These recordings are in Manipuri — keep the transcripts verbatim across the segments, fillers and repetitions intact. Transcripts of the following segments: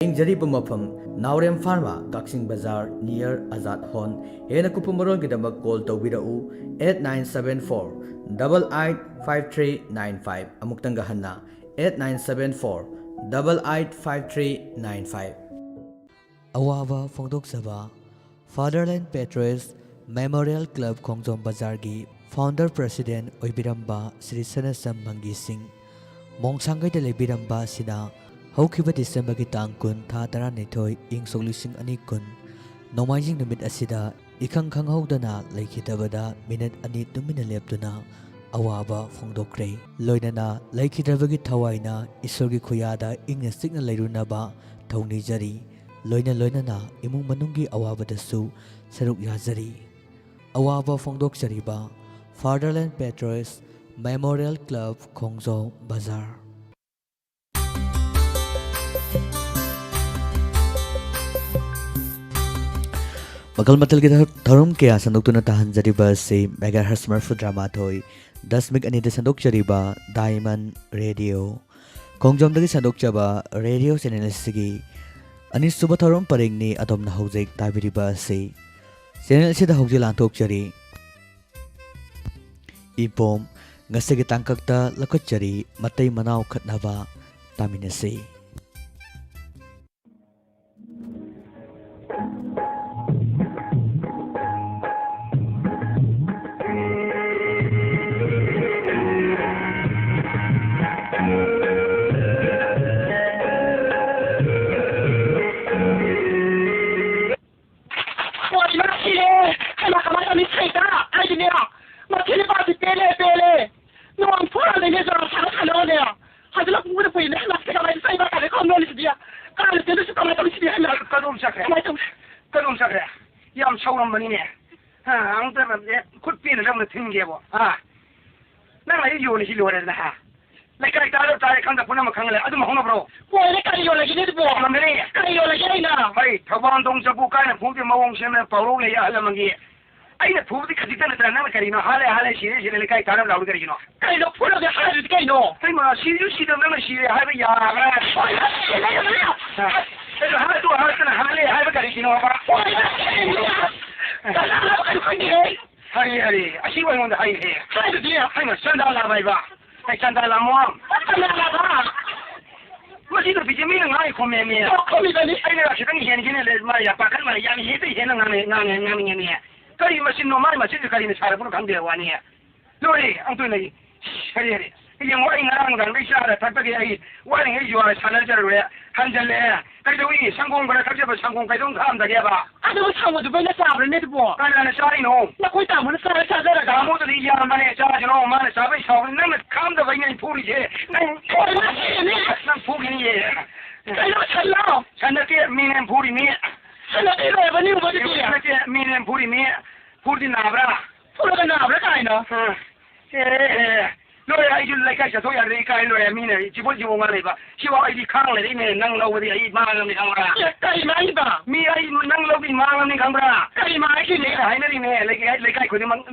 ꯌꯦꯡꯖꯔꯤꯕ ꯃꯐꯝ ꯅꯥꯎꯔꯦꯝ ꯐꯥꯔꯃꯥ, ꯀꯛꯆꯤꯡ ꯕꯖꯥꯔ, near ꯑꯖꯥꯗ ꯍꯣꯟ꯫ ꯍꯦꯟꯅ ꯀꯨꯞꯄ ꯃꯔꯣꯜꯒꯤꯗꯃꯛ call ꯇꯧꯕꯤꯔꯛꯎ, eight nine seven four double eight five three nine five꯫ ꯑꯃꯨꯛꯇꯪꯒ ꯍꯟꯅ, eight nine seven four double eight five three nine five꯫ ꯑꯋꯥꯕ ꯐꯣꯡꯗꯣꯛꯆꯕ꯫ Fatherland Patriots Memorial Club ꯈꯣꯡꯖꯣꯝ ꯕꯖꯥꯔꯒꯤ founder president ꯑꯣꯏꯕꯤꯔꯝꯕ ꯁ꯭ꯔꯤ ꯁꯅꯥꯁꯝ ꯃꯪꯒꯤ ꯁꯤꯡ ꯃꯣꯡꯁꯥꯡꯒꯩꯗ ꯂꯩꯕꯤꯔꯝꯕ ꯑꯁꯤꯅ ꯍꯧꯈꯤꯕ ꯗꯤꯁꯦꯝꯕꯔꯒꯤ ꯇꯥꯡ ꯀꯨꯟ, ꯊꯥ ꯇꯔꯥꯅꯤꯊꯣꯏ, ꯏꯪ ꯁꯣꯛ ꯂꯤꯁꯤꯡ ꯑꯅꯤ ꯀꯨꯟ, ꯅꯣꯡꯃꯥꯏꯖꯤꯡ ꯅꯨꯃꯤꯠ ꯑꯁꯤꯗ ꯏꯈꯪ ꯈꯪꯍꯧꯗꯅ ꯂꯩꯈꯤꯗꯕꯗ ꯃꯤꯅꯤꯠ ꯑꯅꯤ ꯇꯨꯃꯤꯟꯅ ꯂꯦꯞꯇꯨꯅ ꯑꯋꯥꯕ ꯐꯣꯡꯗꯣꯛꯈ꯭ꯔꯦ꯫ ꯂꯣꯏꯅꯅ ꯂꯩꯈꯤꯗ꯭ꯔꯕꯒꯤ ꯊꯋꯥꯏꯅ ꯏꯁꯣꯔꯒꯤ ꯈꯨꯌꯥꯗ ꯏꯪꯅ ꯆꯤꯛꯅ ꯂꯩꯔꯨꯅꯕ ꯊꯧꯅꯤꯖꯔꯤ꯫ ꯂꯣꯏꯅ ꯂꯣꯏꯅꯅ ꯏꯃꯨꯡ ꯃꯅꯨꯡꯒꯤ ꯑꯋꯥꯕꯗꯁꯨ ꯁꯔꯨꯛ ꯌꯥꯖꯔꯤ꯫ ꯑꯋꯥꯕ ꯐꯣꯡꯗꯣꯛꯆꯔꯤꯕ Fatherland Patriots Memorial Club, ꯈꯣꯡꯖꯣꯝ ꯕꯖꯥꯔ꯫ ꯃꯈꯜ ꯃꯊꯦꯜꯒꯤ ꯊꯧ-, ꯊꯧꯔꯝ ꯀꯌꯥ ꯁꯟꯗꯣꯛꯇꯨꯅ ꯇꯥꯍꯟꯖꯔꯤꯕ ꯑꯁꯤ megahertz ꯃꯔꯤꯐꯨꯇꯔꯥꯃꯥꯊꯣꯏ ꯗꯁꯃꯤꯛ ꯑꯅꯤꯗ ꯁꯟꯗꯣꯛꯆꯔꯤꯕ Diamond Radio꯫ ꯈꯣꯡꯖꯣꯝꯗꯒꯤ ꯁꯟꯗꯣꯛꯆꯕ radio channel ꯑꯁꯤꯒꯤ ꯑꯅꯤꯁꯨꯕ ꯊꯧꯔꯝ ꯄꯔꯦꯡꯅꯤ ꯑꯗꯣꯝꯅ ꯍꯧꯖꯤꯛ ꯇꯥꯕꯤꯔꯤꯕ ꯑꯁꯤ꯫ Channel ꯑꯁꯤꯗ ꯍꯧꯖꯤꯛ ꯂꯥꯟꯊꯣꯛꯆꯔꯤ꯫ ꯏꯄꯣꯝ ꯉꯁꯤꯒꯤ ꯇꯥꯡꯀꯛꯇ ꯂꯧꯈꯠꯆꯔꯤ, ꯃꯇꯩ ꯃꯅꯥꯎ ꯈꯠꯅꯕ ꯇꯥꯃꯤꯟꯅꯁꯤ꯫ ꯀꯩꯅꯣ ꯁꯤꯔꯦ! ꯍꯩꯃꯥ, ꯀꯃꯥꯏ ꯇꯧꯅꯤ? ꯁꯩꯇ! ꯑꯩꯗꯤꯅꯦ, ꯃꯁꯤ ꯅꯨꯄꯥꯁꯤ ꯄꯦꯜꯂꯦ, ꯄꯦꯜꯂꯦ! ꯅꯣꯡ ꯐꯨꯔꯗꯩꯅꯦ ꯖꯔ ꯁꯥꯟꯅ ꯁꯥꯟꯅꯔꯣꯅꯦ! ꯍꯧꯖꯤꯛ ꯂꯧ ꯄꯨꯕꯗ ꯀꯨꯏꯔꯦ, ꯍꯩꯃꯥ, ꯁꯤ ꯀꯃꯥꯏꯅ ꯆꯩꯕ ꯀꯥꯔꯦ ꯈꯣꯝ ꯂꯣꯜꯂꯤꯁꯤꯗꯤ? ꯀꯥꯔꯗ ꯆꯦꯟꯗꯣꯏꯁꯤ ꯀꯃꯥꯏꯅ ꯇꯧꯅꯤ ꯁꯤꯗꯤ? ꯍꯩꯃꯥ! ꯀꯗꯣꯝ ꯆꯠꯈ꯭ꯔꯦ? ꯀꯃꯥꯏꯅ ꯇꯧꯅꯤ? ꯀꯗꯣꯝ ꯆꯠꯈ꯭ꯔꯦ? ꯌꯥꯝ ꯁꯥꯎꯔꯝꯕꯅꯤꯅꯦ꯫ ꯍꯥ, ꯑꯃꯨꯛꯇ ꯈꯨꯠ ꯄꯦꯟꯅ ꯅꯪꯅ ꯊꯤꯟꯒꯦꯕꯣ꯫ ꯍꯥ? ꯅꯪ ꯑꯩ ꯌꯣꯜꯂꯤꯁꯤ ꯂꯣꯏꯔꯦꯗꯅ, ꯍꯥ? ꯂꯩꯀꯥꯏ ꯇꯥꯔ ꯇꯥꯔꯦ, ꯈꯪꯗ ꯄꯨꯝꯅꯃꯛ ꯈꯪꯍꯜꯂꯦ꯫ ꯑꯗꯨꯝ ꯍꯧꯅꯕ꯭ꯔꯣ? ꯍꯣꯏꯅꯦ, ꯀꯔꯤ ꯌꯣꯜꯂꯒꯦꯅꯦ ꯑꯗꯨꯕꯣ? ꯌꯣꯜꯂꯝꯒꯅꯤ꯫ ꯀꯔꯤ ꯌꯣꯜꯂꯒꯦ ꯑꯩꯅ? ꯍꯩ, ꯊꯧꯕꯥꯟꯊꯣꯡ ꯆꯐꯨ ꯀꯥꯏꯅ ꯈꯣꯡꯗꯦ ꯃꯑꯣꯡ ꯁꯦꯝꯅ ꯄꯥꯎꯔꯧ ꯂꯩ ꯑꯍꯜ ꯑꯃꯒꯤ꯫ ꯑꯩꯅ ꯐꯨꯕꯗꯤ ꯈꯖꯤꯛꯇ ꯅꯠꯇ꯭ꯔꯥ, ꯅꯪꯅ ꯀꯔꯤꯅꯣ? ꯍꯥꯠꯂꯦ, ꯍꯥꯠꯂꯦ, ꯁꯤꯔꯦ, ꯁꯤꯔꯦ, ꯂꯩꯀꯥꯏ ꯇꯥꯅꯕ ꯂꯥꯎꯔꯤ ꯀꯔꯤꯒꯤꯅꯣ? ꯀꯩꯅꯣ ꯐꯨꯔꯒꯦ ꯍꯥꯏꯔꯤꯗꯤ ꯀꯩꯅꯣ? ꯍꯩꯃꯥ, ꯁꯤꯁꯨ ꯁꯤꯗꯕ ꯅꯪꯅ ꯁꯤꯔꯦ ꯍꯥꯏꯕ ꯌꯥꯕ꯭ꯔꯥ? ꯍꯣꯏ, ꯁꯤꯔꯦ, ꯁꯤꯔꯦ, ꯁꯤꯔꯦ꯫ ꯑ, ꯀꯩꯅꯣ ꯍꯥꯠꯇꯨ ꯍꯥꯠꯇꯅ ꯍꯥꯠꯂꯦ ꯍꯥꯏꯕ ꯀꯔꯤꯒꯤꯅꯣꯕ? ꯍꯣꯏ, ꯁꯤꯔꯦ, ꯁꯤꯔꯦ꯫ ꯀꯅꯥꯅꯣ ꯀꯩꯅꯣ ꯈꯪꯗꯦꯍꯦ꯫ ꯍꯥꯏꯔꯦ, ꯍꯥꯏꯔꯦ, ꯑꯁꯤꯕꯨ ꯑꯩꯉꯣꯟꯗ ꯍꯥꯏꯔꯦ꯫ ꯍꯥꯏꯗꯨꯗꯤ? ꯍꯩꯃꯥ, ꯆꯥꯟꯗꯥ ꯂꯥꯕ ꯍꯥꯏꯕ꯫ ꯑꯩ ꯆꯥꯟꯗꯥ ꯂꯥꯃꯣ꯫ ꯆꯥꯟꯗꯥ ꯂꯥꯕ? ꯃꯁꯤ ꯅꯨꯄꯤꯁꯦ ꯃꯤꯅ ꯉꯥꯡꯉꯤ ꯈꯨꯝꯃꯦꯃꯤ꯫ ꯑꯣ, ꯈꯨꯝꯃꯤꯕꯅꯤ꯫ ꯑꯩꯅ ꯈꯤꯇꯪ ꯍꯦꯟꯒꯦꯅ ꯂꯩ, ꯃꯥ ꯌꯥꯝ ꯄꯥꯈꯠ ꯃꯥꯜꯂꯦ, ꯌꯥꯝ ꯍꯦꯛꯇ ꯍꯦꯟꯅ ꯉꯥꯡꯉꯦ, ꯉꯥꯡꯉꯦ, ꯉꯥꯡꯅꯤꯡꯉꯦꯃꯤ꯫ ꯀꯔꯤ ꯃꯆꯤꯟꯅꯣ, ꯃꯥꯏ ꯃꯆꯤꯟꯁꯦ ꯀꯔꯤꯅ ꯁꯥꯔꯛꯄꯅꯣ ꯈꯪꯗꯦ ꯋꯥꯅꯤ꯫ ꯂꯣꯏꯔꯦ, ꯑꯃꯨꯛꯇꯣꯏꯅ ꯑꯩ, ꯀꯔꯤ ꯍꯥꯏꯔꯦ? ꯌꯦꯡꯉꯣ, ꯑꯩ ꯉꯔꯥꯡ ꯅꯨꯡꯗꯥꯡꯗꯩ ꯆꯥꯔ ꯊꯛꯇꯒꯩ ꯑꯩ ꯋꯥꯔꯤꯉꯩ ꯌꯨꯍꯥꯔ ꯁꯥꯟꯅꯖꯔꯨꯔꯦ, ꯍꯟꯖꯜꯂꯛꯑꯦ꯫ ꯀꯩꯗꯧꯏ? ꯁꯪꯒꯣꯝ ꯈꯔ ꯊꯛꯆꯕ, ꯁꯪꯒꯣꯝ ꯀꯩꯗꯧ ꯈꯥꯝꯗꯒꯦꯕ? ꯑꯗꯨꯕꯨ ꯁꯪꯒꯣꯝꯗꯨꯕꯨ ꯑꯩꯅ ꯆꯥꯕ꯭ꯔꯅꯦ ꯑꯗꯨꯕꯣ? ꯀꯅꯥꯅ ꯆꯥꯔꯤꯅꯣ? ꯅꯈꯣꯏ ꯇꯥꯃꯣꯅ ꯆꯥꯔ ꯆꯥꯖꯔꯒ꯫ ꯇꯥꯃꯣꯗꯨꯗꯤ ꯌꯥꯝꯕꯅꯦ, ꯆꯥꯁꯤꯅꯣ, ꯃꯥꯅ ꯆꯥꯕꯩ ꯁꯥꯎꯕꯅꯤ, ꯅꯪꯅ ꯈꯥꯝꯗꯕꯩꯅꯦ ꯑꯩ ꯐꯨꯔꯤꯁꯦ꯫ ꯅꯪ ꯍꯣꯏ, ꯃꯥ ꯁꯤꯔꯅꯤ꯫ ꯅꯪ ꯐꯨꯈꯤꯅꯤꯌꯦ꯫ ꯀꯩꯅꯣ, ꯁꯟꯂꯣ? ꯁꯟ ꯅꯠꯇꯦ, ꯃꯤꯅꯦ ꯐꯨꯔꯤꯅꯤ꯫ ꯁꯟ ꯅꯠꯇꯦ, ꯂꯣꯏꯔꯕꯅꯤ ꯎꯕꯗꯨꯗꯤ꯫ ꯅꯠꯇꯦ, ꯃꯤꯅꯦ ꯐꯨꯔꯤꯅꯤ꯫ ꯐꯨꯔꯗꯤ ꯅꯥꯕ꯭ꯔꯥ? ꯐꯨꯔꯒ ꯅꯥꯕ꯭ꯔꯥ ꯀꯥꯏꯅ? ꯑ꯫ ꯑꯦ, ꯑꯦ, ꯂꯣꯏꯔꯦ, ꯑꯩꯁꯨ ꯂꯩꯀꯥꯏ ꯆꯠꯊꯣꯛ ꯌꯥꯗ꯭ꯔꯦ, ꯏꯀꯥꯏ ꯂꯣꯏꯔꯦ, ꯃꯤꯅ ꯆꯤꯕꯣꯟ ꯆꯤꯕꯣꯟ ꯉꯥꯡ ꯂꯩꯕ꯫ ꯁꯤꯐꯥꯎ ꯑꯩꯗꯤ ꯈꯥꯡ ꯂꯩꯔꯛꯏꯅꯦ, ꯅꯪ ꯂꯧꯕꯗꯤ ꯑꯩ ꯃꯥꯡꯉꯕꯅꯤ ꯈꯪꯕ꯭ꯔꯥ? ꯑꯦ, ꯀꯔꯤ ꯃꯥꯡꯉꯤꯕ? ꯃꯤ ꯑꯩ ꯅꯪ ꯂꯧꯕꯗꯤ ꯃꯥꯡꯉꯕꯅꯤ ꯈꯪꯕ꯭ꯔꯥ? ꯀꯔꯤ ꯃꯥꯡꯉꯤꯅꯦ? ꯃꯤꯅ ꯍꯥꯏꯅꯔꯤꯅꯦ, ꯂꯩꯀꯥꯏ, ꯂꯩꯀꯥꯏ ꯈꯨꯗꯤꯡꯃꯛ,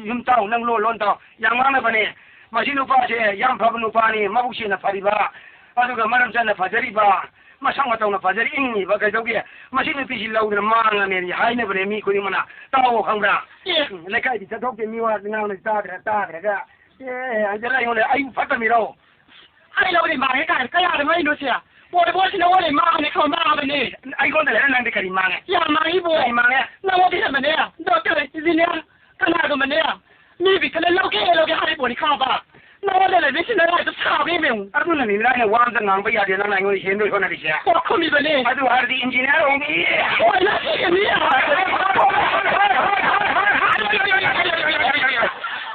ꯌꯨꯝ ꯇꯥꯎ, ꯅꯪ ꯂꯣꯟ, ꯂꯣꯟ ꯇꯥꯎ, ꯌꯥꯝ ꯉꯥꯡꯅꯕꯅꯦ꯫ ꯃꯁꯤ ꯅꯨꯄꯥꯁꯦ ꯌꯥꯝ ꯐꯕ ꯅꯨꯄꯥꯅꯤ, ꯃꯕꯨꯛ ꯁꯦꯡꯅ ꯐꯔꯤꯕ, ꯑꯗꯨꯒ ꯃꯔꯝ ꯆꯥꯅ ꯐꯖꯔꯤꯕ, ꯃꯁꯛ ꯃꯇꯧꯅ ꯐꯖꯔꯤ ꯏꯪꯉꯤꯕ, ꯀꯩꯗꯧꯒꯦ? ꯃꯁꯤ ꯅꯨꯄꯤꯁꯤ ꯂꯧꯗꯅ ꯃꯥꯡꯉꯕꯅꯦꯗꯤ ꯍꯥꯏꯅꯕꯅꯦ ꯃꯤ ꯈꯨꯗꯤꯡꯃꯛꯅ꯫ ꯇꯥꯎꯑꯣ, ꯈꯪꯕ꯭ꯔꯥ? ꯑꯦ꯫ ꯂꯩꯀꯥꯏꯗꯤ ꯆꯠꯊꯣꯛꯇꯦ, ꯃꯤ ꯋꯥ ꯉꯥꯡꯅ ꯇꯥꯗ꯭ꯔ-, ꯇꯥꯗ꯭ꯔꯒ꯫ ꯑꯦ, ꯍꯟꯖꯤꯜꯂ ꯑꯩꯉꯣꯟꯗ ꯑꯩ ꯐꯠꯇꯕꯤꯔꯣ? ꯑꯩ ꯂꯧꯔꯦ ꯃꯥꯡꯉꯦ ꯀꯥꯏꯅ ꯀꯌꯥꯗꯅꯣ ꯑꯩꯅꯣ ꯁꯦ? ꯕꯣꯜ, ꯕꯣꯜꯁꯤꯅ ꯑꯣꯜꯂꯦ ꯃꯥꯡꯉꯦ ꯈꯪꯕ ꯃꯥꯡꯉꯕꯅꯦ꯫ ꯑꯩꯉꯣꯟꯗ ꯂꯩꯔ ꯅꯪꯗꯤ ꯀꯔꯤ ꯃꯥꯡꯉꯦ? ꯌꯥꯝ ꯃꯥꯡꯉꯤꯕꯣ꯫ ꯀꯔꯤ ꯃꯥꯡꯉꯦ? ꯅꯉꯣꯟꯗ ꯍꯦꯟꯕꯅꯦ꯫ Doctor, engineer, ꯀꯅꯥꯒꯨꯝꯕꯅꯦ? ꯃꯤ ꯕꯤꯠꯇꯅ ꯂꯧꯒꯦ ꯂꯧꯒꯦ ꯍꯥꯏꯔꯤ ꯄꯣꯠꯅꯤ ꯈꯪꯉꯕ? ꯅꯉꯣꯟꯗ ꯂꯩꯕꯁꯤꯅ ꯂꯥꯏꯗ ꯁꯥꯕ ꯌꯦꯡꯉꯨ꯫ ꯑꯗꯨꯅꯅꯤ ꯅꯪꯅ ꯋꯥ ꯑꯝꯇ ꯉꯥꯡꯕ ꯌꯥꯗꯦ, ꯅꯪꯅ ꯑꯩꯉꯣꯟꯗ ꯍꯦꯟꯗꯣꯏ ꯍꯣꯠꯅꯔꯤꯁꯦ꯫ ꯄꯣꯠ ꯈꯨꯝꯃꯤꯕꯅꯦ꯫ ꯑꯗꯨ ꯍꯥꯏꯔꯗꯤ ꯏꯟꯖꯤꯅꯤꯌꯥꯔ ꯑꯣꯏꯅꯤ꯫ ꯍꯣꯏ, ꯅꯪ ꯁꯤꯒꯅꯤ꯫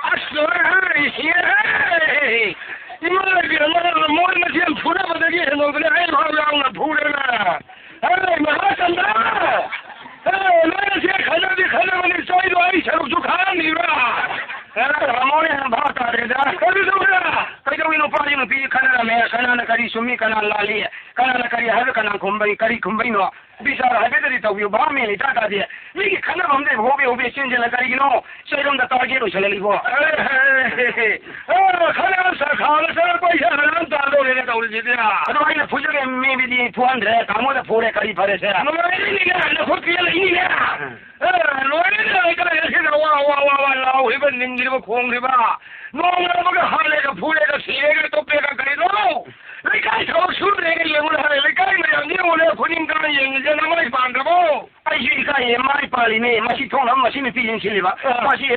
ꯑꯁ, ꯂꯣꯏꯔꯦ, ꯁꯤꯔꯦ꯫ ꯏꯃꯥ ꯏꯕꯦꯝꯃ, ꯃꯣꯏ ꯃꯁꯦꯟ ꯐꯨꯅꯕꯗꯒꯤ ꯍꯦꯟꯗꯣꯛꯇꯅ ꯑꯩ ꯐꯥꯎ ꯌꯥꯎꯅ ꯐꯨꯔꯦꯅ꯫ ꯍꯦ, ꯃꯍꯥꯆꯟꯗ꯭ꯔ! ꯍꯦ, ꯅꯣꯏ ꯃꯁꯦꯟ ꯈꯠꯅꯕꯗꯤ ꯈꯠꯅꯕꯅꯤ, ꯆꯩꯗꯣ ꯑꯩ ꯁꯔꯨꯛꯁꯨ ꯈꯥꯛꯑꯝꯃꯤꯕ꯭ꯔꯥ? ꯍꯦ, ꯔꯥꯃꯣꯅ ꯍꯦꯟꯅ ꯚꯥꯞ ꯇꯥꯗ꯭ꯔꯦꯗ꯫ ꯀꯔꯤꯗꯧꯕ꯭ꯔꯥ? ꯀꯩꯗꯧꯏ ꯅꯨꯄꯥꯗꯤ ꯅꯨꯄꯤ ꯈꯠꯅꯔꯝꯃꯦ, ꯀꯅꯥꯅ ꯀꯔꯤ ꯆꯨꯝꯃꯤ, ꯀꯅꯥ ꯂꯥꯜꯂꯤ, ꯀꯅꯥꯅ ꯀꯔꯤ ꯍꯥꯏꯕ, ꯀꯅꯥ ꯈꯨꯝꯕꯩ-, ꯀꯔꯤ ꯈꯨꯝꯕꯩꯅꯣ? ꯕꯤꯆꯥꯔ ꯍꯥꯏꯐꯦꯠꯇꯗꯤ ꯇꯧꯕꯤꯌꯨ, ꯚꯥꯞ ꯃꯦꯟ ꯏꯇꯥ ꯇꯥꯗꯦ꯫ ꯃꯤꯒꯤ ꯈꯠꯅꯐꯝꯗ ꯍꯣꯕꯦ ꯍꯣꯕꯦ ꯆꯦꯟꯁꯤꯜꯂ ꯀꯔꯤꯒꯤꯅꯣ? ꯆꯩꯔꯣꯝꯗ target ꯑꯣꯏꯁꯜꯂꯛꯂꯤꯕꯣ? ꯑꯦ, ꯈꯠꯅꯕ ꯁꯥꯈꯥꯗ ꯆꯠꯂꯛꯄ ꯏꯁꯥ ꯃꯔꯝ ꯇꯥꯗꯧꯔꯦꯅꯦ ꯇꯧꯔꯤꯁꯤꯗꯤ꯫ ꯑꯗꯣ ꯑꯩꯅ ꯐꯨꯖꯒꯦ ꯃꯤꯗꯤ ꯐꯨꯍꯟꯗ꯭ꯔꯦ, ꯇꯥꯃꯣꯗ ꯐꯨꯔꯦ, ꯀꯔꯤ ꯐꯔꯦꯁꯦ? ꯅꯨꯡꯉꯥꯏꯔꯤꯅꯦ, ꯅꯈꯨꯠ ꯄꯦꯜꯂꯛꯏꯅꯦ꯫ ꯑꯦ, ꯂꯣꯏꯔꯦꯅꯦ, ꯂꯩꯀꯥꯏ ꯑꯁꯤꯗ ꯋꯥ, ꯋꯥ, ꯋꯥ, ꯋꯥ, ꯋꯥ ꯂꯥꯎꯔꯤꯕ, ꯅꯤꯡꯗ꯭ꯔꯤꯕ, ꯈꯣꯡꯂꯤꯕ꯫ ꯅꯣꯡꯉꯥꯟꯕꯒ ꯍꯥꯠꯂꯦꯒ ꯐꯨꯔꯦꯒ ꯁꯤꯔꯦꯒ ꯇꯨꯞꯄꯦꯒ ꯀꯔꯤꯅꯣ? ꯂꯩꯀꯥꯏ ꯊꯕꯛ ꯁꯨꯗ꯭ꯔꯦꯒ ꯌꯦꯡꯉꯨꯅꯦ ꯍꯥꯏ꯫ ꯂꯩꯀꯥꯏ ꯃꯌꯥꯝ ꯌꯦꯡꯉꯨꯅꯦ, ꯈꯨꯅꯤꯡ ꯀꯥꯡ ꯌꯦꯡꯉꯤꯁꯦ ꯅꯃꯥꯏ ꯄꯥꯟꯗ꯭ꯔꯕꯣ? ꯑꯩꯁꯨ ꯏꯀꯥꯏꯌꯦ, ꯃꯥꯏ ꯄꯥꯜꯂꯤꯅꯦ꯫ ꯃꯁꯤ ꯊꯣꯡꯅꯕ ꯃꯁꯤ ꯅꯨꯄꯤ ꯌꯦꯡꯁꯤꯜꯂꯤꯕ꯫ ꯑ꯫ ꯃꯁꯤ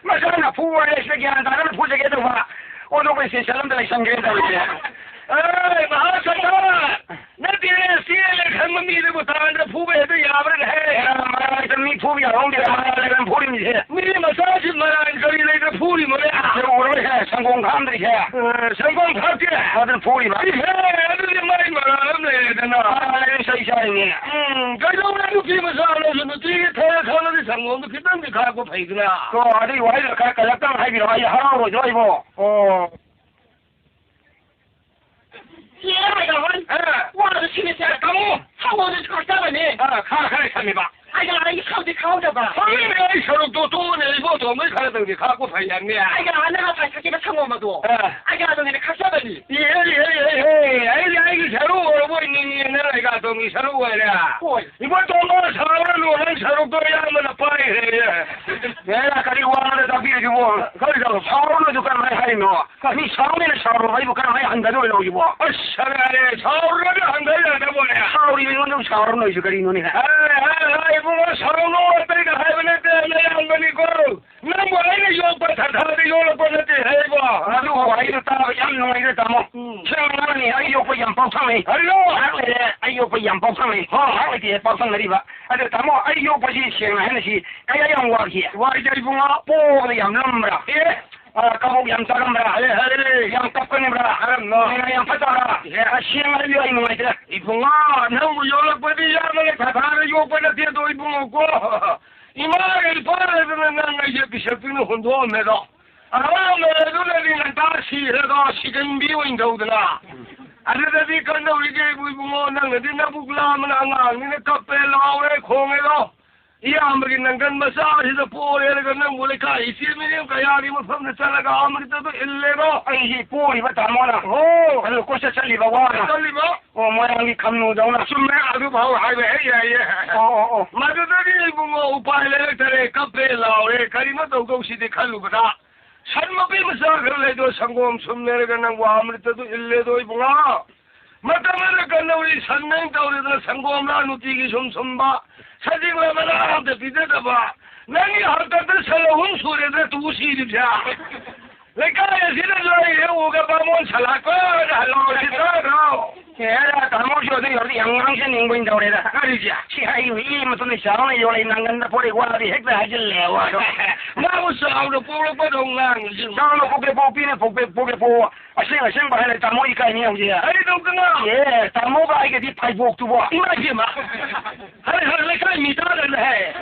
ꯃꯆꯥꯅ ꯐꯨ ꯍꯥꯏꯔꯦ, ꯁꯤꯗ ꯒ꯭ꯌꯥꯟ ꯇꯥꯗꯅ ꯐꯨꯖꯒꯦ ꯇꯧꯕ꯫ ꯑꯣꯟꯊꯣꯛꯄ station ꯑꯝꯗ ꯂꯩꯁꯟꯒ꯭ꯔꯦ ꯇꯧꯔꯤꯁꯦ꯫ ꯑꯦ, ꯃꯍꯥꯁꯇꯔ! ꯅꯠꯇꯦꯅꯦ, ꯆꯦꯜꯂꯦ ꯈꯪꯕ ꯃꯤꯗꯨꯕꯨ ꯇꯥꯟꯅ ꯐꯨꯕ ꯍꯦꯛꯇ ꯌꯥꯕ꯭ꯔꯥꯅꯦꯍꯦ? ꯑꯦ, ꯃꯔꯥꯏꯗ ꯃꯤ ꯐꯨꯕ ꯌꯥꯍꯧꯗꯦ, ꯃꯔꯥꯏꯗ ꯐꯨꯔꯤꯃꯤꯁꯦ꯫ ꯃꯤ ꯃꯆꯥꯁꯤ ꯃꯔꯥꯟ ꯀꯔꯤ ꯂꯩꯕ ꯐꯨꯔꯤꯃꯣꯅꯦ? ꯁꯦ ꯎꯔꯣꯏꯍꯦ, ꯁꯪꯒꯣꯝ ꯈꯥꯝꯗ꯭ꯔꯤꯁꯦ꯫ ꯑꯦ, ꯁꯪꯒꯣꯝ ꯈꯥꯛꯇꯦ? ꯑꯗꯨꯅ ꯐꯨꯔꯤꯕ꯫ ꯏꯍꯦ, ꯑꯗꯨꯗꯤ ꯃꯥꯏ ꯃꯔꯥꯜ ꯑꯃ ꯂꯩꯔꯦꯗꯅ꯫ ꯃꯔꯥꯜ ꯂꯩꯔꯦ, ꯆꯩ ꯆꯥꯔꯤꯅꯦ꯫ ꯎꯝ, ꯀꯩꯗꯧꯔꯦ ꯅꯨꯄꯤ ꯃꯆꯥ ꯅꯪꯁꯨ ꯅꯨꯡꯇꯤꯒꯤ ꯊꯛꯑꯦ ꯈꯜꯂꯗꯤ ꯁꯪꯒꯣꯝꯗꯣ ꯈꯤꯇꯪꯗꯤ ꯈꯥꯛꯄ ꯐꯩꯗꯅ꯫ ꯀꯣ, ꯑꯗꯨꯒꯤ ꯋꯥꯍꯩꯗꯣ ꯈꯔ ꯀꯜꯂꯛꯇꯅ ꯍꯥꯏꯕꯤꯔꯣ, ꯑꯩ ꯍꯔꯥꯎꯔꯣꯏꯗ꯭ꯔꯣ ꯑꯩꯕꯣ? ꯑꯣ꯫ ꯆꯦ ꯍꯥꯏꯗꯣ ꯍꯣꯏ꯫ ꯑ꯫ ꯋꯥꯗꯣ ꯁꯤꯅ ꯆꯦ ꯇꯥꯃꯣ, ꯁꯪꯒꯣꯝꯗꯨꯁꯨ ꯀꯛꯆꯕꯅꯦ꯫ ꯑ, ꯈꯔ, ꯈꯔ ꯁꯝꯃꯤꯕ꯫ ꯑꯩꯅ ꯑꯩ ꯁꯔꯨꯛꯇꯤ ꯈꯪꯍꯧꯗꯕ꯫ ꯈꯪꯉꯤꯅꯦ, ꯑꯩ ꯁꯔꯨꯛꯇꯣ ꯇꯣꯛꯑꯅꯦ, ꯏꯕꯣꯇꯣꯟꯗꯩ ꯈꯔꯗꯪꯗꯤ ꯈꯥꯛꯄ ꯐꯩ ꯍꯥꯏꯕꯅꯦ꯫ ꯑꯩꯅ ꯅꯪ ꯉꯁꯥꯏ ꯊꯛꯈꯤꯕ ꯁꯪꯒꯣꯝ ꯑꯗꯣ꯫ ꯑ꯫ ꯑꯩꯅ ꯑꯗꯨꯝ ꯍꯦꯟꯅ ꯈꯛꯆꯕꯅꯤ꯫ ꯏꯍꯦ, ꯏꯍꯦ, ꯏꯍꯦ, ꯏꯍꯦ, ꯑꯩꯗꯤ ꯑꯩꯒꯤ ꯁꯔꯨꯛ ꯑꯣꯏꯔꯕꯣꯏ ꯅꯤꯡꯉꯦꯅ ꯂꯩꯒꯥꯇꯣꯝꯒꯤ ꯁꯔꯨꯛ ꯑꯣꯏꯔꯦ꯫ ꯍꯣꯏ꯫ ꯏꯕꯣꯇꯣꯟꯗꯣ ꯁꯥꯎꯔꯅꯨ, ꯅꯪ ꯁꯔꯨꯛꯇꯣ ꯑꯌꯥꯝꯕꯅ ꯄꯥꯏꯈ꯭ꯔꯦ꯫ ꯍꯦꯔꯥ, ꯀꯔꯤ ꯋꯥꯅꯣꯗ ꯇꯥꯛꯄꯤꯔꯤꯁꯤꯕꯣ? ꯀꯔꯤ ꯇꯧꯕ? ꯁꯥꯎꯔꯅꯨꯁꯨ ꯀꯔꯝꯍꯥꯏꯅ ꯍꯥꯏꯔꯤꯅꯣ? ꯃꯤ ꯁꯥꯎꯅꯤꯅ ꯁꯥꯎꯔꯨꯕ ꯑꯩꯕꯨ ꯀꯔꯝꯍꯥꯏꯅ ꯍꯟꯊꯗꯧꯔꯤꯅꯣ ꯍꯧꯖꯤꯛꯄꯣ? ꯑꯁ, ꯁꯥꯎꯔꯒꯗꯤ ꯍꯟꯊ ꯌꯥꯗꯕꯅꯦ꯫ ꯁꯥꯎꯔꯤꯕ ꯑꯩꯉꯣꯟꯗ ꯁꯥꯎꯔꯅꯨ ꯑꯩꯁꯨ ꯀꯔꯤꯅꯣꯅꯦ? ꯍꯦ, ꯍꯦ, ꯍꯦ, ꯏꯕꯨꯡꯉꯣ, ꯁꯥꯎꯅꯨ, ꯑꯇꯩꯗ ꯍꯥꯏꯕ ꯅꯠꯇꯦ, ꯅꯌꯥꯝꯕꯅꯤꯀꯣ꯫ ꯅꯪꯕꯨ ꯑꯩꯅ ꯌꯣꯛꯄ ꯊꯥꯊꯥꯗ ꯌꯣꯛꯂꯛꯄ ꯅꯠꯇꯦ ꯍꯥꯏꯕꯣ꯫ ꯑꯗꯨ ꯋꯥꯍꯩꯗꯣ ꯇꯥꯕ ꯌꯥꯝ ꯅꯨꯡꯉꯥꯏꯖꯔꯦ, ꯇꯥꯃꯣ꯫ ꯎꯝ꯫ ꯁꯦꯡꯅ ꯉꯥꯡꯉꯤ, ꯑꯩ ꯌꯣꯛꯄ ꯌꯥꯝ ꯄꯥꯎꯊꯪꯅꯩ꯫ ꯀꯔꯤꯅꯣ? ꯉꯥꯏꯍꯥꯛ ꯂꯩꯔꯦ, ꯑꯩ ꯌꯣꯛꯄ ꯌꯥꯝ ꯄꯥꯎꯊꯪꯅꯩ꯫ ꯍꯣ꯫ ꯉꯥꯏꯍꯥꯛ ꯂꯩꯇꯦ, ꯄꯥꯎꯊꯪꯅꯔꯤꯕ꯫ ꯑꯗꯣ ꯇꯥꯃꯣ, ꯑꯩ ꯌꯣꯛꯄꯁꯤ ꯁꯦꯡꯅ ꯍꯥꯏꯅꯁꯤ, ꯀꯌꯥ ꯌꯥꯝ ꯋꯥꯈꯤ? ꯋꯥꯏꯗ ꯏꯕꯨꯡꯉꯣ꯫ ꯄꯣꯕꯗ ꯌꯥꯝ ꯂꯨꯝꯕ꯭ꯔꯥ? ꯑꯦ? ꯑ, ꯀꯕꯣꯛ ꯌꯥꯝ ꯆꯥꯒꯟꯕ꯭ꯔꯥ? ꯑꯦ, ꯑꯦ, ꯑꯦ꯫ ꯌꯥꯝ ꯀꯞ ꯅꯦꯕ꯭ꯔꯥ? ꯍꯥꯏꯔꯝꯃꯣ꯫ ꯅꯨꯡꯉꯥꯏ ꯌꯥꯝ ꯐꯠꯇꯕ꯭ꯔꯥ? ꯑꯦ꯫ ꯑꯁꯦꯡꯕ ꯍꯥꯏꯕꯤꯌꯨ, ꯑꯩ ꯅꯨꯡꯉꯥꯏꯇ꯭ꯔꯦ꯫ ꯏꯕꯨꯡꯉꯣ, ꯅꯪꯕꯨ ꯌꯣꯛꯂꯛꯄꯗꯤ ꯌꯥꯝꯅ ꯊꯥꯊꯥꯅ ꯌꯣꯛꯄ ꯅꯠꯇꯦꯗꯣ ꯏꯕꯨꯡꯉꯣꯀꯣ꯫ ꯏꯃꯥꯒ ꯏꯄꯥꯒꯗꯨꯅ ꯅꯪ ꯑꯩꯁꯦ ꯄꯤꯁꯛ ꯄꯤꯛꯅ ꯍꯨꯟꯗꯣꯛꯑꯝꯃꯦꯗꯣ꯫ ꯑꯉꯥꯡ ꯑꯣꯏꯔꯗꯨꯅꯗꯤ ꯉꯟꯇꯥ ꯁꯤꯈ꯭ꯔꯦꯗꯣ, ꯁꯤꯒꯟꯕꯤ ꯑꯣꯏꯅ ꯇꯧꯗꯅ꯫ ꯑꯗꯨꯗꯗꯤ ꯀꯝꯗꯧꯔꯤꯒꯦ ꯏꯕꯨ-, ꯏꯕꯨꯡꯉꯣ, ꯅꯪꯅꯗꯤ ꯅꯕꯨꯛ ꯂꯥꯝꯃꯅ ꯑꯉꯥꯡꯅꯤꯅ ꯀꯞꯄꯦ, ꯂꯥꯎꯔꯦ, ꯈꯣꯡꯉꯦꯗꯣ꯫ ꯏꯌꯥꯝꯕꯒꯤ ꯅꯪꯒꯟ ꯃꯆꯥꯁꯤꯗ ꯄꯣꯔꯦꯔꯒ ꯅꯪꯕꯨ ꯂꯩꯀꯥꯏ ꯏꯆꯦ ꯃꯤꯔꯦꯝ ꯀꯌꯥꯒꯤ ꯃꯐꯝꯗ ꯆꯠꯂꯒ ꯑꯃ꯭ꯔꯤꯇꯗꯨ ꯏꯜꯂꯦꯗꯣ꯫ ꯑꯩꯁꯤ ꯄꯣꯔꯤꯕ ꯇꯥꯃꯣꯅ꯫ ꯑꯣ꯫ ꯑꯗꯨ ꯀꯣꯏꯆꯠ ꯆꯠꯂꯤꯕ ꯋꯥꯅ꯫ ꯆꯠꯂꯤꯕ? ꯑꯣ, ꯃꯣꯏꯔꯥꯡꯒꯤ ꯈꯝꯅꯨꯗꯧꯅ꯫ ꯆꯨꯝꯃꯦ, ꯑꯗꯨ ꯐꯥꯎ ꯍꯥꯏꯕ ꯍꯦꯛ ꯌꯥꯏꯌꯦ꯫ ꯑꯣ, ꯑꯣ, ꯑꯣ꯫ ꯃꯗꯨꯗꯒꯤ ꯏꯕꯨꯡꯉꯣ ꯎꯄꯥꯏ ꯂꯩꯔꯛꯇꯔꯦ, ꯀꯞꯄꯦ ꯂꯥꯎꯔꯦ꯫ ꯀꯔꯤꯅꯣ ꯇꯧꯗꯧꯁꯤꯗꯤ ꯈꯜꯂꯨꯕꯗ ꯁꯟ ꯃꯄꯤ ꯃꯆꯥ ꯈꯔ ꯂꯩꯗꯣ, ꯁꯪꯒꯣꯝ ꯁꯨꯝꯅꯦꯔꯒ ꯅꯪꯕꯨ ꯑꯃ꯭ꯔꯤꯇꯗꯨ ꯏꯜꯂꯦꯗꯣ ꯏꯕꯨꯡꯉꯣ꯫ ꯃꯇꯝ ꯑꯗꯨꯗ ꯀꯟꯅꯧꯔꯤ ꯁꯟ ꯅꯪ ꯇꯧꯔꯤꯗꯅ ꯁꯪꯒꯣꯝꯂꯥ ꯅꯨꯡꯇꯤꯒꯤ ꯁꯨꯝ ꯁꯨꯝꯕ, ꯁꯖꯤꯛꯂꯥ ꯃꯅꯥ ꯑꯝꯇ ꯄꯤꯖꯗꯕ, ꯅꯪꯒꯤ ꯍꯥꯛꯇꯛꯇ ꯁꯟ ꯑꯍꯨꯝ ꯁꯨꯔꯦꯗꯅ ꯇꯨ ꯁꯤꯔꯤꯕꯁꯦ꯫ ꯂꯩꯀꯥꯏ ꯑꯁꯤꯗꯁꯨ ꯑꯩ ꯍꯦꯛ ꯎꯒ ꯕꯥꯃꯣꯟ ꯁꯂꯥꯛꯄꯅ ꯍꯜꯂꯛꯑꯣ ꯁꯤ ꯇꯥꯗ꯭ꯔꯣ? ꯑꯦ, ꯇꯥꯃꯣꯁꯨ ꯑꯗꯨ ꯌꯧꯔꯗꯤ ꯌꯥꯝ ꯉꯥꯡꯖꯅꯤꯡꯕ ꯑꯣꯏꯅ ꯇꯧꯔꯦꯗ꯫ ꯀꯔꯤꯁꯦ? ꯁꯤ ꯍꯥꯏꯔꯤꯕ ꯏ ꯃꯇꯨꯡꯗ ꯆꯥꯎꯅ ꯌꯣꯜꯂꯤ ꯅꯪꯒꯟꯗ ꯄꯣꯔꯛꯏ ꯋꯥꯗꯤ ꯍꯦꯛꯇ ꯍꯥꯏꯖꯤꯜꯂꯦꯕ꯫ ꯃꯥꯕꯨ ꯆꯥꯎꯅ ꯄꯣꯛꯂꯛꯄꯗꯧ ꯉꯥꯡꯉꯤꯁꯤ꯫ ꯆꯥꯎꯅ ꯄꯣꯛꯀꯦ ꯄꯣꯛ, ꯄꯤꯅ ꯄꯣꯛꯀꯦ ꯄꯣꯛꯀꯦ ꯄꯣꯛ꯫ ꯑꯁꯦꯡ ꯑꯁꯦꯡꯕ ꯍꯥꯏꯔꯦ, ꯇꯥꯃꯣ ꯏꯀꯥꯏꯅꯤ ꯍꯧꯖꯤꯛ꯫ ꯀꯔꯤꯗꯧꯗꯅ? ꯑꯦ, ꯇꯥꯃꯣꯒ ꯑꯩꯒꯗꯤ ꯐꯥꯏꯕꯣꯛꯇꯨꯕꯣ꯫ ꯏꯃꯥ ꯏꯕꯦꯝꯃ꯫ ꯍꯥꯏ, ꯍꯥꯏ, ꯂꯩꯀꯥꯏ ꯃꯤ ꯇꯥꯗꯕꯅꯦ ꯍꯥꯏ꯫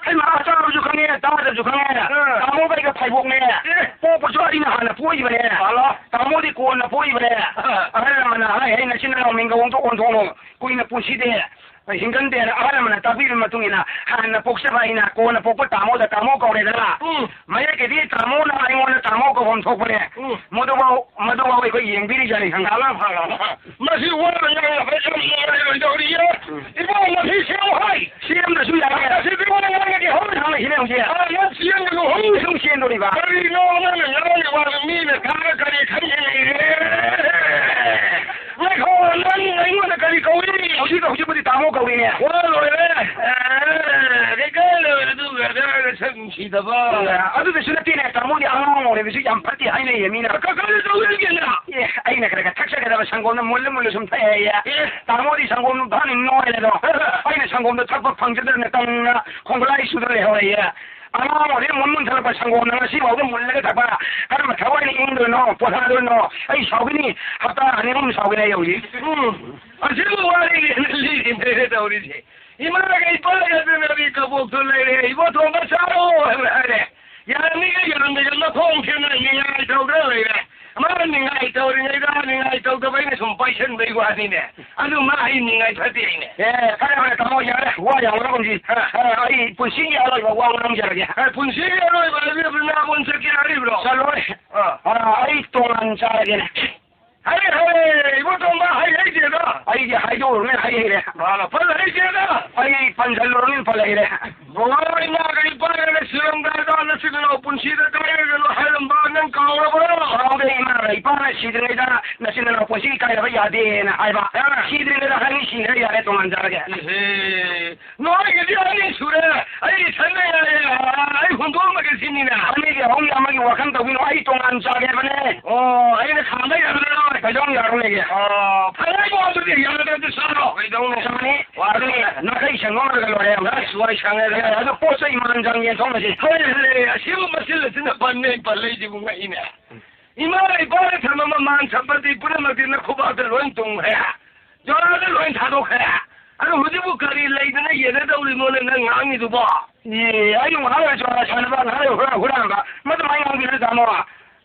ꯍꯩ ꯃꯥ, ꯇꯥꯕꯁꯨ ꯈꯪꯉꯦ, ꯇꯥꯗꯕꯁꯨ ꯈꯪꯉꯦ꯫ ꯑꯥ꯫ ꯇꯥꯃꯣꯒ ꯑꯩꯒ ꯐꯥꯏꯕꯣꯛꯅꯦ꯫ ꯑꯦ꯫ ꯄꯣꯛꯄꯁꯨ ꯑꯩꯅ ꯍꯥꯟꯅ ꯄꯣꯛꯏꯕꯅꯦ꯫ ꯍꯜꯂꯣ꯫ ꯇꯥꯃꯣꯗꯤ ꯀꯣꯟꯅ ꯄꯣꯛꯏꯕꯅꯦ꯫ ꯑꯥ꯫ ꯑꯍꯜ ꯂꯃꯟꯅ ꯍꯥꯏ, ꯍꯥꯏ, ꯅꯆꯤꯟ ꯅꯅꯥꯎ ꯃꯤꯡꯒ ꯑꯣꯟꯊꯣꯛ ꯑꯣꯟꯊꯣꯛꯅꯨ꯫ ꯀꯨꯏꯅ ꯄꯨꯟꯁꯤꯗꯦ꯫ ꯍꯤꯡꯒꯟꯗꯦꯅ ꯑꯍꯜ ꯂꯃꯟꯅ ꯇꯥꯛꯄꯤꯕꯒꯤ ꯃꯇꯨꯡ ꯏꯟꯅ ꯍꯥꯟꯅ ꯄꯣꯛꯆꯕ ꯑꯩꯅ ꯀꯣꯟꯅ ꯄꯣꯛꯄ ꯇꯥꯃꯣꯗ ꯇꯥꯃꯣ ꯀꯧꯔꯦꯗꯅ꯫ ꯎꯝ꯫ ꯃꯌꯦꯛꯀꯤꯗꯤ ꯇꯥꯃꯣꯅ ꯑꯩꯉꯣꯟꯗ ꯇꯥꯃꯣ ꯀꯧꯐꯝ ꯊꯣꯛꯄꯅꯦ꯫ ꯎꯝ꯫ ꯃꯗꯨꯐꯥꯎ, ꯃꯗꯨꯐꯥꯎ ꯑꯩꯈꯣꯏ ꯌꯦꯡꯕꯤꯔꯤꯖꯥꯠꯅꯤ ꯈꯪꯕ꯭ꯔꯥ? ꯐꯔꯦ, ꯐꯔꯦ꯫ ꯃꯁꯤ ꯋꯥꯅ ꯉꯥꯡꯅꯕ ꯌꯥꯝ ꯅꯨꯡꯉꯥꯏꯔꯣꯏꯗꯧꯔꯤꯌꯦ꯫ ꯎꯝ꯫ ꯏꯕꯣ, ꯃꯁꯤ ꯁꯦꯝꯃꯨ ꯍꯥꯏ꯫ ꯁꯦꯝꯗ꯭ꯔꯁꯨ ꯌꯥꯏꯌꯦ꯫ ꯃꯁꯤꯗꯤ ꯋꯥ ꯉꯥꯡꯅꯒꯦ ꯍꯧꯅ ꯍꯥꯡꯅ ꯁꯤꯅꯦ ꯍꯧꯖꯤꯛ꯫ ꯑꯥ, ꯅꯪ ꯆꯦꯟꯒꯅꯨ ꯍꯧ꯫ ꯁꯨꯝ ꯆꯦꯟꯗꯣꯔꯤꯕ꯫ ꯀꯔꯤꯅꯣ ꯅꯪꯅ ꯉꯥꯡꯉꯤ ꯋꯥꯗꯣ ꯃꯤꯅ ꯇꯥꯔꯒ ꯀꯔꯤ ꯈꯟꯒꯅꯤꯒꯦ? ꯉꯥꯏꯈꯣ, ꯅꯪ ꯑꯩꯉꯣꯟꯗ ꯀꯔꯤ ꯀꯧꯏ? ꯍꯧꯖꯤꯛ, ꯍꯧꯖꯤꯛꯄꯨꯗꯤ ꯇꯥꯃꯣ ꯀꯧꯔꯤꯅꯦ꯫ ꯋꯥ ꯂꯣꯏꯔꯦ꯫ ꯑꯦ, ꯂꯩꯀꯥꯏ ꯂꯣꯏꯔꯦ, ꯑꯗꯨꯒ ꯑꯗꯥꯒ ꯁꯛ ꯅꯨꯡꯁꯤꯗꯕ꯫ ꯑꯦ, ꯑꯗꯨꯗꯁꯨ ꯅꯠꯇꯦꯅꯦ, ꯇꯥꯃꯣꯗꯤ ꯑꯉꯥꯡ ꯑꯣꯏꯔꯤꯕꯁꯨ ꯌꯥꯝ ꯐꯠꯇꯦ ꯍꯥꯏꯅꯩꯌꯦ ꯃꯤꯅ꯫ ꯀ-, ꯀꯔꯤ ꯇꯧꯔꯤꯒꯦꯅ? ꯑꯦ, ꯑꯩꯅ ꯈꯔ ꯈꯔ ꯊꯛꯆꯒꯗꯕ ꯁꯪꯒꯣꯝꯗ ꯃꯨꯜꯂ ꯃꯨꯜꯂ ꯁꯨꯝ ꯊꯛꯑꯦꯌꯦ꯫ ꯑꯦ꯫ ꯇꯥꯃꯣꯗꯤ ꯁꯪꯒꯣꯝ ꯊꯛꯅꯤ ꯅꯣꯏꯔꯦꯗꯣ꯫ ꯑꯩꯅ ꯁꯪꯒꯣꯝꯗꯣ ꯊꯛꯄ ꯐꯪꯖꯗꯗꯅ ꯀꯪꯅ ꯈꯣꯡꯒꯂꯥꯏ ꯁꯨꯗ ꯂꯩꯍꯧꯔꯦꯌꯦ꯫ ꯑꯉꯥꯡ ꯑꯣꯏꯔꯤ ꯃꯨꯟ ꯃꯨꯟꯊꯠꯂꯛꯄ ꯁꯪꯒꯣꯝꯅ ꯉꯁꯤ ꯐꯥꯎꯗ ꯃꯨꯜꯂꯒ ꯊꯛꯄ꯫ ꯀꯔꯝꯕ ꯊꯋꯥꯏꯅ ꯏꯪꯗꯣꯏꯅꯣ, ꯄꯣꯊꯥꯗꯣꯏꯅꯣ? ꯑꯩ ꯁꯥꯎꯈꯤꯅꯤ, ꯍꯞꯇꯥ ꯑꯅꯤ ꯑꯍꯨꯝ ꯁꯥꯎꯈꯤꯅꯤ ꯑꯩ ꯍꯧꯖꯤꯛ꯫ ꯎꯝ, ꯑꯁꯤꯕꯨ ꯋꯥꯔꯤꯅꯦꯅ ꯂꯤꯔꯤꯅꯦꯅ ꯇꯧꯔꯤꯁꯦ꯫ ꯏꯃꯥꯒ ꯏꯄꯥꯒ ꯑꯗꯨꯅꯗꯤ ꯀꯕꯣꯛꯇꯨ ꯂꯩꯔꯦ, ꯏꯕꯣ ꯊꯣꯡꯕ ꯆꯥꯔꯣ ꯍꯥꯏꯕ ꯍꯥꯏꯔꯦ꯫ ꯌꯥꯔꯝꯃꯤꯒ ꯌꯥꯔꯝꯗꯦꯒ ꯃꯈꯣꯡ ꯁꯦꯝꯅ ꯅꯤꯡꯉꯥꯏ ꯇꯧꯗꯅ ꯂꯩꯔꯦ꯫ ꯃꯥꯅ ꯅꯤꯡꯉꯥꯏ ꯇꯧꯔꯤꯉꯩꯗ ꯅꯤꯡꯉꯥꯏ ꯇꯧꯗꯕ ꯑꯩꯅ ꯁꯨꯝ ꯄꯥꯏꯁꯟꯕꯩ ꯋꯥꯅꯤꯅꯦ꯫ ꯑꯗꯨ ꯃꯥ ꯑꯩ ꯅꯤꯡꯉꯥꯏ ꯐꯠꯇꯦ ꯍꯥꯏꯅꯦ꯫ ꯑꯦ, ꯐꯔꯦ, ꯐꯔꯦ, ꯇꯥꯃꯣ, ꯌꯥꯔꯦ꯫ ꯋꯥ ꯌꯥꯝ ꯉꯥꯡꯒꯨꯝꯁꯤ꯫ ꯑ꯫ ꯑ, ꯑꯩ ꯄꯨꯟꯁꯤꯒꯤ ꯑꯔꯣꯏꯕ ꯋꯥ ꯉꯥꯡꯖꯔꯒꯦ꯫ ꯑ, ꯄꯨꯟꯁꯤꯒꯤ ꯑꯔꯣꯏꯕ ꯍꯥꯏꯕꯤꯕ ꯅꯥꯕꯣꯟ ꯆꯠꯀꯦ ꯍꯥꯏꯔꯤꯕ꯭ꯔꯣ? ꯆꯠꯂꯣꯏ꯫ ꯑ꯫ ꯑ, ꯑꯩ ꯇꯣꯉꯥꯟ ꯆꯥꯔꯒꯦꯅꯦ꯫ ꯍꯥꯏꯔꯦ, ꯍꯥꯏꯔꯦ, ꯏꯕꯣ ꯇꯣꯝꯕ, ꯍꯩ ꯍꯩꯗꯦꯗ꯫ ꯑꯩꯗꯤ ꯍꯥꯏꯗꯣꯛꯎꯔꯅꯦ, ꯍꯩ ꯍꯩꯔꯦ꯫ ꯃꯥꯅ ꯐꯖ ꯍꯩꯗꯦꯗ꯫ ꯑꯩ ꯄꯟꯁꯜꯂꯨꯔꯅꯤꯅ ꯐꯖ ꯍꯩꯔꯦ꯫ ꯕꯕꯥ ꯏꯃꯥꯒ ꯏꯄꯥꯒ ꯁꯤꯔꯝꯗꯥꯏꯗ ꯅꯆꯤꯟ ꯅꯅꯥꯎ ꯄꯨꯟꯁꯤꯗ ꯀꯥꯏꯔꯒꯅꯨ ꯍꯥꯏꯔꯝꯕ ꯅꯪ ꯀꯥꯎꯔꯕ꯭ꯔꯣ? ꯀꯥꯎꯗꯦ, ꯏꯃꯥꯒ ꯏꯄꯥꯅ ꯁꯤꯗ꯭ꯔꯤꯉꯩꯗ ꯅꯆꯤꯟ ꯅꯅꯥꯎ ꯄꯨꯟꯁꯤ ꯀꯥꯏꯅꯕ ꯌꯥꯗꯦꯅ ꯍꯥꯏꯕ꯫ ꯑꯥ꯫ ꯁꯤꯗ꯭ꯔꯤꯉꯩꯗ ꯍꯥꯏꯅꯤ ꯁꯤꯈ꯭ꯔꯦ ꯌꯥꯔꯦ ꯇꯣꯉꯥꯟꯖꯔꯒꯦ꯫ ꯏꯍꯦ, ꯅꯣꯏꯒꯤꯗꯤ ꯑꯅꯤ ꯁꯨꯔꯦ, ꯑꯩ ꯏꯊꯟꯗ ꯌꯥꯔꯦ꯫ ꯑꯥ, ꯑꯩ ꯍꯨꯟꯗꯣꯛꯑꯝꯃꯒꯦ ꯁꯤꯅꯤꯅꯦ꯫ ꯑꯅꯤꯒꯤ ꯑꯍꯨꯝꯒꯤ ꯑꯃꯒꯤ ꯋꯥꯈꯜ ꯇꯧꯕꯤꯅꯣ, ꯑꯩ ꯇꯣꯉꯥꯟ ꯆꯥꯒꯦ ꯍꯥꯏꯕꯅꯦ꯫ ꯑꯣ, ꯑꯩꯅ ꯈꯥꯝꯕ ꯌꯥꯔꯔꯣꯏ꯫ ꯀꯩꯗꯧ ꯌꯥꯔꯣꯏ ꯂꯩꯒꯦ? ꯑꯣ, ꯐꯔꯦ ꯏꯕꯣ, ꯑꯗꯨꯗꯤ ꯌꯥꯔꯗꯤ ꯆꯥꯔꯣ꯫ ꯀꯩꯗꯧꯅꯤ? ꯆꯥꯅꯤ꯫ ꯋꯥꯔꯦ꯫ ꯑꯗꯨꯗꯤ ꯅꯥꯈꯩ ꯁꯦꯡꯗꯣꯛꯅꯔꯒ ꯂꯣꯏꯔꯦ꯫ ꯑꯁ, ꯋꯥꯏ ꯁꯪꯉꯦꯗ꯫ ꯑꯦ, ꯑꯗꯨ ꯄꯣꯠ ꯆꯩ ꯃꯥꯟ ꯆꯥꯡ ꯌꯦꯟꯊꯣꯛꯅꯁꯤ꯫ ꯍꯣꯏ, ꯍꯣꯏ, ꯑꯁꯤꯕꯨ ꯃꯆꯤꯜ ꯑꯁꯤꯅ ꯄꯟꯅꯦ ꯄꯜꯂꯛꯏꯁꯤꯕꯨ ꯉꯛꯏꯅꯦ꯫ ꯏꯃꯥ ꯏꯄꯥꯅ ꯊꯝꯃꯝꯕ ꯃꯥꯟ ꯁꯝꯄꯇꯤ ꯄꯨꯝꯅꯃꯛꯇꯤ ꯅꯈꯨꯕꯥꯛꯇ ꯂꯣꯏ ꯇꯨꯝꯈ꯭ꯔꯦ꯫ ꯖꯣꯔꯥꯗ ꯂꯣꯏ ꯊꯥꯗꯣꯛꯈ꯭ꯔꯦ꯫ ꯑꯗꯨ ꯍꯧꯖꯤꯛꯄꯨ ꯀꯔꯤ ꯂꯩꯗꯅ ꯌꯦꯟꯅꯗꯧꯔꯤꯅꯣꯅꯦ ꯅꯪ ꯉꯥꯡꯉꯤꯗꯨꯕꯣ? ꯑꯦ, ꯑꯩ ꯉꯥꯏꯍꯥꯛ ꯂꯩꯔ ꯖꯣꯔꯥ ꯁꯥꯟꯅꯕ, ꯉꯥꯏꯍꯥꯛ ꯂꯩꯔ ꯍꯨꯔꯥꯟ-, ꯍꯨꯔꯥꯟꯕ꯫ ꯃꯗꯨꯃꯥꯏꯅ ꯉꯥꯡꯕꯤꯔꯣꯏ ꯇꯥꯃꯣ꯫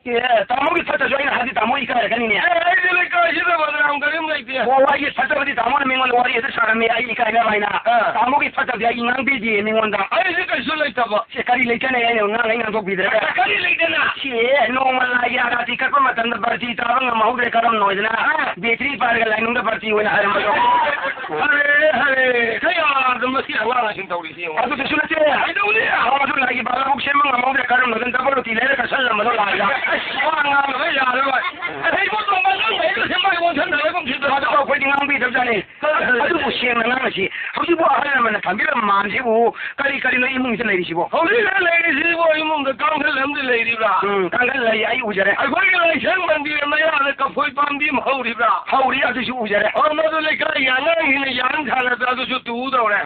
ꯑꯦ, ꯇꯥꯃꯣꯒꯤ ꯐꯠꯇꯁꯨ ꯑꯩꯅ ꯍꯥꯏꯗꯤ ꯇꯥꯃꯣ ꯏꯀꯥꯏꯔꯛꯀꯅꯤꯅꯦ꯫ ꯑꯦ, ꯑꯩꯗꯤ ꯂꯩꯀꯥꯏꯁꯤꯗ ꯕꯗꯅꯥꯝ ꯀꯔꯤꯝ ꯂꯩꯇꯦ꯫ ꯑꯣ, ꯑꯩꯒꯤ ꯐꯠꯇꯕꯗꯤ ꯇꯥꯃꯣꯅ ꯃꯤꯉꯣꯟꯗ ꯋꯥꯔꯤ ꯍꯦꯛꯇ ꯁꯥꯔꯝꯃꯤ, ꯑꯩ ꯏꯀꯥꯏꯅꯕ ꯍꯥꯏꯅ꯫ ꯑꯥ꯫ ꯇꯥꯃꯣꯒꯤ ꯐꯠꯇꯕꯗꯤ ꯑꯩ ꯉꯥꯡꯕꯤꯗꯦ ꯃꯤꯉꯣꯟꯗ꯫ ꯑꯩꯗꯤ ꯀꯩꯁꯨ ꯂꯩꯇꯕ꯫ ꯁꯦ, ꯀꯔꯤ ꯂꯩꯇꯅ ꯑꯩꯅ ꯉꯥꯡ-, ꯑꯩ ꯉꯥꯡꯊꯣꯛꯄꯤꯗ꯭ꯔꯒ? ꯀꯔꯤ ꯂꯩꯇꯅ? ꯁꯤ ꯅꯣꯡꯃ ꯂꯥꯏꯒꯤ ꯑꯥꯔꯥꯇꯤ ꯀꯠꯄ ꯃꯇꯝꯗ ꯕꯥꯔꯇꯤ ꯇꯥꯕ ꯉꯝꯍꯧꯗ꯭ꯔꯦ, ꯀꯔꯝꯅ ꯑꯣꯏꯗꯅ? ꯑꯥ꯫ ꯕꯦꯇ꯭ꯔꯤ ꯄꯥꯏꯔꯒ ꯂꯥꯏꯅꯨꯡꯗ ꯕꯥꯔꯇꯤ ꯑꯣꯏꯅ ꯍꯥꯏꯔꯝꯕꯗꯣ꯫ ꯍꯔꯦ, ꯍꯔꯦ, ꯀꯌꯥꯗ ꯃꯁꯤ ꯑꯉꯥꯡꯁꯤꯡ ꯇꯧꯔꯤꯁꯤ ꯌꯦꯡꯉꯣ꯫ ꯑꯗꯨꯗꯁꯨ ꯅꯠꯇꯦ꯫ ꯀꯩꯗꯧꯅꯤ? ꯑꯣ, ꯑꯗꯨ ꯂꯥꯏꯒꯤ ꯕꯥꯂꯥꯕꯨꯛ ꯁꯦꯝꯕ ꯉꯝꯍꯧꯗ꯭ꯔꯦ, ꯀꯔꯝꯅ ꯑꯣꯏꯗꯅ ꯗꯕꯜ ꯔꯣꯇꯤ ꯂꯩꯔꯒ ꯆꯠꯂꯝꯕꯗꯣ ꯂꯥꯏꯗ꯫ ꯑꯁ, ꯋꯥ ꯉꯥꯡꯕ ꯌꯥꯔꯔꯣꯏ꯫ ꯑꯩ ꯏꯕꯣ ꯇꯣꯝꯕ ꯅꯪ ꯂꯩꯔꯒ ꯁꯦꯝꯕ ꯑꯩꯉꯣꯟꯗ ꯁꯟꯗ ꯂꯩꯒꯨꯝꯁꯤꯗ꯫ ꯑꯗꯨ ꯑꯩꯈꯣꯏꯗꯤ ꯉꯥꯡꯕꯤꯗꯕꯖꯥꯠꯅꯤ꯫ ꯑꯗꯨꯕꯨ ꯁꯦꯡꯅ ꯉꯥꯡꯅꯁꯤ꯫ ꯍꯧꯖꯤꯛꯄꯨ ꯑꯍꯜ ꯂꯃꯟꯅ ꯊꯝꯕꯤꯔꯝꯕ ꯃꯥꯟꯁꯤꯕꯨ ꯀꯔꯤ ꯀꯔꯤꯅꯣ ꯏꯃꯨꯡꯁꯤꯗ ꯂꯩꯔꯤꯁꯤꯕꯣ? ꯍꯧꯖꯤꯛ ꯂꯩꯔꯤꯁꯤꯕꯨ ꯏꯃꯨꯡꯗ ꯀꯥꯡꯈꯜ ꯑꯃꯗꯤ ꯂꯩꯔꯤꯕ꯭ꯔꯥ? ꯎꯝ, ꯀꯥꯡꯈꯜ ꯂꯩ, ꯑꯩ ꯎꯖꯔꯦ꯫ ꯑꯩꯈꯣꯏꯒꯤ ꯂꯥꯏꯁꯪ ꯃꯟꯗꯤꯔ ꯃꯌꯥꯗ ꯀꯐꯣꯏ ꯄꯥꯝꯕꯤ ꯑꯃ ꯍꯧꯔꯤꯕ꯭ꯔꯥ? ꯍꯧꯔꯤ, ꯑꯗꯨꯁꯨ ꯎꯖꯔꯦ꯫ ꯑꯣ, ꯃꯗꯨ ꯂꯩꯀꯥꯏꯒꯤ ꯑꯉꯥꯡꯁꯤꯡꯅ ꯌꯥꯟ ꯁꯥꯟꯅꯗꯅ ꯑꯗꯨꯁꯨ ꯇꯨꯗꯧꯔꯦ꯫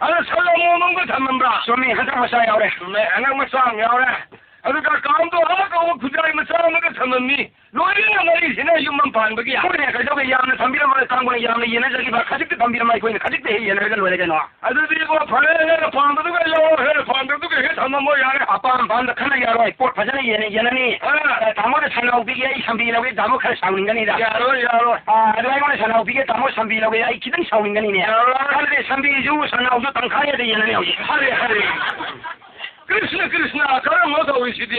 ꯑꯗ ꯁꯟ ꯑꯃꯣꯝ ꯑꯃꯒ ꯊꯝꯃꯝꯕ꯭ꯔꯥ? ꯆꯨꯝꯃꯤ, ꯍꯟꯗꯛ ꯃꯆꯥ ꯌꯥꯎꯔꯦ꯫ ꯆꯨꯝꯃꯦ, ꯍꯟꯗꯛ ꯃꯆꯥ ꯑꯃ ꯌꯥꯎꯔꯦ꯫ ꯑꯗꯨꯒ ꯀꯥꯝꯗꯣ ꯑꯥ ꯀꯧꯕ ꯈꯨꯖꯥꯏ ꯃꯆꯥ ꯑꯃꯒ ꯊꯝꯃꯝꯃꯤ꯫ ꯂꯣꯏꯅ ꯃꯔꯤꯁꯤꯅ ꯌꯨꯝ ꯑꯃ ꯄꯥꯟꯕꯒꯤ꯫ ꯍꯣꯏꯅꯦ, ꯀꯩꯗꯧꯒꯦ? ꯌꯥꯝꯅ ꯊꯝꯕꯤꯔꯝꯃꯣꯏ, ꯀꯥꯡꯕꯨꯅ ꯌꯥꯝꯅ ꯌꯦꯟꯅꯖꯈꯤꯕ, ꯈꯖꯤꯛꯇ ꯊꯝꯕꯤꯔꯝꯃꯣ, ꯑꯩꯈꯣꯏꯅ ꯈꯖꯤꯛꯇ ꯍꯦꯛ ꯌꯦꯟꯅꯔꯒ ꯂꯣꯏꯔꯦ ꯀꯩꯅꯣ꯫ ꯑꯗꯨꯗꯤ ꯏꯕꯣ, ꯐꯔꯦ, ꯅꯪꯅ ꯄꯥꯝꯕꯗꯨꯒ ꯂꯧꯔꯣ, ꯍꯦꯟꯅ ꯄꯥꯝꯗꯕꯗꯨꯒ ꯍꯦꯛ ꯊꯝꯃꯝꯃꯣ ꯌꯥꯔꯦ꯫ ꯑꯄꯥꯝ ꯄꯥꯝꯗ ꯈꯟꯅ ꯌꯥꯔꯣꯏ, ꯄꯣꯠ ꯐꯖꯅ ꯌꯦꯟꯅ ꯌꯦꯟꯅꯅꯤ꯫ ꯑꯥ꯫ ꯑꯦ, ꯇꯥꯃꯣꯅ ꯁꯟꯅꯥꯎ ꯄꯤꯒꯦ, ꯑꯩ ꯁꯟꯕꯤ ꯂꯧꯒꯦ, ꯇꯥꯃꯣ ꯈꯔ ꯁꯥꯎꯅꯤꯡꯒꯅꯤꯗ꯫ ꯌꯥꯔꯣꯏ, ꯌꯥꯔꯣꯏ꯫ ꯑꯥ, ꯑꯗꯣ ꯑꯩꯉꯣꯟꯗ ꯁꯟꯅꯥꯎ ꯄꯤꯒꯦ, ꯇꯥꯃꯣ ꯁꯟꯕꯤ ꯂꯧꯒꯦ, ꯑꯩ ꯈꯤꯇꯪ ꯁꯥꯎꯅꯤꯡꯒꯅꯤꯅꯦ꯫ ꯌꯥꯔꯣꯏ꯫ ꯑꯗꯨꯗꯤ ꯁꯟꯕꯤꯁꯨ ꯁꯟꯅꯥꯎꯁꯨ ꯇꯪꯈꯥꯏ ꯍꯦꯛꯇ ꯌꯦꯟꯅꯅꯤ ꯍꯧꯖꯤꯛ꯫ ꯍꯔꯦ, ꯍꯔꯦ꯫ ꯀ꯭ꯔꯤꯁꯅ, ꯀ꯭ꯔꯤꯁꯅ, ꯀꯔꯝꯕ ꯇꯧꯔꯤꯁꯤꯗꯤ?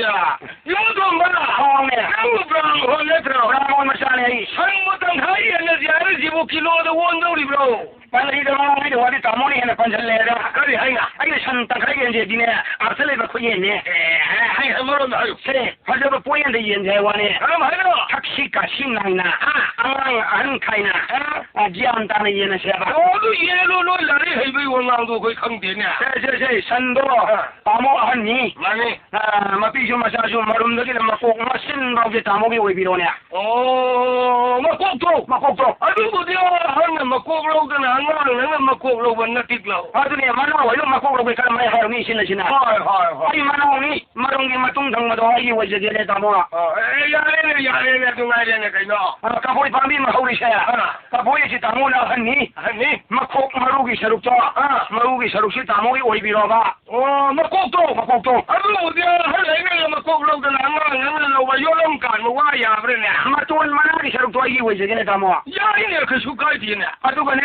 ꯌꯣꯟꯊꯣꯛꯄ? ꯑꯧꯅꯦ꯫ ꯅꯪꯕꯨ ꯕ꯭ꯔꯥꯝ ꯍꯣꯏ ꯅꯠꯇ꯭ꯔꯣ? ꯕ꯭ꯔꯥꯝ ꯍꯣꯏ ꯃꯆꯥꯅꯦ ꯑꯩ꯫ ꯁꯟꯕꯨ ꯇꯪꯈꯥꯏ ꯌꯦꯟꯅꯁꯤ ꯍꯥꯏꯔꯤꯁꯤꯕꯨ ꯀꯤꯂꯣꯗ ꯑꯣꯟꯗꯧꯔꯤꯕ꯭ꯔꯣ? ꯄꯥꯟꯖꯤꯗ ꯃꯃꯥꯡꯉꯩꯗ ꯋꯥꯗꯤ ꯇꯥꯃꯣꯅ ꯍꯦꯟꯅ ꯄꯥꯟꯁꯤꯜꯂꯦꯗ꯫ ꯀꯔꯤ ꯍꯥꯏꯅ? ꯑꯩꯅ ꯁꯟ ꯇꯪꯈꯥꯏ ꯌꯦꯟꯁꯦꯗꯤꯅꯦ, ꯑꯥꯔꯊ ꯂꯩꯕ ꯈꯨꯠꯌꯦꯟꯅꯦ꯫ ꯑꯦ, ꯍꯥꯏ, ꯍꯥꯏ, ꯑꯃꯔꯣꯝꯗ ꯍꯥꯏꯌꯨ꯫ ꯁꯦ, ꯐꯖꯕ ꯄꯣꯠꯌꯦꯟꯗ ꯌꯦꯟꯁꯦ ꯍꯥꯏ ꯋꯥꯅꯦ꯫ ꯀꯔꯝ ꯍꯥꯏꯅꯣ? ꯊꯛꯁꯤ ꯈꯥꯁꯤ ꯅꯥꯏꯅ, ꯍꯥ? ꯑꯉꯥꯡ ꯑꯍꯟ ꯈꯥꯏꯅ, ꯍꯥ? ꯑ, ꯒ꯭ꯌꯥꯟ ꯇꯥꯅ ꯌꯦꯟꯅꯁꯦꯕ꯫ ꯑꯣ, ꯑꯗꯨ ꯌꯦꯜꯂꯨ, ꯅꯣꯏ ꯂꯥꯏꯔꯤꯛ ꯍꯩꯕꯒꯤ ꯋꯥꯉꯥꯡꯗꯣ ꯑꯩꯈꯣꯏ ꯈꯪꯗꯦꯅꯦ꯫ ꯁꯦ, ꯁꯦ, ꯁꯦ, ꯁꯟꯗꯣ, ꯑ꯫ ꯇꯥꯃꯣ ꯑꯍꯟꯅꯤ꯫ ꯃꯥꯅꯤ꯫ ꯑ, ꯃꯄꯤꯁꯨ ꯃꯆꯥꯁꯨ ꯃꯔꯨꯝꯗꯒꯤꯅ ꯃꯀꯣꯛ ꯃꯆꯤꯟ ꯐꯥꯎꯁꯦ ꯇꯥꯃꯣꯒꯤ ꯑꯣꯏꯕꯤꯔꯣꯅꯦ꯫ ꯑꯣ, ꯃꯀꯣꯛꯇꯣ? ꯃꯀꯣꯛꯇꯣ꯫ ꯑꯗꯨꯕꯨꯗꯤ ꯑꯍꯟꯅ ꯃꯀꯣꯛ ꯂꯧꯗꯅ ꯑꯉꯥꯡ ꯅꯪꯅ ꯃꯀꯣꯛ ꯂꯧꯕ ꯅꯠꯇꯤꯛ ꯂꯧ꯫ ꯑꯗꯨꯅꯦ, ꯃꯅꯥꯎ ꯍꯣꯏꯅ ꯃꯀꯣꯛ ꯂꯧꯕꯩ ꯀꯔꯝ ꯍꯥꯏ ꯍꯥꯏꯔꯨꯅꯤ, ꯏꯆꯤꯟ ꯏꯆꯤꯟꯅ? ꯍꯣꯏ, ꯍꯣꯏ, ꯍꯣꯏ꯫ ꯑꯩ ꯃꯅꯥꯎꯅꯤ, ꯃꯔꯨꯝꯒꯤ ꯃꯇꯨꯡ ꯊꯪꯕꯗꯣ ꯑꯩꯒꯤ ꯑꯣꯏꯖꯒꯦꯅꯦ, ꯇꯥꯃꯣ꯫ ꯑꯣ, ꯑꯦ, ꯌꯥꯔꯦꯅꯦ, ꯌꯥꯔꯦꯅꯦ, ꯑꯗꯨ ꯉꯥꯏꯔꯦꯅꯦ ꯀꯩꯅꯣ꯫ ꯑ, ꯀꯐꯣꯏ ꯄꯥꯝꯕꯤ ꯑꯃ ꯍꯧꯔꯤꯁꯦ꯫ ꯑ꯫ ꯀꯐꯣꯏ ꯑꯁꯤ ꯇꯥꯃꯣꯅ ꯑꯍꯟꯅꯤ꯫ ꯑꯍꯟꯅꯤ꯫ ꯃꯈꯣꯛ ꯃꯔꯨꯒꯤ ꯁꯔꯨꯛꯇꯣ, ꯑ꯫ ꯃꯔꯨꯒꯤ ꯁꯔꯨꯛꯁꯤ ꯇꯥꯃꯣꯒꯤ ꯑꯣꯏꯕꯤꯔꯣꯕ꯫ ꯑꯣ, ꯃꯀꯣꯛꯇꯣ? ꯃꯀꯣꯛꯇꯣ꯫ ꯑꯗꯨꯕꯨꯗꯤ ꯑꯍꯜ ꯑꯩꯅ ꯃꯀꯣꯛ ꯂꯧꯗꯅ ꯑꯉꯥꯡ ꯑꯃꯅ ꯂꯧꯕ ꯌꯣꯠꯂꯝ ꯀꯥꯟꯕ ꯋꯥ ꯌꯥꯕ꯭ꯔꯥꯅꯦ? ꯃꯇꯣꯟ ꯃꯅꯥꯒꯤ ꯁꯔꯨꯛꯇꯣ ꯑꯩꯒꯤ ꯑꯣꯏꯖꯒꯦꯅꯦ, ꯇꯥꯃꯣ꯫ ꯌꯥꯏꯅꯦ, ꯀꯩꯁꯨ ꯀꯥꯏꯗꯦꯅꯦ꯫ ꯑꯗꯨꯒꯅꯦ,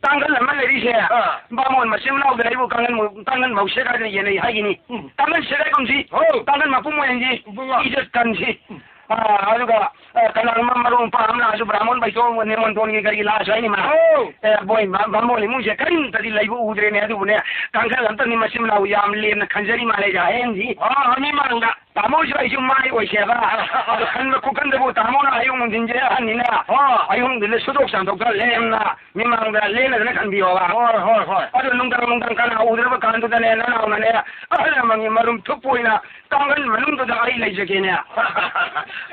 ꯀꯥꯡꯈꯜ ꯑꯃ ꯂꯩꯔꯤꯁꯦ, ꯑꯥ꯫ ꯕꯥꯃꯣꯟ ꯃꯆꯤꯟ ꯃꯅꯥꯎꯗ ꯑꯩꯕꯨ ꯀꯥꯡꯈꯜ ꯃꯨ-, ꯀꯥꯡꯈꯜ ꯃꯧ ꯁꯦꯒꯥꯏꯗꯅ ꯌꯦꯟꯅꯩ ꯍꯥꯏꯒꯤꯅꯤ꯫ ꯎꯝ꯫ ꯀꯥꯡꯈꯜ ꯁꯦꯒꯥꯏꯒꯨꯝꯁꯤ, ꯍꯣ꯫ ꯀꯥꯡꯈꯜ ꯃꯄꯨꯝ ꯑꯣꯏꯍꯟꯁꯤ, ꯏꯕꯨꯡꯉꯣ꯫ ꯏꯖꯠ ꯀꯟꯁꯤ꯫ ꯎꯝ꯫ ꯑꯥ, ꯑꯗꯨꯒ, ꯑꯥ, ꯀꯅꯥꯒꯨꯝꯕ ꯃꯔꯨꯞ ꯃꯄꯥꯡ ꯑꯃ ꯂꯥꯛꯑꯁꯨ, ꯕ꯭ꯔꯥꯍꯃꯣꯟ ꯕꯩꯇꯣꯟ, ꯅꯦꯃꯣꯟꯇꯣꯟꯒꯤ ꯀꯔꯤꯒꯤ ꯂꯥꯛꯑꯁꯨ ꯍꯥꯏꯅꯤ ꯃꯥ꯫ ꯍꯣ꯫ ꯑꯦ, ꯕꯣꯏ, ꯕꯥ-, ꯕꯥꯃꯣꯟ ꯏꯃꯨꯡꯁꯦ ꯀꯔꯤꯝꯇꯗꯤ ꯂꯩꯕ ꯎꯗ꯭ꯔꯦꯅꯦ, ꯑꯗꯨꯕꯨꯅꯦ, ꯀꯥꯡꯈꯜ ꯑꯝꯇꯪꯗꯤ ꯃꯆꯤꯟ ꯃꯅꯥꯎ ꯌꯥꯝ ꯂꯦꯝꯅ ꯈꯟꯖꯔꯤ ꯃꯥꯜꯂꯦ, ꯍꯌꯦꯡꯗꯤ꯫ ꯑꯥ, ꯃꯤ ꯃꯥꯡꯗ꯫ ꯇꯥꯃꯣꯁꯨ ꯑꯩꯁꯨ ꯃꯥꯏ ꯑꯣꯏꯁꯦꯕ꯫ ꯑꯗꯣ ꯈꯟꯕ ꯈꯨꯀꯟꯗꯕꯨ ꯇꯥꯃꯣꯅ ꯑꯌꯨꯛ ꯅꯨꯡꯊꯤꯟꯁꯦ ꯑꯍꯟꯅꯤꯅ ꯍꯣꯏ꯫ ꯑꯌꯨꯛ ꯅꯨꯡꯊꯤꯜꯗ ꯁꯨꯗꯣꯛ ꯆꯥꯝꯊꯣꯛꯇ ꯂꯦꯝꯅ ꯃꯤꯃꯥꯡꯗ ꯂꯦꯡꯗꯅ ꯈꯟꯕꯤꯌꯣꯕ꯫ ꯍꯣꯏ, ꯍꯣꯏ, ꯍꯣꯏ꯫ ꯑꯗꯣ ꯅꯨꯡꯗꯥꯡ ꯅꯨꯡꯗꯥꯡ ꯀꯅꯥ ꯎꯗ꯭ꯔꯕ ꯀꯥꯟꯗꯨꯗꯅꯦ ꯅꯅꯥꯎꯅꯅꯦ ꯑꯍꯜ ꯂꯃꯟꯒꯤ ꯃꯔꯨꯝ ꯊꯨꯞꯄ ꯑꯣꯏꯅ ꯀꯥꯡꯈꯟ ꯃꯅꯨꯡꯗꯨꯗ ꯑꯩ ꯂꯩꯖꯒꯦꯅꯦ꯫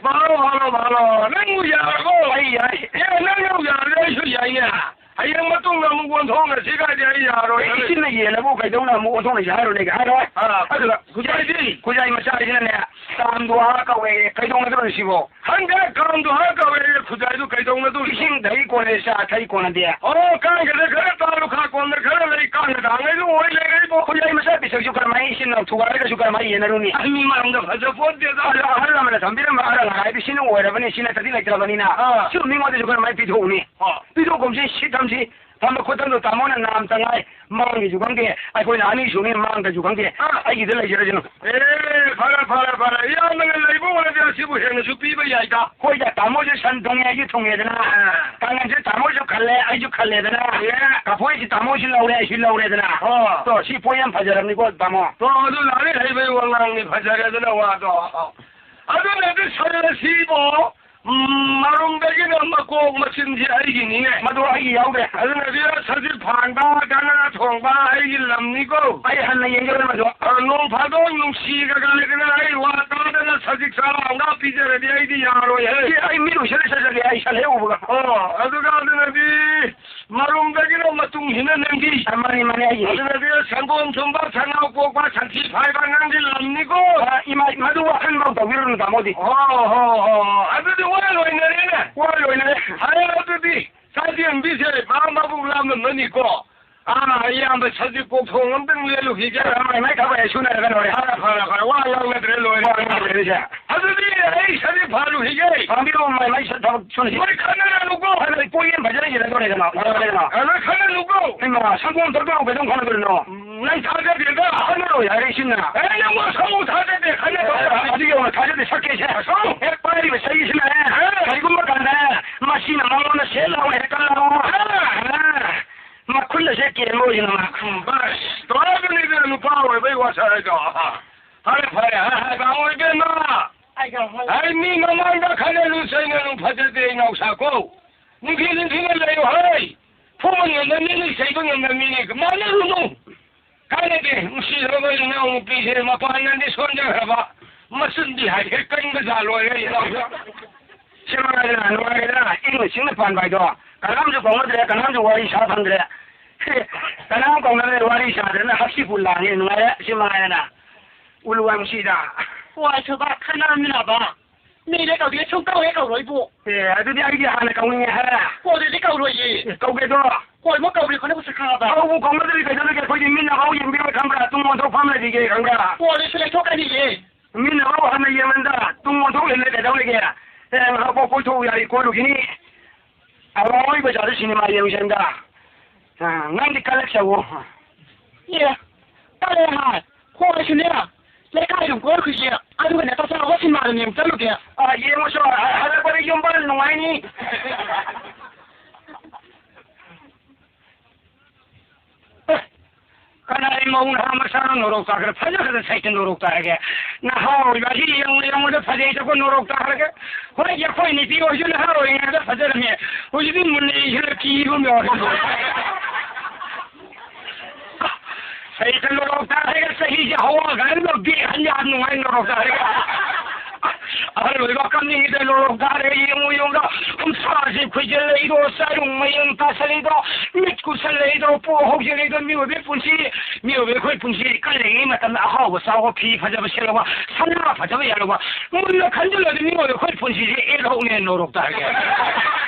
ꯃꯥꯜꯂꯣ, ꯃꯥꯜꯂꯣ, ꯃꯥꯜꯂꯣ꯫ ꯅꯪꯕꯨ ꯌꯥꯔꯕꯣ? ꯑꯩ ꯌꯥꯏ꯫ ꯑꯦ, ꯅꯪ ꯌꯥꯔꯗꯤ ꯑꯩꯁꯨ ꯌꯥꯏꯅꯦ꯫ ꯍꯌꯦꯡ ꯃꯇꯨꯡꯗ ꯑꯃꯨꯛ ꯑꯣꯟꯊꯣꯛꯅꯁꯤ ꯀꯥꯏꯗꯤ ꯑꯩ ꯌꯥꯔꯣꯏ꯫ ꯑꯦ, ꯏꯆꯤꯟꯅ ꯌꯦꯜꯂꯕꯨ ꯀꯩꯗꯧꯅ ꯑꯃꯨꯛ ꯑꯣꯟꯊꯣꯛꯅꯁꯤ ꯍꯥꯏꯔꯨꯅꯦ? ꯍꯥꯏꯔꯣꯏ꯫ ꯑꯥ꯫ ꯑꯗꯨꯒ ꯈꯨꯖꯥꯏꯗꯤ? ꯈꯨꯖꯥꯏ ꯃꯆꯥꯁꯤꯅꯅꯦ, ꯀꯥꯡꯗꯣ ꯍꯥ ꯀꯧꯋꯦ, ꯀꯩꯗꯧꯅꯗꯣꯏꯅꯣ ꯁꯤꯕꯣ? ꯈꯪꯗꯦ, ꯀꯥꯡꯗꯣ ꯍꯥ ꯀꯧꯋꯦ, ꯈꯨꯖꯥꯏꯗꯨ ꯀꯩꯗꯧꯅꯗꯣꯏꯅꯣ? ꯏꯁꯤꯡ ꯊꯛꯏ ꯀꯣꯟꯅ ꯆꯥ ꯊꯛꯏ ꯀꯣꯟꯅꯗꯦ꯫ ꯑꯣ, ꯀꯥꯡꯒꯗ ꯈꯔ ꯇꯥꯔꯨ ꯈꯥ ꯀꯣꯟꯗ ꯈꯔ ꯂꯩ, ꯀꯥꯡꯒ ꯊꯥꯡꯉꯩꯗꯨ ꯑꯣꯏ ꯂꯩꯔꯦ ꯏꯕꯣ꯫ ꯈꯨꯖꯥꯏ ꯃꯆꯥ ꯄꯤꯁꯛꯁꯨ ꯈꯔ ꯃꯍꯩ ꯏꯁꯤꯡ ꯊꯨꯒꯥꯏꯔꯒꯁꯨ ꯈꯔ ꯃꯍꯩ ꯌꯦꯟꯅꯔꯨꯅꯤ꯫ ꯑꯍꯟ ꯃꯤ ꯃꯥꯡꯗ ꯐꯖ ꯄꯣꯠꯇꯦꯗ꯫ ꯑꯗꯣ ꯑꯍꯜ ꯂꯃꯟꯅ ꯊꯝꯕꯤꯔꯝꯕ ꯑꯔꯪ ꯑꯔꯥꯏꯗꯨ ꯁꯤꯅ ꯑꯣꯏꯔꯕꯅꯤ, ꯁꯤ ꯅꯠꯇ꯭ꯔꯗꯤ ꯂꯩꯇ꯭ꯔꯕꯅꯤꯅ꯫ ꯑꯥ꯫ ꯁꯤ ꯃꯤꯉꯣꯟꯗꯁꯨ ꯈꯔ ꯃꯍꯩ ꯄꯤꯊꯣꯛꯎꯅꯤ꯫ ꯑꯥ꯫ ꯄꯤꯊꯣꯛꯀꯨꯝꯁꯤ, ꯁꯤ ꯊꯝꯁꯤ꯫ ꯊꯝꯕ ꯈꯣꯠꯇꯕꯗꯣ ꯇꯥꯃꯣꯅ ꯅꯥꯝꯇ ꯉꯥꯏ, ꯃꯥꯡꯒꯤꯁꯨ ꯈꯪꯗꯦ, ꯑꯩꯈꯣꯏꯅ ꯑꯅꯤꯁꯨꯅꯤ ꯃꯥꯡꯗꯁꯨ ꯈꯪꯗꯦ, ꯑꯥ꯫ ꯑꯩꯒꯤꯗ ꯂꯩꯖꯔꯁꯅꯨ꯫ ꯑꯦ, ꯐꯔꯦ, ꯐꯔꯦ, ꯐꯔꯦ꯫ ꯏꯌꯥꯝꯕꯅ ꯂꯩꯕ ꯑꯣꯏꯔꯗꯤ ꯑꯁꯤꯕꯨ ꯍꯦꯟꯅꯁꯨ ꯄꯤꯕ ꯌꯥꯏꯗ꯫ ꯍꯣꯏꯗ, ꯇꯥꯃꯣꯁꯨ ꯁꯟ ꯊꯣꯡꯉꯦ, ꯑꯩꯁꯨ ꯊꯣꯡꯉꯦꯗꯅ꯫ ꯑꯥ꯫ ꯀꯥꯡꯉꯟꯁꯨ ꯇꯥꯃꯣꯁꯨ ꯈꯜꯂꯦ, ꯑꯩꯁꯨ ꯈꯜꯂꯦꯗꯅ꯫ ꯑꯦ꯫ ꯀꯐꯣꯏꯁꯨ ꯇꯥꯃꯣꯁꯨ ꯂꯧꯔꯦ, ꯑꯩꯁꯨ ꯂꯧꯔꯦꯗꯅ꯫ ꯑꯣ꯫ ꯇꯣ, ꯁꯤ ꯄꯣꯠ ꯌꯥꯝ ꯐꯖꯔꯕꯅꯤꯀꯣ, ꯇꯥꯃꯣ꯫ ꯇꯣ, ꯑꯗꯨ ꯂꯥꯏꯔꯤꯛ ꯍꯩꯕꯩ ꯋꯥꯉꯥꯡꯅꯤ, ꯐꯖꯔꯦꯗꯅ ꯋꯥꯗꯣ꯫ ꯑꯗꯨꯅꯗꯤ ꯁꯟ ꯑꯁꯤꯕꯣ ꯎꯝ, ꯃꯔꯨꯝꯗꯒꯤꯅ ꯃꯀꯣꯛ ꯃꯆꯤꯟꯁꯤ ꯑꯩꯒꯤꯅꯤꯅꯦ꯫ ꯃꯗꯨ ꯑꯩꯒꯤ ꯌꯥꯎꯗ꯭ꯔꯦ꯫ ꯑꯗꯨꯅꯗꯤ ꯁꯖꯤꯛ ꯐꯥꯟꯕ, ꯀꯅꯥ ꯊꯣꯡꯕ ꯑꯩꯒꯤ ꯂꯝꯅꯤꯀꯣ꯫ ꯑꯩ ꯍꯟꯅ ꯌꯦꯡꯖꯔꯣꯏ ꯃꯗꯨ꯫ ꯑ, ꯅꯣꯡ ꯐꯥꯗꯣꯛ ꯅꯨꯡꯁꯤꯒ ꯀꯥꯏꯗꯅ ꯑꯩ ꯋꯥ ꯇꯥꯗꯅ ꯁꯖꯤꯛ ꯆꯔꯥ ꯑꯃꯒ ꯄꯤꯖꯔꯗꯤ ꯑꯩꯗꯤ ꯌꯥꯔꯣꯏꯍꯦ꯫ ꯁꯤ ꯑꯩ ꯃꯤꯠ ꯎꯏꯁꯜꯂ ꯆꯠꯆꯒꯦ, ꯑꯩ ꯁꯟ ꯍꯦꯛ ꯎꯕꯒ꯫ ꯑꯣ, ꯑꯗꯨꯒ ꯑꯗꯨꯅꯗꯤ ꯃꯔꯨꯝꯗꯒꯤꯅ ꯃꯇꯨꯡꯁꯤꯅ ꯅꯪꯒꯤ꯫ ꯑ, ꯃꯥꯅꯤ, ꯃꯥꯅꯤ, ꯑꯩꯒꯤ꯫ ꯑꯗꯨꯅꯗꯤ ꯁꯪꯒꯣꯝ ꯊꯨꯝꯕ, ꯁꯅꯥ ꯀꯣꯛꯄ, ꯁꯟꯊꯤ ꯐꯥꯏꯕ ꯅꯪꯒꯤ ꯂꯝꯅꯤꯀꯣ꯫ ꯑ, ꯏꯃꯥ, ꯃꯗꯨ ꯋꯥꯈꯜ ꯐꯥꯎ ꯇꯧꯕꯤꯔꯨꯅꯨ, ꯇꯥꯃꯣꯗꯤ꯫ ꯍꯣ, ꯍꯣ, ꯍꯣ, ꯍꯣ꯫ ꯑꯗꯨꯗꯤ ꯋꯥ ꯂꯣꯏꯅꯔꯦꯅꯦ꯫ ꯋꯥ ꯂꯣꯏꯅꯔꯦ꯫ ꯐꯔꯦ, ꯑꯗꯨꯗꯤ ꯆꯥꯖꯦꯟꯕꯤꯁꯦ ꯃꯥ ꯃꯕꯨꯛ ꯂꯥꯝꯃꯝꯃꯅꯤꯀꯣ꯫ ꯑꯥ, ꯏꯌꯥꯝꯕ ꯁꯖꯤꯛ ꯀꯣꯛꯊꯣꯡ ꯑꯝꯇꯪ ꯂꯦꯜꯂꯨꯈꯤꯒꯦ꯫ ꯃꯥꯏ ꯃꯥꯏ ꯊꯕꯛ ꯁꯨꯅꯔꯒ ꯂꯣꯏꯔꯦ꯫ ꯐꯔꯦ, ꯐꯔꯦ, ꯐꯔꯦ꯫ ꯋꯥ ꯉꯥꯡꯅꯗ꯭ꯔꯦ, ꯂꯣꯏꯔꯦ꯫ ꯋꯥ ꯉꯥꯡꯅꯗ꯭ꯔꯦ, ꯁꯦ꯫ ꯑꯗꯨꯗꯤ ꯑꯩ ꯁꯖꯤꯛ ꯐꯥꯜꯂꯨꯈꯤꯒꯦ꯫ ꯐꯥꯟꯕꯤꯔꯣ, ꯃꯥꯏ ꯃꯥꯏ ꯊꯕꯛ ꯁꯨꯅꯁꯤ꯫ ꯃꯣꯏ ꯈꯠꯅꯔꯅꯨꯀꯣ꯫ ꯈꯠꯅꯔꯣꯏ, ꯄꯣꯠ ꯌꯦꯟ ꯐꯖꯅ ꯌꯦꯜꯂꯗꯧꯔꯦ ꯀꯩꯅꯣ꯫ ꯌꯦꯜꯂꯗꯧꯔꯦ ꯀꯩꯅꯣ꯫ ꯑ, ꯅꯣꯏ ꯈꯠꯅꯅꯨꯀꯣ꯫ ꯏꯃꯥ, ꯁꯪꯒꯣꯝ ꯊꯛꯇꯧꯔꯣ, ꯀꯩꯗꯧ ꯈꯠꯅꯗꯣꯏꯅꯣ? ꯎꯝ, ꯅꯪ ꯊꯥꯖꯗꯦꯗ꯫ ꯈꯠꯅꯔꯣꯏ ꯍꯥꯏꯔꯦ, ꯏꯆꯤꯟꯅ꯫ ꯑꯦ, ꯅꯪ ꯋꯥꯁꯧ ꯊꯥꯖꯗꯦ, ꯈꯠꯅꯗꯧ꯫ ꯑꯦ, ꯑꯗꯨ ꯌꯧꯅ ꯊꯥꯖꯗꯦ, ꯁꯛꯀꯦꯁꯦ꯫ ꯋꯥꯁꯧ꯫ ꯍꯦꯛ ꯄꯥꯏꯔꯤꯕ ꯆꯩꯁꯤꯅ, ꯑꯦ꯫ ꯀꯔꯤꯒꯨꯝꯕ ꯀꯥꯟꯗ ꯃꯁꯤꯅ ꯃꯉꯣꯟꯗ ꯁꯦꯠ ꯂꯥꯎꯅ ꯍꯦꯛ ꯀꯜꯂꯛꯑꯣ꯫ ꯑꯦ꯫ ꯑꯦ꯫ ꯃꯈꯨꯟ ꯑꯁꯦ ꯀꯦꯟꯕ ꯑꯣꯏꯁꯅꯨ ꯃꯥ꯫ ꯎꯝ, ꯕꯁ꯫ ꯇꯣꯔꯥꯗꯨꯅꯤꯗꯅ ꯅꯨꯄꯥ ꯑꯣꯏꯕꯩ ꯋꯥꯁꯛ ꯍꯥꯏꯗꯣ꯫ ꯐꯔꯦ, ꯐꯔꯦ꯫ ꯍꯥꯏ, ꯍꯥꯏ, ꯕꯥꯃꯣꯟ ꯏꯕꯦꯝꯃ꯫ ꯑꯩ ꯃꯤ ꯃꯃꯥꯡꯗ ꯈꯠꯅꯔꯨ ꯆꯩꯅꯔꯨ ꯐꯠꯇꯦ꯫ ꯄꯥꯎꯁꯥꯀꯣ꯫ ꯅꯨꯡꯊꯤꯜ ꯅꯨꯡꯊꯤꯜꯗ ꯂꯩꯌꯨ ꯍꯥꯏ꯫ ꯐꯨꯕ ꯉꯝꯕ ꯃꯤꯅꯤ, ꯆꯩꯕ ꯉꯝꯕ ꯃꯤꯅꯤ꯫ ꯃꯥꯟꯅꯔꯨꯅꯨ꯫ ꯀꯥꯟꯅꯗꯦ꯫ ꯅꯨꯡꯁꯤꯔꯕ ꯏꯅꯥꯎꯅꯨꯄꯤꯁꯦ ꯃꯄꯥꯟꯗꯗꯤ ꯁꯣꯟꯖꯈ꯭ꯔꯕ꯫ ꯃꯆꯤꯟꯗꯤ ꯍꯥꯏꯐꯦꯠ ꯀꯟꯕ ꯖꯥꯠ ꯂꯣꯏꯔꯦ ꯏꯅꯥꯎꯁꯦ꯫ ꯁꯤ ꯃꯉꯥꯏꯗꯅ ꯅꯨꯡꯉꯥꯏꯔꯦꯗꯅ꯫ ꯏꯪꯅ ꯆꯤꯛꯅ ꯄꯥꯟꯕ ꯍꯥꯏꯗꯣ꯫ ꯀꯅꯥꯝꯁꯨ ꯀꯧꯅꯗ꯭ꯔꯦ, ꯀꯅꯥꯝꯁꯨ ꯋꯥꯔꯤ ꯁꯥ ꯐꯪꯗ꯭ꯔꯦ꯫ ꯀꯅꯥꯝ ꯀꯧꯅꯗ꯭ꯔꯦ, ꯋꯥꯔꯤ ꯁꯥꯗ꯭ꯔꯦꯅ ꯍꯛꯁꯤꯄꯨ ꯂꯥꯡꯉꯦ, ꯅꯨꯡꯉꯥꯏꯔꯦ꯫ ꯁꯤ ꯃꯉꯥꯏꯗꯅ꯫ ꯎꯂꯨ ꯋꯥꯡꯁꯤꯗ꯫ ꯍꯣꯏ, ꯁꯨꯕꯥ ꯈꯟꯅꯔꯝꯃꯤꯅꯕ꯫ ꯃꯤꯅꯦ ꯀꯧꯗꯦ, ꯁꯨꯡꯀꯧ ꯍꯦꯛ ꯀꯧꯔꯣꯏꯕꯨ꯫ ꯑꯦ, ꯑꯗꯨꯗꯤ ꯑꯩꯗꯤ ꯍꯥꯟꯅ ꯀꯧꯅꯤꯡꯉꯦ ꯍꯥꯏꯔꯦ꯫ ꯀꯣꯜꯗꯗꯤ ꯀꯧꯔꯣꯏꯌꯦ꯫ ꯑꯦ, ꯀꯧꯒꯦꯗꯣ꯫ ꯀꯣꯜꯃꯨꯛ ꯀꯧꯔꯤ ꯈꯣꯠꯅꯕꯁꯨ ꯈꯪꯉꯕ꯫ ꯀꯧꯕꯨ ꯀꯧꯅꯗ꯭ꯔꯤ ꯀꯩꯗꯧꯔꯒꯦ? ꯑꯩꯈꯣꯏꯗꯤ ꯃꯤꯠꯅ ꯃꯍꯧ ꯌꯦꯡꯕꯤꯔꯣꯏ ꯈꯪꯕ꯭ꯔꯥ? ꯇꯨꯡ ꯑꯣꯟꯊꯣꯛ ꯐꯝ ꯂꯩꯈꯤꯒꯦ ꯈꯪꯕ꯭ꯔꯥ? ꯀꯣꯜꯗꯁꯨ ꯂꯩꯊꯣꯛꯀꯅꯤꯌꯦ꯫ ꯃꯤꯠꯅ ꯃꯍꯧ ꯍꯟꯅ ꯌꯦꯡꯃꯟꯗ ꯇꯨꯡ ꯑꯣꯟꯊꯣꯛ ꯂꯩꯔꯦ ꯀꯩꯗꯧꯔꯒꯦ? ꯑꯦ, ꯉꯥꯏꯍꯥꯛ ꯀꯣꯛ ꯀꯣꯏꯊꯣꯛꯎ ꯌꯥꯏ, ꯀꯣꯏꯔꯨꯈꯤꯅꯤ꯫ ꯑꯋꯥꯡ ꯕꯖꯥꯔꯗ ꯁꯤꯅꯦꯃꯥ ꯌꯦꯡꯉꯨꯁꯦ ꯍꯟꯗꯛ꯫ ꯑ, ꯅꯪꯗꯤ ꯀꯂꯛꯆꯧꯋꯣ꯫ ꯑꯦ, ꯀꯂꯛ ꯍꯥꯏ꯫ ꯍꯣꯏ, ꯑꯩꯁꯨꯅꯦ, ꯂꯩꯀꯥꯏ ꯑꯗꯨꯝ ꯀꯣꯏꯔꯨꯈꯤꯒꯦ꯫ ꯑꯗꯨꯒꯅꯦ, ꯇꯁꯥꯎꯕ ꯁꯤꯅꯦꯃꯥꯗꯨꯅꯦ ꯑꯃꯨꯛ ꯆꯠꯂꯨꯒꯦ꯫ ꯑ, ꯌꯦꯡꯉꯨꯆꯣ, ꯍ-, ꯍꯜꯂꯛꯄꯗ ꯌꯨꯝ ꯄꯥꯜ ꯅꯨꯡꯉꯥꯏꯅꯤ꯫ ꯑꯦ, ꯀꯅꯥꯏ ꯃꯧ ꯅꯍꯥ ꯃꯆꯥꯅ ꯅꯣꯔꯣꯛ ꯇꯥꯈ꯭ꯔꯦ? ꯐꯖꯈ꯭ꯔ ꯁꯩꯇ ꯅꯣꯔꯣꯛ ꯇꯥꯔꯒꯦ꯫ ꯅꯍꯥ ꯑꯣꯏꯕ ꯑꯁꯤ ꯌꯦꯡꯉꯨ, ꯌꯦꯡꯉꯨꯗ ꯐꯖꯩꯗꯀꯣ ꯅꯣꯔꯣꯛ ꯇꯥꯈ꯭ꯔꯒꯦ꯫ ꯍꯣꯏ, ꯑꯩꯈꯣꯏ ꯅꯨꯄꯤ ꯑꯣꯏꯁꯨ ꯅꯍꯥ ꯑꯣꯏꯔꯤꯉꯩꯗ ꯐꯖꯔꯝꯃꯦ꯫ ꯍꯧꯖꯤꯛꯇꯤ ꯃꯨꯟꯅ ꯌꯦꯡꯁꯤꯜꯂ ꯀꯤꯕ ꯑꯃ ꯌꯥꯎꯔꯦ꯫ ꯁꯩꯇ ꯅꯣꯔꯣꯛ ꯇꯥꯈ꯭ꯔꯒꯦ꯫ ꯆꯍꯤꯁꯦ ꯍꯋꯥ ꯒꯥꯔꯤꯗ ꯕꯦꯛ ꯍꯟ ꯌꯥꯝ ꯅꯨꯡꯉꯥꯏ ꯅꯣꯔꯣꯛ ꯇꯥꯈ꯭ꯔꯒꯦ꯫ ꯑꯍꯜ ꯑꯣꯏꯕ ꯀꯞꯅꯤꯡꯉꯤꯗ ꯅꯣꯔꯣꯛ ꯇꯥꯈ꯭ꯔꯒꯦ꯫ ꯌꯦꯡꯉꯨ, ꯌꯦꯡꯉꯨꯗ ꯎꯟꯁꯥꯁꯦ ꯈꯨꯏꯖꯤꯜꯂꯛꯏꯗꯣ, ꯆꯥꯏꯔꯨꯡ ꯃꯌꯦꯡ ꯇꯥꯁꯜꯂꯛꯏꯗꯣ, ꯃꯤꯠ ꯀꯨꯠꯁꯜꯂꯛꯏꯗꯣ, ꯄꯣ ꯍꯧꯖꯤꯜꯂꯛꯏꯗꯣ꯫ ꯃꯤꯑꯣꯏꯕꯒꯤ ꯄꯨꯟꯁꯤ, ꯃꯤꯑꯣꯏꯕ ꯑꯩꯈꯣꯏ ꯄꯨꯟꯁꯤ ꯀꯜꯂꯤꯉꯩ ꯃꯇꯝꯗ ꯑꯍꯥꯎꯕ ꯆꯥꯎꯕ, ꯐꯤ ꯐꯖꯕ ꯁꯦꯠꯂꯕ, ꯁꯅꯥ ꯐꯖꯕ ꯌꯥꯜꯂꯕ, ꯃꯨꯟꯅ ꯈꯟꯖꯤꯜꯂꯗꯤ ꯃꯤꯑꯣꯏꯕ ꯑꯩꯈꯣꯏ ꯄꯨꯟꯁꯤꯁꯦ ꯑꯦꯔꯣꯛꯅꯦ ꯅꯣꯔꯣꯛꯇ ꯍꯥꯏꯒꯦ꯫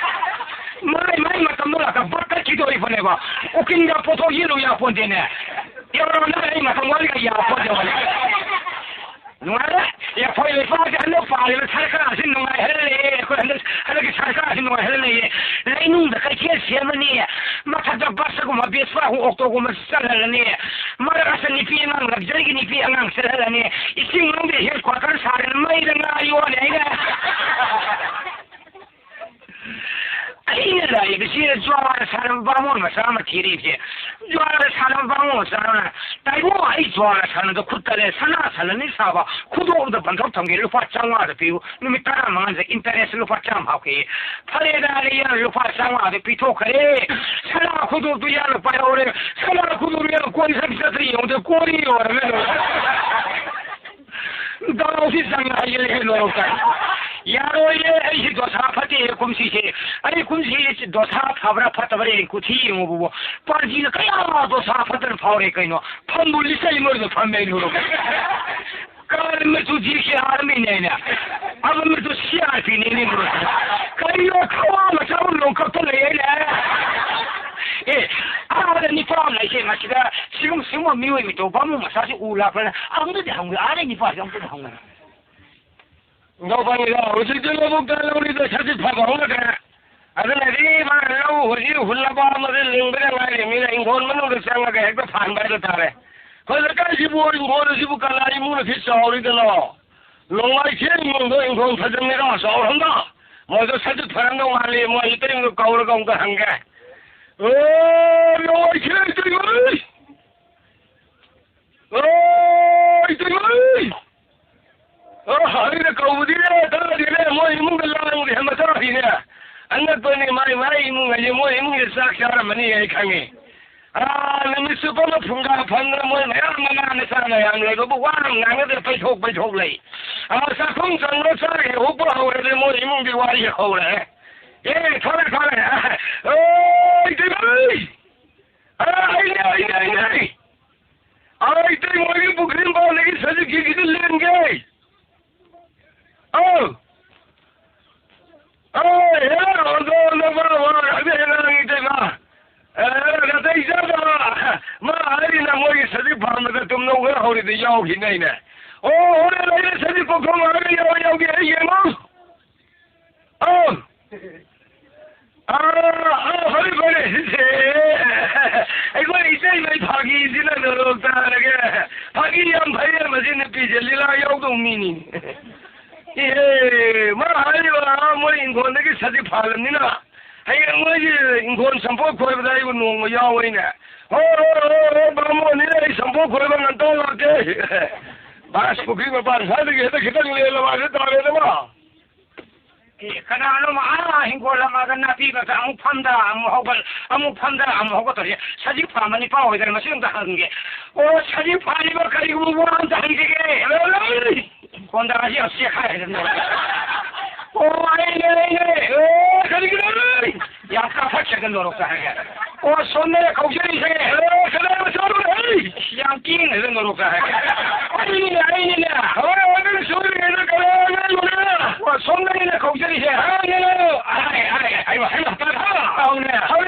ꯃꯥꯏ, ꯃꯥꯏ ꯃꯇꯝꯗꯣ ꯂꯥꯛꯇ ꯕꯛ ꯇꯠꯈꯤꯗꯣꯔꯤꯕꯅꯦꯕ꯫ ꯎꯀꯤꯜꯒ ꯄꯣꯠꯊꯣꯛ ꯌꯦꯠꯂꯨ ꯌꯥꯄꯣꯟꯇꯦꯅꯦ꯫ ꯌꯧꯔꯕ ꯅꯪ ꯑꯩ ꯃꯇꯝ ꯋꯥꯠꯂꯤꯒ ꯌꯥꯄꯣꯟꯇꯦ ꯋꯥꯠꯂꯤ꯫ ꯅꯨꯡꯉꯥꯏꯔꯦ꯫ ꯑꯩꯈꯣꯏ ꯂꯩꯄꯥꯛꯀꯤ ꯍꯟꯗꯛ ꯄꯥꯜꯂꯤꯕ ꯁꯔꯀꯥꯔꯁꯤ ꯅꯨꯡꯉꯥꯏꯍꯜꯂꯦ꯫ ꯑꯩꯈꯣꯏ ꯍꯟꯗꯛ, ꯍꯟꯗꯛꯀꯤ ꯁꯔꯀꯥꯔꯁꯤ ꯅꯨꯡꯉꯥꯏꯍꯜꯂꯦ꯫ ꯂꯩꯅꯨꯡꯗ ꯀꯩꯊꯦꯜ ꯁꯦꯝꯃꯅꯤ꯫ ꯃꯊꯛꯇ ꯕꯁꯒꯨꯝꯕ, ꯚꯦꯁꯄꯥꯒꯨꯝꯕ, ꯑꯣꯇꯣꯒꯨꯝꯕ ꯆꯠꯍꯜꯂꯅꯤ꯫ ꯃꯔꯛ ꯑꯁꯤꯗ ꯅꯨꯄꯤ ꯑꯉꯥꯡ, ꯂꯛꯖꯔꯤꯒꯤ ꯅꯨꯄꯤ ꯑꯉꯥꯡ ꯆꯠꯍꯜꯂꯅꯤ꯫ ꯏꯁꯤꯡ ꯃꯅꯨꯡꯗ ꯍꯦꯗ ꯀ꯭ꯋꯥꯇꯔ ꯁꯥꯗꯅ ꯃꯩꯗ ꯉꯥ ꯌꯣꯛꯑꯅꯤ ꯑꯩꯅ꯫ ꯑꯩꯅ ꯂꯥꯛꯏꯕꯁꯤ ꯖ꯭ꯋꯥꯔ ꯁꯥꯟꯅꯕ ꯕꯥꯃꯣꯟ ꯃꯆꯥ ꯑꯃ ꯊꯤꯔꯛꯏꯁꯦ꯫ ꯖ꯭ꯋꯥꯔ ꯁꯥꯟꯅꯕ ꯕꯥꯃꯣꯟ ꯃꯆꯥ ꯑꯃꯅ, "ꯇꯥꯏꯕꯪ, ꯑꯩ ꯖ꯭ꯋꯥꯔ ꯁꯥꯟꯅꯕꯗ ꯈꯨꯠ ꯇꯠꯂꯦ, ꯁꯅꯥ ꯁꯟꯂꯅꯤ ꯁꯥꯕ, ꯈꯨꯗꯣꯞ ꯑꯝꯇ ꯕꯟꯊꯣꯛ ꯊꯝꯒꯦ, ꯂꯨꯄꯥ ꯆꯥꯝꯃꯉꯥꯗ ꯄꯤꯌꯨ, ꯅꯨꯃꯤꯠ ꯇꯔꯥꯃꯉꯥꯗ ꯏꯟꯇꯔꯦꯁ ꯂꯨꯄꯥ ꯆꯥꯝꯃ ꯍꯥꯞꯀꯦ"꯫ ꯐꯔꯦꯗ, ꯑꯩ ꯌꯥ ꯂꯨꯄꯥ ꯆꯥꯝꯃꯉꯥꯗꯣ ꯄꯤꯊꯣꯛꯈ꯭ꯔꯦ꯫ ꯁꯅꯥ ꯈꯨꯗꯣꯞꯇꯨ ꯌꯥ ꯂꯨꯄꯥ ꯌꯥꯎꯔꯦ꯫ ꯁꯅꯥ ꯈꯨꯗꯣꯞ ꯌꯥ ꯀꯣꯏ ꯆꯠ ꯆꯠꯇ꯭ꯔ ꯌꯦꯡꯉꯨꯗ ꯀꯣꯔꯤ ꯌꯧꯔꯒ ꯂꯣꯏꯔꯦ꯫ ꯗꯥꯎꯁꯤ ꯆꯪꯉ ꯍꯥꯏꯖꯤꯜꯂꯦ ꯂꯣꯏꯔꯛꯇ꯫ ꯌꯥꯔꯣꯏꯌꯦ, ꯑꯩꯁꯤ ꯗꯣꯁꯥ ꯐꯠꯇꯦ ꯀꯨꯝꯁꯤꯁꯦ꯫ ꯑꯩ ꯀꯨꯝꯁꯤ ꯗꯣꯁꯥ ꯐꯕ꯭ꯔꯥ ꯐꯠꯇꯕ꯭ꯔꯥ ꯑꯩ ꯀꯨꯊꯤ ꯌꯦꯡꯉꯨꯕꯕꯨ꯫ ꯄꯥꯔꯇꯤꯅ ꯀꯌꯥ ꯗꯣꯁꯥ ꯐꯠꯇꯅ ꯐꯥꯎꯔꯦ ꯀꯩꯅꯣ꯫ ꯐꯝꯕꯨ ꯂꯤꯆꯩ ꯃꯔꯛꯇ ꯐꯝꯃꯦ ꯑꯩ ꯂꯣꯏꯔꯛꯇ꯫ ꯀꯥꯔꯟ ꯃꯆꯨ ꯖꯤ ꯀꯦ ꯑꯥꯔ ꯑꯃꯅꯦꯅꯦ꯫ ꯑꯃ ꯃꯆꯨ ꯁꯤ ꯑꯥꯔ ꯄꯤꯅꯦꯅꯦ ꯃꯔꯨꯞ꯫ ꯀꯔꯤꯅꯣ ꯊꯋꯥ ꯃꯆꯥ ꯑꯃ ꯂꯣꯡꯈꯛꯇ ꯂꯩ ꯍꯥꯏꯅꯦ꯫ ꯑꯦ, ꯑꯥꯗ ꯅꯤꯄꯥ ꯑꯃ ꯂꯩꯁꯦ ꯃꯁꯤꯗ ꯁꯤꯒꯨꯝ-, ꯁꯤꯒꯨꯝꯕ ꯃꯤꯑꯣꯏ ꯃꯤꯇꯧ ꯕꯥꯃꯣꯟ ꯃꯆꯥꯁꯤ ꯎ ꯂꯥꯛꯄ꯭ꯔꯅ ꯑꯃꯨꯛꯇꯗꯤ ꯍꯪꯉꯨ, ꯑꯥꯗ ꯅꯤꯄꯥꯁꯤ ꯑꯃꯨꯛꯇꯗꯤ ꯍꯪꯉꯨ꯫ ꯂꯧꯕꯅꯤꯗ, ꯍꯧꯖꯤꯛꯇꯤ ꯂꯧꯕꯨꯛꯇ ꯂꯧꯔꯤꯗ ꯁꯖꯤꯛ ꯐꯕ ꯍꯧꯅꯈ꯭ꯔꯦ꯫ ꯑꯗꯨꯅꯗꯤ ꯃꯥ ꯂꯧ ꯍꯧꯖꯤꯛ ꯍꯨꯜꯂꯕ ꯑꯃꯗ ꯂꯤꯡꯕꯗ ꯉꯥꯏꯔꯤꯃꯤꯅ ꯏꯪꯈꯣꯜ ꯃꯅꯨꯡꯗ ꯆꯪꯉꯒ ꯍꯦꯛꯇ ꯐꯥꯟꯕ ꯍꯥꯏꯕ ꯇꯥꯔꯦ꯫ ꯑꯩꯈꯣꯏ ꯂꯩꯀꯥꯏꯁꯤꯕꯨ ꯏꯪꯈꯣꯜ ꯑꯁꯤꯕꯨ ꯀꯅꯥ ꯏꯃꯨꯡꯅ ꯁꯤ ꯆꯥꯎꯔꯤꯗꯅꯣ? ꯅꯣꯡꯃꯥꯏꯊꯦꯝ ꯏꯃꯨꯡꯗꯣ ꯏꯪꯈꯣꯜ ꯐꯖꯅꯤꯗ ꯆꯥꯎꯔꯝꯗ꯫ ꯃꯣꯏꯗꯣ ꯁꯖꯤꯛ ꯐꯔꯝꯗꯧ ꯃꯥꯜꯂꯤ, ꯃꯣꯏ ꯏꯇꯩꯃꯗꯣ ꯀꯧꯔꯒ ꯑꯃꯨꯛꯇ ꯍꯪꯒꯦ꯫ ꯑꯣ, ꯅꯣꯡꯃꯥꯏꯊꯦꯝ ꯏꯇꯩꯃ! ꯑꯣ, ꯏꯇꯩꯃ! ꯑꯣ, ꯑꯩꯅ ꯀꯧꯕꯗꯤꯅꯦ, ꯇꯥꯗꯦꯅꯦ, ꯃꯣꯏ ꯏꯃꯨꯡꯗ ꯂꯥꯡꯗꯦ, ꯃꯆꯥꯁꯤꯡꯅꯦ꯫ ꯑꯉꯛꯄꯅꯤ, ꯃꯥꯏ, ꯃꯥꯏ ꯏꯃꯨꯡ ꯍꯥꯏꯁꯦ, ꯃꯣꯏ ꯏꯃꯨꯡꯁꯦ ꯆꯥꯛ ꯆꯥꯔꯝꯃꯅꯤ, ꯑꯩ ꯈꯪꯉꯤ꯫ ꯑꯥ, ꯅꯨꯃꯤꯠ ꯆꯨꯞꯄ ꯑꯃ ꯐꯨꯡꯒꯥ ꯐꯪꯗꯅ ꯃꯣꯏ ꯃꯌꯥꯝ ꯃꯃꯥ ꯃꯆꯥ ꯃꯌꯥꯝ ꯂꯩꯕꯕꯨ ꯋꯥ ꯑꯃ ꯉꯥꯡꯅꯗꯦ, ꯄꯩꯊꯣꯛ ꯄꯩꯊꯣꯛ ꯂꯩ꯫ ꯑꯥ, ꯆꯥꯛꯈꯨꯝ ꯆꯪꯕ ꯆꯥꯛ ꯍꯦꯛ ꯍꯨꯞꯄ ꯍꯧꯔꯗꯤ ꯃꯣꯏ ꯏꯃꯨꯡꯗꯤ ꯋꯥꯔꯤ ꯍꯧꯔꯦ꯫ ꯑꯦ, ꯐꯔꯦ, ꯐꯔꯦ꯫ ꯑꯥ, ꯑꯣꯏ, ꯏꯇꯩꯃꯩ! ꯑꯥ, ꯑꯩꯅꯦ, ꯑꯩꯅꯦ, ꯑꯩꯅꯦ! ꯑꯥ, ꯏꯇꯩꯃ ꯍꯣꯏꯒꯤ ꯄꯨꯈ꯭ꯔꯤ ꯃꯄꯥꯟꯗꯒꯤ ꯁꯖꯤꯛ ꯈꯤꯛꯈꯤꯗꯨ ꯂꯦꯟꯒꯦ꯫ ꯑꯧ꯫ ꯑꯧ, ꯍꯦꯔꯥ, ꯑꯣꯟꯊꯣꯛ, ꯑꯣꯟꯊꯣꯛꯄ ꯋꯥ ꯉꯥꯡꯗꯦ, ꯍꯦꯔꯥ, ꯏꯇꯩꯃ꯫ ꯑꯦ, ꯅꯥꯇꯩ ꯆꯥꯗꯕ꯫ ꯃꯥ ꯍꯥꯏꯔꯤꯅ ꯃꯣꯏꯒꯤ ꯁꯖꯤꯛ ꯐꯥꯟꯕꯗ ꯇꯨꯝꯅꯧ ꯈꯔ ꯍꯧꯔꯤꯗꯨ ꯌꯥꯎꯈꯤꯅꯦ ꯑꯩꯅ꯫ ꯑꯣ, ꯍꯣꯔꯦꯟ ꯑꯩꯅ ꯁꯖꯤꯛ ꯀꯣꯛꯊꯣꯡ ꯍꯥꯏꯔꯒ ꯌꯥꯎ-, ꯌꯥꯎꯒꯦ, ꯑꯩ ꯌꯦꯡꯉꯣ꯫ ꯑꯧ꯫ ꯑꯥ, ꯑꯥ, ꯐꯔꯦ, ꯐꯔꯦ꯫ ꯑꯩꯈꯣꯏ ꯏꯇꯩꯃꯩ ꯐꯥꯒꯤꯁꯤꯅ ꯅꯣꯔꯣꯛ ꯇꯥꯔꯒꯦ꯫ ꯐꯥꯒꯤ ꯌꯥꯝ ꯐꯩꯌꯦ ꯃꯁꯤ ꯅꯨꯄꯤꯁꯦ, ꯂꯤꯂꯥ ꯌꯥꯎꯗꯧ ꯃꯤꯅꯤ꯫ ꯏꯍꯦ, ꯃꯥ ꯍꯥꯏꯔꯤꯕ, ꯑꯥ, ꯃꯣꯏ ꯏꯪꯈꯣꯜꯗꯒꯤ ꯁꯖꯤꯛ ꯐꯥꯜꯂꯕꯅꯤꯅ ꯍꯌꯦꯡ ꯃꯣꯏꯒꯤ ꯏꯪꯈꯣꯜ ꯁꯝꯄꯣꯠ ꯈꯣꯏꯕꯗ ꯑꯩꯕꯨ ꯅꯣꯡꯃ ꯌꯥꯎ ꯑꯩꯅ꯫ ꯍꯣꯏ, ꯍꯣꯏ, ꯍꯣꯏ, ꯍꯣꯏ, ꯕꯥꯃꯣꯟꯅꯤꯅ ꯑꯩ ꯁꯝꯄꯣꯠ ꯈꯣꯏꯕ ꯉꯟꯇꯥ ꯂꯥꯛꯀꯦ꯫ ꯕꯥꯁ ꯄꯨꯈ꯭ꯔꯤ ꯃꯄꯥꯟ ꯁ꯭ꯋꯥꯏꯗꯒꯤ ꯍꯦꯛꯇ ꯈꯤꯇꯪ ꯂꯦꯜꯂꯕ ꯑꯗꯨ ꯇꯥꯔꯦꯗꯅ꯫ ꯑꯦ, ꯀꯅꯥꯅꯣ ꯑꯥ ꯍꯤꯡꯒꯣꯜ ꯑꯃꯗ ꯅꯥꯄꯤ ꯃꯔꯛꯇ ꯑꯃꯨꯛ ꯐꯝꯗ ꯑꯃꯨꯛ ꯍꯧꯒꯠ, ꯑꯃꯨꯛ ꯐꯝꯗ ꯑꯃꯨꯛ ꯍꯧꯒꯠ ꯇꯧꯔꯤꯁꯦ? ꯁꯖꯤꯛ ꯐꯥꯟꯕ ꯅꯤꯄꯥ ꯑꯣꯏꯗꯣꯏꯔꯥ? ꯃꯁꯤ ꯑꯝꯇ ꯍꯪꯒꯦ꯫ ꯑꯣ, ꯁꯖꯤꯛ ꯐꯥꯜꯂꯤꯕ ꯀꯔꯤꯒꯨꯝꯕ ꯋꯥ ꯑꯝꯇ ꯍꯪꯖꯒꯦ꯫ ꯈꯣꯟꯗꯥꯁꯤ ꯌꯥꯝ ꯆꯦꯛꯈꯥꯏꯔꯦꯗ ꯅꯣꯔꯣꯛꯇ꯫ ꯑꯣ, ꯑꯩꯅꯦ, ꯑꯩꯅꯦ꯫ ꯑꯦ, ꯀꯔꯤꯒꯤꯅꯣ? ꯌꯥꯝ ꯀꯥꯈꯠꯈ꯭ꯔꯦꯗ ꯅꯣꯔꯣꯛꯇ ꯍꯥꯏꯔꯒ꯫ ꯑꯣ, ꯁꯣꯝꯗꯅꯦ ꯀꯧꯖꯔꯤꯁꯦ꯫ ꯑꯦ, ꯀꯅꯥꯅꯣ ꯁꯣꯝꯗ? ꯍꯩ! ꯌꯥꯝ ꯀꯤꯡꯈ꯭ꯔꯦꯗ ꯅꯣꯔꯣꯛꯇ ꯍꯥꯏꯔꯒ꯫ ꯑꯩꯅꯤꯅꯦ, ꯑꯩꯅꯤꯅꯦ꯫ ꯍꯣꯏ, ꯑꯗꯨꯅ ꯁꯣꯝꯗꯅꯦ ꯀꯅꯥꯅꯣ? ꯑꯣ, ꯁꯣꯝꯗꯅꯤꯅꯦ ꯀꯧꯖꯔꯤꯁꯦ꯫ ꯍꯥꯏ, ꯍꯥꯏ, ꯍꯥꯏ, ꯍꯥꯏ, ꯍꯥꯏ, ꯍꯥꯏ, ꯍꯥꯏ, ꯍꯥꯏ, ꯍꯥꯏ,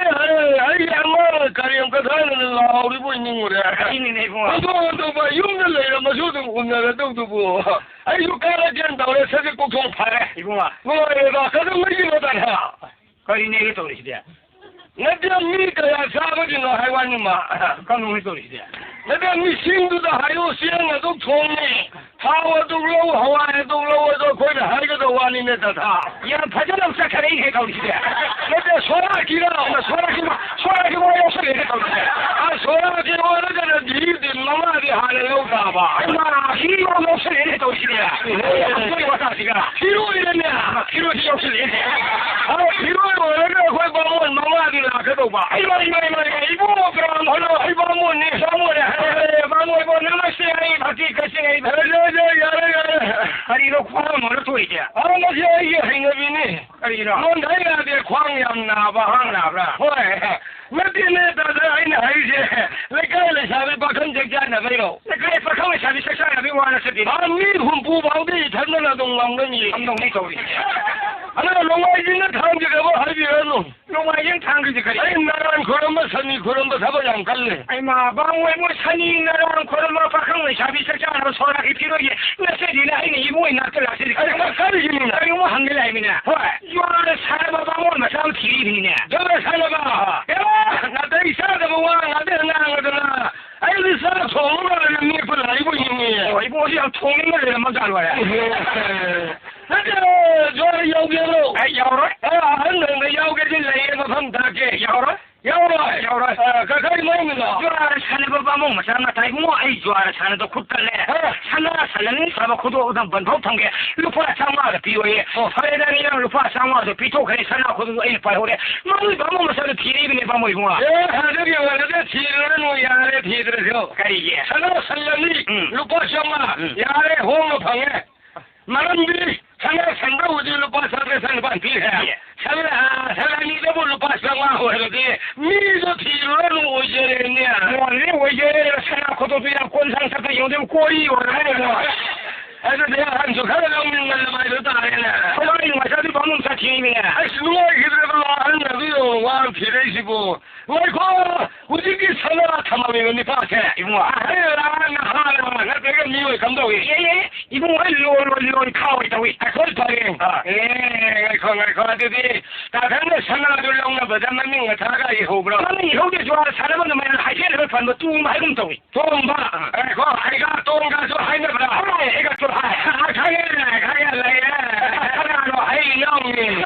ꯑꯩꯒꯤ ꯑꯉꯥꯡ ꯀꯔꯦꯝ ꯀꯊꯥꯅꯅ ꯂꯥꯎꯔꯤꯕꯣꯏ ꯅꯤꯡꯉꯨꯔꯦ꯫ ꯑꯩꯅꯤꯅꯦ ꯏꯕꯨꯡꯉꯣ꯫ ꯑꯗꯨ, ꯑꯗꯨ, ꯌꯨꯝꯗ ꯂꯩꯔꯝꯃꯁꯨ ꯑꯗꯨꯝ ꯎꯅꯔꯗꯧꯗꯨꯕꯨ꯫ ꯑꯩꯁꯨ ꯀꯥꯔꯛꯀꯦꯅ ꯇꯧꯔꯦ, ꯁꯖꯤꯛ ꯀꯣꯛꯊꯣꯡ ꯐꯔꯦ꯫ ꯏꯕꯨꯡꯉꯣ꯫ ꯅꯨꯡꯉꯥꯏꯔꯦꯗ, ꯀꯩꯗꯧꯉꯩꯒꯤꯅꯣ ꯇꯥꯟꯊꯥ? ꯀꯔꯤꯅꯦꯒꯦ ꯇꯧꯔꯤꯁꯤꯗꯤ? ꯅꯠꯇꯦ, ꯃꯤ ꯀꯌꯥ ꯆꯥꯕꯒꯤꯅꯣ ꯍꯥꯏ ꯋꯥꯅꯤꯃ꯫ ꯀꯔꯝꯅꯣ ꯇꯧꯔꯤꯁꯤꯗꯤ? ꯅꯠꯇꯦ, ꯃꯤ ꯆꯤꯡꯗꯨꯗ ꯍꯥꯏꯌꯨ, ꯆꯦꯡ ꯑꯗꯨꯛ ꯊꯣꯡꯉꯤ, ꯊꯥꯎ ꯑꯗꯨꯛ ꯂꯧ, ꯍꯋꯥꯏ ꯑꯗꯨꯛ ꯂꯧ, ꯑꯗꯣ ꯑꯩꯈꯣꯏꯅ ꯍꯥꯏꯒꯗꯧ ꯋꯥꯅꯤꯅꯦ, ꯇꯥꯊꯥ꯫ ꯌꯥꯝ ꯐꯖꯅ ꯑꯃꯨꯛ ꯆꯠꯈꯔꯦꯅꯦ ꯇꯧꯔꯤꯁꯤꯗꯤ꯫ ꯅꯠꯇꯦ, ꯁꯣꯔꯥꯀꯤꯔꯣ? ꯁꯣꯔꯥꯀꯤ, ꯁꯣꯔꯥꯀꯤ ꯋꯥ ꯌꯥꯎꯁꯜꯂꯛꯑꯦꯅꯦ ꯇꯧꯔꯤꯁꯤꯗꯤ꯫ ꯑ, ꯁꯣꯔꯥꯀꯤ ꯑꯣꯏꯔꯒꯅ ꯗꯤꯒꯤꯗꯤ ꯃꯉꯥꯗꯤ ꯍꯥꯟꯅ ꯂꯧ ꯇꯥꯕ꯫ ꯍꯩꯃꯥ, ꯍꯤꯔꯣ ꯂꯧꯁꯜꯂꯛꯑꯦꯅꯦ ꯇꯧꯔꯤꯁꯤꯗꯤ꯫ ꯎꯝ꯫ ꯑꯗꯨꯒꯤ ꯋꯥꯇꯥꯁꯤꯒ꯫ ꯍꯤꯔꯣꯏꯔꯅꯦ꯫ ꯍꯤꯔꯣꯏꯁꯤ ꯌꯥꯎꯁꯜꯂꯛꯑꯦꯅꯦ꯫ ꯑ, ꯍꯤꯔꯣꯏ ꯑꯣꯏꯔꯒ ꯑꯩꯈꯣꯏ ꯕꯥꯃꯣꯟ ꯃꯉꯥꯗꯤ ꯂꯥꯛꯀꯗꯧꯕ꯫ ꯏꯃꯥ, ꯏꯃꯥ, ꯏꯃꯥ, ꯏꯃꯥ, ꯏꯕꯨꯡꯉꯣ ꯀꯅꯥꯅꯣ? ꯑꯩ ꯕꯥꯃꯣꯟꯅꯤ, ꯕꯥꯃꯣꯟꯅꯦ꯫ ꯑꯦ, ꯕꯥꯃꯣꯟ, ꯏꯕꯨꯡꯉꯣ, ꯅꯃꯁꯇꯦ, ꯑꯩ ꯚꯛꯇꯤ ꯀꯠꯆꯩ, ꯑꯩ ꯚꯛꯇꯤ꯫ ꯌꯥꯔꯦ, ꯌꯥꯔꯦ, ꯌꯥꯔꯦ, ꯌꯥꯔꯦ꯫ ꯀꯔꯤꯅꯣ ꯈ꯭ꯋꯥꯡ ꯑꯃ ꯊꯣꯛꯏꯁꯦ? ꯑ, ꯃꯁꯤ ꯑꯩꯒꯤ ꯍꯩꯅꯕꯤꯅꯤ꯫ ꯀꯔꯤꯒꯤꯅꯣ? ꯂꯣꯟꯗ ꯌꯥꯗꯦ, ꯈ꯭ꯋꯥꯡ ꯌꯥꯝ ꯅꯥꯕ꯫ ꯈ꯭ꯋꯥꯡ ꯅꯥꯕ꯭ꯔꯥ? ꯍꯣꯏ꯫ ꯅꯠꯇꯦꯅꯦ, ꯇꯥꯗ, ꯑꯩꯅ ꯍꯥꯏꯔꯤꯁꯦ ꯂꯩꯀꯥꯏ ꯂꯩꯁꯥꯕꯤ ꯄꯥꯈꯪ ꯆꯥꯛ ꯆꯥꯅꯕꯩꯔꯣ? ꯂꯩꯀꯥꯏ ꯄꯥꯈꯪ ꯂꯩꯁꯥꯕꯤ ꯆꯥꯛ ꯆꯥꯅꯕꯒꯤ ꯋꯥ ꯅꯠꯆꯗꯦ꯫ ꯊꯥ ꯃꯤ ꯍꯨꯝꯐꯨ ꯐꯥꯎꯗꯤ ꯏꯊꯟꯗꯅ ꯑꯗꯨꯝ ꯉꯝꯒꯅꯤ꯫ ꯉꯝꯗꯧꯅꯤ ꯇꯧꯔꯤꯁꯦ꯫ ꯑꯗꯣ ꯅꯣꯡꯃꯥꯏꯖꯤꯡꯅ ꯊꯥꯡꯖꯒꯕ ꯍꯥꯏꯕꯤꯔꯅꯨ꯫ ꯅꯣꯡꯃꯥꯏꯖꯤꯡ ꯊꯥꯡꯖꯁꯦ ꯀꯔꯤ? ꯑꯩ ꯅꯔꯥꯟ ꯈꯨꯔꯝꯕ, ꯁꯅꯤ ꯈꯨꯔꯝꯕ ꯊꯕꯛ ꯌꯥꯝ ꯀꯜꯂꯦ꯫ ꯑꯩꯃ, ꯕꯥꯃꯣꯏ ꯃꯣꯏ ꯁꯅꯤ ꯅꯔꯥꯡ ꯈꯨꯔꯝꯕ ꯄꯥꯈꯪ ꯂꯩꯁꯥꯕꯤ ꯆꯥꯛ ꯆꯥꯅꯕ ꯁꯣꯔꯥꯒꯤ ꯐꯤꯔꯣꯏꯒꯤ ꯅꯠꯆꯗꯦꯅ ꯑꯩꯅ ꯏꯕꯨꯡ ꯏꯅꯥꯛꯇ ꯂꯥꯛꯆꯔꯤ꯫ ꯑꯩ ꯀꯔꯤꯒꯤꯅꯣ? ꯀꯔꯤꯒꯨꯝꯕ ꯍꯪꯒꯦ ꯂꯥꯛꯏꯃꯤꯅ꯫ ꯍꯣꯏ꯫ ꯌꯣꯔꯥꯗ ꯁꯥꯟꯅꯕ ꯕꯥꯃꯣꯟ ꯃꯆꯥ ꯑꯃ ꯊꯤꯔꯤꯕꯅꯤꯅꯦ꯫ ꯌꯣꯔꯥ ꯁꯥꯟꯅꯕ? ꯑꯦ, ꯅꯥꯇꯩ ꯆꯥꯗꯕ ꯋꯥ ꯉꯥꯛꯇ ꯉꯥꯡꯉꯗꯅ ꯑꯩꯗꯤ ꯆꯥꯛ ꯊꯣꯡꯕ ꯂꯣꯏꯔꯒ ꯂꯦꯞꯄ ꯂꯥꯛꯏꯕꯣ ꯌꯦꯡꯉꯤ꯫ ꯑꯣ, ꯏꯕꯨꯡꯁꯤ ꯌꯥꯝ ꯊꯣꯡꯅꯤꯡꯕ ꯂꯩꯔꯝꯃ ꯖꯥꯠ ꯂꯣꯏꯔꯦ꯫ ꯅꯠꯇꯦ, ꯖꯣꯏ ꯌꯧꯒꯦꯔꯣ? ꯑꯩ ꯌꯥꯎꯔꯣꯏ꯫ ꯑꯦ, ꯑꯍꯟ ꯅꯪꯅ ꯌꯥꯎꯒꯦꯗꯤ ꯂꯩꯌꯦ, ꯃꯐꯝ ꯇꯥꯛꯀꯦ꯫ ꯌꯥꯎꯔꯣꯏ꯫ ꯌꯥꯎꯔꯣꯏ꯫ ꯌꯥꯎꯔꯣꯏ꯫ ꯑꯦ, ꯀꯀꯥ ꯃꯔꯝꯒꯤꯅꯣ? ꯖ꯭ꯋꯥꯔ ꯁꯥꯟꯅꯕ ꯕꯥꯃꯣꯟ ꯃꯆꯥ ꯑꯃꯅ ꯇꯥꯏ, "ꯏꯕꯨꯡꯉꯣ, ꯑꯩ ꯖ꯭ꯋꯥꯔ ꯁꯥꯟꯅꯗ ꯈꯨꯠ ꯇꯠꯂꯦ꯫ ꯑ꯫ ꯁꯅꯥ ꯁꯟꯂꯝꯅꯤ ꯁꯥꯕ ꯈꯨꯗꯣꯞ ꯑꯗꯨꯝ ꯕꯟ ꯐꯥꯎ ꯊꯝꯒꯦ꯫ ꯂꯨꯄꯥ ꯆꯥꯝꯃꯉꯥꯗ ꯄꯤꯌꯣꯌꯦ꯫" ꯑꯣ꯫ ꯐꯔꯦꯗ, ꯅꯪ ꯂꯨꯄꯥ ꯆꯥꯝꯃꯉꯥꯗꯣ ꯄꯤꯊꯣꯛꯈ꯭ꯔꯦ, ꯁꯅꯥ ꯈꯨꯗꯣꯞꯇꯣ ꯑꯩꯅ ꯄꯥꯏꯍꯧꯔꯦ꯫ ꯃꯗꯨꯒꯤ ꯕꯥꯃꯣꯟ ꯃꯆꯥꯗꯣ ꯊꯤꯔꯛꯏꯕꯅꯦ, ꯕꯥꯃꯣꯟ ꯏꯕꯨꯡꯉꯣ꯫ ꯑꯦ, ꯑꯗꯨꯒꯤ ꯋꯥꯔꯤꯗꯣ ꯊꯤꯔꯨꯔꯅꯨ, ꯌꯥꯔꯦ, ꯊꯤꯗ꯭ꯔꯁꯨ꯫ ꯀꯔꯤꯒꯤ? ꯁꯅꯥ ꯁꯟꯂꯝꯅꯤ, ꯎꯝ꯫ ꯂꯨꯄꯥ ꯆꯥꯝꯃꯉꯥ꯫ ꯎꯝ꯫ ꯌꯥꯔꯦ, ꯍꯣꯡꯅ ꯐꯪꯉꯦ꯫ ꯃꯔꯝꯗꯤ ꯁꯅꯥ ꯁꯟꯗ ꯍꯧꯖꯤꯛ ꯂꯨꯄꯥ ꯆꯥꯇ꯭ꯔꯦꯠ ꯆꯅꯤꯄꯥꯟ ꯄꯤꯈ꯭ꯔꯦ꯫ ꯑꯦ꯫ ꯁꯟ-, ꯑ, ꯁꯟ ꯑꯅꯤꯗꯕꯨ ꯂꯨꯄꯥ ꯆꯥꯝꯃꯉꯥ ꯑꯣꯏꯔꯗꯤ ꯃꯤꯗꯣ ꯊꯤꯔꯨꯔꯅꯨ ꯑꯣꯏꯖꯔꯦꯅꯦ꯫ ꯃꯣꯟꯗꯤ ꯑꯣꯏꯖꯔꯦ, ꯁꯅꯥ ꯈꯨꯗꯣꯞꯇꯨ ꯌꯥꯝ ꯀꯣꯟꯁꯥꯡ ꯆꯠꯄ ꯌꯦꯡꯉꯨꯗꯤ ꯀꯣꯔꯤ ꯑꯣꯏꯔꯦ꯫ ꯑꯗꯨꯗꯤ ꯑꯍꯟꯁꯨ ꯈꯔ ꯂꯧꯅꯤꯡꯃꯜꯂꯕ ꯍꯥꯏꯗꯣ ꯇꯥꯔꯦꯅꯦ꯫ ꯊꯋꯥꯏ ꯅꯨꯡꯉꯥꯏꯇꯕꯗꯤ ꯕꯥꯃꯣꯟ ꯆꯠꯈꯤꯕꯅꯦ꯫ ꯑꯁ, ꯅꯨꯡꯉꯥꯏꯈꯤꯗ꯭ꯔꯦꯗ ꯑꯍꯟ ꯑꯗꯨ ꯌꯦꯡꯉꯨ, ꯋꯥ ꯊꯤꯔꯛꯏꯁꯤꯕꯨ꯫ ꯉꯥꯏꯈꯣ! ꯍꯧꯖꯤꯛꯀꯤ ꯁꯅꯥ ꯊꯝꯃꯝꯃꯤꯕ ꯅꯤꯄꯥꯁꯦ ꯏꯕꯨꯡꯉꯣ꯫ ꯑꯍꯜꯂ ꯅꯍꯥꯔ ꯅꯠꯇ꯭ꯔꯒ ꯃꯤꯑꯣꯏ ꯀꯝꯗꯧꯏ? ꯑꯦ, ꯑꯦ, ꯏꯕꯨꯡꯉꯣ, ꯂꯣꯟ, ꯂꯣꯟ, ꯂꯣꯟ ꯈꯥꯎꯋꯦ ꯇꯧꯏ꯫ ꯑꯩꯈꯣꯏ ꯐꯔꯦ꯫ ꯑꯥ꯫ ꯑꯦ, ꯉꯥꯏꯈꯣ, ꯉꯥꯏꯈꯣ꯫ ꯑꯗꯨꯗꯤ ꯇꯥ ꯊꯟꯅ ꯁꯅꯥꯗꯨ ꯂꯧꯅꯕꯗ ꯃꯃꯤꯡ ꯑꯊꯥꯒ ꯏꯍꯧꯕ꯭ꯔꯣ? ꯃꯃꯤꯡ ꯏꯍꯧꯗꯦ, ꯖ꯭ꯋꯥꯔ ꯁꯥꯟꯅꯕꯗ ꯃꯌꯥꯝ ꯍꯥꯏꯐꯦꯠ ꯍꯥꯏꯐꯦꯠ ꯄꯟꯕ ꯇꯣꯡꯕ ꯍꯥꯏꯒꯨꯝ ꯇꯧꯏ꯫ ꯇꯣꯝꯕ, ꯑꯥ꯫ ꯉꯥꯏꯈꯣ, ꯍꯩꯒꯥ ꯇꯣꯡꯒꯁꯨ ꯍꯥꯏꯅꯕ꯭ꯔꯥ? ꯍꯥꯏ, ꯍꯩꯒꯥ ꯇꯣꯡ ꯍꯥꯏ꯫ ꯑꯥ, ꯈꯪꯉꯦ, ꯈꯪꯉꯦ, ꯂꯩꯔꯦ꯫ ꯀꯅꯥꯅꯣ ꯍꯩ ꯏꯅꯥꯎꯅꯤ?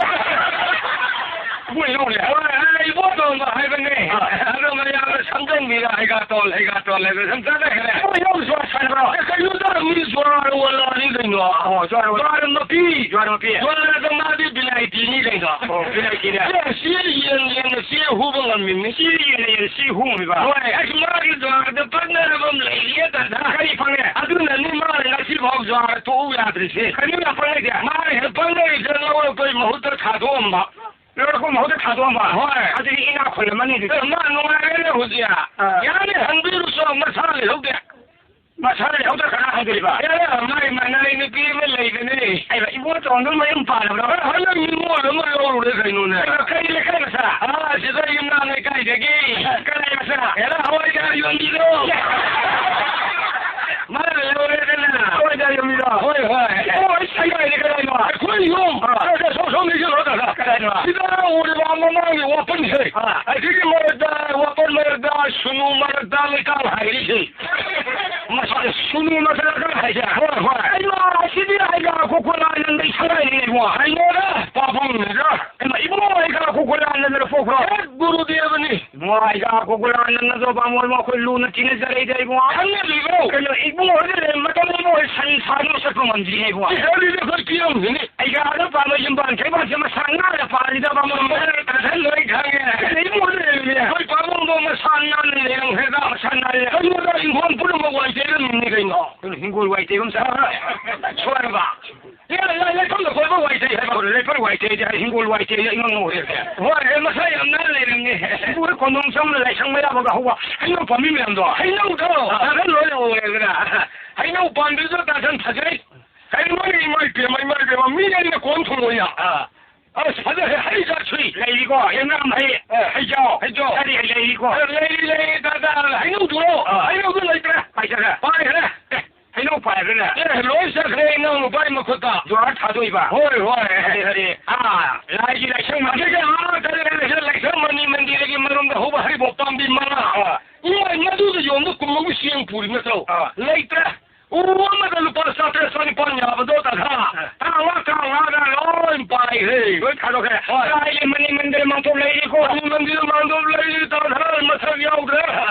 ꯏꯕꯣꯏ ꯏꯅꯥꯎꯅꯦ꯫ ꯍꯣꯏ, ꯑꯥ, ꯏꯕꯣꯇꯣꯟꯕ ꯍꯥꯏꯕꯅꯦ꯫ ꯑꯥ꯫ ꯑꯗꯣ ꯃꯌꯥꯝꯅ ꯁꯝꯖꯟꯕꯤꯔ ꯍꯩꯒꯥꯇꯣꯟ, ꯍꯩꯒꯥꯇꯣꯟ ꯍꯥꯏꯕ ꯁꯨꯝ ꯆꯠꯅꯈ꯭ꯔꯦ꯫ ꯏꯕꯣꯏ ꯏꯅꯥꯎ ꯖ꯭ꯋꯥꯔ ꯁꯥꯟꯅꯕ꯭ꯔꯣ? ꯑꯦ, ꯀꯩꯅꯣꯗ ꯃꯤ ꯖ꯭ꯋꯥꯔ ꯋꯥꯂꯥꯅꯤ ꯀꯩꯅꯣ꯫ ꯑꯣ, ꯖ꯭ꯋꯥꯔ ꯋꯥꯂꯥ꯫ ꯖ꯭ꯋꯥꯔ ꯃꯄꯤ꯫ ꯖ꯭ꯋꯥꯔ ꯃꯄꯤ꯫ ꯖ꯭ꯋꯥꯔꯗ ꯃꯥꯗꯤ ꯚꯤ ꯑꯥꯏ ꯄꯤꯅꯤ ꯀꯩꯅꯣ꯫ ꯑꯣ, ꯚꯤ ꯑꯥꯏ ꯄꯤꯅꯦ꯫ ꯑꯦ, ꯆꯦ ꯌꯦꯟ ꯌꯦꯟꯅ ꯆꯦ ꯍꯨꯕ ꯉꯝꯃꯤꯕꯅꯤ꯫ ꯆꯦ ꯌꯦꯟꯅ ꯌꯦꯟ ꯆꯦ ꯍꯨꯝꯃꯤꯕ꯫ ꯍꯣꯏ, ꯑꯁ, ꯃꯥꯒꯤ ꯖ꯭ꯋꯥꯔꯗ ꯄꯛꯅꯔꯕ ꯑꯃ ꯂꯩꯔꯤꯌꯦ, ꯇꯥꯗ꯫ ꯀꯔꯤ ꯐꯪꯉꯦ? ꯑꯗꯨꯅꯅꯤ ꯃꯥꯅ ꯉꯁꯤꯐꯥꯎ ꯖ꯭ꯋꯥꯔ ꯇꯣꯛꯎ ꯌꯥꯗ꯭ꯔꯤꯁꯦ꯫ ꯀꯔꯤꯅꯣ ꯌꯥꯝ ꯄꯛꯅꯩꯁꯦ? ꯃꯥꯅ ꯍꯦꯛ ꯄꯛꯅꯔꯤꯁꯦ ꯂꯧꯔꯛꯄꯩ ꯃꯍꯨꯠꯇ ꯊꯥꯗꯣꯛꯑꯝꯕ꯫ ꯂꯧꯔꯛꯄ ꯃꯍꯨꯠꯇ ꯊꯥꯗꯣꯛꯑꯝꯕ? ꯍꯣꯏ꯫ ꯑꯗꯨꯗꯤ ꯏꯅꯥꯛ ꯈꯨꯜꯂꯝꯃꯅꯤ ꯑꯗꯨꯗꯤ꯫ ꯑꯦ, ꯃꯥ ꯅꯨꯡꯉꯥꯏꯔꯦꯅꯦ ꯍꯧꯖꯤꯛ꯫ ꯑꯥ꯫ ꯌꯥꯅꯤ, ꯍꯟꯕꯤꯔꯨꯆꯣ, ꯃꯁꯥ ꯂꯩꯍꯧꯗꯦ꯫ ꯃꯁꯥ ꯂꯩꯍꯧꯗ ꯀꯅꯥ ꯍꯟꯗꯣꯔꯤꯕ? ꯑꯦ, ꯃꯥꯏ ꯃꯥꯟꯅꯔꯤ ꯅꯨꯄꯤ ꯑꯃ ꯂꯩꯕꯅꯦ꯫ ꯑꯩꯕ, ꯏꯕꯣꯇꯣꯟꯗꯣ ꯃꯌꯨꯝ ꯄꯥꯜꯂꯕ꯭ꯔꯣ? ꯑꯦ, ꯍꯟꯗꯛ ꯅꯤꯉꯣꯜ ꯑꯃ ꯂꯧꯔꯨꯔꯦ ꯀꯩꯅꯣꯅꯦ꯫ ꯑꯩꯕ, ꯀꯔꯤ ꯂꯩꯀꯥꯏ ꯃꯆꯥ? ꯑꯥ, ꯁꯤꯗ ꯌꯨꯝꯅꯥꯝ ꯂꯩꯀꯥꯏꯗꯒꯤ꯫ ꯀꯅꯥꯏ ꯃꯆꯥ? ꯑꯦ, ꯍꯋꯥꯏꯖꯥꯔ ꯌꯣꯟꯕꯤꯗꯣ꯫ ꯃꯥꯅ ꯂꯧꯔꯦꯗꯅ꯫ ꯍꯋꯥꯏꯖꯥꯔ ꯌꯣꯟꯕꯤꯗꯣ? ꯍꯣꯏ, ꯍꯣꯏ꯫ ꯑꯣ, ꯑꯩ ꯁꯪꯒꯥꯏꯗꯤ ꯀꯗꯥꯏꯅꯣ? ꯑꯩꯈꯣꯏ ꯌꯨꯝ꯫ ꯑꯥ꯫ ꯑꯦ, ꯁꯣꯝ, ꯁꯣꯝꯗ ꯌꯦꯡꯉꯣ, ꯀꯀꯥ꯫ ꯀꯗꯥꯏꯅꯣ? ꯁꯤꯗ ꯎꯔꯤꯕ ꯃꯃꯥꯡꯒꯤ ꯋꯥꯄꯟꯁꯦ꯫ ꯑꯥ꯫ ꯑꯁꯤꯒꯤ ꯃꯔꯛꯇ, ꯋꯥꯄꯟ ꯃꯔꯛꯇ, ꯁꯨꯅꯨ ꯃꯔꯛꯇ ꯂꯩꯀꯥꯡ ꯍꯥꯏꯔꯤꯁꯦ꯫ ꯃꯁꯤꯗ ꯁꯨꯅꯨ ꯃꯔꯛꯇ ꯂꯩꯀꯥꯡ ꯍꯥꯏꯁꯦ? ꯍꯣꯏ, ꯍꯣꯏ꯫ ꯑꯩꯃ, ꯑꯁꯤꯗꯤ ꯑꯩꯒ ꯀꯣꯀꯣꯂꯥ ꯅꯪꯗꯩ ꯁꯪꯒꯥꯏꯅꯤꯅꯦ, ꯏꯕꯨꯡꯉꯣ꯫ ꯀꯩꯅꯣꯗ, ꯄꯥꯕꯨꯡꯅꯤꯗ꯫ ꯏꯃꯥ, ꯏꯕꯨꯡꯉꯣ, ꯑꯩꯒ ꯀꯣꯀꯣꯂꯥ ꯆꯠꯅꯔ ꯄꯣꯛꯈ꯭ꯔꯣ꯫ ꯍꯦꯛ ꯒꯨꯔꯨꯗꯦꯕꯅꯤ꯫ ꯏꯕꯨꯡꯉꯣ, ꯑꯩꯒ ꯀꯣꯀꯨꯂꯥꯅꯟꯗ ꯖꯣꯕꯥꯃꯣꯟ ꯃꯈꯣꯏ ꯂꯨꯅ ꯇꯤꯟꯅꯖꯔꯛꯏꯗ ꯏꯕꯨꯡꯉꯣ꯫ ꯈꯪꯅꯕꯤꯕ꯭ꯔꯣ? ꯀꯩꯅꯣ, ꯏꯕꯨꯡꯉꯣ ꯍꯣꯏꯗ ꯂꯩꯔꯝꯕ ꯃꯇꯝꯗ ꯏꯕꯨꯡꯉꯣ ꯍꯣꯏ ꯁꯟ ꯁꯥꯗꯅ ꯆꯠꯄ ꯉꯝꯗ꯭ꯔꯤꯅꯦ ꯏꯕꯨꯡꯉꯣ꯫ ꯏꯁ, ꯑꯗꯨꯗꯤ ꯑꯩꯈꯣꯏ ꯄꯤꯔꯝꯒꯅꯤ꯫ ꯑꯩꯒ ꯑꯥꯗ ꯄꯥꯟꯕ ꯌꯨꯝꯕꯥꯟ ꯀꯩꯕꯥꯟꯁꯦ ꯃꯁꯥ ꯅꯥꯟꯅ ꯄꯥꯜꯂꯤꯗ ꯕꯥꯃꯣꯟ꯫ ꯑꯦ, ꯇꯥꯁꯟ ꯂꯣꯏ ꯈꯪꯉꯦ꯫ ꯀꯩꯅꯣ, ꯏꯕꯨꯡꯉꯣ ꯍꯣꯏꯗ ꯂꯩꯔꯝꯃꯤꯅꯦ꯫ ꯑꯩꯈꯣꯏ ꯄꯥꯕꯨꯡꯗꯣ ꯃꯁꯥ ꯅꯥꯟꯅ ꯂꯩꯔꯝꯈ꯭ꯔꯦꯗ, ꯃꯁꯥ ꯅꯥꯟꯅ꯫ ꯀꯩꯅꯣꯗ ꯏꯪꯈꯣꯜ ꯄꯨꯝꯅꯃꯛ ꯋꯥꯏ ꯇꯩꯔꯝꯃꯤꯅꯤ ꯀꯩꯅꯣ꯫ ꯀꯩꯅꯣ, ꯍꯤꯡꯒꯣꯜ ꯋꯥꯏ ꯇꯩꯕ ꯑꯃ ꯆꯠ-, ꯁꯣꯏꯔꯕ? ꯌꯥ, ꯌꯥ, ꯂꯩꯐꯝꯗ ꯀꯣꯏꯕ ꯋꯥꯏ ꯇꯩ ꯍꯥꯏꯕ꯫ ꯂꯩꯐꯝ ꯋꯥꯏ ꯇꯩꯗꯤ ꯍꯥꯏ, ꯍꯤꯡꯒꯣꯜ ꯋꯥꯏ ꯇꯩꯗꯤ ꯏꯉꯝ ꯉꯝꯈ꯭ꯔꯦ꯫ ꯍꯣꯏ, ꯃꯁꯥ ꯌꯥꯝ ꯅꯥꯟꯅ ꯂꯩꯔꯝꯃꯦ꯫ ꯁꯤꯕꯨ ꯀꯣꯟꯗꯣꯡ ꯆꯪꯅ ꯂꯥꯏꯁꯪ ꯃꯌꯥꯗ ꯍꯧꯕ ꯍꯩꯅꯧ ꯄꯥꯝꯕꯤ ꯃꯌꯥꯝꯗꯣ꯫ ꯍꯩꯅꯧꯗꯣ? ꯑꯥ, ꯑꯗ ꯂꯣꯏꯅ ꯎꯔꯦꯗꯅ꯫ ꯍꯩꯅꯧ ꯄꯥꯝꯕꯤꯗꯣ ꯇꯥꯁꯟ ꯐꯖꯩ꯫ ꯀꯩꯅꯣꯅꯦ, ꯏꯃꯥ ꯏꯕꯦꯝꯃ, ꯏꯃꯥ ꯏꯕꯦꯝꯃ, ꯃꯤ ꯑꯩꯅ ꯀꯣꯟ ꯊꯨꯡꯉꯣꯏꯅ꯫ ꯑꯥ꯫ ꯑꯁ, ꯐꯖꯔꯦ, ꯍꯩ ꯖꯥꯠ ꯁꯨꯏ꯫ ꯂꯩꯔꯤꯀꯣ, ꯍꯩꯅꯧ ꯍꯩ, ꯑꯦ, ꯍꯩꯖꯥꯎ꯫ ꯍꯩꯖꯥꯎ꯫ ꯀꯔꯤ ꯍꯩ ꯂꯩꯔꯤꯀꯣ? ꯑꯦ, ꯂꯩꯔꯤ, ꯂꯩꯔꯤ, ꯇꯥ, ꯇꯥ, ꯍꯩꯅꯧꯗꯨꯔꯣ? ꯑꯥ꯫ ꯍꯩꯅꯧꯗꯨ ꯂꯩꯇ꯭ꯔꯦ꯫ ꯄꯥꯏꯈ꯭ꯔꯦ꯫ ꯄꯥꯏꯈ꯭ꯔꯦ꯫ ꯑꯦ, ꯍꯩꯅꯧ ꯄꯥꯏꯈ꯭ꯔꯦꯅꯦ꯫ ꯑꯦ, ꯂꯣꯏ ꯆꯠꯈ꯭ꯔꯦ ꯏꯅꯥꯎ ꯅꯨꯄꯥꯒꯤ ꯃꯈꯨꯠꯇ꯫ ꯖꯣꯍꯥꯔ ꯊꯥꯗꯣꯛꯏꯕ꯫ ꯍꯣꯏ, ꯍꯣꯏ꯫ ꯐꯔꯦ, ꯐꯔꯦ꯫ ꯑꯥ, ꯂꯥꯏꯒꯤ ꯂꯥꯏꯁꯪ ꯑꯗꯨꯒ ꯃꯥꯡꯒꯣꯟ ꯑꯥ ꯆꯠꯂꯒ ꯂꯥꯏꯁꯪ ꯃꯅꯤ ꯃꯟꯗꯤꯔꯒꯤ ꯃꯔꯨꯝꯗ ꯍꯧꯕ ꯍꯩꯕꯣꯞ ꯄꯥꯝꯕꯤ ꯃꯉꯥ꯫ ꯑꯥ꯫ ꯏꯃꯥꯏ, ꯃꯗꯨꯗ ꯌꯣꯟꯕ ꯀꯨꯝꯃꯧꯒꯤ ꯆꯦꯡ ꯄꯨꯔꯤ ꯅꯠꯇ꯭ꯔꯣ? ꯑꯥ꯫ ꯂꯩꯇ꯭ꯔꯦ꯫ ꯎ ꯑꯃꯗ ꯂꯨꯄꯥ ꯆꯥꯇ꯭ꯔꯦꯠ ꯆꯅꯤꯄꯥꯟ ꯌꯥꯕꯗꯣ ꯇꯥꯊꯥ꯫ ꯑꯥ꯫ ꯇꯔꯥꯃꯉꯥ, ꯇꯔꯥꯃꯉꯥꯗ ꯂꯣꯏ ꯄꯥꯏꯈ꯭ꯔꯦ꯫ ꯂꯣꯏ ꯊꯥꯗꯣꯛꯈ꯭ꯔꯦ꯫ ꯍꯣꯏ꯫ ꯂꯥꯏꯒꯤ ꯃꯅꯤ ꯃꯟꯗꯤꯔ ꯃꯥꯡꯊꯣꯛ ꯂꯩꯔꯤꯀꯣ꯫ ꯃꯅꯤ ꯃꯟꯗꯤꯔ ꯃꯥꯡꯊꯣꯛ ꯂꯩꯔꯤ ꯇꯥꯊꯥ, ꯃꯁꯛ ꯌꯥꯎꯗ꯭ꯔꯦ꯫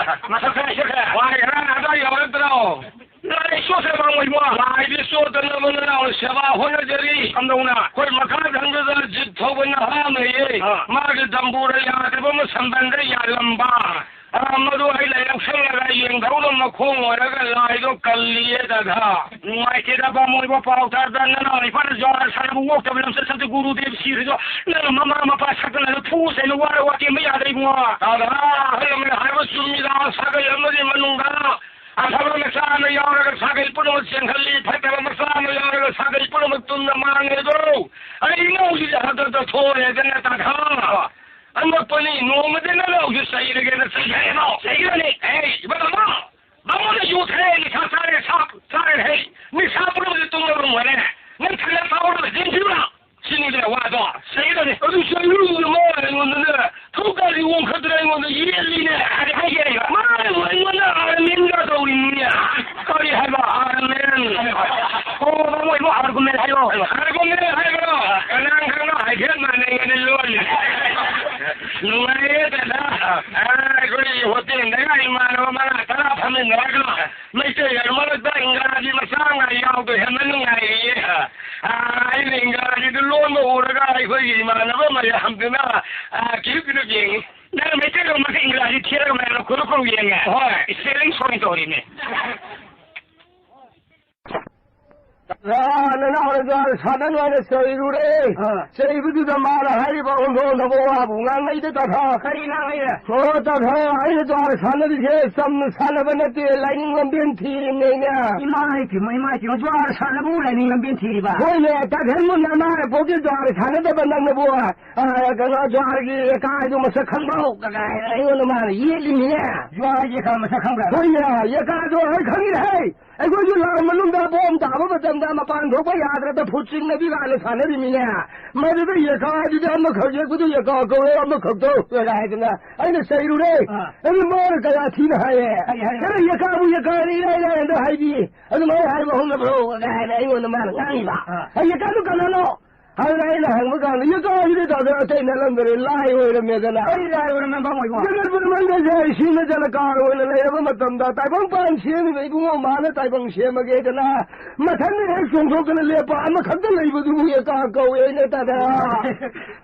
ꯃꯁꯛ ꯈꯔ ꯁꯤꯈ꯭ꯔꯦ꯫ ꯄꯥꯏꯈ꯭ꯔꯦ, ꯑꯗꯥ ꯌꯥꯎꯔꯛꯇ꯭ꯔꯣ? ꯂꯥꯏ ꯆꯣꯠꯈ꯭ꯔꯦ ꯃꯥꯡꯃꯣꯏꯕꯣ꯫ ꯂꯥꯏꯗꯤ ꯆꯣꯠꯇꯅꯕ ꯅꯅꯥꯎꯅ ꯁꯦꯕꯥ ꯍꯣꯠꯅꯖꯔꯤ꯫ ꯀꯝꯗꯧꯅ? ꯑꯩꯈꯣꯏ ꯃꯈꯥ ꯊꯪꯕꯗ ꯖꯤꯞ ꯊꯧꯕ ꯅꯍꯥ ꯑꯃ ꯂꯩꯌꯦ꯫ ꯑꯥ꯫ ꯃꯥꯒꯤ ꯗꯝꯕꯨꯔ ꯌꯥꯗꯕ ꯑꯃ ꯁꯝꯕꯟꯗ ꯌꯥꯜꯂꯝꯕ꯫ ꯑꯥ, ꯃꯗꯨ ꯑꯩꯅ ꯂꯧꯁꯜꯂꯒ ꯌꯦꯡꯊꯧꯅ ꯃꯈꯣꯡ ꯑꯣꯏꯔꯒ ꯂꯥꯏꯗꯣ ꯀꯜꯂꯤꯌꯦ ꯗꯥꯗꯥ꯫ ꯅꯨꯡꯉꯥꯏꯇꯦꯗ ꯄꯥꯃꯣꯏꯕ ꯄꯥꯎ ꯇꯥꯗ ꯅꯅꯥꯎ ꯅꯨꯄꯥꯅ ꯖꯣꯍꯥꯔ ꯁꯥꯟꯅꯕ ꯑꯣꯛꯇꯕ ꯂꯝꯆꯠ ꯁꯛꯇ ꯒꯨꯔꯨꯗꯦꯕ ꯁꯤꯔꯁꯨ ꯅꯪꯅ ꯃꯃꯥ ꯃꯄꯥ ꯁꯛꯇꯅ ꯐꯨ ꯆꯩꯅ ꯋꯥꯔ ꯋꯥꯇꯦꯝꯕ ꯌꯥꯗ꯭ꯔꯦ ꯏꯕꯨꯡꯉꯣ꯫ ꯗꯥꯗꯥ, ꯑꯍꯜ ꯂꯃꯟꯅ ꯍꯥꯏꯕ ꯆꯨꯝꯃꯤꯗ ꯁꯥꯒꯩ ꯑꯃꯒꯤ ꯃꯅꯨꯡꯗ ꯑꯐꯕ ꯃꯆꯥ ꯑꯃ ꯌꯥꯎꯔꯒ ꯁꯥꯒꯩ ꯄꯨꯝꯅꯃꯛ ꯆꯦꯟꯍꯜꯂꯤ, ꯐꯠꯇꯕ ꯃꯆꯥ ꯑꯃ ꯌꯥꯎꯔꯒ ꯁꯥꯒꯩ ꯄꯨꯝꯅꯃꯛ ꯇꯨꯝꯅ ꯃꯥꯡꯉꯦꯗꯣ꯫ ꯑꯩ ꯏꯃꯧꯁꯤꯗꯤ ꯍꯟꯗꯛꯇ ꯊꯣꯛꯑꯦꯗꯅ ꯇꯥꯊꯥ꯫ ꯑꯉꯛꯄꯅꯤ, ꯅꯣꯡꯃꯗꯤ ꯅꯅꯥꯎꯁꯨ ꯆꯩꯔꯒꯦꯅ ꯆꯩꯈ꯭ꯔꯦ ꯂꯥꯎ꯫ ꯆꯩꯈ꯭ꯔꯅꯤ꯫ ꯑꯦ, ꯏꯕꯨꯡꯉꯣ, ꯕꯥꯃꯣꯟꯅ ꯌꯨ ꯊꯛꯑꯦ, ꯅꯤꯁꯥ ꯆꯥꯔꯦ, ꯁꯥ ꯆꯥꯔꯦ ꯍꯩ꯫ ꯅꯤꯁꯥ ꯄꯨꯝꯕꯗꯤ ꯇꯨꯝꯕ ꯉꯝꯃꯣꯏꯅꯦ꯫ ꯅꯪ ꯊꯥꯡꯒꯠ ꯄꯥꯎꯔꯒ ꯆꯦꯟꯈꯤꯕ꯭ꯔꯥ? ꯁꯤꯅꯤꯗꯅ ꯋꯥꯗꯣ꯫ ꯆꯩꯈ꯭ꯔꯅꯤ꯫ ꯑꯗꯨ ꯆꯩꯔꯨꯔꯗꯨꯅ ꯃꯥ ꯑꯩꯉꯣꯟꯗꯅꯦ, ꯊꯧꯀꯥꯗꯤ ꯑꯣꯟꯈꯠꯇꯅ ꯑꯩꯉꯣꯟꯗ ꯌꯦꯠꯂꯤꯅꯦ꯫ ꯀꯔꯤ ꯍꯥꯏꯒꯦ ꯍꯥꯏꯕ? ꯃꯥꯅ ꯑꯩꯉꯣꯟꯗ ꯑꯥꯔꯃꯦꯟꯒ ꯇꯧꯔꯤꯅꯤꯅꯦ꯫ ꯀꯔꯤ ꯍꯥꯏꯕ? ꯑꯥꯔꯃꯦꯟ꯫ ꯑꯣ, ꯕꯥꯃꯣꯟ ꯏꯕꯨꯡꯉꯣ, ꯑꯥꯔꯒꯨꯃꯦꯟ ꯍꯥꯏꯌꯣ꯫ ꯑꯥꯔꯒꯨꯃꯦꯟ ꯍꯥꯏꯕ꯭ꯔꯣ? ꯀꯅꯥ ꯈꯪꯅ ꯍꯥꯏꯐꯦꯠ ꯃꯥꯟꯅꯩꯌꯦꯅ ꯂꯣꯜꯂꯤ꯫ ꯅꯨꯡꯉꯥꯏꯌꯦ ꯗꯗꯥ꯫ ꯑ, ꯑꯩꯈꯣꯏ ꯍꯣꯇꯦꯜꯗꯒ ꯏꯃꯥꯟꯅꯕ ꯃꯉꯥ ꯇꯔꯥ ꯐꯝꯃꯤꯟꯅꯔꯒ ꯃꯩꯇꯩꯒ ꯃꯔꯛꯇ ꯏꯪꯒ꯭ꯔꯥꯖꯤ ꯃꯆꯥ ꯑꯃ ꯌꯥꯎꯗꯣꯏ ꯍꯦꯟꯅ ꯅꯨꯡꯉꯥꯏꯔꯤꯌꯦ꯫ ꯑ, ꯑꯩꯅ ꯏꯪꯒ꯭ꯔꯥꯖꯤꯗꯨ ꯂꯣꯟꯕ ꯎꯔꯒ ꯑꯩꯈꯣꯏꯒꯤ ꯏꯃꯥꯟꯅꯕ ꯃꯌꯥꯝꯗꯨꯅ, ꯑ, ꯀꯤꯔꯨꯞ ꯀꯤꯔꯨꯞ ꯌꯦꯡꯉꯤ꯫ ꯅꯪ ꯃꯩꯇꯩꯂꯣꯟ ꯃꯁꯛ ꯏꯪꯒ꯭ꯔꯥꯖꯤ ꯊꯤꯔꯒ ꯃꯌꯥꯝꯅ ꯀꯨꯔꯨꯞ ꯀꯨꯔꯨꯞ ꯌꯦꯡꯉꯦ꯫ ꯍꯣꯏ꯫ Spelling ꯁꯣꯏ ꯇꯧꯔꯤꯅꯦ꯫ ꯑꯥ, ꯅꯅꯥꯎꯅ ꯖ꯭ꯋꯥꯔ ꯁꯥꯟꯅꯅꯨ ꯍꯥꯏꯅ ꯆꯩꯔꯨꯔꯦ꯫ ꯑꯥ꯫ ꯆꯩꯕꯗꯨꯗ ꯃꯥꯅ ꯍꯥꯏꯔꯤꯕ ꯑꯣꯟꯊꯣꯛ ꯑꯣꯟꯊꯣꯛꯄ ꯋꯥꯕꯨ ꯉꯥꯡꯅꯩꯗ, ꯇꯥꯊꯥ꯫ ꯀꯔꯤ ꯉꯥꯡꯅꯩꯌꯦ? ꯑꯣ, ꯇꯥꯊꯥ, ꯑꯩꯅ ꯖ꯭ꯋꯥꯔ ꯁꯥꯟꯅꯔꯤꯁꯦ ꯆꯝꯅ ꯁꯥꯟꯅꯕ ꯅꯠꯇꯦ, ꯂꯥꯏꯅꯤꯡ ꯂꯝꯕꯦꯟ ꯊꯤꯔꯤꯅꯦꯅꯦ꯫ ꯏꯃꯥ ꯏꯄꯦꯝꯃ, ꯏꯃꯥ ꯏꯄꯦꯝꯃ, ꯖ꯭ꯋꯥꯔ ꯁꯥꯟꯅꯕꯕꯨ ꯂꯥꯏꯅꯤꯡ ꯂꯝꯕꯦꯟ ꯊꯤꯔꯤꯕ? ꯍꯣꯏꯅꯦ, ꯇꯥꯊꯥ, ꯅꯃꯥ ꯅꯄꯣꯛꯀꯤ ꯖ꯭ꯋꯥꯔ ꯁꯥꯟꯅꯗꯕ ꯅꯪꯅꯕꯨ, ꯑꯥ, ꯀꯩꯅꯣ, ꯖ꯭ꯋꯥꯔꯒꯤ ꯌꯦꯀꯥꯏꯗꯣ ꯃꯁꯛ ꯈꯪꯕ꯭ꯔꯣ? ꯀꯥꯏꯅ ꯑꯩꯉꯣꯟꯗ ꯃꯥꯅ ꯌꯦꯠꯂꯤꯃꯤꯅꯦ꯫ ꯖ꯭ꯋꯥꯔꯒꯤ ꯌꯦꯀꯥ ꯃꯁꯛ ꯈꯪꯕ꯭ꯔꯥ? ꯍꯣꯏꯅꯦ, ꯌꯦꯀꯥꯗꯣ ꯑꯩ ꯈꯪꯉꯤꯅꯦ ꯍꯦ꯫ ꯑꯩꯈꯣꯏꯁꯨ ꯂꯥꯟ ꯃꯅꯨꯡꯗ ꯕꯣꯝ ꯇꯥꯕ ꯃꯇꯝꯗ ꯃꯄꯥꯟ ꯊꯣꯛꯄ ꯌꯥꯗ꯭ꯔꯗ ꯐꯨꯠ ꯆꯤꯡꯅꯕꯤ ꯀꯥꯏꯅ ꯁꯥꯟꯅꯔꯤꯃꯤꯅꯦ꯫ ꯃꯗꯨꯗ ꯌꯦꯀꯥ ꯑꯗꯨꯗꯤ ꯑꯃꯈꯛ ꯌꯦꯛꯄꯗꯨ ꯌꯦꯀꯥ ꯀꯧꯋꯦ, ꯑꯃꯈꯛꯇꯣ ꯀꯥꯏꯅ ꯍꯥꯏꯗꯅ ꯑꯩꯅ ꯆꯩꯔꯨꯔꯦ꯫ ꯑꯥ꯫ ꯑꯗꯨ ꯃꯥꯅ ꯀꯌꯥ ꯊꯤꯅ ꯍꯥꯏꯌꯦ꯫ ꯀꯔꯤ ꯍꯥꯏꯔꯤꯕ? "ꯈꯔ ꯌꯦꯀꯥꯕꯨ ꯌꯦꯀꯥꯅ ꯏꯔꯥꯏ ꯂꯥꯏꯅ ꯍꯥꯏꯕꯤ꯫ ꯑꯗꯨꯃꯥꯏꯅ ꯍꯥꯏꯕ ꯍꯧꯅꯕ꯭ꯔꯣ?" ꯀꯥꯏꯅ ꯑꯩꯉꯣꯟꯗ ꯃꯥꯅ ꯉꯥꯡꯉꯤꯕ꯫ ꯑꯥ꯫ "ꯑꯩ ꯌꯦꯀꯥꯗꯨ ꯀꯅꯥꯅꯣ?" ꯑꯗꯨꯅ ꯑꯩꯅ ꯍꯪꯕ ꯀꯥꯟꯗ, ꯌꯦꯀꯥ ꯍꯥꯏꯗꯨꯗꯤ ꯇꯥꯗ ꯑꯇꯩ ꯅꯠꯂꯝꯗꯔꯦ, ꯂꯥꯏ ꯑꯣꯏꯔꯝꯃꯦꯗꯅ꯫ ꯀꯔꯤ ꯂꯥꯏ ꯑꯣꯏꯔꯝꯃꯦ, ꯕꯥꯃꯣꯟꯕꯣ? ꯖꯒꯠ ꯕ꯭ꯔꯍꯃꯟꯒꯁꯦ ꯏꯁꯤꯡꯅ ꯖꯂꯀꯥꯔ ꯑꯣꯏꯅ ꯂꯩꯔꯕ ꯃꯇꯝꯗ, ꯇꯥꯏꯕꯪꯄꯥꯟ ꯁꯦꯝꯃꯤꯕ ꯏꯕꯨꯡꯉꯣ ꯃꯥꯅ ꯇꯥꯏꯕꯪ ꯁꯦꯝꯃꯒꯦꯗꯅ, ꯃꯊꯟꯗ ꯍꯦꯛ ꯆꯣꯡꯊꯣꯛꯇꯅ ꯂꯦꯞꯄ ꯑꯃꯈꯛꯇ ꯂꯩꯕꯗꯨꯕꯨ ꯌꯦꯀꯥ ꯀꯧꯋꯦ ꯍꯥꯏꯅ ꯇꯥꯗ꯫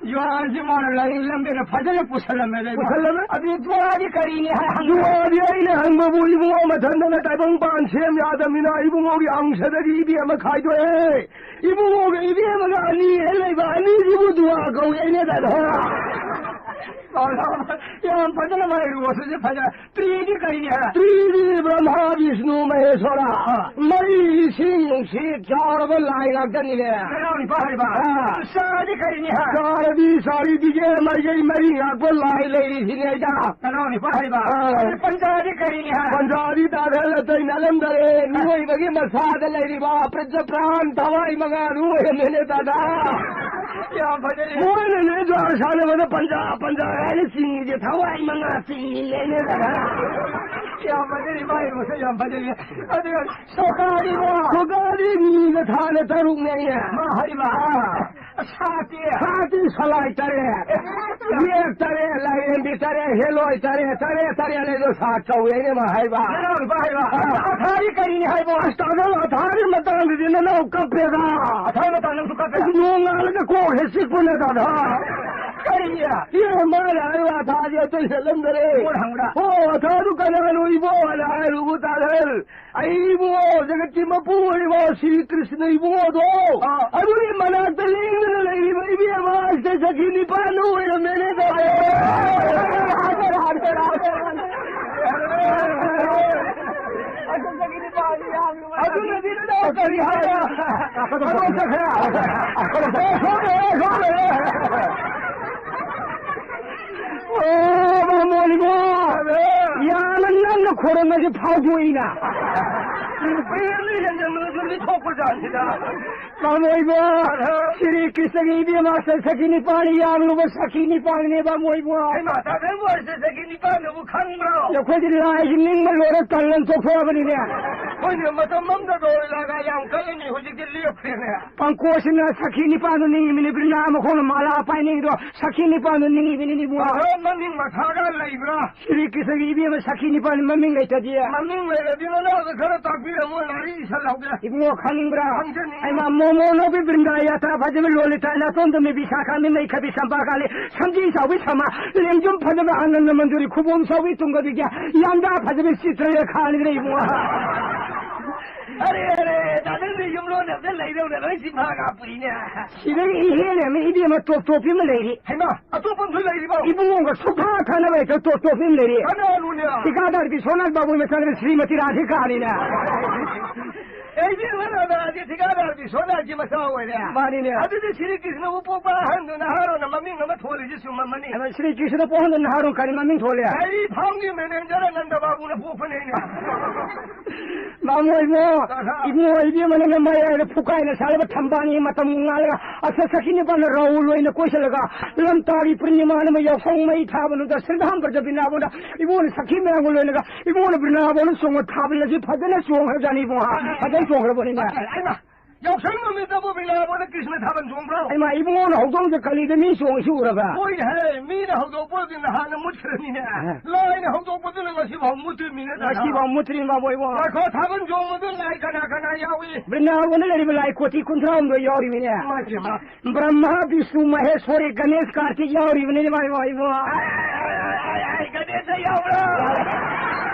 ꯌꯨꯍꯥꯔꯁꯤ ꯃꯥꯅ ꯂꯥꯏꯔꯤꯛ ꯂꯝꯕꯦꯅ ꯐꯖꯅ ꯄꯨꯁꯜꯂꯝꯃꯦꯗ ꯏꯕꯨꯡꯉꯣ꯫ ꯄꯨꯁꯜꯂꯝꯃꯦ? ꯑꯗꯨ ꯖꯨꯍꯥꯔꯗꯤ ꯀꯔꯤꯅꯤ ꯍꯥꯏ ꯍꯪꯕ? ꯖꯨꯍꯥꯔꯗꯤ ꯑꯩꯅ ꯍꯪꯕꯕꯨ ꯏꯕꯨꯡꯉꯣ ꯃꯊꯟꯗꯅ ꯇꯥꯏꯕꯪꯄꯥꯟ ꯁꯦꯝ ꯌꯥꯗꯕꯅꯤꯅ ꯏꯕꯨꯡꯉꯣꯒꯤ ꯑꯪꯁꯗꯒꯤ ꯏꯕꯦꯝ ꯑꯃ ꯈꯥꯏꯗꯣꯛꯑꯦ꯫ ꯏꯕꯨꯡꯉꯣꯒ ꯏꯕꯦꯝꯃꯒ ꯑꯅꯤ ꯍꯦꯛ ꯂꯩꯕ, ꯑꯅꯤꯁꯤꯕꯨ ꯗꯨꯋꯥ ꯀꯧꯏ, ꯑꯩꯅ ꯇꯥꯗ꯫ ꯌꯥꯝ ꯐꯖꯅ ꯃꯥꯏ ꯔꯣꯁꯁꯦ ꯐꯖ-, ꯇ꯭ꯔꯤꯗꯤ ꯀꯔꯤꯅꯤ ꯍꯥꯏ? ꯇ꯭ꯔꯤꯗꯤ ꯕ꯭ꯔꯍꯃꯥ, ꯕꯤꯁꯅꯨ, ꯃꯍꯦꯁ꯭ꯋꯔ꯫ ꯑꯥ꯫ ꯃꯔꯤ ꯏꯁꯤꯡ ꯅꯨꯡꯁꯤꯠ ꯆꯥꯎꯔꯕ ꯂꯥꯏ ꯉꯥꯛꯇꯅꯤꯅꯦ꯫ ꯅꯅꯥꯎ ꯅꯤꯄꯥ ꯍꯥꯏꯕ? ꯑꯥ꯫ ꯆꯥꯔꯗꯤ ꯀꯔꯤꯅꯤ ꯍꯥꯏ? ꯆꯥꯔꯗꯤ ꯆꯥꯔꯤ ꯐꯤꯖꯦ ꯃꯥꯏꯀꯩ ꯃꯔꯤ ꯉꯥꯛꯄ ꯂꯥꯏ ꯂꯩꯔꯤꯁꯤꯅꯦ ꯑꯩꯗ꯫ ꯅꯅꯥꯎ ꯅꯤꯄꯥ ꯍꯥꯏꯕ? ꯑꯥ꯫ ꯄꯟꯆꯥꯗꯤ ꯀꯔꯤꯅꯤ ꯍꯥꯏ? ꯄꯟꯆꯥꯗꯤ ꯇꯥꯗ ꯑꯇꯩ ꯅꯠꯂꯝꯗꯔꯦ꯫ ꯃꯤꯑꯣꯏꯕꯒꯤ ꯃꯁꯥꯗ ꯂꯩꯔꯤꯕ ꯄ꯭ꯔꯖ ꯄ꯭ꯔꯥꯟ ꯊꯋꯥꯏ ꯃꯉꯥꯗꯨ ꯑꯣꯏꯔꯝꯃꯦꯅꯦ ꯇꯥꯗ꯫ ꯌꯥꯝ ꯐꯖꯔꯦ꯫ ꯃꯣꯏꯅꯅꯦ ꯖ꯭ꯋꯥꯔ ꯁꯥꯟꯅꯕꯗ ꯄꯟꯖꯥ, ꯄꯟꯖꯥ ꯍꯥꯏꯅ ꯆꯤꯡꯉꯤꯁꯦ ꯊꯋꯥꯏ ꯃꯉꯥ ꯆꯤꯡꯉꯤꯅꯦꯅꯦ ꯇꯥꯗ꯫ ꯌꯥꯝ ꯐꯖꯔꯦ, ꯏꯃꯥ ꯏꯕꯦꯝꯃ, ꯌꯥꯝ ꯐꯖꯔꯦ꯫ ꯑꯗꯨꯒ ꯁꯣꯀꯥꯔꯤꯕꯣ? ꯁꯣꯀꯥꯔꯤ ꯃꯤꯒ ꯊꯥꯅ ꯇꯔꯨꯛꯅꯦ ꯑꯩꯅ꯫ ꯃꯥ ꯍꯥꯏꯕ? ꯑꯥ꯫ ꯁꯥꯠꯇꯤ? ꯁꯥꯠꯇꯤ ꯁꯂꯥꯏ ꯇꯔꯦꯠ, ꯌꯦꯛ ꯇꯔꯦꯠ, ꯂꯥꯏꯔꯦꯝꯕꯤ ꯇꯔꯦꯠ, ꯍꯦꯂꯣꯏ ꯇꯔꯦꯠ, ꯇꯔꯦꯠ, ꯇꯔꯦꯠ ꯂꯩꯗꯣ ꯁꯥꯠ ꯀꯧꯋꯦꯅꯦ ꯃꯥ ꯍꯥꯏꯕ꯫ ꯅꯅꯥꯎ ꯅꯨꯄꯥ ꯍꯥꯏꯕ? ꯑꯥ꯫ ꯑꯊꯥꯗꯤ ꯀꯔꯤꯅꯤ ꯍꯥꯏꯕꯣ? ꯑꯁ, ꯇꯥꯗ, ꯑꯊꯥꯒꯤ ꯃꯇꯥꯡꯗꯗꯤ ꯅꯅꯥꯎ ꯀꯞꯄꯦꯗ꯫ ꯑꯊꯥꯒꯤ ꯃꯇꯥꯡꯗꯁꯨ ꯀꯞꯄꯦ? ꯑꯁ, ꯅꯣꯡꯉꯥꯜꯂꯒ ꯀꯣꯛ ꯍꯦꯛ ꯆꯤꯛꯄꯅꯦ ꯇꯥꯗ꯫ ꯀꯔꯤ? ꯏꯌꯦ, ꯃꯥꯅ ꯍꯥꯏꯕ ꯑꯊꯥꯗꯤ ꯑꯇꯩ ꯍꯦꯜꯂꯝꯗꯔꯦ꯫ ꯏꯕꯣꯅ ꯍꯪꯕ꯭ꯔꯥ? ꯑꯣ, ꯑꯊꯥꯗꯨ ꯀꯅꯥꯅꯣ ꯏꯕꯣ? ꯑꯅ ꯍꯥꯏꯔꯨꯕ ꯇꯥꯗ꯫ ꯑꯩꯕꯨ ꯖꯒꯠꯀꯤ ꯃꯄꯨ ꯑꯣꯏꯔꯤꯕ ꯁ꯭ꯔꯤ ꯀ꯭ꯔꯤꯁꯅ ꯏꯕꯨꯡꯉꯣꯗꯣ, ꯑꯥ꯫ ꯑꯗꯨꯒꯤ ꯃꯅꯥꯛꯇ ꯂꯦꯡꯗꯅ ꯂꯩꯔꯤꯕ ꯏꯕꯦꯝꯃ ꯑꯁꯤꯗ ꯁꯈꯤ ꯅꯤꯄꯥꯟꯗꯣ ꯑꯣꯏꯔꯝꯃꯦꯅꯦ ꯇꯧꯔꯦ꯫ ꯑꯗꯨꯅꯗꯤ ꯅꯪ ꯀꯔꯤ ꯍꯥꯏꯕ? ꯑꯗꯣ ꯆꯠꯈ꯭ꯔꯦ꯫ ꯑꯦ, ꯁꯣꯝꯗ, ꯑꯦ, ꯁꯣꯝꯗ, ꯑꯦ꯫ ꯑꯣ, ꯃꯥꯃꯣ ꯏꯕꯣ! ꯌꯥꯝꯅ ꯅꯪꯅ ꯈꯣꯏꯔꯝꯕꯁꯦ ꯐꯥꯎꯗꯣꯛꯏꯅ꯫ ꯄꯤꯔꯅꯤ ꯍꯦꯟꯖꯟꯕꯗꯁꯨ ꯂꯤꯊꯣꯛꯄ ꯖꯥꯠꯁꯤꯗ꯫ ꯃꯥꯃꯣ ꯏꯕꯣ! ꯁ꯭ꯔꯤ ꯀ꯭ꯔꯤꯁꯅꯒꯤ ꯏꯕꯦꯝꯃ ꯁꯈꯤ ꯅꯤꯄꯥꯟ ꯌꯥꯝꯂꯨꯕ ꯁꯈꯤ ꯅꯤꯄꯥꯟꯅꯦ ꯃꯥꯃꯣ ꯏꯕꯣ꯫ ꯍꯩꯃꯥ, ꯇꯥꯗꯦ ꯃꯣꯏꯁꯦ ꯁꯈꯤ ꯅꯤꯄꯥꯟꯗꯨꯕꯨ ꯈꯪꯕ꯭ꯔꯣ? ꯑꯩꯈꯣꯏꯗꯤ ꯂꯥꯏꯁꯤ ꯅꯤꯡꯕ ꯂꯣꯏꯔ ꯇꯜꯂꯅ ꯇꯣꯛꯊꯣꯛꯑꯕꯅꯤꯅꯦ꯫ ꯍꯣꯏꯅꯦ, ꯃꯇꯝ ꯑꯃꯗ ꯗꯣꯂꯥꯏ ꯂꯥꯒꯥ ꯌꯥꯝ ꯀꯜꯂꯝꯃꯤ, ꯍꯧꯖꯤꯛꯇꯤ ꯂꯦꯞꯈ꯭ꯔꯦꯅꯦ꯫ ꯄꯪꯀꯣꯁꯤꯅ ꯁꯈꯤ ꯅꯤꯄꯥꯟꯗꯣ ꯅꯤꯡꯉꯤꯕꯅꯤꯅꯦ, ꯕ꯭ꯔꯤꯟꯗꯥ ꯃꯈꯣꯡꯅ ꯃꯥꯂꯥ ꯄꯥꯏꯅꯤꯡꯉꯤꯗꯣ ꯁꯈꯤ ꯅꯤꯄꯥꯟꯗꯣ ꯅꯤꯡꯉꯤꯕꯅꯤꯅꯦ ꯏꯕꯨꯡꯉꯣ꯫ ꯑꯍꯣꯏ, ꯃꯃꯤꯡ ꯃꯊꯥꯒ ꯂꯩꯕ꯭ꯔꯥ? ꯁ꯭ꯔꯤ ꯀ꯭ꯔꯤꯁꯅꯒꯤ ꯏꯕꯦꯝꯃ ꯁꯈꯤ ꯅꯤꯄꯥꯟ ꯃꯃꯤꯡ ꯂꯩꯇꯗꯤ꯫ ꯃꯃꯤꯡ ꯂꯩꯔꯗꯤ ꯅꯅꯥꯎꯗ ꯈꯔ ꯇꯥꯛꯄꯤꯔꯝꯃꯣ, ꯂꯥꯏꯔꯤꯛ ꯏꯁꯜꯍꯧꯒꯦ꯫ ꯏꯕꯨꯡꯉꯣ, ꯈꯪꯅꯤꯡꯕ꯭ꯔꯥ? ꯈꯪꯖꯅꯤꯡꯉꯤ꯫ ꯍꯩꯃꯥ, ꯃꯣꯃꯣ ꯅꯣꯏꯒꯤ ꯕ꯭ꯔꯤꯟꯗꯥ ꯌꯥꯇ꯭ꯔꯥ ꯐꯖꯕ ꯂꯣꯂꯤꯇꯥ ꯅꯥꯇꯣꯟꯗ ꯃꯤꯕꯤ ꯁꯥꯈꯥ ꯃꯤꯃꯩ ꯈꯕꯤ ꯁꯝꯄꯥ ꯀꯥꯂꯤ ꯁꯝꯖꯤ ꯆꯥꯎꯕꯤ ꯁꯃꯥ ꯂꯦꯡꯖꯨꯝ ꯐꯖꯕ ꯑꯥꯅꯟꯗ ꯃꯟꯖꯨꯔꯤ ꯈꯨꯕꯣꯝ ꯆꯥꯎꯕꯤ ꯇꯨꯡꯒꯕꯤꯒ ꯌꯥꯝꯗꯥ ꯐꯖꯕꯤ ꯆꯤꯇ꯭ꯔꯂꯦꯈꯥꯅꯤꯗ꯭ꯔ ꯏꯕꯨꯡꯉꯣ꯫ ꯑꯔꯦ, ꯑꯔꯦ, ꯇꯥꯅꯤꯡꯗꯦ, ꯌꯨꯝꯂꯣꯟꯅꯕꯗ ꯂꯩꯔꯧꯅ ꯂꯣꯏ ꯆꯤꯟꯐꯥ ꯀꯥꯞꯄꯨꯏꯅꯦ꯫ ꯁꯤꯗꯒꯤ ꯏꯍꯦꯟ ꯍꯦꯟꯅ ꯏꯕꯦꯝꯃ ꯇꯣꯞ ꯇꯣꯞꯄꯤ ꯑꯃ ꯂꯩꯔꯤ꯫ ꯍꯩꯃꯥ, ꯑꯇꯣꯞꯄ ꯑꯃꯁꯨ ꯂꯩꯔꯤꯕꯣ? ꯏꯕꯨꯡꯉꯣꯒ ꯁꯨꯛꯊꯥ ꯊꯥꯅꯕ ꯂꯩꯇꯕ ꯇꯣꯞ ꯇꯣꯞꯄꯤ ꯑꯃ ꯂꯩꯔꯤ꯫ ꯀꯅꯥꯅꯣꯅꯦ? ꯊꯤꯀꯥꯗꯥꯔ ꯕꯤꯁ꯭ꯋꯥꯅꯥꯊ ꯕꯥꯕꯨꯒꯤ ꯃꯆꯥꯅꯨꯄꯤ ꯁ꯭ꯔꯤꯃꯇꯤ ꯔꯥꯙꯤꯀꯥꯅꯤꯅꯦ꯫ ꯑꯩꯗꯤ ꯅꯪꯅ ꯍꯥꯏꯗꯤ ꯊꯤꯀꯥꯗꯥꯔ ꯕꯤꯁ꯭ꯋꯥꯅꯥꯊꯀꯤ ꯃꯆꯥ ꯑꯣꯏꯔꯦ꯫ ꯃꯥꯅꯤꯅꯦ꯫ ꯑꯗꯨꯗꯤ ꯁ꯭ꯔꯤ ꯀ꯭ꯔꯤꯁꯅꯕꯨ ꯄꯣꯛꯄ ꯑꯍꯟꯗꯨ ꯅꯍꯥꯔꯣꯟꯅ ꯃꯃꯤꯡ ꯑꯃ ꯊꯣꯜꯂꯤꯁꯤ ꯆꯨꯝꯃꯝꯃꯅꯤ꯫ ꯑꯗꯣ ꯁ꯭ꯔꯤ ꯀ꯭ꯔꯤꯁꯅ ꯄꯣꯛꯍꯟꯗ ꯅꯍꯥꯔꯣꯟ ꯀꯔꯤ ꯃꯃꯤꯡ ꯊꯣꯜꯂꯦ? ꯗꯥꯏꯔꯤ ꯐꯥꯝꯒꯤ ꯃꯦꯅꯦꯖꯔ ꯑꯅꯟꯗ ꯕꯥꯕꯨꯅ ꯄꯣꯛꯄꯅꯦꯅꯦ꯫ ꯃꯥꯃꯣ ꯏꯕꯨꯡꯉꯣ, ꯑꯍꯥ꯫ ꯏꯕꯨꯡꯉꯣ ꯏꯕꯦꯝꯃꯅ ꯃꯌꯥꯏꯗ ꯐꯨꯀꯥꯏꯅ ꯁꯥꯔꯕ ꯊꯝꯕꯥꯜꯒꯤ ꯃꯇꯝ ꯉꯥꯜꯂꯒ ꯑꯁ ꯁꯈꯤ ꯅꯤꯄꯥꯟꯅ ꯔꯥꯍꯨꯜ ꯑꯣꯏꯅ ꯀꯣꯏꯁꯤꯜꯂꯒ ꯂꯝꯇꯥꯒꯤ ꯄꯨꯔꯅꯤꯃꯥ ꯅꯨꯃꯤꯠ ꯌꯥꯎꯁꯪ ꯃꯩ ꯊꯥꯕ ꯅꯨꯃꯤꯠꯇ ꯁ꯭ꯔꯤꯙꯥꯝ ꯕ꯭ꯔꯖ ꯕ꯭ꯔꯤꯟꯗꯥꯕꯣꯟꯗ ꯏꯕꯨꯡꯉꯣꯅ ꯁꯈꯤ ꯃꯌꯥꯝꯒ ꯂꯣꯏꯅꯒ ꯏꯕꯨꯡꯉꯣꯅ ꯕ꯭ꯔꯤꯟꯗꯥꯕꯣꯟꯗ ꯆꯣꯡꯕ ꯊꯥꯕꯜ ꯑꯁꯤ ꯐꯖꯅ ꯆꯣꯡꯈ꯭ꯔꯖꯥꯠꯅꯤ ꯏꯕꯨꯡꯉꯣ꯫ ꯐꯖꯅ ꯆꯣꯡꯈ꯭ꯔꯕꯅꯤꯅꯦ꯫ ꯑꯩꯃ ꯌꯥꯎꯁꯪ ꯅꯨꯃꯤꯠꯇꯕꯨ ꯕꯤꯅꯥꯕꯣꯟꯗ ꯀ꯭ꯔꯤꯁꯅ ꯊꯥꯕꯜ ꯆꯣꯡꯕ꯭ꯔꯣ? ꯍꯩꯃꯥ, ꯏꯕꯨꯡꯉꯣꯅ ꯍꯧꯗꯣꯡꯁꯦ ꯀꯂꯤꯗ ꯃꯤ ꯆꯣꯡꯉꯤꯁꯤ ꯎꯔꯕ? ꯍꯣꯏꯅꯦ, ꯃꯤꯅ ꯍꯧꯗꯣꯛꯄꯗꯤ ꯅꯍꯥꯟꯅ ꯃꯨꯠꯈ꯭ꯔꯃꯤꯅꯦ꯫ ꯑ꯫ ꯂꯥꯏꯅ ꯍꯧꯗꯣꯛꯄꯗꯨꯅ ꯉꯁꯤꯐꯥꯎ ꯃꯨꯠꯇ꯭ꯔꯤꯃꯤꯅꯦ, ꯗꯥ꯫ ꯉꯁꯤꯐꯥꯎ ꯃꯨꯠꯇ꯭ꯔꯤ ꯃꯥꯕꯣ ꯏꯕꯨꯡꯉꯣ꯫ ꯉꯥꯏꯈꯣ, ꯊꯥꯕꯜ ꯆꯣꯡꯕꯗꯨ ꯂꯥꯏ ꯀꯅꯥ ꯀꯅꯥ ꯌꯥꯎꯏ? ꯕ꯭ꯔꯤꯟꯗꯥꯕꯣꯟꯗ ꯂꯩꯔꯤꯕ ꯂꯥꯏ ꯀꯣꯇꯤ ꯀꯨꯟꯊ꯭ꯔꯥ ꯍꯨꯝꯗꯣꯏ ꯌꯥꯎꯔꯤꯃꯤꯅꯦ꯫ ꯏꯃꯥ ꯏꯕꯦꯝꯃ꯫ ꯕ꯭ꯔꯍ꯭ꯃ, ꯕꯤꯁꯅꯨ, ꯃꯍꯦꯁ꯭ꯋꯔꯤ, ꯒꯅꯦꯁ, ꯀꯥꯔꯇꯤꯛ ꯌꯥꯎꯔꯤꯕꯅꯤꯅꯦ ꯃꯥ ꯏꯕꯨꯡꯉꯣ ꯏꯕꯨꯡꯉꯣ꯫ ꯑꯥꯏ, ꯑꯥꯏ, ꯑꯥꯏ, ꯑꯥꯏ, ꯒꯅꯦꯁ ꯌꯥꯎꯕ꯭ꯔꯣ?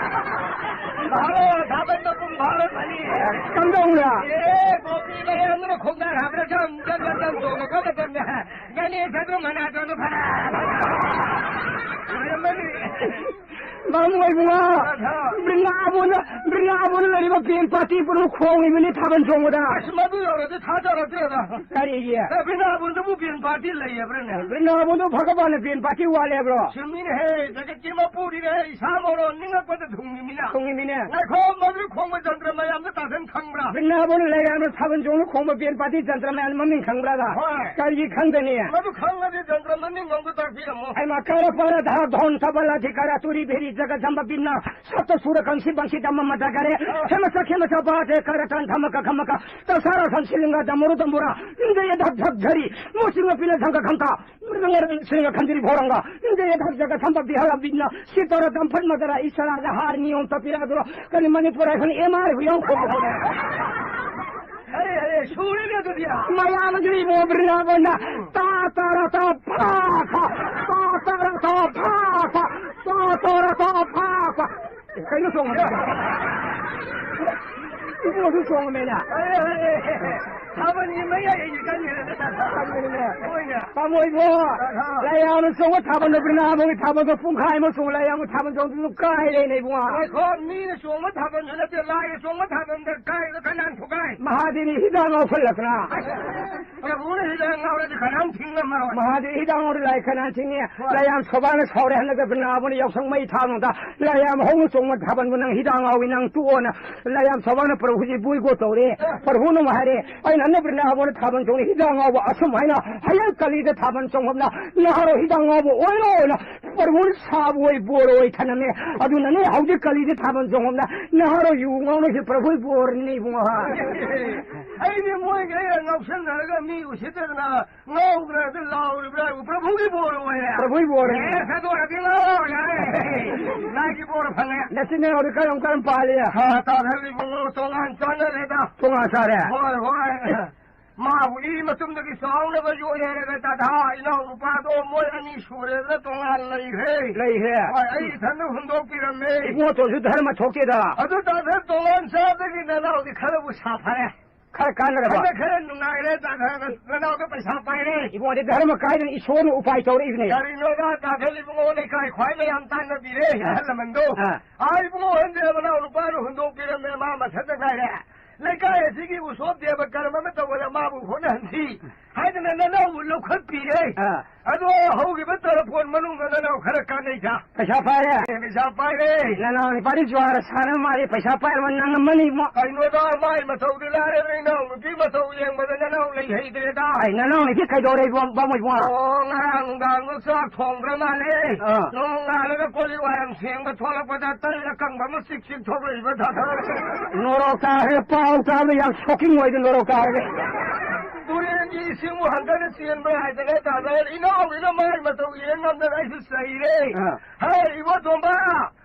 ꯚꯥꯔꯣ, ꯊꯥꯕꯜ ꯃꯄꯨꯡ ꯐꯥꯔꯝꯃꯅꯤ꯫ ꯀꯝꯗꯧꯕ꯭ꯔꯥ? ꯑꯦ, ꯒꯣꯄꯤ ꯃꯌꯥꯝꯗꯨꯅ ꯈꯣꯡꯗꯥ ꯍꯥꯞꯄꯗ ꯖꯝ, ꯖꯝ, ꯖꯝ, ꯖꯝ ꯆꯣꯡꯉꯛꯄ ꯃꯇꯝꯗ ꯒꯅꯦꯁ ꯑꯗꯨ ꯃꯅꯥꯇꯣꯟꯗꯨ ꯐꯅꯥ, ꯐꯅꯥ ꯑꯣꯏꯔꯝꯃꯅꯤ꯫ ꯃꯥꯃꯣ ꯏꯕꯨꯡꯉꯣ, ꯑꯥ꯫ ꯕ꯭ꯔꯤꯟꯗꯥꯕꯣꯟꯗ, ꯕ꯭ꯔꯤꯟꯗꯥꯕꯣꯟꯗ ꯂꯩꯔꯤꯕ ꯕꯦꯟ ꯄꯥꯔꯇꯤ ꯄꯨꯝꯅꯃꯛ ꯈꯣꯡꯉꯤꯕꯅꯤ ꯊꯥꯕꯜ ꯆꯣꯡꯕꯗ꯫ ꯑꯁ, ꯃꯗꯨ ꯌꯧꯔꯗꯤ ꯊꯥꯖꯔꯛꯇ꯭ꯔꯦꯗ꯫ ꯀꯔꯤꯒꯤ? ꯑꯦ, ꯕ꯭ꯔꯤꯟꯗꯥꯕꯣꯟꯗꯕꯨ ꯕꯦꯟ ꯄꯥꯔꯇꯤ ꯂꯩꯌꯦꯕ꯭ꯔꯅꯦ? ꯕ꯭ꯔꯤꯟꯗꯥꯕꯣꯟꯗꯕꯨ ꯚꯒꯕꯥꯟꯅ ꯕꯦꯟ ꯄꯥꯔꯇꯤ ꯋꯥꯠꯂꯦꯕ꯭ꯔꯣ? ꯆꯨꯝꯃꯤꯅꯦꯍꯦ, ꯖꯒꯠꯀꯤ ꯃꯄꯨꯅꯤꯅꯦ, ꯏꯁꯥ ꯃꯔꯣ ꯅꯤꯡꯉꯛꯄꯗ ꯊꯨꯡꯉꯤꯃꯤꯅ꯫ ꯊꯨꯡꯉꯤꯃꯤꯅꯦ꯫ ꯉꯥꯏꯈꯣ, ꯃꯗꯨ ꯈꯣꯡꯕ ꯖꯟꯇ꯭ꯔ ꯃꯌꯥꯝꯗꯣ ꯇꯥꯁꯟ ꯈꯪꯕ꯭ꯔꯥ? ꯕ꯭ꯔꯤꯟꯗꯥꯕꯣꯟ ꯂꯩꯔꯥꯡꯅ ꯊꯥꯕꯜ ꯆꯣꯡꯅ ꯈꯣꯡꯕ ꯕꯦꯟ ꯄꯥꯔꯇꯤ ꯖꯟꯇ꯭ꯔ ꯃꯌꯥꯝ ꯃꯃꯤꯡ ꯈꯪꯕ꯭ꯔꯥ? ꯍꯣꯏ꯫ ꯀꯔꯤꯒꯤ ꯈꯪꯗꯅꯤ? ꯃꯗꯨ ꯈꯪꯉꯗꯤ ꯖꯟꯇ꯭ꯔ ꯃꯃꯤꯡ ꯑꯃꯨꯛꯇ ꯇꯥꯛꯄꯤꯔꯝꯃꯣ꯫ ꯍꯩꯃꯥ, ꯀꯔ ꯄꯔ ꯙ ꯙꯣꯟ ꯁꯕꯂ ꯙꯤꯀꯔ ꯇꯨꯔꯤ ꯚꯦꯔꯤ ꯖꯒ ꯖꯝꯕ ꯕꯤꯟꯅ ꯁꯞꯇ ꯁꯨꯔ ꯀꯪꯁꯤ ꯕꯪꯁꯤ ꯙꯝꯃ ꯃꯗ ꯒꯔꯦ꯫ ꯑ꯫ ꯈꯦꯃꯁ ꯈꯦꯃꯁ ꯕꯥꯙꯦ ꯀꯔ ꯇꯟ ꯙꯃ ꯀ ꯈꯃ ꯀ ꯇ ꯁꯥꯔ ꯁꯟ ꯁꯤꯂꯤꯡꯒ ꯙꯃꯔꯨ ꯙꯝꯕꯨꯔ ꯏꯟꯗ ꯌ ꯙꯛ ꯙꯛ ꯙꯔꯤ ꯃꯨꯁꯤꯡ ꯄꯤꯅ ꯙꯪꯒ ꯈꯪꯀ ꯁꯤꯡꯒ ꯈꯟꯖꯤꯔꯤ ꯚꯧꯔꯪꯒ ꯏꯟꯗ ꯌ ꯙꯛ ꯖꯒ ꯁꯝꯕ ꯕꯤꯍꯥꯔ ꯕꯤꯟꯅ ꯁꯤ ꯇꯧꯔ ꯗꯝꯐꯠ ꯃꯗꯔ ꯏꯁꯔꯥ ꯖ ꯍꯥꯔ ꯅꯤꯌꯣꯝ ꯇ ꯄꯤꯔꯛꯑꯗꯨꯔꯣ ꯀꯔꯤ ꯃꯅꯤꯄꯨꯔ ꯍꯥꯏ ꯈꯪ ꯑꯦꯝ ꯑꯥꯔ ꯌꯥꯎ ꯈꯣꯡ ꯈꯣꯡ꯫ ꯑꯔꯦ, ꯑꯔꯦ, ꯁꯨꯔꯦꯅꯦ ꯑꯗꯨꯗꯤ꯫ ꯃꯌꯥꯝ ꯑꯗꯨ ꯏꯕꯣ ꯕ꯭ꯔꯤꯟꯗꯥꯕꯟꯗ ꯇꯥ ꯇꯥꯔ ꯇꯥ ꯐꯥ ꯐꯥ, ꯇꯥ ꯇꯥꯔ ꯇꯥ ꯐꯥ ꯐꯥ, ꯇꯥ ꯇꯥꯔ ꯇꯥ ꯐꯥ ꯐꯥ꯫ ꯀꯩꯅꯣ ꯆꯣꯡꯉꯝꯃꯤꯗꯣ? ꯏꯕꯣꯁꯨ ꯆꯣꯡꯉꯝꯃꯦꯅ꯫ ꯑꯔꯦ, ꯑꯔꯦ, ꯊꯥꯕꯜꯒꯤ ꯃꯌꯥꯏ ꯑꯩꯗꯤ ꯆꯪꯉꯦꯅꯦ꯫ ꯆꯪꯉꯦꯅꯦ꯫ ꯍꯣꯏꯅꯦ꯫ ꯄꯥꯃꯣꯏꯕꯣ, ꯑꯍꯥ꯫ ꯂꯥꯏꯌꯥꯡꯅ ꯆꯣꯡꯕ ꯊꯥꯕꯜꯗꯣ, ꯕ꯭ꯔꯤꯟꯗꯥꯕꯟꯒꯤ ꯊꯥꯕꯜꯗꯣ ꯄꯨꯡꯈꯥꯏ ꯑꯃ ꯆꯣꯡ, ꯂꯥꯏꯌꯥꯡꯕ ꯊꯥꯕꯜ ꯆꯣꯡꯕꯗꯨ ꯀꯥꯏꯔꯦꯅꯦ ꯏꯕꯨꯡꯉꯣ꯫ ꯉꯥꯏꯈꯣ, ꯃꯤꯅ ꯆꯣꯡꯕ ꯊꯥꯕꯜꯁꯨ ꯅꯠꯇꯦ, ꯂꯥꯏꯅ ꯆꯣꯡꯕ ꯊꯥꯕꯜꯗ ꯀꯥꯏꯗ ꯀꯅꯥꯅ ꯊꯨꯒꯥꯏ? ꯃꯍꯥꯗꯦꯕ ꯍꯤꯗꯥꯛ ꯉꯥꯎꯁꯜꯂꯛꯇꯅ꯫ ꯄ꯭ꯔꯚꯨꯅ ꯍꯤꯗꯥꯛ ꯉꯥꯎꯔꯗꯤ ꯀꯅꯥꯝ ꯊꯤꯡꯉꯝꯃꯔꯣꯏ꯫ ꯃꯍꯥꯗꯦꯕ ꯍꯤꯗꯥꯛ ꯉꯥꯎꯔꯗꯤ ꯂꯥꯏ ꯀꯅꯥꯅ ꯊꯤꯡꯉꯤ? ꯍꯣꯏ꯫ ꯂꯥꯏꯌꯥꯡ ꯁꯣꯕꯥꯅ ꯁꯥꯎꯔꯦ ꯍꯟꯗꯛꯇ ꯕ꯭ꯔꯤꯟꯗꯥꯕꯟꯗ ꯌꯥꯎꯁꯪ ꯃꯩ ꯊꯥꯕꯗ꯫ ꯂꯥꯏꯌꯥꯡ ꯍꯧꯅ ꯆꯣꯡꯕ ꯊꯥꯕꯜꯕꯨ ꯅꯪ ꯍꯤꯗꯥꯛ ꯉꯥꯎꯏ, ꯅꯪ ꯇꯣꯛꯑꯣꯅ꯫ ꯂꯥꯏꯌꯥꯡ ꯁꯣꯕꯥꯅ ꯄ꯭ꯔꯚꯨꯁꯤ ꯕꯣꯏꯀꯣꯠ ꯇꯧꯔꯦ꯫ ꯑ꯫ ꯄ꯭ꯔꯚꯨꯅ ꯑꯃꯨꯛ ꯍꯥꯏꯔꯦ, ꯑꯩꯅ ꯍꯟꯗꯛ ꯕ꯭ꯔꯤꯟꯗꯥꯕꯟꯗ ꯊꯥꯕꯜ ꯆꯣꯡꯉꯤ ꯍꯤꯗꯥꯛ ꯉꯥꯎꯕ ꯑꯁꯨꯝ ꯍꯥꯏꯅ ꯍꯌꯦꯡ ꯀꯂꯤꯗ ꯊꯥꯕꯜ ꯆꯣꯡꯐꯝꯅ ꯅꯍꯥꯔꯣꯜ ꯍꯤꯗꯥꯛ ꯉꯥꯎꯕ ꯑꯣꯏꯔꯣꯅ ꯄ꯭ꯔꯚꯨꯅ ꯁꯥꯕ ꯑꯣꯏ ꯕꯣꯔ ꯑꯣꯏ ꯊꯅꯝꯃꯦ꯫ ꯑꯗꯨꯅꯅꯦ ꯍꯧꯖꯤꯛ ꯀꯂꯤꯗ ꯊꯥꯕꯜ ꯆꯣꯡꯐꯝꯅ ꯅꯍꯥꯔꯣꯜ ꯌꯨ ꯉꯥꯎꯅꯁꯤ ꯄ꯭ꯔꯚꯨꯒꯤ ꯕꯣꯔꯅꯤ ꯏꯕꯨꯡꯉꯣ꯫ ꯑꯩꯗꯤ ꯃꯣꯏꯒ ꯑꯩꯒ ꯉꯥꯎꯁꯟꯅꯔꯒ ꯃꯤ ꯎꯁꯤꯠꯇꯗꯅ ꯉꯥꯎꯗꯅ ꯑꯗꯨ ꯂꯥꯎꯔꯤꯕ꯭ꯔꯥ ꯍꯥꯏꯕꯨ ꯄ꯭ꯔꯚꯨꯒꯤ ꯕꯣꯔ ꯑꯣꯏꯔꯦ꯫ ꯄ꯭ꯔꯚꯨꯒꯤ ꯕꯣꯔ꯫ ꯑꯦ, ꯊꯥꯗꯣꯔꯛꯑꯗꯤ ꯉꯥꯎꯔꯣ ꯌꯥꯔꯦ꯫ ꯂꯥꯏꯒꯤ ꯕꯣꯔ ꯐꯪꯉꯦ꯫ ꯅꯆꯤꯟ ꯅꯅꯥꯎꯗꯤ ꯀꯔꯝ ꯀꯔꯝ ꯄꯥꯜꯂꯤ? ꯍꯥ, ꯇꯥꯗ ꯏꯕꯨꯡꯉꯣ ꯇꯣꯉꯥꯟ ꯆꯥꯟꯅꯔꯦꯗ꯫ ꯇꯣꯉꯥꯟ ꯆꯥꯔꯦ? ꯍꯣꯏ, ꯍꯣꯏ꯫ ꯃꯥꯕꯨ ꯏ ꯃꯇꯨꯡꯗꯒꯤ ꯆꯥꯎꯅꯕ ꯌꯣꯛꯑꯦ ꯍꯥꯏꯔꯒ ꯇꯥꯗ ꯏꯅꯥꯎ ꯅꯨꯄꯥꯗꯣ ꯃꯣꯏ ꯑꯅꯤ ꯁꯨꯔꯦꯗꯅ ꯇꯣꯉꯥꯟ ꯂꯩꯈ꯭ꯔꯦ꯫ ꯂꯩꯈ꯭ꯔꯦ? ꯍꯣꯏ, ꯑꯩ ꯏꯊꯟꯗ ꯍꯨꯟꯗꯣꯛꯄꯤꯔꯝꯃꯦ꯫ ꯏꯕꯨꯡꯉꯣ ꯇꯣꯟꯁꯨ ꯙꯔꯃ ꯊꯣꯛꯇꯦꯗ꯫ ꯑꯗꯨ ꯇꯥꯗ ꯇꯣꯉꯥꯟ ꯆꯥꯕꯗꯒꯤ ꯅꯅꯥꯎꯗꯤ ꯈꯔꯕꯨ ꯁꯥꯐꯔꯦ꯫ ꯈꯔ ꯀꯥꯟꯅꯔꯕ? ꯍꯟꯗꯛ ꯈꯔ ꯅꯨꯡꯉꯥꯏꯔꯦ, ꯇꯥꯗ ꯅꯅꯥꯎꯗꯣ ꯄꯩꯁꯥ ꯄꯥꯏꯔꯦ꯫ ꯏꯕꯨꯡꯉꯣꯗꯤ ꯙꯔꯃ ꯀꯥꯏꯗꯅ ꯏꯁꯣꯔꯅ ꯎꯄꯥꯏ ꯇꯧꯔꯛꯏꯕꯅꯦ꯫ ꯀꯔꯤꯅꯣꯗ, ꯇꯥꯗ ꯏꯕꯨꯡꯉꯣ ꯂꯩꯀꯥꯏ ꯈ꯭ꯋꯥꯏ ꯃꯌꯥꯝ ꯇꯥꯟꯅꯕꯤꯔꯦ, ꯑꯍꯜ ꯂꯃꯟꯗꯣ꯫ ꯑꯥ꯫ ꯑꯥ, ꯏꯕꯨꯡꯉꯣ ꯍꯟꯗꯦ ꯃꯅꯥꯎ ꯅꯨꯄꯥꯗꯣ ꯍꯨꯟꯗꯣꯛꯄꯤꯔꯝꯃꯦ, ꯃꯥ ꯃꯊꯟꯇ ꯉꯥꯏꯔꯦ꯫ ꯂꯩꯀꯥꯏ ꯑꯁꯤꯒꯤ ꯎꯁꯣꯞ ꯗꯦꯕ ꯀꯔꯝ ꯑꯃ ꯇꯧꯕꯗ ꯃꯥꯕꯨ ꯍꯣꯠꯅꯍꯟꯁꯤ ꯍꯥꯏꯗꯅ ꯅꯅꯥꯎꯕꯨ ꯂꯧꯈꯠꯄꯤꯔꯦ꯫ ꯑꯥ꯫ ꯑꯗꯣ ꯍꯧꯈꯤꯕ ꯇꯔꯥ ꯐꯣꯟ ꯃꯅꯨꯡꯗ ꯅꯅꯥꯎ ꯈꯔ ꯀꯥꯟꯅꯩꯗ꯫ ꯄꯩꯁꯥ ꯄꯥꯏꯔꯦ? ꯑꯦ, ꯄꯩꯁꯥ ꯄꯥꯏꯔꯦ꯫ ꯅꯅꯥꯎ ꯅꯨꯄꯥꯗꯤ ꯖꯨꯋꯥꯔ ꯁꯥꯟꯅ ꯃꯥꯜꯂꯤ, ꯄꯩꯁꯥ ꯄꯥꯏꯔꯕ ꯅꯪ ꯑꯃꯅꯤ ꯏꯕꯨꯡꯉꯣ꯫ ꯀꯩꯅꯣꯗ ꯃꯥꯏ ꯃꯇꯧꯗꯤ ꯂꯥꯏꯔꯗꯅ ꯏꯅꯥꯎ ꯅꯨꯄꯤ ꯃꯇꯧ ꯌꯦꯡꯕꯗ ꯅꯅꯥꯎ ꯂꯩ ꯍꯩꯗ꯭ꯔꯦꯗ꯫ ꯑꯩ ꯅꯅꯥꯎ ꯅꯨꯄꯤ ꯀꯩꯗꯧꯔꯦ ꯏꯕꯨꯡꯉꯣ, ꯏꯕꯨꯡꯉꯣ? ꯑꯣ, ꯉꯔꯥꯡ ꯅꯨꯡꯗꯥꯡꯗꯣ ꯆꯥꯛ ꯊꯣꯡꯗ꯭ꯔ ꯃꯥꯜꯂꯦ꯫ ꯑꯥ꯫ ꯅꯣꯡꯉꯥꯜꯂꯒ ꯀꯣꯜꯂꯤꯛ ꯋꯥꯏꯔꯝ ꯁꯦꯡꯕ ꯊꯣꯛꯂꯛꯄꯗ ꯇꯜ ꯑꯀꯪꯕ ꯑꯃ ꯆꯤꯛ ꯆꯤꯛ ꯊꯣꯛꯂꯛꯏꯕ ꯗꯥꯛꯇꯔ꯫ ꯅꯣꯔꯣꯛ ꯇꯥꯈ꯭ꯔꯦ, ꯄꯥꯎ ꯇꯥꯕꯗ ꯌꯥꯝ ꯁꯣꯛꯀꯤꯡ ꯑꯣꯏꯗ ꯅꯣꯔꯣꯛ ꯇꯥꯈ꯭ꯔꯦ꯫ ꯇꯨꯔꯦꯟꯒꯤ ꯏꯁꯤꯡꯕꯨ ꯍꯟꯊꯅ ꯆꯦꯟꯕ꯭ꯔꯥ ꯍꯥꯏꯗꯅ ꯗꯥꯛꯇꯔ ꯏꯅꯥꯎꯒꯤꯅ ꯃꯥꯏ ꯃꯇꯧ ꯌꯦꯡ ꯉꯝꯗꯅ ꯑꯩꯁꯨ ꯆꯩꯔꯦ꯫ ꯑꯥ꯫ ꯍꯦ, ꯏꯕꯣ ꯇꯣꯝꯕ,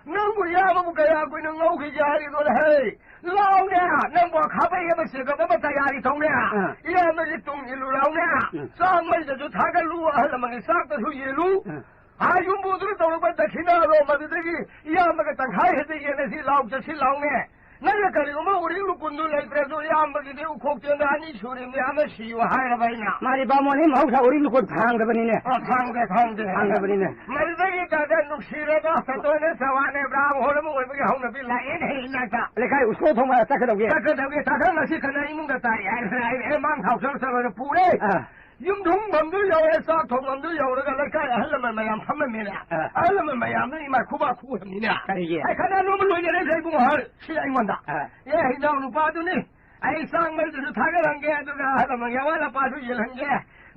ꯅꯪꯕꯨ ꯏꯌꯥꯝꯕꯕꯨ ꯀꯌꯥ ꯀꯨꯏꯅ ꯉꯧꯈꯤꯒꯦ ꯍꯥꯏꯔꯤꯅꯣꯅꯦ? ꯍꯦ, ꯂꯥꯎꯅꯦ, ꯅꯪꯕꯨ ꯑꯈꯥꯕꯩ ꯑꯃ ꯆꯦꯒꯞ ꯑꯃ ꯇꯌꯥꯔꯤ ꯇꯧꯅꯦ꯫ ꯑꯥ꯫ ꯏꯌꯥꯝꯕꯒꯤ ꯇꯨꯡ ꯏꯜꯂꯨ ꯂꯥꯎꯅꯦ꯫ ꯎꯝ꯫ ꯆꯥꯛ ꯃꯩꯗꯁꯨ ꯊꯥꯒꯠꯂꯨ, ꯑꯍꯜ ꯂꯃꯟꯒꯤ ꯆꯥꯛꯇꯁꯨ ꯌꯦꯜꯂꯨ꯫ ꯎꯝ꯫ ꯑꯥ, ꯌꯨꯝꯕꯨꯗꯨꯅ ꯇꯧꯔꯛꯄ ꯗꯈꯤꯅꯥꯗꯣ ꯃꯗꯨꯗꯒꯤ ꯏꯌꯥꯝꯕꯒ ꯇꯪꯈꯥꯏ ꯍꯦꯛꯇ ꯌꯦꯟꯅꯁꯤ ꯂꯥꯎ ꯆꯠꯁꯤ ꯂꯥꯎꯅꯦ꯫ ꯅꯪꯅ ꯀꯔꯤꯒꯨꯝꯕ ꯎꯔꯤꯡ ꯂꯨꯀꯨꯟꯗꯨ ꯂꯩꯇ꯭ꯔꯁꯨ ꯏꯌꯥꯝꯕꯒꯤꯗꯤ ꯎꯈꯣꯛ ꯆꯦꯡꯗ ꯑꯅꯤ ꯁꯨꯔꯤꯕꯅꯤ ꯑꯃ ꯁꯤꯌꯨ ꯍꯥꯏꯔꯕ ꯑꯩꯅ꯫ ꯃꯥꯗꯤ ꯕꯥꯃꯣꯟꯅꯤ ꯃꯍꯧꯁꯥ ꯎꯔꯤꯡ ꯂꯨꯀꯨꯟ ꯊꯥꯡꯗꯕꯅꯤꯅꯦ꯫ ꯑ, ꯊꯥꯡꯗꯦ, ꯊꯥꯡꯗꯦ꯫ ꯊꯥꯡꯗꯕꯅꯤꯅꯦ꯫ ꯃꯗꯨꯗꯒꯤ ꯇꯥꯗ ꯅꯨꯡꯁꯤꯔꯦꯗ, ꯁꯟꯇꯣꯏꯅ ꯆꯋꯥꯅꯦ ꯕ꯭ꯔꯥꯝ ꯍꯣꯜ ꯑꯃ ꯑꯣꯏꯕꯒꯤ ꯍꯧꯅꯕꯤ ꯂꯥꯛꯑꯦꯅꯦ ꯏꯅꯥꯛꯇ꯫ ꯂꯩꯀꯥꯏ ꯎꯁꯣꯞ ꯊꯣꯡꯕ ꯆꯠꯀꯗꯧꯒꯦ꯫ ꯆꯠꯀꯗꯧꯒꯦ, ꯇꯥꯗ ꯉꯁꯤ ꯈꯛꯇ ꯏꯃꯨꯡꯗ ꯇꯥꯔꯛꯑꯦ ꯍꯥꯏꯔꯦ, ꯃꯥꯡ ꯊꯥꯎ ꯆꯪ ꯆꯪꯉꯒ ꯄꯨꯔꯦ꯫ ꯑ꯫ ꯌꯨꯝ ꯊꯣꯡꯐꯝꯗꯨ ꯌꯧꯔꯦ, ꯆꯥꯛ ꯊꯣꯡꯐꯝꯗꯨ ꯌꯧꯔꯒ ꯂꯩꯀꯥꯏ ꯑꯍꯜ ꯂꯃꯟ ꯃꯌꯥꯝ ꯐꯝꯃꯝꯃꯤꯅꯦ꯫ ꯑ꯫ ꯑꯍꯜ ꯂꯃꯟ ꯃꯌꯥꯝꯗꯨ ꯏꯃꯥ ꯈꯨꯕꯥꯛ ꯈꯨꯍꯟꯅꯤꯅꯦ꯫ ꯀꯔꯤꯒꯤ? ꯑꯩ ꯈꯠꯅ ꯅꯣꯡꯃ ꯂꯣꯏꯅꯔꯦ ꯏꯕꯨꯡ ꯑꯍꯜ, ꯁꯤ ꯑꯩꯉꯣꯟꯗ꯫ ꯑ꯫ ꯑꯦ, ꯏꯅꯥꯎ ꯅꯨꯄꯥꯗꯨꯅꯤ, ꯑꯩ ꯆꯥꯛ ꯃꯩꯗꯨꯁꯨ ꯊꯥꯒꯠꯍꯟꯒꯦ, ꯑꯗꯨꯒ ꯑꯍꯜ ꯂꯃꯟꯒꯤ ꯑꯋꯥꯠ ꯑꯄꯥꯁꯨ ꯌꯦꯜꯍꯟꯒꯦ꯫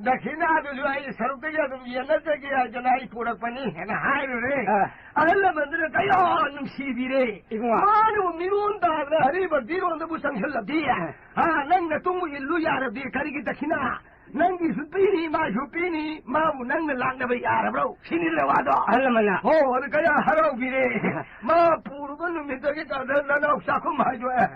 "ꯗꯈꯤꯅꯥꯗꯨꯁꯨ ꯑꯩ ꯁꯔꯨꯛꯇꯒꯤ ꯑꯗꯨꯝ ꯌꯦꯟꯅꯖꯒꯦ ꯍꯥꯏꯗꯅ ꯑꯩ ꯄꯨꯔꯛꯄꯅꯤ" ꯍꯥꯏꯅ ꯍꯥꯏꯔꯨꯔꯦ꯫ ꯑꯥ꯫ ꯑꯍꯜ ꯂꯃꯟꯗꯨꯅ ꯀꯌꯥ ꯅꯨꯡꯁꯤꯕꯤꯔꯦ꯫ ꯏꯕꯨꯡꯉꯣ꯫ ꯃꯥꯅꯕꯨ ꯃꯤꯔꯣꯟ ꯇꯥꯗꯅ ꯑꯔꯤꯕ ꯐꯤꯔꯣꯟꯗꯕꯨ ꯆꯪꯁꯤꯜꯂꯗꯤ, ꯑꯥ꯫ "ꯍꯥ, ꯅꯪ ꯅꯇꯨꯡꯕꯨ ꯏꯜꯂꯨ ꯌꯥꯔꯗꯤ ꯀꯔꯤꯒꯤ ꯗꯈꯤꯅꯥ? ꯅꯪꯒꯤꯁꯨ ꯄꯤꯅꯤ, ꯃꯥꯁꯨ ꯄꯤꯅꯤ, ꯃꯥꯕꯨ ꯅꯪꯅ ꯂꯥꯛꯅꯕ ꯌꯥꯔꯕ꯭ꯔꯣ?" ꯁꯤꯅꯤꯗꯅ ꯋꯥꯗꯣ꯫ ꯑꯍꯜ ꯂꯃꯟꯅ꯫ ꯍꯣ, ꯑꯗꯨ ꯀꯌꯥ ꯍꯔꯥꯎꯕꯤꯔꯦ꯫ ꯃꯥ ꯄꯨꯔꯨꯕ ꯅꯨꯃꯤꯠꯇꯒꯤ ꯇꯥꯗ ꯅꯅꯥꯎ ꯆꯥꯛꯈꯨꯝ ꯍꯥꯏꯗꯣꯛꯑꯦ꯫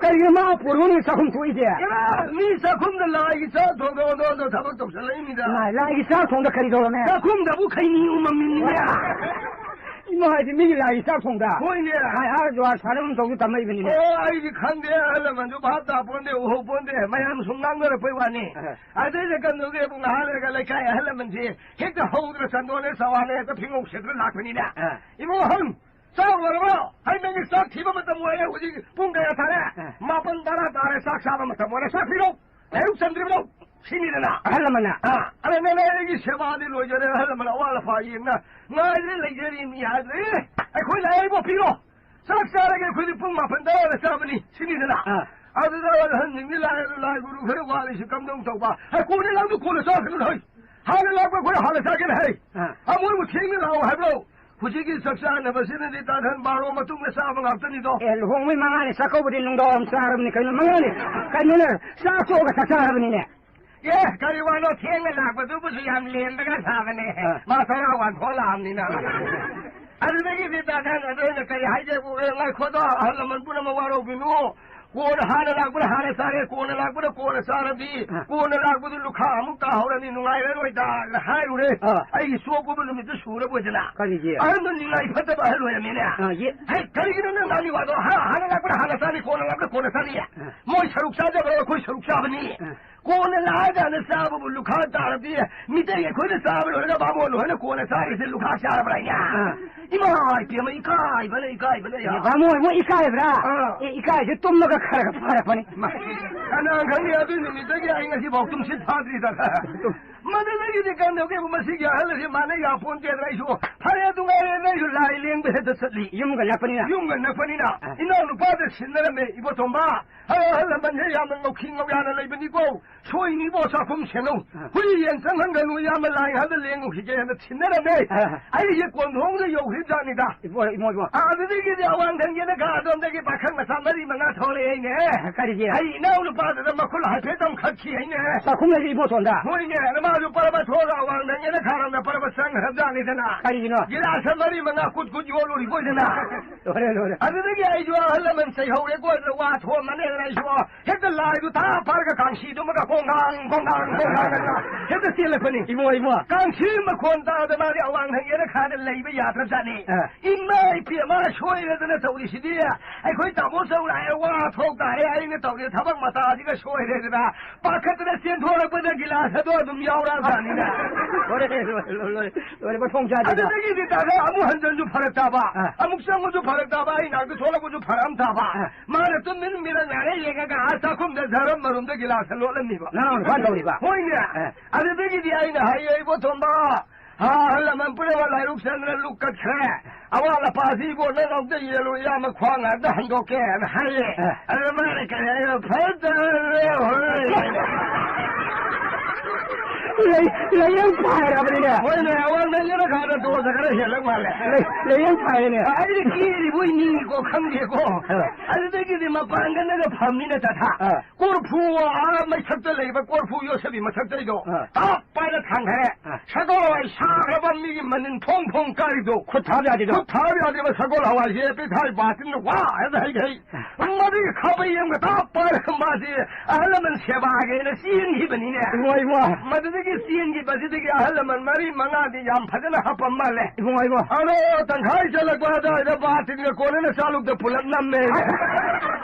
ꯀꯩꯒꯤꯅꯣ ꯃꯥ ꯄꯨꯔꯨꯕ ꯅꯨꯃꯤꯠ ꯆꯥꯛꯈꯨꯝ ꯊꯣꯛꯏꯁꯦ? ꯏꯃꯥ, ꯃꯤ ꯆꯥꯛꯈꯨꯝꯗ ꯂꯥꯏꯒꯤ ꯆꯥꯛ ꯊꯣꯡꯗꯣꯛꯑꯣꯗꯣ ꯊꯕꯛ ꯇꯧꯁꯜꯂꯛꯏꯃꯤꯗ꯫ ꯂꯥꯏ, ꯂꯥꯏꯒꯤ ꯆꯥꯛ ꯊꯣꯡꯗ ꯀꯔꯤ ꯇꯧꯔꯝꯃꯦ? ꯆꯥꯛꯈꯨꯝꯗꯕꯨ ꯈꯩꯅꯤ ꯎꯃꯝꯃꯤꯅꯤꯅꯦ꯫ ꯏꯃꯥ ꯍꯥꯏꯗꯤ ꯃꯤꯒꯤ ꯂꯥꯏꯒꯤ ꯆꯥꯛ ꯊꯣꯡꯗ? ꯍꯣꯏꯅꯦ꯫ ꯍꯥꯏ ꯍꯥꯏꯔ ꯖꯨꯋꯥꯔ ꯁꯥꯟꯅꯕ ꯇꯧꯗꯨ ꯇꯝꯃꯛꯏꯕꯅꯤꯅꯦ꯫ ꯑꯣ, ꯑꯩꯗꯤ ꯈꯪꯗꯦ, ꯑꯍꯜ ꯂꯃꯟꯁꯨ ꯚꯥꯞ ꯇꯥꯄꯣꯟꯗꯦ, ꯎꯍꯧꯄꯣꯟꯗꯦ, ꯃꯌꯥꯝ ꯁꯨꯝ ꯉꯥꯡꯅꯔꯛꯄꯩ ꯋꯥꯅꯤ꯫ ꯑꯍ꯫ ꯑꯗꯩꯗ ꯀꯩꯅꯣꯒꯤ ꯄꯨꯡ ꯉꯥꯏꯍꯥꯛ ꯂꯩꯔꯒ ꯂꯩꯀꯥꯏ ꯑꯍꯜ ꯂꯃꯟꯁꯤ ꯍꯦꯛꯇ ꯍꯧꯗꯅ ꯆꯟꯗꯣꯟꯅꯦ ꯆꯋꯥꯅꯦ ꯍꯦꯛꯇ ꯐꯤꯉꯧ ꯁꯦꯠꯇꯅ ꯂꯥꯛꯄꯅꯤꯅꯦ꯫ ꯑꯥ꯫ "ꯏꯕꯨꯡ ꯑꯍꯟ, ꯆꯥꯛ ꯂꯣꯏꯔꯕꯣ? ꯍꯥꯏ, ꯅꯪꯒꯤ ꯆꯥꯛ ꯊꯤꯕ ꯃꯇꯝ ꯑꯣꯏꯔꯦ, ꯍꯧꯖꯤꯛ ꯄꯨꯡ ꯀꯌꯥ ꯇꯥꯔꯦ?" ꯑꯥ꯫ "ꯃꯥꯄꯟ ꯇꯔꯥ ꯇꯥꯔꯦ, ꯆꯥꯛ ꯆꯥꯕ ꯃꯇꯝ ꯑꯣꯏꯔꯦ, ꯆꯥꯛ ꯊꯤꯔꯣ꯫ ꯂꯥꯏꯔꯨꯛ ꯆꯟꯗ꯭ꯔꯤꯕ꯭ꯔꯣ?" ꯁꯤꯅꯤꯗꯅ꯫ ꯑꯍꯜ ꯂꯃꯟꯅ꯫ ꯑꯥ, ꯑꯗ ꯅꯪ ꯑꯩꯒꯤ ꯁꯦꯕꯥꯗꯤ ꯂꯣꯏꯖꯔꯦ, ꯑꯍꯜ ꯂꯃꯟ ꯑꯋꯥ ꯑꯐꯥ ꯌꯦꯡꯅ ꯉꯥꯏꯔꯦ, ꯂꯩꯖꯔꯤ ꯃꯤ ꯍꯥꯏꯗ꯭ꯔꯦ꯫ "ꯑꯩꯈꯣꯏ ꯂꯥꯛꯑꯦ, ꯏꯕꯣ, ꯄꯤꯔꯣ꯫ ꯆꯥꯛ ꯆꯥꯔꯒꯦ, ꯑꯩꯈꯣꯏꯗꯤ ꯄꯨꯡ ꯃꯥꯄꯟ ꯇꯔꯥꯗ ꯆꯥꯕꯅꯤ", ꯁꯤꯅꯤꯗꯅ꯫ ꯑꯥ꯫ ꯑꯗꯨꯗ ꯑꯍꯟꯁꯤꯡꯗꯤ ꯂꯥꯛꯑꯦ, ꯑꯗꯨ ꯂꯥꯏ ꯒꯨꯔꯨ ꯈꯔ ꯋꯥꯠꯂꯤꯁꯤ ꯀꯝꯗꯧ ꯇꯧꯕ? "ꯍꯩ, ꯀꯣꯟꯅ ꯂꯥꯛꯄ ꯀꯣꯟꯅ ꯆꯥꯈꯤꯅꯨ, ꯍꯩ꯫ ꯍꯥꯟꯅ ꯂꯥꯛꯄ ꯑꯩꯈꯣꯏꯅ ꯍꯥꯟꯅ ꯆꯥꯒꯦꯅ, ꯍꯩ꯫ ꯑꯥ꯫ ꯑꯃꯣꯏꯕꯨ ꯊꯦꯡꯅ ꯂꯥꯛꯑꯣ ꯍꯥꯏꯕ꯭ꯔꯣ? ꯍꯧꯖꯤꯛꯀꯤ ꯆꯥꯛ ꯆꯥꯅꯕꯁꯤꯅꯗꯤ ꯇꯥꯊꯟ ꯕꯥꯔꯣ ꯃꯇꯨꯡꯗ ꯆꯥꯕ ꯉꯥꯛꯇꯅꯤꯗꯣ"꯫ ꯑꯦ, ꯂꯨꯍꯣꯡꯕꯩ ꯃꯉꯥꯅꯤ ꯆꯥꯛꯀꯧꯕꯗꯤ ꯅꯨꯡꯗꯥꯡ ꯋꯥꯏꯔꯝ ꯆꯥꯔꯕꯅꯤ ꯀꯩꯅꯣ, ꯃꯉꯥꯅꯤ꯫ ꯀꯩꯅꯣꯅꯦ, ꯆꯥꯛ ꯇꯣꯛꯑꯒ ꯆꯥꯛ ꯆꯥꯔꯕꯅꯤꯅꯦ꯫ ꯑꯦ, ꯀꯔꯤ ꯋꯥꯅꯣ, ꯊꯦꯡꯅ ꯂꯥꯛꯄꯗꯨꯕꯨꯁꯨ ꯌꯥꯝ ꯂꯦꯝꯗꯒ ꯁꯥꯕꯅꯦ꯫ ꯑꯥ꯫ ꯃꯥ ꯆꯔꯥ ꯋꯥꯟꯊꯣꯛꯑ ꯂꯥꯛꯑꯕꯅꯤꯅ꯫ ꯑꯗꯨꯗꯒꯤꯗꯤ ꯇꯥꯊꯟ ꯑꯗꯨ ꯑꯩꯅ ꯀꯔꯤ ꯍꯥꯏꯒꯦꯕꯨ, ꯑꯦ, ꯉꯥꯏꯈꯣꯗꯣ, ꯑꯍꯜ ꯂꯃꯟ ꯄꯨꯝꯅꯃꯛ ꯋꯥꯔꯧꯕꯤꯅꯨ꯫ ꯀꯣꯟꯅ ꯍꯥꯟꯅ ꯂꯥꯛꯄꯅ ꯍꯥꯟꯅ ꯆꯥꯔꯦ, ꯀꯣꯟꯅ ꯂꯥꯛꯄꯅ ꯀꯣꯟꯅ ꯆꯥꯔꯗꯤ, ꯑꯥ꯫ ꯀꯣꯟꯅ ꯂꯥꯛꯄꯗꯨ ꯂꯨꯈꯥ ꯑꯃꯨꯛ ꯇꯥꯍꯧꯔꯅꯤ, ꯅꯨꯡꯉꯥꯏꯔꯔꯣꯏꯗꯅ ꯍꯥꯏꯔꯨꯔꯦ꯫ ꯑꯥ꯫ ꯑꯩꯒꯤ ꯆꯣꯞꯄꯕꯨ ꯅꯨꯃꯤꯠꯇꯨ ꯁꯨꯔꯕꯣꯏꯗꯅ꯫ ꯀꯔꯤꯒꯤ? ꯑꯍꯟꯗꯨ ꯅꯤꯡꯉꯥꯏ ꯐꯠꯇꯕ ꯑꯍꯜ ꯑꯣꯏꯔꯝꯃꯦꯅꯦ꯫ ꯑꯥ, ꯌꯦ-, ꯍꯦ, ꯀꯔꯤꯒꯤꯅꯣ ꯅꯪ ꯉꯥꯡꯉꯤ ꯋꯥꯗꯣ? ꯍꯥ? ꯍꯥꯟꯅ ꯂꯥꯛꯄꯅ ꯍꯥꯟꯅ ꯆꯥꯅꯤ, ꯀꯣꯟꯅ ꯂꯥꯛꯄꯅ ꯀꯣꯟꯅ ꯆꯥꯅꯤ꯫ ꯑꯥ꯫ ꯃꯣꯏ ꯁꯔꯨꯛ ꯆꯥꯖꯕ꯭ꯔꯣ, ꯑꯩꯈꯣꯏ ꯁꯔꯨꯛ ꯆꯥꯕꯅꯤ? ꯑꯥ꯫ ꯀꯣꯟꯅ ꯂꯥꯛꯑꯀꯥꯟꯗ ꯆꯥꯕꯕꯨ ꯂꯨꯈꯥ ꯇꯥꯔꯗꯤ, ꯃꯤꯇꯩ ꯑꯩꯈꯣꯏꯅ ꯆꯥꯕ ꯂꯣꯏꯔꯒ ꯕꯥꯃꯣꯟ ꯍꯣꯏꯅ ꯀꯣꯟꯅ ꯆꯥꯔꯤꯁꯦ ꯂꯨꯈꯥ ꯆꯥꯔꯕ꯭ꯔꯥ ꯍꯥꯏꯅꯦ? ꯑꯥ꯫ ꯏꯃꯥ ꯏꯕꯦꯝꯃ, ꯏꯀꯥꯏꯕꯅ, ꯏꯀꯥꯏꯕꯅ, ꯌꯥ꯫ ꯑꯦ, ꯕꯥꯃꯣꯟ ꯃꯣꯏ ꯏꯀꯥꯏꯕ꯭ꯔꯥ? ꯑꯥ꯫ ꯑꯦ, ꯏꯀꯥꯏꯁꯦ ꯇꯨꯝꯃꯒ ꯈꯔ ꯈꯔ ꯐꯔꯛꯄꯅꯤ꯫ ꯃꯥ, ꯀꯅꯥ ꯈꯪꯅꯤ, ꯑꯗꯨ ꯅꯨꯃꯤꯠꯇꯒꯤ ꯑꯩ ꯉꯁꯤꯐꯥꯎ ꯇꯨꯝꯁꯤꯠ ꯐꯥꯗ꯭ꯔꯤꯗ꯫ ꯃꯗꯨꯗꯒꯤꯗꯤ ꯀꯝꯗꯧꯒꯦꯕꯨ, ꯃꯁꯤꯒꯤ ꯑꯍꯜ ꯑꯁꯤ ꯃꯥꯅ ꯌꯥꯄꯣꯟꯇꯦꯗꯅ, ꯑꯩꯁꯨ ꯐꯔꯦ ꯑꯗꯨ ꯉꯥꯏꯔꯦꯅ ꯑꯩꯁꯨ ꯂꯥꯏ ꯂꯦꯡꯕ ꯍꯦꯛꯇ ꯆꯠꯂꯤ꯫ ꯌꯨꯝꯒ ꯅꯛꯄꯅꯤꯅ꯫ ꯌꯨꯝꯒ ꯅꯛꯄꯅꯤꯅ꯫ ꯑ꯫ ꯏꯅꯥꯎ ꯅꯨꯄꯥꯗ ꯁꯤꯟꯅꯔꯝꯃꯦ, "ꯏꯕꯣꯇꯣꯝꯕ, ꯑꯍꯜ, ꯑꯍꯜ ꯂꯃꯟꯁꯦ ꯌꯥꯝꯅ ꯉꯧꯈꯤ ꯉꯧꯌꯥꯅ ꯂꯩꯕꯅꯤꯀꯣ, ꯁꯣꯏꯅꯤꯕꯣ, ꯆꯥꯛꯈꯨꯝ ꯁꯦꯡꯅꯧ꯫ ꯑ꯫ ꯍꯨꯏ ꯌꯦꯟ ꯆꯪꯍꯟꯒꯅꯨ, ꯏꯌꯥꯝꯕ ꯂꯥꯏ ꯉꯥꯏꯍꯥꯛꯇ ꯂꯦꯡꯉꯨꯈꯤꯒꯦꯅ" ꯁꯤꯟꯅꯔꯝꯃꯦ꯫ ꯑ꯫ ꯑꯩꯁꯦ ꯀꯣꯟꯊꯣꯡꯗ ꯌꯧꯈꯤꯕꯖꯥꯠꯅꯤꯗ꯫ ꯏꯕꯣ, ꯏꯃꯣ, ꯏꯃꯣ꯫ ꯑꯥ, ꯑꯗꯨꯗꯒꯤꯗꯤ ꯑꯋꯥꯡꯊꯪꯒꯤꯅ ꯀꯥ ꯑꯗꯣꯝꯗꯒꯤ ꯄꯥꯈꯪ ꯃꯆꯥ ꯃꯔꯤ ꯃꯉꯥ ꯊꯣꯛꯂꯛꯑꯦꯅꯦ꯫ ꯀꯔꯤꯒꯤ? ꯑꯩ ꯏꯅꯥꯎ ꯅꯨꯄꯥꯗꯨꯗ ꯃꯈꯨꯠ ꯍꯥꯏꯐꯦꯠ ꯑꯃ ꯈꯠꯈꯤ ꯍꯥꯏꯅꯦ꯫ ꯆꯥꯛꯈꯨꯝ ꯂꯩꯕ ꯏꯕꯣꯇꯣꯟꯗ? ꯍꯣꯏꯅꯦ, ꯑꯗ ꯃꯥꯁꯨ ꯄꯔꯕ ꯊꯣꯛꯑꯒ ꯑꯋꯥꯡꯊꯪꯒꯤꯅ ꯈꯥꯔꯝꯗ ꯄꯔꯕ ꯆꯪꯈ꯭ꯔꯕꯖꯥꯠꯅꯤꯗꯅ꯫ ꯀꯔꯤꯒꯤꯅꯣ? ꯒꯤꯂꯥꯁ ꯃꯔꯤ ꯃꯉꯥ ꯀꯨꯠ ꯀꯨꯠ ꯌꯣꯜꯂꯨꯔꯤꯕꯣꯏꯗꯅ꯫ ꯂꯣꯏꯔꯦ, ꯂꯣꯏꯔꯦ꯫ ꯑꯗꯨꯗꯒꯤ ꯑꯩꯁꯨ ꯑꯍꯜ ꯂꯃꯟ ꯆꯩꯍꯧꯔꯦꯀꯣ, ꯑꯗꯨꯅ ꯋꯥ ꯊꯣꯛꯑꯝꯃꯅꯦꯅ ꯑꯩꯁꯨ ꯍꯦꯛꯇ ꯂꯥꯏꯗꯨ ꯊꯥ ꯐꯥꯔꯒ ꯀꯥꯡꯁꯤꯗꯨꯃꯒ ꯀꯣꯡꯒꯥꯡ, ꯀꯣꯡꯒꯥꯡ, ꯀꯣꯡꯒꯥꯡ ꯑꯅ ꯍꯦꯛꯇ ꯆꯦꯜꯂꯛꯄꯅꯤ꯫ ꯏꯕꯨꯡꯉꯣ, ꯏꯕꯨꯡꯉꯣ꯫ ꯀꯥꯡꯁꯤ ꯃꯈꯣꯟ ꯇꯥꯗ ꯃꯥꯗꯤ ꯑꯋꯥꯡ ꯊꯪꯒꯦꯅ ꯈꯥꯗ ꯂꯩꯕ ꯌꯥꯗ꯭ꯔꯕꯖꯥꯠꯅꯤ꯫ ꯑ꯫ "ꯏꯃꯥ ꯏꯄꯦꯝꯃ ꯁꯣꯏꯔꯦꯗꯅ ꯇꯧꯔꯤꯁꯤꯗꯤ꯫ ꯑꯩꯈꯣꯏ ꯇꯥꯃꯣ ꯆꯧ ꯂꯥꯛꯑꯦ, ꯋꯥ ꯊꯣꯛ ꯇꯥꯔꯦ, ꯑꯩꯅ ꯇꯧꯔꯤ ꯊꯕꯛ ꯃꯇꯥꯁꯤꯒ ꯁꯣꯏꯔꯦꯗꯅ" ꯄꯥꯈꯠꯇꯅ ꯆꯦꯟꯊꯣꯔꯛꯄꯗ ꯒꯤꯂꯥꯁ ꯑꯗꯣ ꯑꯗꯨꯝ ꯌꯥꯎꯔꯛꯑꯕꯖꯥꯠꯅꯤꯅ꯫ ꯂꯣꯏꯔꯦ, ꯂꯣꯏꯔꯦ, ꯂꯣꯏꯔꯦ, ꯂꯣꯏꯔꯦ, ꯃꯊꯣꯡ ꯆꯥꯗꯦꯗ꯫ ꯑꯗꯨꯗꯒꯤꯗꯤ ꯇꯥꯗ ꯑꯃꯨꯛ ꯍꯟꯖꯟꯁꯨ ꯐꯔꯛ ꯇꯥꯕ, ꯑ꯫ ꯑꯃꯨꯛ ꯆꯪꯕꯁꯨ ꯐꯔꯛ ꯇꯥꯕ, ꯑꯩ ꯅꯥꯛꯇ ꯊꯣꯛꯂꯛꯄꯁꯨ ꯐꯔꯛ ꯑꯃ ꯇꯥꯕ꯫ ꯑ꯫ ꯃꯥꯅ ꯇꯨꯃꯤꯟ ꯃꯤꯔꯛ ꯉꯥꯏꯔ ꯌꯦꯡꯉꯒ ꯑꯥ ꯆꯥꯛꯈꯨꯝꯗ ꯙꯔꯝ ꯃꯔꯨꯝꯗ ꯒꯤꯂꯥꯁ ꯂꯣꯠꯂꯝꯃꯤꯕ꯫ ꯅꯅꯥꯎ ꯅꯨꯄꯥ ꯇꯧꯔꯤꯕ? ꯍꯣꯏꯅꯦ꯫ ꯑ꯫ ꯑꯗꯨꯗꯒꯤꯗꯤ ꯑꯩꯅ ꯍꯥꯏꯌꯦ, "ꯏꯕꯣ ꯊꯣꯝꯕ, ꯑꯥ, ꯑꯍꯜ ꯂꯃꯟ ꯄꯨꯝꯅꯃꯛ ꯂꯥꯏꯔꯨꯛ ꯆꯪꯗꯅ ꯂꯨꯞ ꯀꯠꯈ꯭ꯔꯦ꯫ ꯑꯋꯥꯠ ꯑꯄꯥꯁꯤ ꯏꯕꯣ ꯅꯪ ꯑꯝꯇ ꯌꯦꯜꯂꯨ, ꯏꯌꯥꯝꯕ ꯈ꯭ꯋꯥꯡ ꯉꯥꯛꯇ ꯍꯟꯗꯣꯛꯀꯦꯅ" ꯍꯥꯏꯌꯦ꯫ ꯑ꯫ ꯑꯗꯨꯗ ꯃꯥꯅ ꯀꯔꯤ ꯍꯥꯏꯅꯣ? "ꯐꯖꯔꯦ ꯍꯣꯏ"꯫ ꯂꯩ-, ꯂꯩꯌꯦꯡ ꯐꯥꯏꯔꯕꯅꯤꯅꯦ꯫ ꯍꯣꯏꯅꯦ, ꯑꯋꯥꯡ ꯂꯩꯌꯦꯡ ꯈꯔ ꯗꯣꯁ ꯈꯔ ꯍꯦꯜꯂꯛ ꯃꯥꯜꯂꯦ꯫ ꯂꯩ-, ꯂꯩꯌꯦꯡ ꯐꯥꯏꯔꯦꯅꯦ꯫ ꯑꯩꯗꯤ ꯀꯤꯔꯤꯕꯣꯏ ꯅꯤꯡꯉꯤꯀꯣ, ꯈꯪꯗꯦꯀꯣ꯫ ꯑ꯫ ꯑꯗꯨꯗꯒꯤꯗꯤ ꯃꯄꯥꯡꯒꯜꯅꯒ ꯐꯝꯃꯤꯅ ꯇꯊꯥ꯫ ꯑ꯫ ꯀꯣꯔꯐꯨ, ꯑꯥ ꯃꯊꯛꯇ ꯂꯩꯕ ꯀꯣꯔꯐꯨ ꯌꯣꯠꯁꯕꯤ ꯃꯊꯛꯇꯩꯗꯣ ꯑ꯫ ꯇꯞ ꯄꯥꯏꯔ ꯊꯥꯡꯊꯔꯦ꯫ ꯑ꯫ ꯁꯒꯣꯜ ꯍꯋꯥꯏ ꯁꯥꯈ꯭ꯔꯕ ꯃꯤꯒꯤ ꯃꯅꯤꯟ ꯐꯣꯡ ꯐꯣꯡ ꯀꯥꯔꯤꯗꯣ꯫ ꯈꯨꯠ ꯊꯥꯕ ꯌꯥꯗꯦꯗꯣ꯫ ꯈꯨꯠ ꯊꯥꯕ ꯌꯥꯗꯦꯕ ꯁꯒꯣꯜ ꯍꯋꯥꯏꯁꯦ ꯄꯤꯊꯥꯏ ꯕꯥꯇꯤꯟꯗ ꯋꯥ ꯍꯦꯛꯇ ꯍꯩꯊꯩ꯫ ꯑ꯫ ꯃꯗꯨꯒꯤ ꯈꯥꯕꯩ ꯑꯃꯒ ꯇꯞ ꯄꯥꯏꯔꯒ ꯃꯥꯁꯦ ꯑꯍꯜ ꯂꯃꯟ ꯁꯦꯕꯥꯒꯦꯅ ꯆꯦꯟꯈꯤꯕꯅꯤꯅꯦ꯫ ꯏꯃꯥ, ꯏꯃꯥ꯫ ꯃꯗꯨꯗꯒꯤ ꯆꯦꯟꯈꯤꯕꯁꯤꯗꯒꯤ ꯑꯍꯜ ꯂꯃꯟ ꯃꯔꯤ ꯃꯉꯥꯗꯤ ꯌꯥꯝ ꯐꯖꯅ ꯍꯥꯞꯄ ꯃꯥꯜꯂꯦ꯫ ꯏꯃꯥ, ꯏꯃꯥ꯫ ꯑꯗꯣ ꯇꯪꯈꯥꯏ ꯆꯠꯂꯛꯄ ꯑꯗꯨꯋꯥꯏꯗ ꯕꯥꯇꯤꯟꯒ ꯀꯣꯟꯅꯅ ꯆꯥꯂꯨꯛꯇ ꯄꯨꯂꯞ ꯅꯝꯃꯦ꯫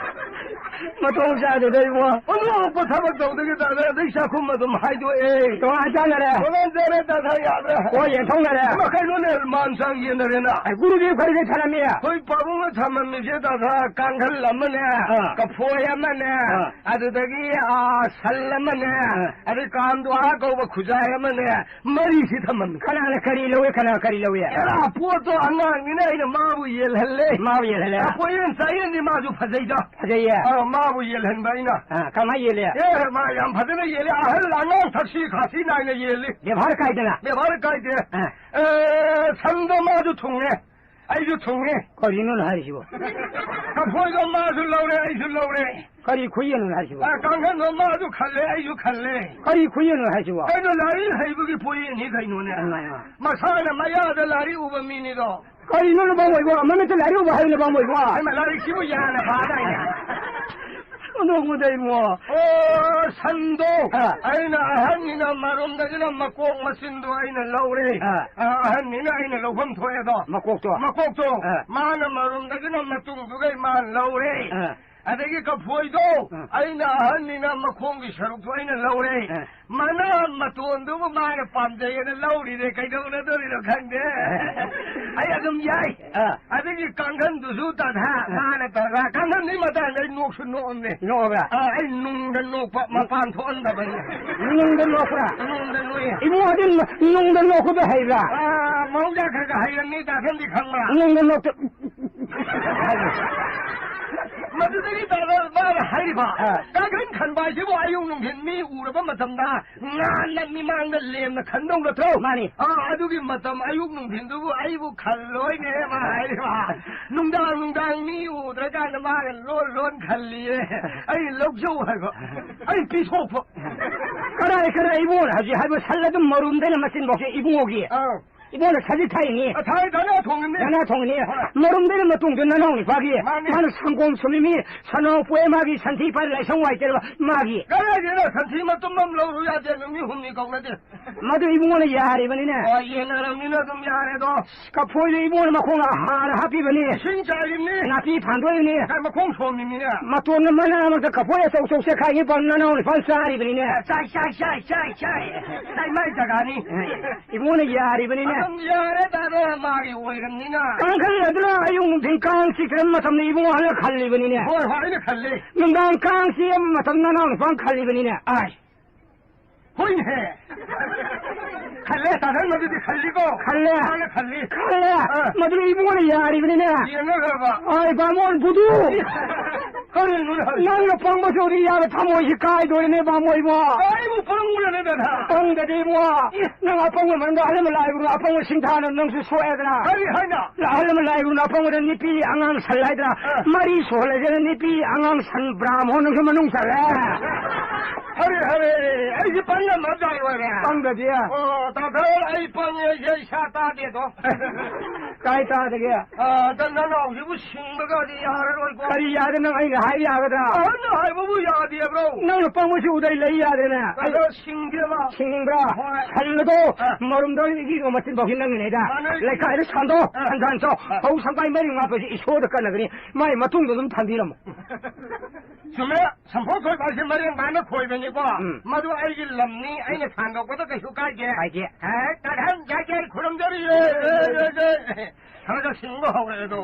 ꯃꯇꯣꯡ ꯆꯥꯗꯦꯗ ꯏꯕꯨꯡꯉꯣ꯫ ꯑꯣꯟꯊꯣꯛꯄ ꯊꯕꯛ ꯇꯧꯗꯒꯦ ꯇꯥꯗ ꯑꯗꯩ ꯆꯥꯛꯈꯨꯝ ꯑꯗꯨꯝ ꯍꯥꯏꯗꯣꯛꯑꯦ꯫ ꯇꯣꯉꯥꯟ ꯆꯥꯅꯔꯦ꯫ ꯇꯣꯉꯥꯟ ꯆꯥꯔꯦ ꯇꯥꯗ ꯌꯥꯗ꯭ꯔꯦ꯫ ꯍꯣꯏ, ꯌꯦꯟꯊꯣꯛꯅꯔꯦ꯫ ꯏꯃꯥ ꯀꯩꯅꯣꯅꯦ ꯃꯥꯟ ꯆꯥꯡ ꯌꯦꯟꯅꯔꯦꯅ꯫ ꯑꯦ, ꯒꯨꯔꯨꯗꯦꯕ ꯈꯔꯗꯤ ꯊꯅꯝꯃꯤ꯫ ꯑꯩꯈꯣꯏ ꯄꯥꯕꯨꯡꯅ ꯊꯝꯃꯝꯃꯤꯁꯦ ꯇꯥꯗ ꯀꯥꯡꯈꯜ ꯑꯃꯅꯦ, ꯑꯥ꯫ ꯀꯐꯣꯏ ꯑꯃꯅꯦ, ꯑꯥ꯫ ꯑꯗꯨꯗꯒꯤ, ꯑꯥ, ꯁꯜ ꯑꯃꯅꯦ, ꯑꯥ꯫ ꯑꯗꯩ ꯀꯥꯝꯗꯣ ꯍꯥ ꯀꯧꯕ ꯈꯨꯖꯥꯏ ꯑꯃꯅꯦ, ꯃꯔꯤꯁꯤ ꯊꯝꯃꯝꯃꯤ꯫ ꯀꯅꯥꯅ ꯀꯔꯤ ꯂꯧꯏ, ꯀꯅꯥ ꯀꯔꯤ ꯂꯧꯏ? ꯑꯦꯔꯥ, ꯄꯣꯠꯇꯣ ꯑꯉꯥꯡꯅꯤꯅ ꯑꯩꯅ ꯃꯥꯕꯨ ꯌꯦꯜꯍꯜꯂꯦ꯫ ꯃꯥꯕꯨ ꯌꯦꯜꯍꯜꯂꯦ꯫ ꯑ, ꯄꯣꯌꯦꯟ ꯆꯥꯌꯦꯟꯗꯤ ꯃꯥꯁꯨ ꯐꯖꯩꯗ꯫ ꯐꯖꯩꯌꯦ꯫ ꯑ, ꯃꯥꯕꯨ ꯌꯦꯜꯍꯟꯕ ꯑꯩꯅ꯫ ꯑ, ꯀꯃꯥꯏ ꯌꯦꯜꯂꯦ? ꯑꯦ, ꯃꯥ ꯌꯥꯝ ꯐꯖꯅ ꯌꯦꯜꯂꯦ꯫ ꯑꯍꯜ ꯑꯉꯥꯡ ꯊꯛꯁꯤ ꯈꯥꯁꯤ ꯅꯥꯏꯅ ꯌꯦꯜꯂꯤ꯫ ꯕꯦꯕꯥꯔ ꯀꯥꯏꯗꯅ꯫ ꯕꯦꯕꯥꯔ ꯀꯥꯏꯗꯦ꯫ ꯑ꯫ ꯑꯦ, ꯁꯟꯗꯣ ꯃꯥꯁꯨ ꯊꯨꯡꯉꯦ꯫ ꯑꯩꯁꯨ ꯊꯨꯡꯉꯦ꯫ ꯀꯔꯤꯅꯣꯅꯦ ꯍꯥꯏꯔꯤꯁꯤꯕꯣ? ꯀꯐꯣꯏꯗꯣ ꯃꯥꯁꯨ ꯂꯧꯔꯦ, ꯑꯩꯁꯨ ꯂꯧꯔꯦ꯫ ꯀꯔꯤ ꯈꯨꯌꯦꯟꯅꯣ ꯍꯥꯏꯁꯤꯕꯣ? ꯑ, ꯀꯥꯡꯈꯟꯗꯣ ꯃꯥꯁꯨ ꯈꯜꯂꯦ, ꯑꯩꯁꯨ ꯈꯜꯂꯦ꯫ ꯀꯔꯤ ꯈꯨꯌꯦꯟꯅꯣ ꯍꯥꯏꯁꯤꯕꯣ? ꯀꯩꯅꯣ, ꯂꯥꯏꯔꯤꯛ ꯍꯩꯕꯒꯤ ꯄꯣꯌꯦꯟꯅꯤ ꯀꯩꯅꯣꯅꯦ꯫ ꯏꯃꯥ, ꯏꯃꯥ꯫ ꯃꯁꯥꯅ ꯃꯌꯥꯗ ꯂꯥꯏꯔꯤꯛ ꯎꯕ ꯃꯤꯅꯤꯗꯣ꯫ ꯀꯔꯤꯅꯣ ꯅꯕꯥꯎ ꯑꯣꯏꯕꯣ? ꯃꯃꯤꯠꯇ ꯂꯥꯏꯔꯤꯛ ꯎꯕ ꯍꯥꯏꯕ ꯅꯕꯥꯎ ꯑꯣꯏꯕꯣ? ꯍꯩꯃꯥ, ꯂꯥꯏꯔꯤꯛꯁꯤꯕꯨ ꯌꯥꯅ ꯄꯥꯗꯥꯏꯅꯦ? ꯑꯣꯟꯊꯣꯛꯄꯗ ꯏꯕꯨꯡꯉꯣ꯫ ꯑꯣ, ꯁꯟꯗꯣ꯫ ꯑꯥ꯫ ꯑꯩꯅ ꯑꯍꯟꯅꯤꯅ ꯃꯔꯣꯝꯗꯒꯤꯅ ꯃꯀꯣꯛ ꯃꯆꯤꯟꯗꯣ ꯑꯩꯅ ꯂꯧꯔꯦ꯫ ꯑꯥ꯫ ꯑꯥ, ꯑꯍꯟꯅꯤꯅ ꯑꯩꯅ ꯂꯧꯐꯝ ꯊꯣꯛꯑꯦꯗꯣ꯫ ꯃꯀꯣꯛꯇꯣ꯫ ꯃꯀꯣꯛꯇꯣ꯫ ꯑꯥ꯫ ꯃꯥꯅ ꯃꯔꯣꯝꯗꯒꯤꯅ ꯃꯇꯨꯡꯗꯨꯒꯩ ꯃꯥ ꯂꯧꯔꯦ꯫ ꯑꯥ꯫ ꯑꯗꯒꯤ ꯀꯐꯣꯏꯗꯣ ꯑꯥ꯫ ꯑꯩꯅ ꯑꯍꯟꯅꯤꯅ ꯃꯈꯣꯡꯒꯤ ꯁꯔꯨꯛꯇꯣ ꯑꯩꯅ ꯂꯧꯔꯦ꯫ ꯑꯥ꯫ ꯃꯅꯥ ꯃꯇꯣꯟꯗꯨꯕꯨ ꯃꯥꯅ ꯄꯥꯝꯖꯩꯌꯦꯅ ꯂꯧꯔꯤꯅꯦ, ꯀꯩꯗꯧꯅꯗꯣꯔꯤꯅꯣ ꯈꯪꯗꯦ꯫ ꯑꯩ ꯑꯗꯨꯝ ꯌꯥꯏ꯫ ꯑꯥ꯫ ꯑꯗꯒꯤ ꯀꯥꯡꯈꯟꯗꯨꯁꯨ ꯇꯥꯟꯊꯥ ꯑꯥ꯫ ꯃꯥꯅ ꯇꯧꯔꯒ, ꯀꯥꯡꯈꯟꯗꯨꯒꯤ ꯃꯇꯥꯡꯗ ꯑꯩ ꯅꯣꯛꯁꯨ ꯅꯣꯛꯑꯝꯅꯦ꯫ ꯅꯣꯛꯑꯕ꯭ꯔꯥ? ꯑꯥ, ꯑꯩ ꯅꯨꯡꯗ ꯅꯣꯛꯄ, ꯃꯄꯥꯟ ꯊꯣꯛꯍꯟꯗꯕꯅꯤ꯫ ꯅꯨꯡꯗ ꯅꯣꯛꯄ꯭ꯔꯥ? ꯅꯨꯡꯗ ꯅꯣꯛꯑꯦ꯫ ꯏꯕꯨꯡꯉꯣꯗꯤ ꯅꯨꯡꯗ ꯅꯣꯛꯄꯗꯣ ꯍꯩꯕ꯭ꯔꯥ? ꯑꯥ, ꯃꯍꯧꯁꯥ ꯈꯔ ꯈꯔ ꯍꯩꯔꯝꯅꯤ, ꯇꯥꯁꯟꯗꯤ ꯈꯪꯕ꯭ꯔꯥ? ꯅꯨꯡꯗ ꯅꯣꯛꯄ꯫ ꯃꯗꯨꯗꯒꯤ ꯇꯧꯔꯒ ꯃꯥꯅ ꯍꯥꯏꯔꯤꯕ, ꯑꯥ꯫ ꯀꯥꯡꯈꯟ ꯈꯟꯕ ꯍꯥꯏꯁꯤꯕꯨ ꯑꯌꯨꯛ ꯅꯨꯡꯊꯤꯟ ꯃꯤ ꯎꯔꯕ ꯃꯇꯝꯗ ꯉꯥꯟꯅ ꯃꯤꯃꯥꯡꯗ ꯂꯦꯝꯅ ꯈꯟꯗꯧ ꯅꯠꯇ꯭ꯔꯣ? ꯃꯥꯅꯤ꯫ ꯑꯥ, ꯑꯗꯨꯒꯤ ꯃꯇꯝ ꯑꯌꯨꯛ ꯅꯨꯡꯊꯤꯟꯗꯨꯕꯨ ꯑꯩꯕꯨ ꯈꯜꯂꯣꯏꯅꯦ ꯃꯥ ꯍꯥꯏꯔꯤꯕ꯫ ꯅꯨꯡꯗꯥꯡ ꯅꯨꯡꯗꯥꯡ ꯃꯤ ꯎꯗ꯭ꯔꯀꯥꯟꯗ ꯃꯥꯅ ꯂꯣꯟ ꯂꯣꯟ ꯈꯜꯂꯤꯌꯦ꯫ ꯑꯩ ꯂꯧꯖꯧ ꯍꯥꯏꯕ꯫ ꯑꯩ ꯄꯤꯊꯣꯛꯄ꯫ ꯀꯗꯥꯏ, ꯀꯗꯥꯏ ꯏꯕꯨꯡꯉꯣ ꯍꯧꯖꯤꯛ ꯍꯥꯏꯕ ꯁꯜ ꯑꯗꯨꯝ ꯃꯔꯨꯝꯗꯩꯅ ꯃꯆꯤꯟꯐꯥꯎꯁꯦ ꯏꯕꯨꯡꯉꯣꯒꯤ꯫ ꯑꯥ꯫ ꯏꯕꯣꯅ ꯁꯖꯤꯛ ꯊꯥꯛꯏꯅꯤ꯫ ꯑ, ꯊꯥꯏ, ꯙꯅꯥ ꯊꯣꯡꯉꯤꯅꯤ꯫ ꯙꯅꯥ ꯊꯣꯡꯉꯤꯅꯤ꯫ ꯍꯣꯏ꯫ ꯃꯔꯨꯝꯗꯩꯅ ꯃꯇꯣꯡꯗꯨ ꯅꯅꯥꯎ ꯅꯨꯄꯥꯒꯤ꯫ ꯃꯥꯅꯤ꯫ ꯃꯥꯅ ꯁꯪꯒꯣꯝ ꯁꯨꯝꯃꯤꯃꯤ, ꯁꯅꯥꯎ ꯄꯣꯛꯑꯦ ꯃꯥꯒꯤ, ꯁꯟꯊꯤ ꯐꯥꯏ ꯂꯥꯏꯁꯪ ꯋꯥꯏ ꯇꯩꯔꯕ ꯃꯥꯒꯤ꯫ ꯀꯗꯥꯏꯗꯩꯅꯣ ꯁꯟꯊꯤ ꯃꯇꯨꯝ ꯑꯃ ꯂꯧꯔꯨ ꯌꯥꯗꯦ, ꯅꯨꯃꯤꯠ ꯍꯨꯝꯅꯤ ꯀꯧꯅꯗꯦ꯫ ꯃꯗꯨ ꯏꯕꯨꯡꯉꯣꯅ ꯌꯥꯔꯤꯕꯅꯤꯅꯦ꯫ ꯍꯣꯏ, ꯌꯦꯟꯅꯔꯕꯅꯤꯅ ꯑꯗꯨꯝ ꯌꯥꯔꯦꯗꯣ꯫ ꯀꯐꯣꯏꯗꯨ ꯏꯕꯨꯡꯉꯣꯅ ꯃꯈꯣꯡ ꯍꯥꯔ ꯍꯥꯞꯄꯤꯕꯅꯤ꯫ ꯏꯁꯤꯡ ꯆꯥꯏꯔꯤꯕꯅꯤ꯫ ꯅꯥꯄꯤ ꯐꯥꯟꯗꯣꯛꯏꯕꯅꯤ꯫ ꯀꯥꯏ ꯃꯈꯣꯡ ꯁꯣꯝꯃꯤꯃꯤꯅꯦ꯫ ꯃꯇꯣꯟꯅ ꯃꯅꯥ ꯑꯃꯗ ꯀꯐꯣꯏ ꯑꯆꯧ ꯑꯆꯧ ꯆꯦꯈꯥꯏꯒꯤ ꯄꯟ ꯅꯅꯥꯎ ꯅꯨꯄꯥꯅ ꯆꯥꯔꯤꯕꯅꯤꯅꯦ꯫ ꯆꯥꯏ, ꯆꯥꯏ, ꯆꯥꯏ, ꯆꯥꯏ, ꯆꯥꯏ꯫ ꯆꯥꯏ ꯃꯥꯏ ꯖꯒꯥꯅꯤ꯫ ꯏꯕꯨꯡꯉꯣꯅ ꯌꯥꯔꯤꯕꯅꯤꯅꯦ꯫ ꯑꯗꯨꯝ ꯌꯥꯔꯦ ꯇꯥꯗ ꯃꯥꯒꯤ ꯑꯣꯏꯔꯕꯅꯤꯅ꯫ ꯀꯥꯡꯈꯜ ꯑꯗꯨꯅ ꯑꯌꯨꯛ ꯅꯨꯡꯊꯤꯟ ꯀꯥꯡ ꯆꯤꯛꯇ꯭ꯔꯕ ꯃꯇꯝꯗ ꯏꯕꯨꯡꯉꯣ ꯍꯟꯗꯛ ꯈꯜꯂꯤꯕꯅꯤꯅꯦ꯫ ꯍꯣꯏ, ꯍꯣꯏ, ꯑꯩꯅ ꯈꯜꯂꯤ꯫ ꯅꯨꯡꯗꯥꯡ ꯀꯥꯡ ꯆꯤꯛꯑꯕ ꯃꯇꯝꯗ ꯅꯅꯥꯎ ꯅꯨꯄꯥꯅ ꯈꯜꯂꯤꯕꯅꯤꯅꯦ꯫ ꯑꯥꯏ꯫ ꯍꯣꯏꯅꯦ꯫ ꯈꯜꯂꯦ, ꯇꯥꯗ ꯃꯗꯨꯗꯤ ꯈꯜꯂꯤꯀꯣ꯫ ꯈꯜꯂꯦ꯫ ꯃꯥꯅ ꯈꯜꯂꯤ꯫ ꯈꯜꯂꯦ꯫ ꯑꯥ꯫ ꯃꯗꯨꯅ ꯏꯕꯨꯡꯉꯣꯅ ꯌꯥꯔꯤꯕꯅꯤꯅꯦ꯫ ꯌꯦꯡꯅꯈ꯭ꯔꯕ꯫ ꯑꯥꯏ, ꯕꯥꯃꯣꯟ ꯕꯨꯗꯨ꯫ ꯀꯔꯤꯅꯣꯅꯦ ꯍꯥꯏꯁꯦ? ꯅꯪꯅ ꯄꯪꯕꯁꯨ ꯎꯗꯤ ꯌꯥꯕ ꯊꯃꯣꯏꯁꯤ ꯀꯥꯏꯗꯣꯔꯤꯅꯦ, ꯕꯥꯃꯣꯟ ꯏꯕꯣ꯫ ꯑꯩꯕꯨ ꯄꯪꯕ꯭ꯔꯅꯦ, ꯗꯗꯥ? ꯄꯪꯗꯗꯤ ꯏꯕꯨꯡꯉꯣ, ꯅꯪ ꯑꯄꯪꯕ ꯃꯔꯝꯗ ꯑꯍꯜ ꯑꯃ ꯂꯥꯏꯕꯗꯣ ꯑꯄꯪꯕ ꯁꯤꯡꯊꯥꯅ ꯅꯪꯁꯨ ꯁꯣꯛꯑꯦꯗꯅ꯫ ꯀꯔꯤ ꯍꯥꯏꯅ? ꯑꯍꯜ ꯑꯃ ꯂꯥꯏꯕꯗꯣ ꯑꯄꯪꯕꯗ ꯅꯨꯄꯤ ꯑꯉꯥꯡ ꯁꯟ ꯍꯥꯏꯗ꯭ꯔꯥ? ꯑ꯫ ꯃꯔꯤ ꯁꯨꯍꯜꯂꯁꯤꯅ ꯅꯨꯄꯤ ꯑꯉꯥꯡ ꯁꯟ ꯕ꯭ꯔꯥꯍꯃꯣꯟ ꯅꯪꯁꯨ ꯃꯅꯨꯡ ꯆꯜꯂꯦ꯫ ꯍꯔꯦ, ꯍꯔꯦ, ꯑꯩꯁꯦ ꯄꯪꯉꯝꯕ ꯖꯥꯠ ꯑꯣꯏꯔꯦ꯫ ꯄꯪꯗꯗꯤ꯫ ꯑꯣ, ꯇꯥꯊꯣꯛ, ꯑꯩ ꯄꯪꯉꯦ, ꯑꯩꯁꯦ ꯏꯁꯥ ꯇꯥꯗꯦꯗꯣ꯫ ꯀꯥꯏ ꯇꯥꯗꯒꯦ? ꯑ, ꯅ-, ꯅꯅꯥꯎꯁꯤꯕꯨ ꯁꯤꯡꯕꯒꯗꯤ ꯌꯥꯔꯔꯣꯏꯀꯣ꯫ ꯀꯔꯤ ꯌꯥꯗꯦ? ꯅꯪ ꯑꯩꯅ ꯍꯥꯏ ꯌꯥꯒꯗ꯭ꯔꯥ? ꯑꯍꯟꯅ ꯍꯥꯏꯕꯕꯨ ꯌꯥꯗꯦꯕ꯭ꯔꯣ? ꯅꯪꯅ ꯄꯪꯕꯁꯤ ꯎꯗꯩ ꯂꯩ ꯌꯥꯗꯦꯅꯦ꯫ ꯑꯗꯣ ꯁꯤꯡꯗꯦꯕ꯫ ꯁꯤꯡꯅꯤꯡꯕ꯭ꯔꯥ? ꯍꯣꯏ꯫ ꯁꯟ ꯑꯗꯣ ꯑ꯫ ꯃꯔꯨꯝꯗꯣ ꯏꯒꯤꯒ ꯃꯆꯤꯟ ꯐꯥꯎꯁꯤ ꯅꯪꯒꯤꯅꯦꯗ꯫ ꯃꯥꯅꯦ꯫ ꯂꯩꯀꯥꯏꯗ ꯁꯟꯗꯣ ꯑ꯫ ꯁꯟ ꯁꯟ ꯆꯥꯎ꯫ ꯑ꯫ ꯐꯧ ꯁꯪꯄꯥꯏ ꯃꯔꯤ ꯃꯉꯥ ꯄꯩꯁꯤ ꯏꯁꯣꯔꯗ ꯀꯠꯅꯒꯅꯤ꯫ ꯃꯥꯏ ꯃꯇꯨꯡꯗ ꯑꯗꯨꯝ ꯊꯝꯕꯤꯔꯝꯃꯣ꯫ ꯆꯨꯝꯃꯦ꯫ ꯁꯝꯐꯣ ꯊꯣꯏꯕ ꯍꯥꯏꯁꯦ ꯃꯔꯦꯡ ꯃꯥꯅ ꯈꯣꯏꯕꯅꯤꯀꯣ꯫ ꯎꯝ꯫ ꯃꯗꯨ ꯑꯩꯒꯤ ꯂꯝꯅꯤ, ꯑꯩꯅ ꯁꯥꯟꯗꯣꯛꯄꯗ ꯀꯩꯁꯨ ꯀꯥꯏꯗꯦ꯫ ꯀꯥꯏꯗꯦ꯫ ꯍꯦ, ꯀꯥꯏꯍꯟ ꯌꯥꯏ, ꯌꯥꯏ, ꯈꯨꯔꯨꯝꯖꯔꯤꯌꯦ꯫ ꯈꯔ ꯈꯔ ꯁꯤꯡꯕ ꯍꯧꯔꯛꯑꯦ ꯑꯗꯣ꯫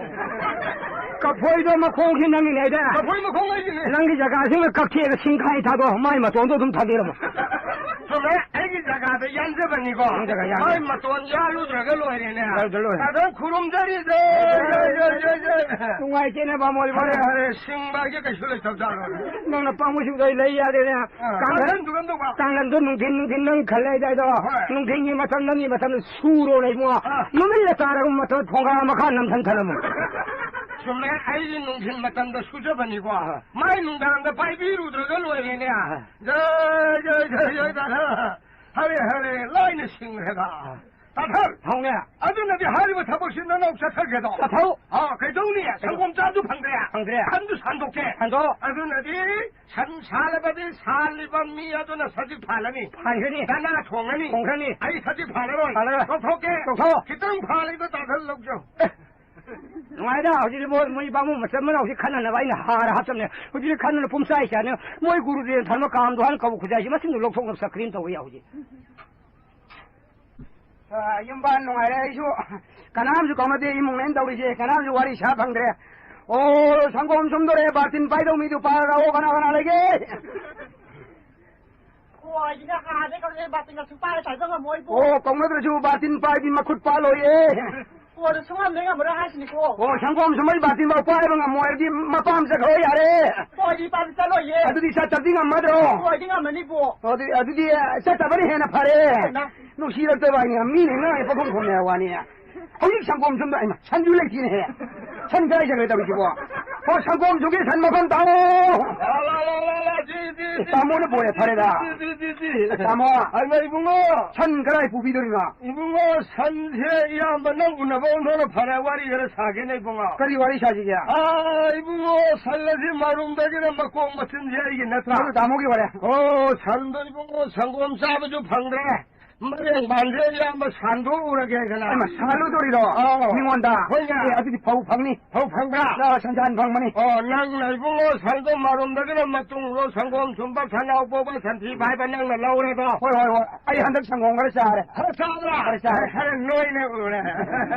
ꯀꯐꯣꯏꯗꯣ ꯃꯈꯣꯡꯁꯤ ꯅꯪꯒꯤꯅꯦ ꯍꯥꯏꯗ꯫ ꯀꯐꯣꯏ ꯃꯈꯣꯡ ꯑꯩꯒꯤꯅꯦ꯫ ꯅꯪꯒꯤ ꯖꯒꯥꯁꯤꯃ ꯀꯛꯊꯦꯛꯑꯒ ꯁꯤꯡꯈꯥꯏ ꯊꯥꯗꯣꯛꯑꯣ, ꯃꯥꯏ ꯃꯇꯣꯟꯗꯣ ꯑꯗꯨꯝ ꯊꯥꯕꯤꯔꯝꯃꯣ꯫ ꯆꯨꯝꯃꯦ, ꯑꯩꯒꯤ ꯖꯒꯥꯗ ꯌꯥꯟꯖꯕꯅꯤꯀꯣ꯫ ꯅꯪ ꯖꯒꯥ ꯌꯥꯟꯖꯕ꯫ ꯃꯥꯏ ꯃꯇꯣꯟ ꯌꯥꯜꯂꯨꯗ꯭ꯔꯒ ꯂꯣꯏꯔꯦꯅꯦ꯫ ꯌꯥꯜꯂꯨꯗ꯭ꯔ ꯂꯣꯏꯔꯦ꯫ ꯑꯗꯨꯝ ꯈꯨꯔꯨꯝꯖꯔꯤꯁꯦ꯫ ꯖꯩ, ꯖꯩ, ꯖꯩ, ꯖꯩ꯫ ꯅꯨꯡꯉꯥꯏꯇꯦꯅꯦ, ꯕꯥꯃꯣꯟ ꯏꯕꯣ꯫ ꯍꯔꯦ, ꯍꯔꯦ, ꯁꯤꯡꯕ ꯍꯥꯏꯁꯦ ꯀꯩꯁꯨ ꯂꯩꯇꯕꯖꯥꯠꯂꯣ? ꯅꯪꯅ ꯄꯪꯕꯁꯤ ꯎꯗꯩ ꯂꯩ ꯌꯥꯗꯦꯅꯦ꯫ ꯑ, ꯀꯥꯡꯈꯟ-, ꯀꯥꯡꯈꯟꯗꯨ ꯀꯝꯗꯧꯕ? ꯀꯥꯡꯈꯟꯗꯣ ꯅꯨꯡꯊꯤꯟ, ꯅꯨꯡꯊꯤꯟ ꯅꯪ ꯈꯜꯂꯦ ꯍꯥꯏꯗꯥꯏꯗꯣ? ꯍꯣꯏ꯫ ꯅꯨꯡꯊꯤꯟꯒꯤ ꯃꯇꯝ, ꯅꯪꯒꯤ ꯃꯇꯝꯗ ꯁꯨꯔꯣꯅꯦ ꯏꯕꯨꯡꯉꯣ꯫ ꯑ꯫ ꯅꯨꯃꯤꯠ ꯂꯩꯇꯥꯔꯒꯨꯝꯕ ꯃꯇꯝꯗ ꯊꯣꯡꯒꯥ ꯃꯈꯥ ꯅꯝꯊꯟ ꯊꯅꯝꯃꯨ꯫ ꯆꯨꯝꯃꯦ, ꯑꯩꯒꯤ ꯅꯨꯡꯊꯤꯟ ꯃꯇꯝꯗ ꯁꯨꯖꯕꯅꯤꯀꯣ꯫ ꯑ꯫ ꯃꯥꯏ ꯅꯨꯡꯗꯥꯡꯗ ꯄꯥꯏꯕꯤꯔꯨꯗ꯭ꯔꯒ ꯂꯣꯏꯔꯦꯅꯦ꯫ ꯑ꯫ ꯖꯩ, ꯖꯩ, ꯖꯩ, ꯖꯩ, ꯗꯥꯗꯥ꯫ ꯍꯔꯦ, ꯍꯔꯦ, ꯂꯥꯏꯅ ꯁꯤꯡꯈ꯭ꯔꯦꯗ꯫ ꯑ꯫ ꯇꯥꯊꯔ! ꯍꯧꯅꯦ꯫ ꯑꯗꯨꯅꯗꯤ ꯍꯥꯏꯔꯤꯕ ꯊꯕꯛꯁꯤ ꯅꯅꯥꯎ ꯆꯠꯊꯒꯦꯗꯣ꯫ ꯆꯠꯊꯧ꯫ ꯑꯥ, ꯀꯩꯗꯧꯅꯤ? ꯀꯩꯗꯧ-, ꯁꯪꯒꯣꯝ ꯆꯥꯕꯁꯨ ꯐꯪꯗ꯭ꯔꯦ꯫ ꯐꯪꯗ꯭ꯔꯦ꯫ ꯁꯟꯗꯨ ꯁꯟꯗꯣꯛꯀꯦ꯫ ꯁꯟꯗꯣꯛ꯫ ꯑꯗꯨꯅꯗꯤ ꯁꯟ ꯁꯥꯜꯂꯕꯗꯤ ꯁꯥꯜꯂꯤꯕ ꯃꯤ ꯑꯗꯨꯅ ꯁꯖꯤꯛ ꯐꯥꯜꯂꯅꯤ꯫ ꯐꯥꯜꯈ꯭ꯔꯅꯤ꯫ ꯆꯅꯥ ꯊꯣꯡꯉꯅꯤ꯫ ꯊꯣꯡꯈ꯭ꯔꯅꯤ꯫ ꯑꯩ ꯁꯖꯤꯛ ꯐꯥꯜꯂꯔꯣꯏ꯫ ꯐꯥꯜꯂꯔꯣꯏ꯫ ꯂꯧꯊꯣꯛꯀꯦ꯫ ꯂꯧꯊꯣꯛ꯫ ꯈꯤꯇꯪ ꯐꯥꯜꯂꯤꯗꯣ ꯇꯥꯊꯔ ꯂꯧꯖꯧ꯫ ꯑꯦ, ꯅꯨꯡꯉꯥꯏꯗ, ꯍꯧꯖꯤꯛꯇꯤ ꯃꯣꯏ, ꯃꯣꯏ ꯕꯥꯃꯣꯟ ꯃꯆꯤꯟ ꯃꯅꯥꯎꯁꯤ ꯈꯟꯅꯅꯕ ꯑꯩꯅ ꯍꯥꯔ ꯍꯥꯞꯆꯕꯅꯦ꯫ ꯍꯧꯖꯤꯛꯇꯤ ꯈꯟꯅꯅ ꯄꯨꯝꯆꯥꯏ ꯆꯥꯏꯅ ꯃꯣꯏ ꯒꯨꯔꯨꯗꯦꯟ ꯊꯔꯃ ꯀꯥꯝꯗꯣ ꯍꯥꯟꯅ ꯀꯧꯕ ꯈꯨꯖꯥꯏꯁꯤ ꯃꯆꯤꯟꯗꯨ ꯂꯧꯊꯣꯛꯅꯕ ꯆꯠꯈ꯭ꯔꯦꯅ ꯇꯧꯕ ꯌꯥ ꯍꯧꯖꯤꯛ꯫ ꯑ, ꯌꯨꯝꯕꯥꯟ ꯅꯨꯡꯉꯥꯏꯔꯦ ꯑꯩꯁꯨ꯫ ꯀꯅꯥꯝꯁꯨ ꯀꯧꯅꯗꯦ ꯏꯃꯨꯡꯅꯦꯅ ꯇꯧꯔꯤꯁꯦ, ꯀꯅꯥꯝꯁꯨ ꯋꯥꯔꯤ ꯁꯥ ꯐꯪꯗ꯭ꯔꯦ꯫ ꯑꯣ, ꯁꯪꯒꯣꯝ ꯁꯨꯝꯗꯣꯔꯦ, ꯕꯥꯔꯇꯤꯟ ꯄꯥꯏꯗꯧ ꯃꯤꯗꯨ ꯄꯥꯔꯛꯑꯣ, ꯀꯅꯥ ꯀꯅꯥ ꯂꯩꯒꯦ? ꯈꯣꯏꯁꯤꯅ ꯍꯥꯟꯅꯗꯩ ꯈꯪꯉꯦ, ꯕꯥꯔꯇꯤꯟꯒ ꯁꯨꯡꯄꯥꯏ ꯄꯥꯏꯕ ꯉꯝꯃꯣꯏꯕꯣ꯫ ꯑꯣ, ꯀꯧꯅꯗ꯭ꯔꯁꯨ ꯕꯥꯔꯇꯤꯟ ꯄꯥꯏꯕꯤ ꯃꯈꯨꯠ ꯄꯥꯜꯂꯣꯏꯌꯦ꯫ ꯀꯣꯟꯅ ꯁꯨꯡꯉꯝꯗ ꯉꯝꯃꯔꯣꯏ ꯍꯥꯏꯁꯤꯅꯤꯀꯣ꯫ ꯑꯣ, ꯁꯪꯒꯣꯝ ꯁꯨꯝꯕꯩ ꯕꯥꯔꯇꯤꯟꯐꯥꯎ ꯄꯥꯏꯕ ꯉꯝꯃꯣꯏ ꯍꯥꯏꯔꯗꯤ ꯃꯄꯥꯝ ꯆꯠꯈ꯭ꯔꯣ ꯌꯥꯔꯦ꯫ ꯍꯣꯏꯗꯤ ꯄꯥꯏꯕ ꯆꯠꯂꯣꯏꯌꯦ꯫ ꯑꯗꯨꯗꯤ ꯆꯠꯇꯕꯗꯤ ꯉꯝꯃꯗ꯭ꯔꯣ? ꯍꯣꯏꯗꯤ ꯉꯝꯃꯅꯤꯕꯣ꯫ ꯑꯣ, ꯑꯗꯨ-, ꯑꯗꯨꯗꯤ ꯆꯠꯇꯕꯅ ꯍꯦꯟꯅ ꯐꯔꯦ꯫ ꯍꯣꯏꯅ꯫ ꯅꯨꯡꯁꯤꯔꯛꯇꯕ ꯍꯥꯏꯅꯤ, ꯃꯤꯅ ꯉꯥꯡꯉꯤ ꯄꯪꯈꯨꯝ ꯈꯨꯝꯃꯦ ꯍꯥꯏ ꯋꯥꯅꯤ꯫ ꯍꯧꯖꯤꯛ ꯁꯪꯒꯣꯝ ꯁꯨꯝꯗ, ꯑꯩꯃ, ꯁꯟꯁꯨ ꯂꯩꯇꯦꯅꯦꯍꯦ꯫ ꯁꯟ ꯀꯗꯥꯏ ꯆꯠꯈ꯭ꯔꯦ ꯇꯧꯔꯤꯁꯤꯕꯣ? ꯍꯣ, ꯁꯪꯒꯣꯝ ꯁꯨꯝꯒꯤ ꯁꯟ ꯃꯐꯝ ꯇꯥꯛꯑꯣ꯫ ꯂꯥ, ꯂꯥ, ꯂꯥ, ꯂꯥ, ꯂꯥ, ꯁꯤ, ꯁꯤ, ꯁꯤ, ꯇꯥꯃꯣꯅ ꯄꯣꯔꯦ, ꯐꯔꯦꯗ꯫ ꯁꯤ, ꯁꯤ, ꯁꯤ, ꯁꯤ꯫ ꯇꯥꯃꯣ꯫ ꯑꯩꯃ, ꯏꯕꯨꯡꯉꯣ꯫ ꯁꯟ ꯀꯗꯥꯏ ꯄꯨꯕꯤꯗꯣꯔꯤꯅꯣ? ꯏꯕꯨꯡꯉꯣ, ꯁꯟꯁꯦ ꯏꯌꯥꯝꯕ ꯅꯪ ꯎꯅꯕ ꯑꯣꯟꯊꯣꯛꯅ ꯐꯔꯦ, ꯋꯥꯔꯤ ꯈꯔ ꯁꯥꯒꯦꯅꯦ ꯏꯕꯨꯡꯉꯣ꯫ ꯀꯔꯤ ꯋꯥꯔꯤ ꯁꯥꯁꯤꯒꯦ? ꯑꯥ, ꯏꯕꯨꯡꯉꯣ, ꯁꯟ ꯑꯁꯤ ꯃꯔꯨꯝꯗꯒꯤꯅ ꯃꯀꯣꯛ ꯃꯆꯤꯟꯁꯦ ꯑꯩꯒꯤ ꯅꯠꯇ꯭ꯔꯥ? ꯃꯗꯨ ꯇꯥꯃꯣꯒꯤ ꯋꯥꯔꯦ꯫ ꯑꯣ, ꯁꯟꯗꯣ ꯏꯕꯨꯡꯉꯣ, ꯁꯪꯒꯣꯝ ꯆꯥꯕꯁꯨ ꯐꯪꯗ꯭ꯔꯦ꯫ ꯃꯔꯦꯡ ꯕꯥꯟꯁꯦ ꯏꯌꯥꯝꯕ ꯁꯟꯗꯣꯛꯎꯔꯒꯦ ꯍꯥꯏꯗꯅ꯫ ꯑꯩꯃ, ꯁꯥꯜꯂꯨꯗꯣꯔꯤꯔꯣ? ꯑꯥꯎ꯫ ꯃꯤꯉꯣꯟꯗ? ꯍꯣꯏꯅꯦ꯫ ꯑꯦ, ꯑꯗꯨꯗꯤ ꯐꯧ ꯐꯪꯅꯤ꯫ ꯐꯧ ꯐꯪꯕ꯭ꯔꯥ? ꯂꯥ, ꯁꯟꯖꯥꯟ ꯐꯪꯕꯅꯤ꯫ ꯑꯣ, ꯅꯪꯅ ꯏꯕꯨꯡꯉꯣ ꯁꯟꯗꯣ ꯃꯔꯨꯝꯗꯒꯤꯅ ꯃꯇꯨꯡꯂꯣ ꯁꯪꯒꯣꯝ ꯁꯨꯝꯕ ꯁꯟꯅꯥꯎ ꯄꯣꯛꯄ ꯁꯟꯊꯤ ꯐꯥꯏꯕ ꯅꯪꯅ ꯂꯧꯔꯦꯗꯣ꯫ ꯍꯣꯏ, ꯍꯣꯏ, ꯍꯣꯏ꯫ ꯑꯩ ꯍꯟꯗꯛ ꯁꯪꯒꯣꯝ ꯈꯔ ꯆꯥꯔꯦ꯫ ꯈꯔ ꯆꯥꯕ꯭ꯔꯥ? ꯈꯔ ꯆꯥꯔꯦ꯫ ꯈꯔ ꯅꯣꯏꯅ ꯎꯔꯦ꯫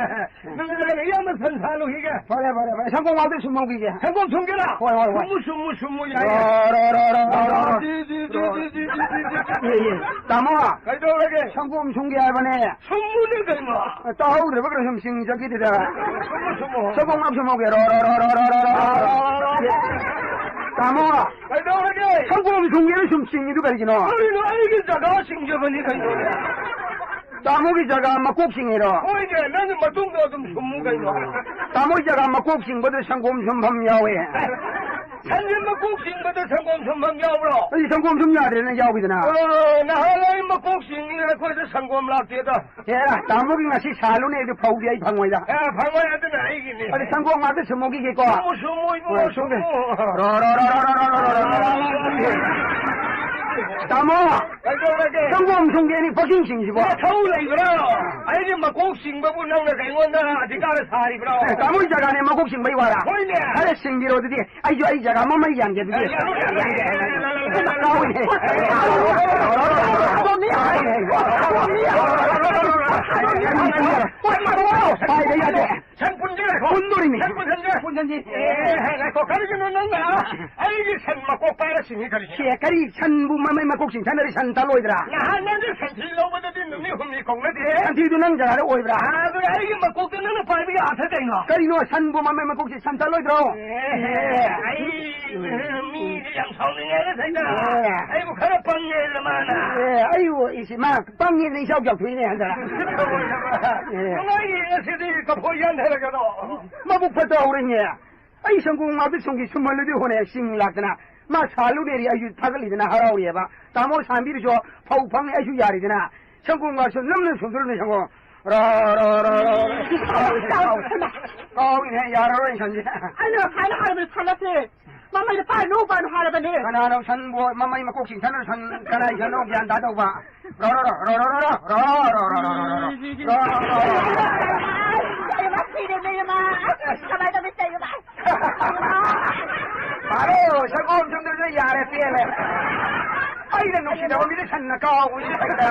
ꯅꯪ ꯏꯌꯥꯝꯕ ꯁꯟ ꯁꯥꯜꯂꯨꯈꯤꯒꯦ꯫ ꯐꯔꯦ, ꯐꯔꯦ, ꯐꯔꯦ꯫ ꯁꯪꯒꯣꯝ ꯉꯥꯛꯇ ꯁꯨꯝ ꯍꯧꯈꯤꯒꯦ꯫ ꯁꯪꯒꯣꯝ ꯁꯨꯝꯒꯦꯔꯥ? ꯍꯣꯏ, ꯍꯣꯏ, ꯍꯣꯏ꯫ ꯁꯨꯝꯃꯨ, ꯁꯨꯝꯃꯨ, ꯁꯨꯝꯃꯨ, ꯌꯥꯏ, ꯌꯥꯏ꯫ ꯔꯣ, ꯔꯣ, ꯔꯣ, ꯔꯣ, ꯔꯣ, ꯔꯣ꯫ ꯗꯤ, ꯗꯤ, ꯗꯤ꯫ ꯑꯦ, ꯑꯦ, ꯇꯥꯃꯣ꯫ ꯀꯩꯗꯧꯔꯒꯦ? ꯁꯪꯒꯣꯝ ꯁꯨꯝꯒꯦ ꯍꯥꯏꯕꯅꯦ꯫ ꯁꯨꯝꯃꯨꯅꯦ ꯀꯩꯅꯣ꯫ ꯇꯥꯍꯧꯗ꯭ꯔꯕ ꯀꯩꯅꯣ ꯁꯨꯝ ꯆꯤꯡ ꯆꯠꯈꯤꯗꯨꯗ꯫ ꯁꯨꯝꯃꯨ, ꯁꯨꯝꯃꯨ꯫ ꯁꯪꯒꯣꯝ ꯉꯥꯛ ꯁꯨꯝ ꯍꯧꯒꯦ꯫ ꯔꯣ, ꯔꯣ, ꯔꯣ꯫ ꯇꯥꯃꯣ꯫ ꯀꯩꯗꯧꯔꯒꯦ? ꯁꯪꯒꯣꯝ ꯁꯨꯝꯒꯦꯅ ꯁꯨꯝ ꯆꯤꯡꯉꯤꯗꯨ ꯀꯔꯤꯒꯤꯅꯣ? ꯀꯔꯤꯅꯣ ꯑꯩꯒꯤ ꯖꯒꯥ ꯁꯤꯡꯖꯕꯅꯤ ꯀꯩꯅꯣ꯫ ꯇꯥꯃꯣꯒꯤ ꯖꯒꯥ ꯃꯀꯣꯛ ꯆꯤꯡꯉꯤꯔꯣ? ꯍꯣꯏꯅꯦ, ꯅꯪꯒꯤ ꯃꯇꯨꯡꯗ ꯑꯗꯨꯝ ꯁꯨꯝꯃꯨ ꯀꯩꯅꯣ꯫ ꯇꯥꯃꯣꯒꯤ ꯖꯒꯥ ꯃꯀꯣꯛ ꯆꯤꯡꯕꯗ ꯁꯪꯒꯣꯝ ꯁꯨꯝꯐꯝ ꯌꯥꯎꯋꯦ꯫ ꯁꯟꯁꯦ ꯃꯀꯣꯛ ꯆꯤꯡꯕꯗ ꯁꯪꯒꯣꯝ ꯁꯨꯝꯐꯝ ꯌꯥꯎꯕ꯭ꯔꯣ? ꯑꯩ ꯁꯪꯒꯣꯝ ꯁꯨꯝ ꯌꯥꯗ꯭ꯔꯦꯅ ꯌꯥꯎꯈꯤꯗꯅ꯫ ꯑꯣ, ꯅꯍꯥꯟ ꯑꯩ ꯃꯀꯣꯛ ꯆꯤꯡꯉꯤ, ꯑꯩꯈꯣꯏꯗ ꯁꯪꯒꯣꯝ ꯂꯥꯛꯇꯦꯗ꯫ ꯍꯦꯔꯥ, ꯇꯥꯃꯣꯒꯤ ꯉꯁꯤ ꯁꯥꯜꯂꯨꯅꯦ, ꯑꯗꯨ ꯐꯧꯗꯤ ꯑꯩ ꯐꯪꯉꯣꯏꯗ꯫ ꯑꯦ, ꯐꯪꯉꯣꯏ, ꯑꯗꯨꯅ ꯑꯩꯒꯤꯅꯤ꯫ ꯑꯗꯨ ꯁꯪꯒꯣꯝ ꯉꯥꯛꯇ ꯁꯨꯝꯃꯨꯈꯤꯒꯦꯀꯣ꯫ ꯁꯨꯝꯃꯨ, ꯁꯨꯝꯃꯨ, ꯍꯣꯏ, ꯏꯕꯨꯡꯉꯣ, ꯁꯨꯝꯃꯨ꯫ ꯁꯨꯝꯃꯨ꯫ ꯔꯣ, ꯔꯣ, ꯔꯣ꯫ ꯇꯥꯃꯣ, ꯀꯩꯗꯧꯔꯒꯦ? ꯁꯪꯒꯣꯝ ꯁꯨꯝꯒꯦꯅꯤ ꯄꯥꯛꯆꯤꯡ ꯆꯤꯡꯁꯤꯕꯣ꯫ ꯅꯊꯧ ꯂꯩꯕ꯭ꯔꯣ? ꯑꯩꯒꯤ ꯃꯀꯣꯛ ꯆꯤꯡꯕꯕꯨ ꯅꯪꯅ ꯑꯩꯉꯣꯟꯗ ꯑꯙꯤꯀꯥꯔ ꯁꯥꯔꯤꯕ꯭ꯔꯣ? ꯑꯦ, ꯇꯥꯃꯣꯒꯤ ꯖꯒꯥꯅꯦ ꯃꯀꯣꯛ ꯆꯤꯡꯕꯩ ꯋꯥꯔꯥ? ꯍꯣꯏꯅꯦ꯫ ꯈꯔ ꯆꯤꯡꯕꯤꯔꯣ ꯑꯗꯨꯗꯤ꯫ ꯑꯩꯁꯨ ꯑꯩ ꯖꯒꯥ ꯑꯃ ꯃꯩ ꯌꯥꯟꯒꯦ ꯑꯗꯨꯗꯤ꯫ ꯌꯥꯜꯂꯣ, ꯌꯥꯜꯂꯣ, ꯌꯥꯜꯂꯣ, ꯌꯥꯜꯂꯣ, ꯌꯥꯜꯂꯣ, ꯌꯥꯜꯂꯣ꯫ ꯀꯥꯎꯏꯅꯦ꯫ ꯄꯥꯏꯕ ꯌꯥꯗꯦ꯫ ꯁꯟ ꯄꯨꯟꯁꯦ, ꯉꯥꯏꯈꯣ꯫ ꯄꯨꯟꯗꯣꯔꯤꯅꯦ꯫ ꯁꯟ ꯄꯨꯟꯁꯟꯁꯦ꯫ ꯄꯨꯟꯁꯟꯁꯤ꯫ ꯑꯦ, ꯉꯥꯏꯈꯣ, ꯀꯔꯤꯒꯤꯅꯣ ꯅꯪꯅ ꯑꯩꯒꯤ ꯁꯟ ꯃꯀꯣꯛ ꯄꯥꯏꯔ ꯆꯤꯡꯉꯤ ꯀꯔꯤꯒꯤꯅꯣ? ꯁꯦ, ꯀꯔꯤ ꯁꯟꯕꯨ ꯃꯃꯩ ꯃꯀꯣꯛ ꯆꯤꯡꯊꯅꯔꯤ ꯁꯟ ꯇꯠꯂꯣꯏꯗ꯭ꯔꯥ? ꯅꯍꯥꯟ ꯅꯪꯒꯤ ꯁꯟꯊꯤ ꯂꯧꯕꯗꯗꯤ ꯅꯨꯃꯤꯠ ꯍꯨꯝꯅꯤ ꯀꯧꯅꯗꯦ꯫ ꯁꯟꯊꯤꯗꯨ ꯅꯪ ꯖꯒꯥꯗ ꯑꯣꯏꯕ꯭ꯔꯥ? ꯑꯗꯨ ꯑꯩꯒꯤ ꯃꯀꯣꯛꯇ ꯅꯪꯅ ꯄꯥꯏꯕꯒꯤ ꯑꯥꯊ ꯀꯩꯅꯣ? ꯀꯔꯤꯅꯣ ꯁꯟꯕꯨ ꯃꯃꯩ ꯃꯀꯣꯛ ꯆꯤꯡ ꯁꯟ ꯇꯠꯂꯣꯏꯗ꯭ꯔꯣ? ꯑꯦ, ꯑꯩ ꯃꯤꯗꯤ ꯌꯥꯝ ꯁꯥꯎꯅꯤꯡꯉꯦ ꯉꯁꯥꯏꯗ꯫ ꯑꯦ꯫ ꯑꯩꯕꯨ ꯈꯔ ꯄꯪꯉꯦꯗ ꯃꯥꯅ꯫ ꯑꯦ, ꯑꯩꯕꯨ ꯏꯁꯤ ꯃꯥ ꯄꯪꯉꯦꯅ ꯏꯆꯥꯎ ꯆꯥꯎꯊꯣꯛꯏꯅꯦ ꯍꯟꯗꯛ꯫ ꯑꯦ꯫ ꯅꯨꯡꯉꯥꯏꯔꯤ ꯉꯁꯤꯗꯤ ꯀꯐꯣꯏ ꯌꯥꯟꯊꯔꯒꯗꯣ꯫ ꯃꯕꯨꯛ ꯐꯠꯇ ꯍꯧꯔꯦꯅꯦ꯫ ꯑꯩ ꯁꯪꯒꯣꯝ ꯉꯥꯛꯇ ꯁꯨꯝꯒꯤ ꯁꯨꯝꯍꯜꯂꯗꯤ ꯍꯣꯔꯦꯟ ꯁꯤꯡ ꯂꯥꯛꯇꯅ ꯃꯥ ꯁꯥꯜꯂꯨꯅꯦꯔꯤ ꯑꯩꯁꯨ ꯊꯥꯒꯠꯂꯤꯗꯅ ꯍꯔꯥꯎꯔꯤꯑꯕ꯫ ꯇꯥꯃꯣ ꯁꯥꯟꯕꯤꯔꯤꯁꯨ ꯐꯧ ꯐꯪꯉꯦ ꯑꯩꯁꯨ ꯌꯥꯔꯤꯗꯅ꯫ ꯁꯪꯒꯣꯝ ꯉꯥꯛꯁꯨ ꯅꯝꯅ ꯁꯨꯝꯗꯣꯔꯅꯤ ꯁꯪꯒꯣꯝ꯫ ꯔꯣ, ꯔꯣ, ꯔꯣ, ꯔꯣ, ꯔꯣ꯫ ꯀꯥꯎꯏꯅꯦ, ꯌꯥꯔꯔꯣꯏ ꯁꯟꯁꯦ꯫ ꯑꯩꯅ ꯉꯁꯥꯏꯅ ꯍꯥꯏꯕꯗ ꯁꯜꯂꯁꯦ꯫ ꯃꯃꯩꯗ ꯄꯥꯏꯅꯨ, ꯄꯥꯏꯅꯨ ꯍꯥꯏꯔꯕꯅꯦ꯫ ꯀꯅꯥꯅꯣ ꯁꯟꯕꯨ ꯃꯃꯩ ꯃꯀꯣꯛ ꯆꯤꯡꯊꯅ ꯁꯟ ꯀꯅꯥꯏ ꯁꯟꯅꯣ ꯒ꯭ꯌꯥꯟ ꯇꯥꯗꯧꯕ? ꯔꯣ, ꯔꯣ, ꯔꯣ꯫ ꯑꯩ ꯃꯁꯤꯔꯦ, ꯅꯣꯏ ꯏꯃꯥ꯫ ꯑꯁ, ꯀꯃꯥꯏꯅ ꯇꯧꯅꯤ, ꯇꯧꯔꯤꯕ? ꯐꯔꯦ, ꯁꯪꯒꯣꯝ ꯁꯨꯝꯗꯁꯨ ꯌꯥꯔꯦ, ꯄꯦꯜꯂꯦ꯫ ꯑꯩꯅ ꯅꯨꯡꯁꯤꯗꯕ ꯃꯤꯗꯤ ꯁꯟꯅ ꯀꯥꯎꯕꯁꯤꯗ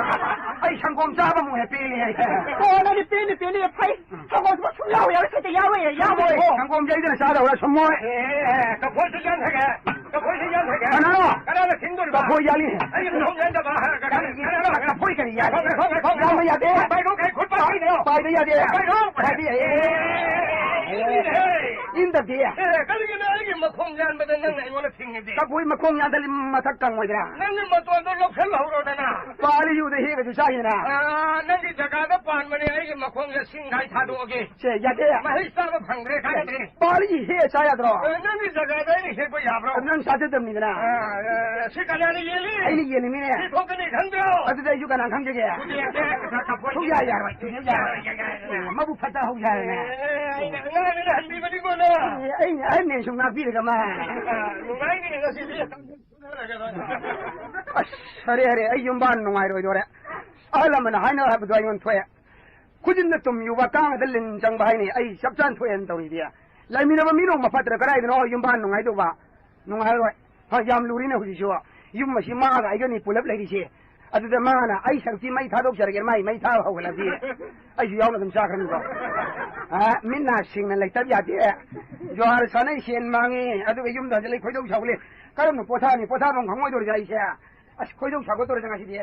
ꯑꯩ ꯁꯪꯒꯣꯝ ꯆꯥꯕ ꯑꯃꯨꯛ ꯍꯦꯛ ꯄꯦꯜꯂꯦ꯫ ꯑꯣ, ꯅꯪꯗꯤ ꯄꯦꯜꯂꯤ, ꯄꯦꯜꯂꯤ, ꯐꯩ꯫ ꯁꯪꯒꯣꯝꯁꯤꯃ ꯁꯨꯝ ꯌꯥꯎꯋꯦ, ꯌꯥꯎꯋꯦ, ꯁꯤꯗ ꯌꯥꯎꯋꯦ꯫ ꯁꯪꯒꯣꯝ-, ꯁꯪꯒꯣꯝꯁꯦ ꯑꯩꯗꯅ ꯆꯥꯗꯧꯔꯥ ꯁꯨꯝꯃꯣꯏ? ꯑꯦ, ꯀꯐꯣꯏꯁꯨ ꯌꯥꯟꯊꯒꯦ, ꯀꯐꯣꯏꯁꯨ ꯌꯥꯟꯊꯒꯦ꯫ ꯀꯅꯥꯅꯣ? ꯀꯅꯥꯅ ꯊꯤꯡꯗꯣꯔꯤꯕ? ꯀꯐꯣꯏ ꯌꯥꯜꯂꯤ꯫ ꯑꯩ ꯁꯪꯒꯣꯝ ꯌꯥꯟꯗꯕ ꯍꯥꯏꯔꯒ ꯀꯅꯥꯅ-, ꯀꯔꯤ? ꯀꯅꯥꯅꯣ? ꯀꯐꯣꯏ ꯀꯔꯤ ꯌꯥꯜꯂꯤ? ꯉꯥꯏꯈꯣ, ꯉꯥꯏꯈꯣ, ꯉꯥꯏꯈꯣ, ꯉꯥꯏꯈꯣ꯫ ꯌꯥꯟꯕ ꯌꯥꯗꯦ꯫ ꯄꯥꯏꯔꯣ, ꯑꯩ ꯈꯨꯠ ꯄꯥꯏꯔꯣ꯫ ꯄꯥꯏꯕ ꯌꯥꯗꯦ꯫ ꯄꯥꯏꯔꯣ꯫ ꯄꯥꯏꯕ ꯌꯥꯗꯦ꯫ ꯑꯦ, ꯏꯟꯗꯕꯤ꯫ ꯑꯦ, ꯀꯔꯤꯒꯤꯅꯣ ꯑꯩꯒꯤ ꯃꯈꯣꯡ ꯌꯥꯟꯕꯗ ꯅꯪꯅ ꯑꯩꯉꯣꯟꯗ ꯊꯤꯡꯉꯤꯗꯤ? ꯀꯐꯣꯏ ꯃꯈꯣꯡ ꯌꯥꯟꯊꯔꯤ ꯃꯊꯛ ꯀꯪꯉꯣꯏꯗ꯭ꯔꯥ? ꯅꯪꯒꯤ ꯃꯇꯣꯟꯗꯣ ꯂꯧꯁꯜꯍꯧꯔꯣꯗꯅ꯫ ꯄꯥꯜꯂꯤ ꯌꯨꯗ ꯍꯦꯛꯑꯁꯨ ꯆꯥꯏꯗꯅ꯫ ꯑꯥ, ꯅꯪꯒꯤ ꯖꯒꯥꯗ ꯄꯥꯟꯕꯅꯦ, ꯑꯩ ꯃꯈꯣꯡꯗ ꯁꯤꯡꯈꯥꯏ ꯊꯥꯗꯣꯛꯑꯒꯦ꯫ ꯁꯦ, ꯌꯥꯗꯦ꯫ ꯃꯍꯩ ꯆꯥꯕ ꯐꯪꯗ꯭ꯔꯦ, ꯀꯥꯟꯅꯗ꯭ꯔꯦ꯫ ꯄꯥꯜꯂꯤ ꯍꯦꯛ ꯆꯥ ꯌꯥꯗ꯭ꯔꯣ? ꯑ, ꯅꯪꯒꯤ ꯖꯒꯥꯗ ꯑꯩꯅ ꯍꯦꯛꯄ ꯌꯥꯕ꯭ꯔꯣ? ꯑꯗꯨ ꯅꯪ ꯆꯥꯖꯗꯕꯅꯤꯗꯅ꯫ ꯑ, ꯑ, ꯁꯤ ꯀꯅꯥꯅ ꯌꯦꯜꯂꯤ? ꯑꯩꯅ ꯌꯦꯜꯂꯤꯃꯤꯅꯦ꯫ ꯁꯤ ꯊꯣꯛꯀꯅꯤ ꯈꯪꯗ꯭ꯔꯣ? ꯑꯗꯨꯗꯤ ꯑꯩꯁꯨ ꯀꯅꯥ ꯈꯪꯖꯒꯦ? ꯑꯗꯨꯗꯤ ꯌꯥꯗꯦ, ꯄꯩꯁꯥ ꯀꯥꯞꯄꯣꯏ꯫ ꯁꯨꯛꯌꯥ ꯌꯥꯔꯣꯏ, ꯁꯨꯛꯌꯥ ꯌꯥꯔꯣꯏ꯫ ꯌꯥꯔꯣꯏ, ꯌꯥꯔꯣꯏ, ꯌꯥꯔꯣꯏ꯫ ꯑꯦ, ꯃꯕꯨꯛ ꯐꯠꯇ ꯍꯧ ꯌꯥꯔꯦꯅꯦ꯫ ꯑꯦ, ꯑꯩꯅ ꯑꯉꯥꯡꯅꯤꯅ ꯍꯟꯕꯤꯕꯅꯤꯀꯣ ꯅꯪ꯫ ꯑꯦ, ꯑꯩꯅ ꯑꯍꯟꯅꯦ ꯁꯨꯝ ꯉꯥꯛꯄꯤꯔꯒ ꯃꯥ꯫ ꯑ, ꯅꯨꯡꯉꯥꯏꯅꯤ ꯉꯁꯤꯗꯤ꯫ ꯑꯁ, ꯍꯔꯦ, ꯍꯔꯦ, ꯑꯩ ꯌꯨꯝꯕꯥꯟ ꯅꯨꯡꯉꯥꯏꯔꯣꯏꯗꯣꯔꯦ꯫ ꯑꯍꯜ ꯑꯃꯅ ꯍꯥꯏꯅ ꯍꯥꯏꯕꯗꯣ ꯑꯩꯉꯣꯟꯗ ꯊꯣꯛꯑꯦ꯫ ꯈꯨꯖꯤꯟꯗ ꯇꯨꯝ ꯌꯨꯕ, ꯀꯥꯡꯗ ꯂꯤꯟ ꯆꯪꯕ ꯍꯥꯏꯅꯤ꯫ ꯑꯩ ꯆꯞ ꯆꯥꯅ ꯊꯣꯛꯑꯦꯅ ꯇꯧꯔꯤꯗꯤ꯫ ꯂꯩꯃꯤꯟꯅꯕ ꯃꯤꯅꯣꯡ ꯃꯐꯠꯇ꯭ꯔ ꯀꯗꯥꯏꯗꯅꯣ ꯌꯨꯝꯕꯥꯟ ꯅꯨꯡꯉꯥꯏꯗꯧꯕ? ꯅꯨꯡꯉꯥꯏꯔꯣꯏ꯫ ꯍꯣꯏ, ꯌꯥꯝ ꯂꯨꯔꯤꯅꯦ ꯍꯧꯖꯤꯛꯁꯨ꯫ ꯌꯨꯝ ꯑꯁꯤ ꯃꯥꯒ ꯑꯩꯒꯅꯤ ꯄꯨꯂꯞ ꯂꯩꯔꯤꯁꯦ꯫ ꯑꯗꯨꯗ ꯃꯥꯅ ꯑꯩ ꯁꯔꯨꯛꯇꯤ ꯃꯩ ꯊꯥꯗꯣꯛꯆꯔꯒꯦ, ꯃꯥꯏ ꯃꯩ ꯊꯥꯕ ꯍꯧꯒꯠꯂꯗꯤ ꯑꯩꯁꯨ ꯌꯥꯎꯅ ꯑꯗꯨꯝ ꯆꯥꯈ꯭ꯔꯅꯤꯀꯣ꯫ ꯑ, ꯃꯤꯠ ꯅꯥ ꯁꯤꯡꯅ ꯂꯩꯇꯕ ꯌꯥꯗꯦ꯫ ꯖꯨꯍꯥꯔ ꯁꯥꯟꯅꯩ, ꯁꯦꯟ ꯃꯥꯡꯉꯤ, ꯑꯗꯨꯒ ꯌꯨꯝꯗ ꯍꯟꯖꯤꯜꯂꯛꯏ, ꯈꯣꯏꯗꯧ ꯁꯥꯎꯒꯠꯂꯦ꯫ ꯀꯔꯝꯅ ꯄꯣꯊꯥꯅꯤ? ꯄꯣꯊꯥꯐꯝ ꯈꯪꯉꯣꯏꯗꯧꯔꯤꯗ ꯑꯩꯁꯦ꯫ ꯑꯁ, ꯈꯣꯏꯗꯧ ꯁꯥꯎꯒꯠꯇꯧꯔꯦꯗ ꯉꯁꯤꯗꯤ꯫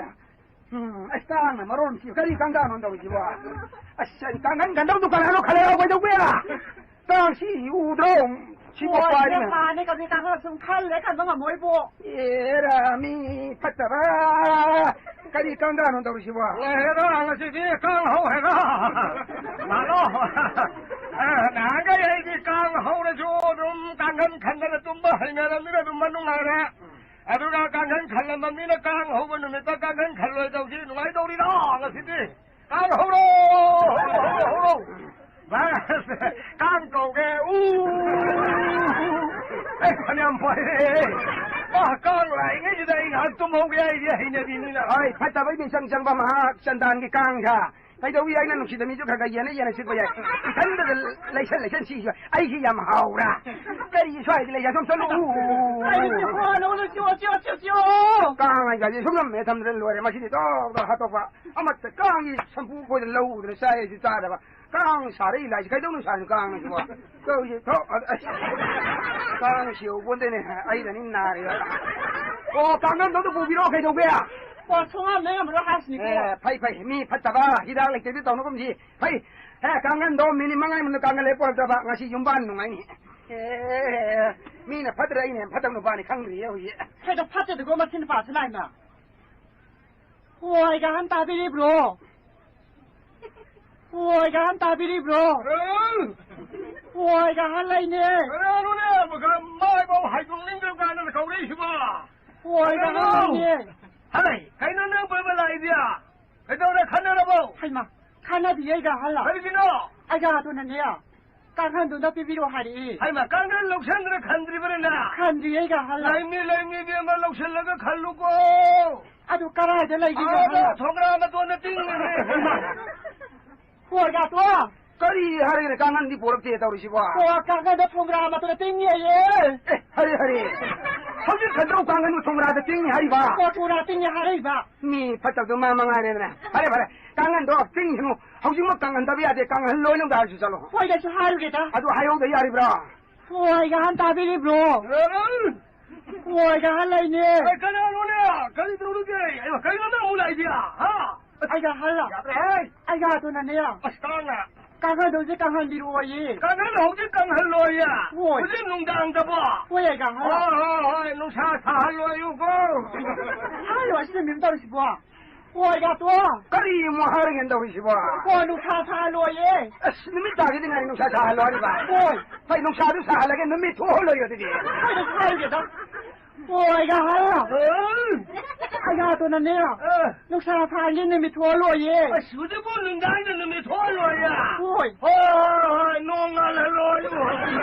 ꯎꯝ, ꯑꯁ, ꯀꯥꯡꯅ ꯃꯔꯣꯟ ꯑꯃ ꯁꯤ-, ꯀꯔꯤ ꯀꯥꯡꯗꯥꯅꯣ ꯇꯧꯔꯤꯁꯤꯕꯣ? ꯑꯁ, ꯀꯥꯡꯈꯟ ꯈꯟꯗꯧꯗꯨ ꯀꯅꯥꯅꯣ ꯈꯜꯂꯦ, ꯀꯩꯗꯧꯕ ꯌꯥ? ꯀꯥꯡꯁꯤ ꯎꯗ꯭ꯔꯣ? ꯁꯤ ꯍꯣꯏ, ꯃꯄꯥꯁꯤꯅ꯫ ꯏꯕꯦꯝꯃ, ꯃꯥꯅꯦ, ꯀꯔꯤ ꯀꯥꯡꯈꯟ ꯁꯨꯝ ꯈꯜꯂꯦ, ꯈꯟꯕ ꯉꯝꯃꯣꯏꯕꯣ꯫ ꯑꯦꯔꯥ, ꯃꯤ ꯐꯠꯇꯕ꯫ ꯀꯔꯤ ꯀꯥꯡꯗꯥꯅꯣ ꯇꯧꯔꯤꯁꯤꯕꯣ? ꯂꯣꯏꯔꯦꯗ, ꯉꯁꯤꯗꯤ ꯀꯥꯡ ꯍꯧ ꯍꯥꯏꯔ꯫ ꯃꯥꯂꯣ꯫ ꯑ, ꯅꯍꯥꯟꯈꯩ ꯑꯩꯗꯤ ꯀꯥꯡ ꯍꯧꯔꯁꯨ ꯑꯗꯨꯝ ꯀꯥꯡꯈꯟ ꯈꯟꯗꯅ ꯇꯨꯝꯕ ꯍꯩꯅꯔꯕꯅꯤꯅ ꯑꯗꯨꯝ ꯃꯅꯨꯡ ꯍꯥꯏꯔꯦ꯫ ꯑꯗꯨꯒ ꯀꯥꯡꯈꯟ ꯈꯜꯂꯝꯕ ꯃꯤꯅ ꯀꯥꯡ ꯍꯧꯕ ꯅꯨꯃꯤꯠꯇ ꯀꯥꯡꯈꯟ ꯈꯜꯂꯣꯏꯗꯧꯁꯤ ꯅꯨꯡꯉꯥꯏꯗꯧꯔꯤꯔꯣ ꯉꯁꯤꯗꯤ? ꯀꯥꯡ ꯍꯧꯔꯣ! ꯍꯧꯔꯣ, ꯍꯧꯔꯣ, ꯍꯧꯔꯣ! ꯕꯁ, ꯀꯥꯡ ꯀꯧꯒꯦ! ꯎ! ꯑꯩ ꯐꯅꯌꯥꯝ ꯐꯔꯦ! ꯑ, ꯀꯥꯡ ꯂꯥꯛꯏꯉꯩꯁꯤꯗ ꯑꯩ ꯉꯥꯏꯍꯥꯛ ꯇꯨꯝꯍꯧꯒꯦ ꯍꯥꯏꯗꯤ ꯍꯩꯅꯕꯤꯅꯤꯅ꯫ ꯍꯣꯏ, ꯐꯠꯇꯕꯩ ꯃꯤꯆꯪ ꯆꯪꯕ ꯃꯍꯥꯛ ꯆꯟꯗꯥꯟꯒꯤ ꯀꯥꯡ ꯁꯥ꯫ ꯀꯩꯗꯧꯏ ꯍꯥꯏꯅ ꯅꯨꯡꯁꯤꯗ ꯃꯤꯁꯨ ꯈꯔ ꯈꯔ ꯌꯦꯟꯅ ꯌꯦꯟꯅ ꯁꯤꯠꯄ ꯌꯥꯏ꯫ ꯏꯊꯟꯗꯗ ꯂꯩꯁꯟ ꯂꯩꯁꯟ ꯁꯤꯁꯨ ꯑꯩꯁꯤ ꯌꯥꯝ ꯍꯥꯎꯕ꯭ꯔꯥ? ꯀꯔꯤ ꯁ꯭ꯋꯥꯏꯗ ꯂꯩ? ꯑꯁꯣꯝ ꯆꯠꯂꯨ꯫ ꯑꯩ ꯆꯤꯛꯄ ꯍꯥꯟꯅ ꯍꯣꯠꯅ ꯆꯤꯛꯑꯣ, ꯆꯤꯛꯑꯣ, ꯆꯤꯛꯑꯣ, ꯆꯤꯛꯑꯣ꯫ ꯀꯥꯡ ꯍꯥꯏꯒꯁꯦ ꯁꯨꯝ ꯅꯝꯃꯦ ꯊꯝꯗꯅ ꯂꯣꯏꯔꯦ꯫ ꯃꯁꯤꯗꯤ ꯇꯣꯛ ꯇꯣꯛ ꯍꯥꯠꯇꯣꯛꯄ꯫ ꯑꯃꯠꯇ ꯀꯥꯡꯒꯤ ꯁꯝꯄꯨ ꯈꯣꯏꯗꯅ ꯂꯧ ꯎꯗꯅ ꯆꯥꯏ ꯑꯩꯁꯨ ꯆꯥꯗꯕ꯫ ꯀꯥꯡ ꯁꯥꯔꯛꯏ ꯂꯥꯏꯁꯤ ꯀꯩꯗꯧꯅ ꯁꯥꯔꯤꯅꯣ ꯀꯥꯡꯅꯁꯤꯕꯣ? ꯇꯧꯔꯤꯁꯦ ꯊꯣꯛ-, ꯑꯁ, ꯀꯥꯡ ꯁꯤꯍꯧ ꯄꯣꯟꯇꯦꯅꯦ꯫ ꯑꯩꯗꯅꯤ ꯅꯥꯔꯤꯕ꯫ ꯑꯣ, ꯀꯥꯡꯈꯟꯗꯣ ꯑꯝꯇ ꯄꯨꯕꯤꯔꯛꯑꯣ, ꯀꯩꯗꯧꯒꯦ? ꯑꯣ, ꯁꯣꯝ ꯉꯥꯝꯅ ꯉꯝꯃꯔꯣꯏ ꯍꯥꯏꯁꯤꯅꯤꯀꯣ꯫ ꯑꯦ, ꯐꯩ, ꯐꯩ꯫ ꯃꯤ ꯐꯠꯇꯕ ꯍꯤꯗꯥꯛ ꯂꯩꯇꯗꯤ ꯇꯧꯅꯒꯨꯝꯁꯤ꯫ ꯐꯩ꯫ ꯍꯦ, ꯀꯥꯡꯈꯟꯗꯣ ꯃꯤꯅꯤꯠ ꯃꯉꯥꯒꯤ ꯃꯅꯨꯡꯗ ꯀꯥꯡꯈꯟ ꯂꯩ ꯄꯨꯔꯛꯇ꯭ꯔꯕ ꯉꯁꯤ ꯌꯨꯝꯕꯥꯟ ꯅꯨꯡꯉꯥꯏꯅꯤ꯫ ꯑꯦ, ꯃꯤꯅ ꯐꯠꯇ꯭ꯔ ꯑꯩꯅ ꯍꯦꯟꯅ ꯐꯠꯇꯕ ꯅꯨꯄꯥꯅꯤ ꯈꯪꯗ꯭ꯔꯤꯌꯦ ꯍꯧꯖꯤꯛ꯫ ꯀꯩꯗ ꯐꯠꯇꯦꯗꯀꯣ ꯃꯁꯤ ꯅꯨꯄꯥꯁꯤ ꯂꯥꯏꯅ꯫ ꯍꯣꯏ, ꯀꯥꯡꯈꯟ ꯇꯥꯕꯤꯔꯤꯕ꯭ꯔꯣ? ꯍꯣꯏ, ꯑꯩꯒ ꯑꯍꯟ ꯇꯥꯕꯤꯔꯤꯕ꯭ꯔꯣ? ꯎꯝ꯫ ꯍꯣꯏ, ꯑꯩꯒ ꯑꯍꯟ ꯂꯩꯅꯦ꯫ ꯀꯅꯥꯅꯣꯅꯦ? ꯃꯥꯏꯐꯥꯎ ꯍꯥꯏꯗꯣꯛꯅꯤꯡꯗꯕ ꯀꯥꯟꯗ ꯀꯧꯔꯛꯏꯁꯤꯕꯣ? ꯍꯣꯏ, ꯑꯩꯒ ꯑꯍꯟ ꯀꯅꯥꯅꯣ? ꯂꯩꯅꯦ꯫ ꯍꯩ, ꯀꯩꯅꯣ ꯅꯪ ꯀꯣꯏꯕ ꯂꯥꯛꯏꯗꯤ? ꯀꯩꯗꯧꯔꯦ, ꯈꯟꯅꯔꯕꯣ? ꯍꯩꯃꯥ, ꯈꯟꯅꯗꯤꯌꯦ ꯑꯩꯒ ꯑꯍꯜ꯫ ꯀꯔꯤꯒꯤꯅꯣ? ꯑꯩꯒ ꯑꯗꯨꯅꯅꯦ, ꯀꯥꯡꯈꯟꯗꯨꯅ ꯄꯤꯕꯤꯔꯣ ꯍꯥꯏꯔꯛꯏ꯫ ꯍꯩꯃꯥ, ꯀꯥꯡꯈꯟ ꯂꯧꯁꯟꯗ꯭ꯔ ꯈꯟꯗ꯭ꯔꯤꯕꯅꯤꯅ? ꯈꯟꯗ꯭ꯔꯤꯌꯦ ꯑꯩꯒ ꯑꯍꯜ꯫ ꯂꯩꯅꯤ, ꯂꯩꯅꯤ, ꯏꯕꯦꯝꯃ, ꯂꯧꯁꯜꯂꯒ ꯈꯜꯂꯨꯀꯣ꯫ ꯑꯗꯨ ꯀꯔꯥꯏꯗ ꯂꯩꯒꯦ ꯑꯥꯗ ꯑꯍꯜ? ꯊꯣꯡꯒ꯭ꯔꯥ ꯃꯇꯣꯟꯗ ꯇꯤꯡꯉꯤꯅꯦ꯫ ꯍꯩꯃꯥ꯫ ꯍꯣꯏ, ꯌꯥꯇꯣ꯫ ꯀꯔꯤ ꯍꯥꯏꯔꯒꯅ ꯀꯥꯡꯈꯟꯗꯤ ꯄꯣꯔꯛꯇꯦ ꯇꯧꯔꯤꯁꯤꯕꯣ? ꯍꯣ, ꯀꯥꯡꯈꯟꯗꯣ ꯊꯣꯡꯒ꯭ꯔꯥ ꯃꯇꯣꯟꯗ ꯇꯤꯡꯉꯤꯌꯦ꯫ ꯑꯦ, ꯍꯔꯦ, ꯍꯔꯦ꯫ ꯍꯧꯖꯤꯛ ꯈꯟꯗꯧ ꯀꯥꯡꯈꯟꯗꯨ ꯊꯣꯡꯒ꯭ꯔꯥꯗ ꯇꯤꯡꯉꯤ ꯍꯥꯏꯔꯤꯕ? ꯍꯣ, ꯊꯣꯡꯒ꯭ꯔꯥ ꯇꯤꯡꯉꯤ ꯍꯥꯏꯔꯛꯏꯕ꯫ ꯃꯤ ꯐꯠꯇꯕꯗꯣ ꯃꯥ ꯃꯉꯥꯏꯔꯦꯗꯅ꯫ ꯐꯔꯦ, ꯐꯔꯦ꯫ ꯀꯥꯡꯈꯟꯗꯣ ꯇꯤꯡꯉꯤꯅꯨ꯫ ꯍꯧꯖꯤꯛꯃꯛ ꯀꯥꯡꯈꯟ ꯇꯕ ꯌꯥꯗꯦ꯫ ꯀꯥꯡꯈꯟ ꯂꯣꯏꯅ ꯑꯝꯇ ꯍꯥꯏꯔꯁꯨ ꯆꯠꯂꯣ꯫ ꯍꯣꯏ, ꯑꯩꯁꯨ ꯍꯥꯏꯔꯨꯒꯦꯗ꯫ ꯑꯗꯨ ꯍꯥꯏꯍꯧꯗ ꯌꯥꯔꯤꯕ꯭ꯔꯣ? ꯍꯣꯏ, ꯑꯩꯒ ꯑꯍꯟ ꯇꯥꯕꯤꯔꯤꯕ꯭ꯔꯣ? ꯎꯝ꯫ ꯍꯣꯏ, ꯑꯩꯒ ꯑꯍꯜ ꯂꯩꯅꯦ꯫ ꯑꯦ, ꯀꯅꯥꯅꯣꯅꯦ? ꯀꯔꯤ ꯇꯧꯔꯤꯒꯦ? ꯑꯦ, ꯀꯩꯅꯣ ꯅꯪ ꯑꯃꯨꯛ ꯂꯥꯛꯏꯗꯤ? ꯍꯥ? ꯑꯩꯒ ꯑꯍꯜ ꯂꯥꯛ-, ꯌꯥꯗ꯭ꯔꯦꯍꯦ꯫ ꯑꯩꯒ ꯑꯗꯨꯅꯅꯦ꯫ ꯑꯁ, ꯀꯥꯡꯅ꯫ ꯀꯥꯡꯈꯟꯗꯣ ꯍꯧꯖꯤꯛ ꯀꯪꯍꯟꯕꯤꯔꯛꯑꯣꯌꯦ꯫ ꯀꯥꯡꯈꯟ ꯍꯧꯖꯤꯛ ꯀꯪꯍꯜꯂꯣꯌꯦ? ꯍꯣꯏ꯫ ꯍꯧꯖꯤꯛ ꯅꯨꯡꯗꯥꯡꯗꯕꯣ? ꯍꯣꯏ, ꯑꯩꯒ ꯑꯍꯜ ꯂꯥꯛ-, ꯍꯣꯏ, ꯍꯣꯏ, ꯍꯣꯏ, ꯅꯨꯡꯁꯥ ꯁꯥꯍꯜꯂꯣꯌꯨꯀꯣ꯫ ꯑꯍꯜ ꯂꯣ ꯑꯁꯤꯗ ꯃꯦꯝ ꯇꯧꯔꯤꯁꯤꯕꯣ? ꯍꯣꯏ, ꯌꯥꯇꯣ꯫ ꯀꯔꯤ ꯑꯃꯨꯛ ꯍꯥꯏꯔꯒꯦꯅ ꯇꯧꯔꯤꯁꯤꯕꯣ? ꯍꯣꯏ, ꯅꯨꯡꯁꯥ ꯁꯥꯍꯜꯂꯣꯌꯦ꯫ ꯑꯁ, ꯅꯨꯃꯤꯠ ꯇꯥꯒꯦꯗꯤ ꯉꯥꯏ ꯅꯨꯡꯁꯥ ꯁꯥꯍꯜꯂꯣ ꯍꯥꯏꯔꯤꯕ? ꯍꯣꯏ꯫ ꯍꯣꯏ, ꯅꯨꯡꯁꯥꯗꯨ ꯁꯥꯍꯜꯂꯒꯦ, ꯅꯨꯃꯤꯠ ꯊꯣꯛꯍꯜꯂꯣꯌꯣ ꯑꯗꯨꯗꯤ꯫ ꯍꯣꯏ, ꯍꯥꯏꯔꯒꯦꯗ꯫ ꯍꯣꯏ, ꯑꯩꯒ ꯍꯥꯏꯔꯣ꯫ ꯑ꯫ ꯑꯩꯒ ꯑꯗꯨꯅꯅꯦ꯫ ꯑ꯫ ꯅꯨꯡꯁꯥ ꯁꯥꯍꯜꯂꯒꯦ, ꯅꯨꯃꯤꯠ ꯊꯣꯛꯍꯜꯂꯣꯌꯦ꯫ ꯑꯁ, ꯍꯧꯖꯤꯛꯄꯨ ꯅꯨꯡꯗꯥꯡꯗ ꯅꯨꯃꯤꯠ ꯊꯣꯛꯍꯜꯂꯣꯌꯦ? ꯍꯣꯏ꯫ ꯍꯣꯏ, ꯍꯣꯏ, ꯍꯣꯏ, ꯅꯣꯡ ꯉꯥꯜꯍꯜꯂꯣꯌꯣ꯫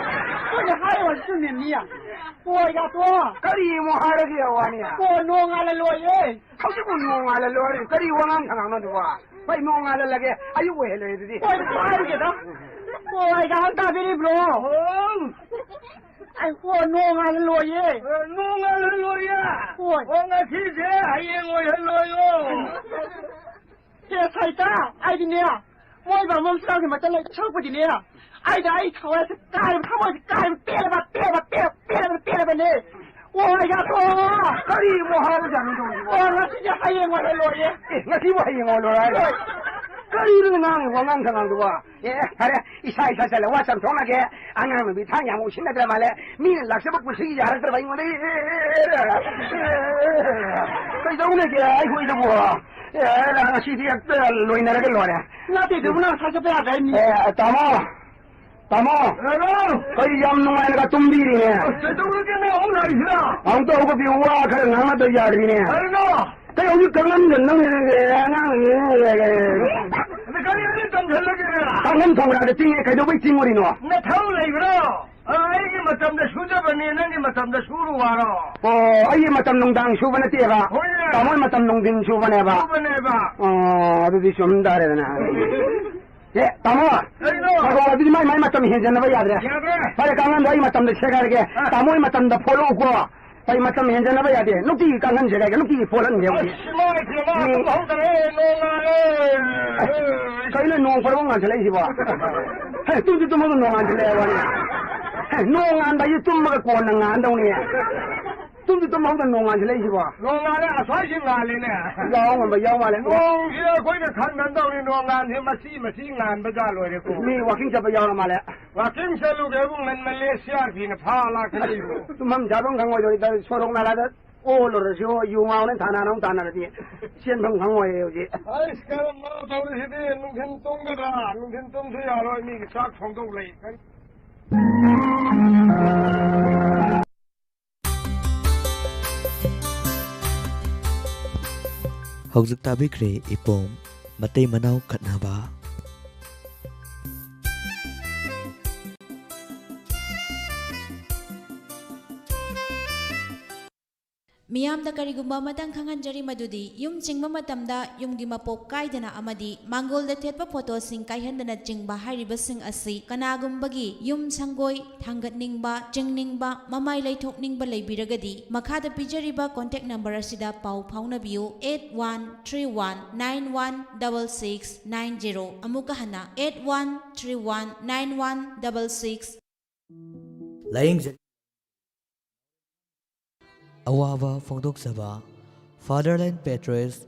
ꯍꯣꯏꯅꯦ, ꯍꯥꯏꯔꯣ, ꯆꯨꯝꯃꯤꯅꯤ꯫ ꯍꯣꯏ, ꯌꯥꯇꯣ꯫ ꯀꯔꯤ ꯑꯃꯨꯛ ꯍꯥꯏꯔꯒꯦ ꯋꯥꯅꯤ? ꯍꯣꯏ, ꯅꯣꯡ ꯉꯥꯜꯍꯜꯂꯣꯌꯦ꯫ ꯍꯧꯖꯤꯛꯄꯨ ꯅꯣꯡꯉꯥꯜꯂ ꯂꯣꯏꯔꯦ꯫ ꯀꯔꯤ ꯋꯥꯉꯥꯡ ꯁꯉꯥꯡꯅꯣ ꯑꯗꯨꯕꯣ? ꯍꯣꯏ, ꯅꯣꯡꯉꯥꯜꯂꯜꯂꯒꯦ꯫ ꯑꯌꯨꯛ ꯑꯣꯏꯍꯜꯂꯦ ꯑꯗꯨꯗꯤ꯫ ꯍꯣꯏ, ꯍꯥꯏꯔꯒꯦꯗ꯫ ꯍꯣꯏ, ꯑꯩꯒ ꯑꯍꯟ ꯇꯥꯕꯤꯔꯤꯕ꯭ꯔꯣ? ꯍꯣꯏ꯫ ꯑꯩ, ꯍꯣꯏ, ꯅꯣꯡꯉꯥꯜꯂ ꯂꯣꯏꯌꯦ꯫ ꯑ, ꯅꯣꯡꯉꯥꯜꯂ ꯂꯣꯏꯌꯦ? ꯍꯣꯏ꯫ ꯑꯣ, ꯉꯁꯤꯁꯦ ꯍꯌꯦꯡ ꯑꯣꯏꯍꯜꯂꯣꯌꯣ꯫ ꯑꯦ, ꯁꯥꯏꯇ, ꯑꯩꯗꯤꯅꯦ, ꯃꯣꯏ ꯕꯥꯃꯣꯟ ꯁꯨꯔꯥꯡꯒꯤ ꯃꯆꯜ ꯂꯩ ꯁꯔꯨꯛꯄꯨꯗꯤꯅꯦ, ꯑꯩꯅ ꯑꯩ ꯊꯋꯥꯏꯁꯦ ꯀꯥꯏꯕ, ꯊꯃꯣꯏꯁꯦ ꯀꯥꯏꯕ ꯄꯦꯜꯂꯕ, ꯄꯦꯜꯂꯕ, ꯄꯦꯜꯂꯕ, ꯄꯦꯜꯂꯕ, ꯄꯦꯜꯂꯕꯅꯦ꯫ ꯑꯣ, ꯑꯩ ꯌꯥꯊꯣꯛꯑꯣ꯫ ꯀꯔꯤ ꯑꯃꯨꯛ ꯍꯥꯏꯔꯖꯥꯠꯅꯣ ꯇꯧꯔꯤꯁꯤꯕꯣ? ꯑꯣ, ꯉꯁꯤꯗꯤ ꯍꯌꯦꯡ ꯑꯣꯏꯅ ꯂꯣꯏꯔꯦ꯫ ꯑꯦ, ꯉꯁꯤꯕꯨ ꯍꯌꯦꯡ ꯑꯣꯏꯅ ꯂꯣꯏꯔꯦ ꯍꯥꯏꯔꯣ? ꯍꯣꯏ꯫ ꯀꯔꯤꯅꯣ ꯉꯥꯡꯉꯤ ꯋꯥꯉꯥꯡ ꯁꯉꯥꯡꯗꯨꯕꯣ꯫ ꯑꯦ, ꯐꯔꯦ, ꯏꯁꯥ ꯏꯁꯥ ꯆꯠꯂꯦ, ꯋꯥ ꯆꯝꯊꯣꯛꯅꯒꯦ꯫ ꯑꯉꯥꯡ ꯅꯨꯄꯤ ꯊꯥꯡ ꯌꯥꯝ ꯎꯁꯤꯟꯅꯗ꯭ꯔ ꯃꯥꯜꯂꯦ꯫ ꯃꯤꯅ ꯂꯥꯛꯆꯕ ꯄꯨꯟꯁꯤꯒꯤ ꯌꯥꯔꯛꯇ꯭ꯔꯕ ꯑꯩꯉꯣꯟꯗ꯫ ꯑꯦ, ꯑꯦ, ꯑꯦ, ꯑꯦ, ꯀꯩꯗꯧꯅꯒꯦ ꯑꯩꯈꯣꯏꯗꯕꯨ? ꯑꯦ, ꯉꯁꯤꯗꯤ ꯍꯦꯛꯇ ꯂꯣꯏꯅꯔꯒ ꯂꯣꯏꯔꯦ꯫ ꯅꯠꯇꯦ, ꯏꯕꯨꯡꯉꯣ, ꯁꯥ ꯆꯠꯄ ꯌꯥꯗ꯭ꯔꯦ, ꯃꯤ꯫ ꯑꯦ, ꯇꯥꯃꯣ, ꯇꯥꯃꯣ, ꯍꯜꯂꯣ꯫ ꯀꯩ ꯌꯥꯝ ꯅꯨꯡꯉꯥꯏꯅꯒ ꯇꯨꯝꯕꯤꯔꯤꯅꯦ꯫ ꯑꯁ, ꯀꯩꯗꯧꯔꯒꯦꯅꯦ ꯑꯃꯨꯛ ꯂꯥꯛꯏꯁꯤꯅ? ꯑꯃꯨꯛꯇ ꯍꯧꯒꯠꯄꯤꯌꯨ, ꯋꯥ ꯈꯔ ꯉꯥꯡꯅꯗ ꯌꯥꯗ꯭ꯔꯤꯅꯦ꯫ ꯀꯔꯤꯅꯣ? ꯀꯩ ꯍꯧꯖꯤꯛ ꯀꯪꯍꯟꯗ ꯅꯪ ꯑꯉꯥꯡ ꯑꯗ ꯀꯔꯤ ꯍꯧꯖꯤꯛ ꯀꯪꯍꯜꯂꯒꯦ? ꯀꯥꯡꯈꯟ ꯊꯣꯡꯒ꯭ꯔꯥꯗ ꯇꯤꯡꯉꯦ, ꯀꯩꯗꯧꯕꯩ ꯇꯤꯡꯉꯨꯔꯤꯅꯣ? ꯅꯊꯧ ꯂꯩꯕ꯭ꯔꯣ? ꯑ, ꯑꯩꯒꯤ ꯃꯇꯝꯗ ꯁꯨꯖꯕꯅꯤ, ꯅꯪꯒꯤ ꯃꯇꯝꯗ ꯁꯨꯔꯨ ꯋꯥꯔꯣ? ꯑꯣ, ꯑꯩꯒꯤ ꯃꯇꯝ ꯅꯨꯡꯗꯥꯡ ꯁꯨꯕ ꯅꯠꯇꯦꯕ꯫ ꯍꯣꯏꯅꯦ꯫ ꯇꯥꯃꯣꯏ ꯃꯇꯝ ꯅꯨꯡꯊꯤꯟ ꯁꯨꯕꯅꯦꯕ꯫ ꯁꯨꯕꯅꯦꯕ꯫ ꯑꯣ, ꯑꯗꯨꯗꯤ ꯆꯨꯝ ꯇꯥꯔꯦꯗꯅ꯫ ꯑꯦ, ꯇꯥꯃꯣ꯫ ꯀꯩꯅꯣ? ꯉꯥꯏꯈꯣ, ꯑꯗꯨꯗꯤ ꯃꯥꯏ, ꯃꯥꯏ ꯃꯇꯝ ꯍꯦꯟꯖꯟꯅꯕ ꯌꯥꯗ꯭ꯔꯦ꯫ ꯌꯥꯗ꯭ꯔꯦ꯫ ꯐꯔꯦ, ꯀꯥꯡꯈꯟꯗꯣ ꯑꯩ ꯃꯇꯝꯗ ꯁꯦꯒꯥꯏꯔꯒꯦ꯫ ꯑ꯫ ꯇꯥꯃꯣ ꯍꯣꯏ ꯃꯇꯝꯗ ꯐꯣꯠꯂꯛꯎꯀꯣ꯫ ꯑꯩ ꯃꯇꯝ ꯍꯦꯟꯖꯟꯅꯕ ꯌꯥꯗꯦ꯫ ꯅꯨꯡꯇꯤꯒꯤ ꯀꯥꯡꯈꯟ ꯁꯦꯒꯥꯏꯒꯦ, ꯅꯨꯡꯇꯤꯒꯤ ꯐꯣꯠꯍꯟꯒꯦ ꯍꯧꯖꯤꯛ꯫ ꯑꯁ, ꯏꯃꯥ ꯏꯕꯦꯝꯃ, ꯃꯤ ꯇꯨꯝꯍꯧꯗꯔꯦ, ꯅꯣꯡ ꯉꯥꯜꯂꯦ꯫ ꯑꯦ, ꯀꯩꯅꯣ ꯅꯣꯡ ꯄꯔꯕ ꯉꯥꯟꯁꯤꯜꯂꯛꯏꯁꯤꯕꯣ? ꯍꯦ, ꯇꯨꯝꯁꯨ ꯇꯨꯝꯍꯧꯗ ꯅꯣꯡ ꯉꯥꯟꯁꯤꯜꯂꯛꯑꯦ ꯋꯥꯅꯤ꯫ ꯍꯦ, ꯅꯣꯡ ꯉꯥꯟꯕ ꯍꯥꯏꯁꯦ ꯇꯨꯝꯃꯒ ꯀꯣꯟꯅ ꯉꯥꯟꯗꯧꯅꯤ꯫ ꯇꯨꯝꯁꯨ ꯇꯨꯝꯍꯧꯗ ꯅꯣꯡ ꯉꯥꯟꯁꯤꯜꯂꯛꯏꯁꯤꯕꯣ? ꯅꯣꯡ ꯉꯥꯜꯂꯦ, ꯑꯁ꯭ꯋꯥꯏꯁꯤ ꯉꯥꯜꯂꯦꯅꯦ꯫ ꯌꯥꯎ ꯉꯝꯕ ꯌꯥꯎ ꯃꯥꯜꯂꯦ꯫ ꯅꯣꯡꯁꯤꯗ ꯑꯩꯈꯣꯏꯅ ꯈꯪꯗꯅ ꯇꯧꯔꯤ, ꯅꯣꯡ ꯉꯥꯟꯁꯤ ꯃꯆꯤ ꯃꯆꯤ ꯉꯥꯟꯕ ꯖꯥꯠ ꯂꯣꯏꯔꯦꯀꯣ꯫ ꯃꯤ ꯋꯥꯀꯤꯡ ꯆꯠꯄ ꯌꯥꯎꯔ ꯃꯥꯜꯂꯦ꯫ ꯋꯥꯀꯤꯡ ꯆꯠꯂꯨꯒꯦꯕꯨ ꯉꯟꯅ ꯃꯂꯦꯁꯤꯌꯥꯒꯤꯅ ꯐꯥ ꯂꯥꯛꯀꯅꯤ꯫ ꯇꯨꯝꯐꯝ ꯆꯥꯐꯝ ꯈꯪꯉꯣꯏꯗꯧꯔꯤ, ꯁꯣꯔꯣꯛ ꯅꯥꯂꯥꯗ ꯑꯣꯜꯂꯨꯔꯁꯨ ꯌꯨ ꯉꯥꯎꯅ ꯊꯥꯅꯅ ꯑꯃꯨꯛ ꯇꯥꯟꯅꯔꯗꯤ ꯆꯦꯟꯐꯝ ꯈꯪꯉꯣꯏ ꯍꯧꯖꯤꯛ꯫ ꯑꯩꯁ, ꯀꯔꯝꯕ ꯇꯧꯔꯤꯁꯤꯗꯤ ꯅꯨꯡꯊꯤꯟ ꯇꯨꯝꯒꯗ꯭ꯔꯥ? ꯅꯨꯡꯊꯤꯟ ꯇꯨꯝꯁꯨ ꯌꯥꯔꯣꯏ, ꯃꯤꯒꯤ ꯆꯥꯛ ꯊꯣꯡꯗꯧ ꯂꯩ꯫ ꯍꯧꯖꯤꯛ ꯇꯥꯕꯤꯈ꯭ꯔꯦ ꯏꯄꯣꯝ ꯃꯇꯩ ꯃꯅꯥꯎ ꯈꯠꯅꯕ꯫ ꯃꯤꯌꯥꯝꯗ ꯀꯔꯤꯒꯨꯝꯕ ꯑꯃꯇꯪ ꯈꯪꯍꯟꯖꯔꯤ, ꯃꯗꯨꯗꯤ ꯌꯨꯝ ꯆꯤꯡꯕ ꯃꯇꯝꯗ ꯌꯨꯝꯒꯤ ꯃꯄꯣꯞ ꯀꯥꯏꯗꯅ ꯑꯃꯗꯤ ꯃꯥꯡꯒꯣꯜꯗ ꯊꯦꯠꯄ ꯐꯣꯇꯣꯁꯤꯡ ꯀꯥꯏꯍꯟꯗꯅ ꯆꯤꯡꯕ ꯍꯥꯏꯔꯤꯕꯁꯤꯡ ꯑꯁꯤ ꯀꯅꯥꯒꯨꯝꯕꯒꯤ ꯌꯨꯝ ꯁꯪꯒꯣꯏ ꯊꯥꯡꯒꯠꯅꯤꯡꯕ, ꯆꯤꯡꯅꯤꯡꯕ, ꯃꯃꯥꯏ ꯂꯩꯊꯣꯛꯅꯤꯡꯕ ꯂꯩꯕꯤꯔꯒꯗꯤ ꯃꯈꯥꯗ ꯄꯤꯖꯔꯤꯕ contact number ꯑꯁꯤꯗ ꯄꯥꯎ ꯐꯥꯎꯅꯕꯤꯌꯨ, eight one three one nine one double six nine zero꯫ ꯑꯃꯨꯛꯀ ꯍꯟꯅ, eight one three one nine one double six꯫ ꯂꯥꯌꯦꯡꯖ ꯑꯋꯥꯕ ꯐꯣꯡꯗꯣꯛꯆꯕ꯫ Fatherland Patriots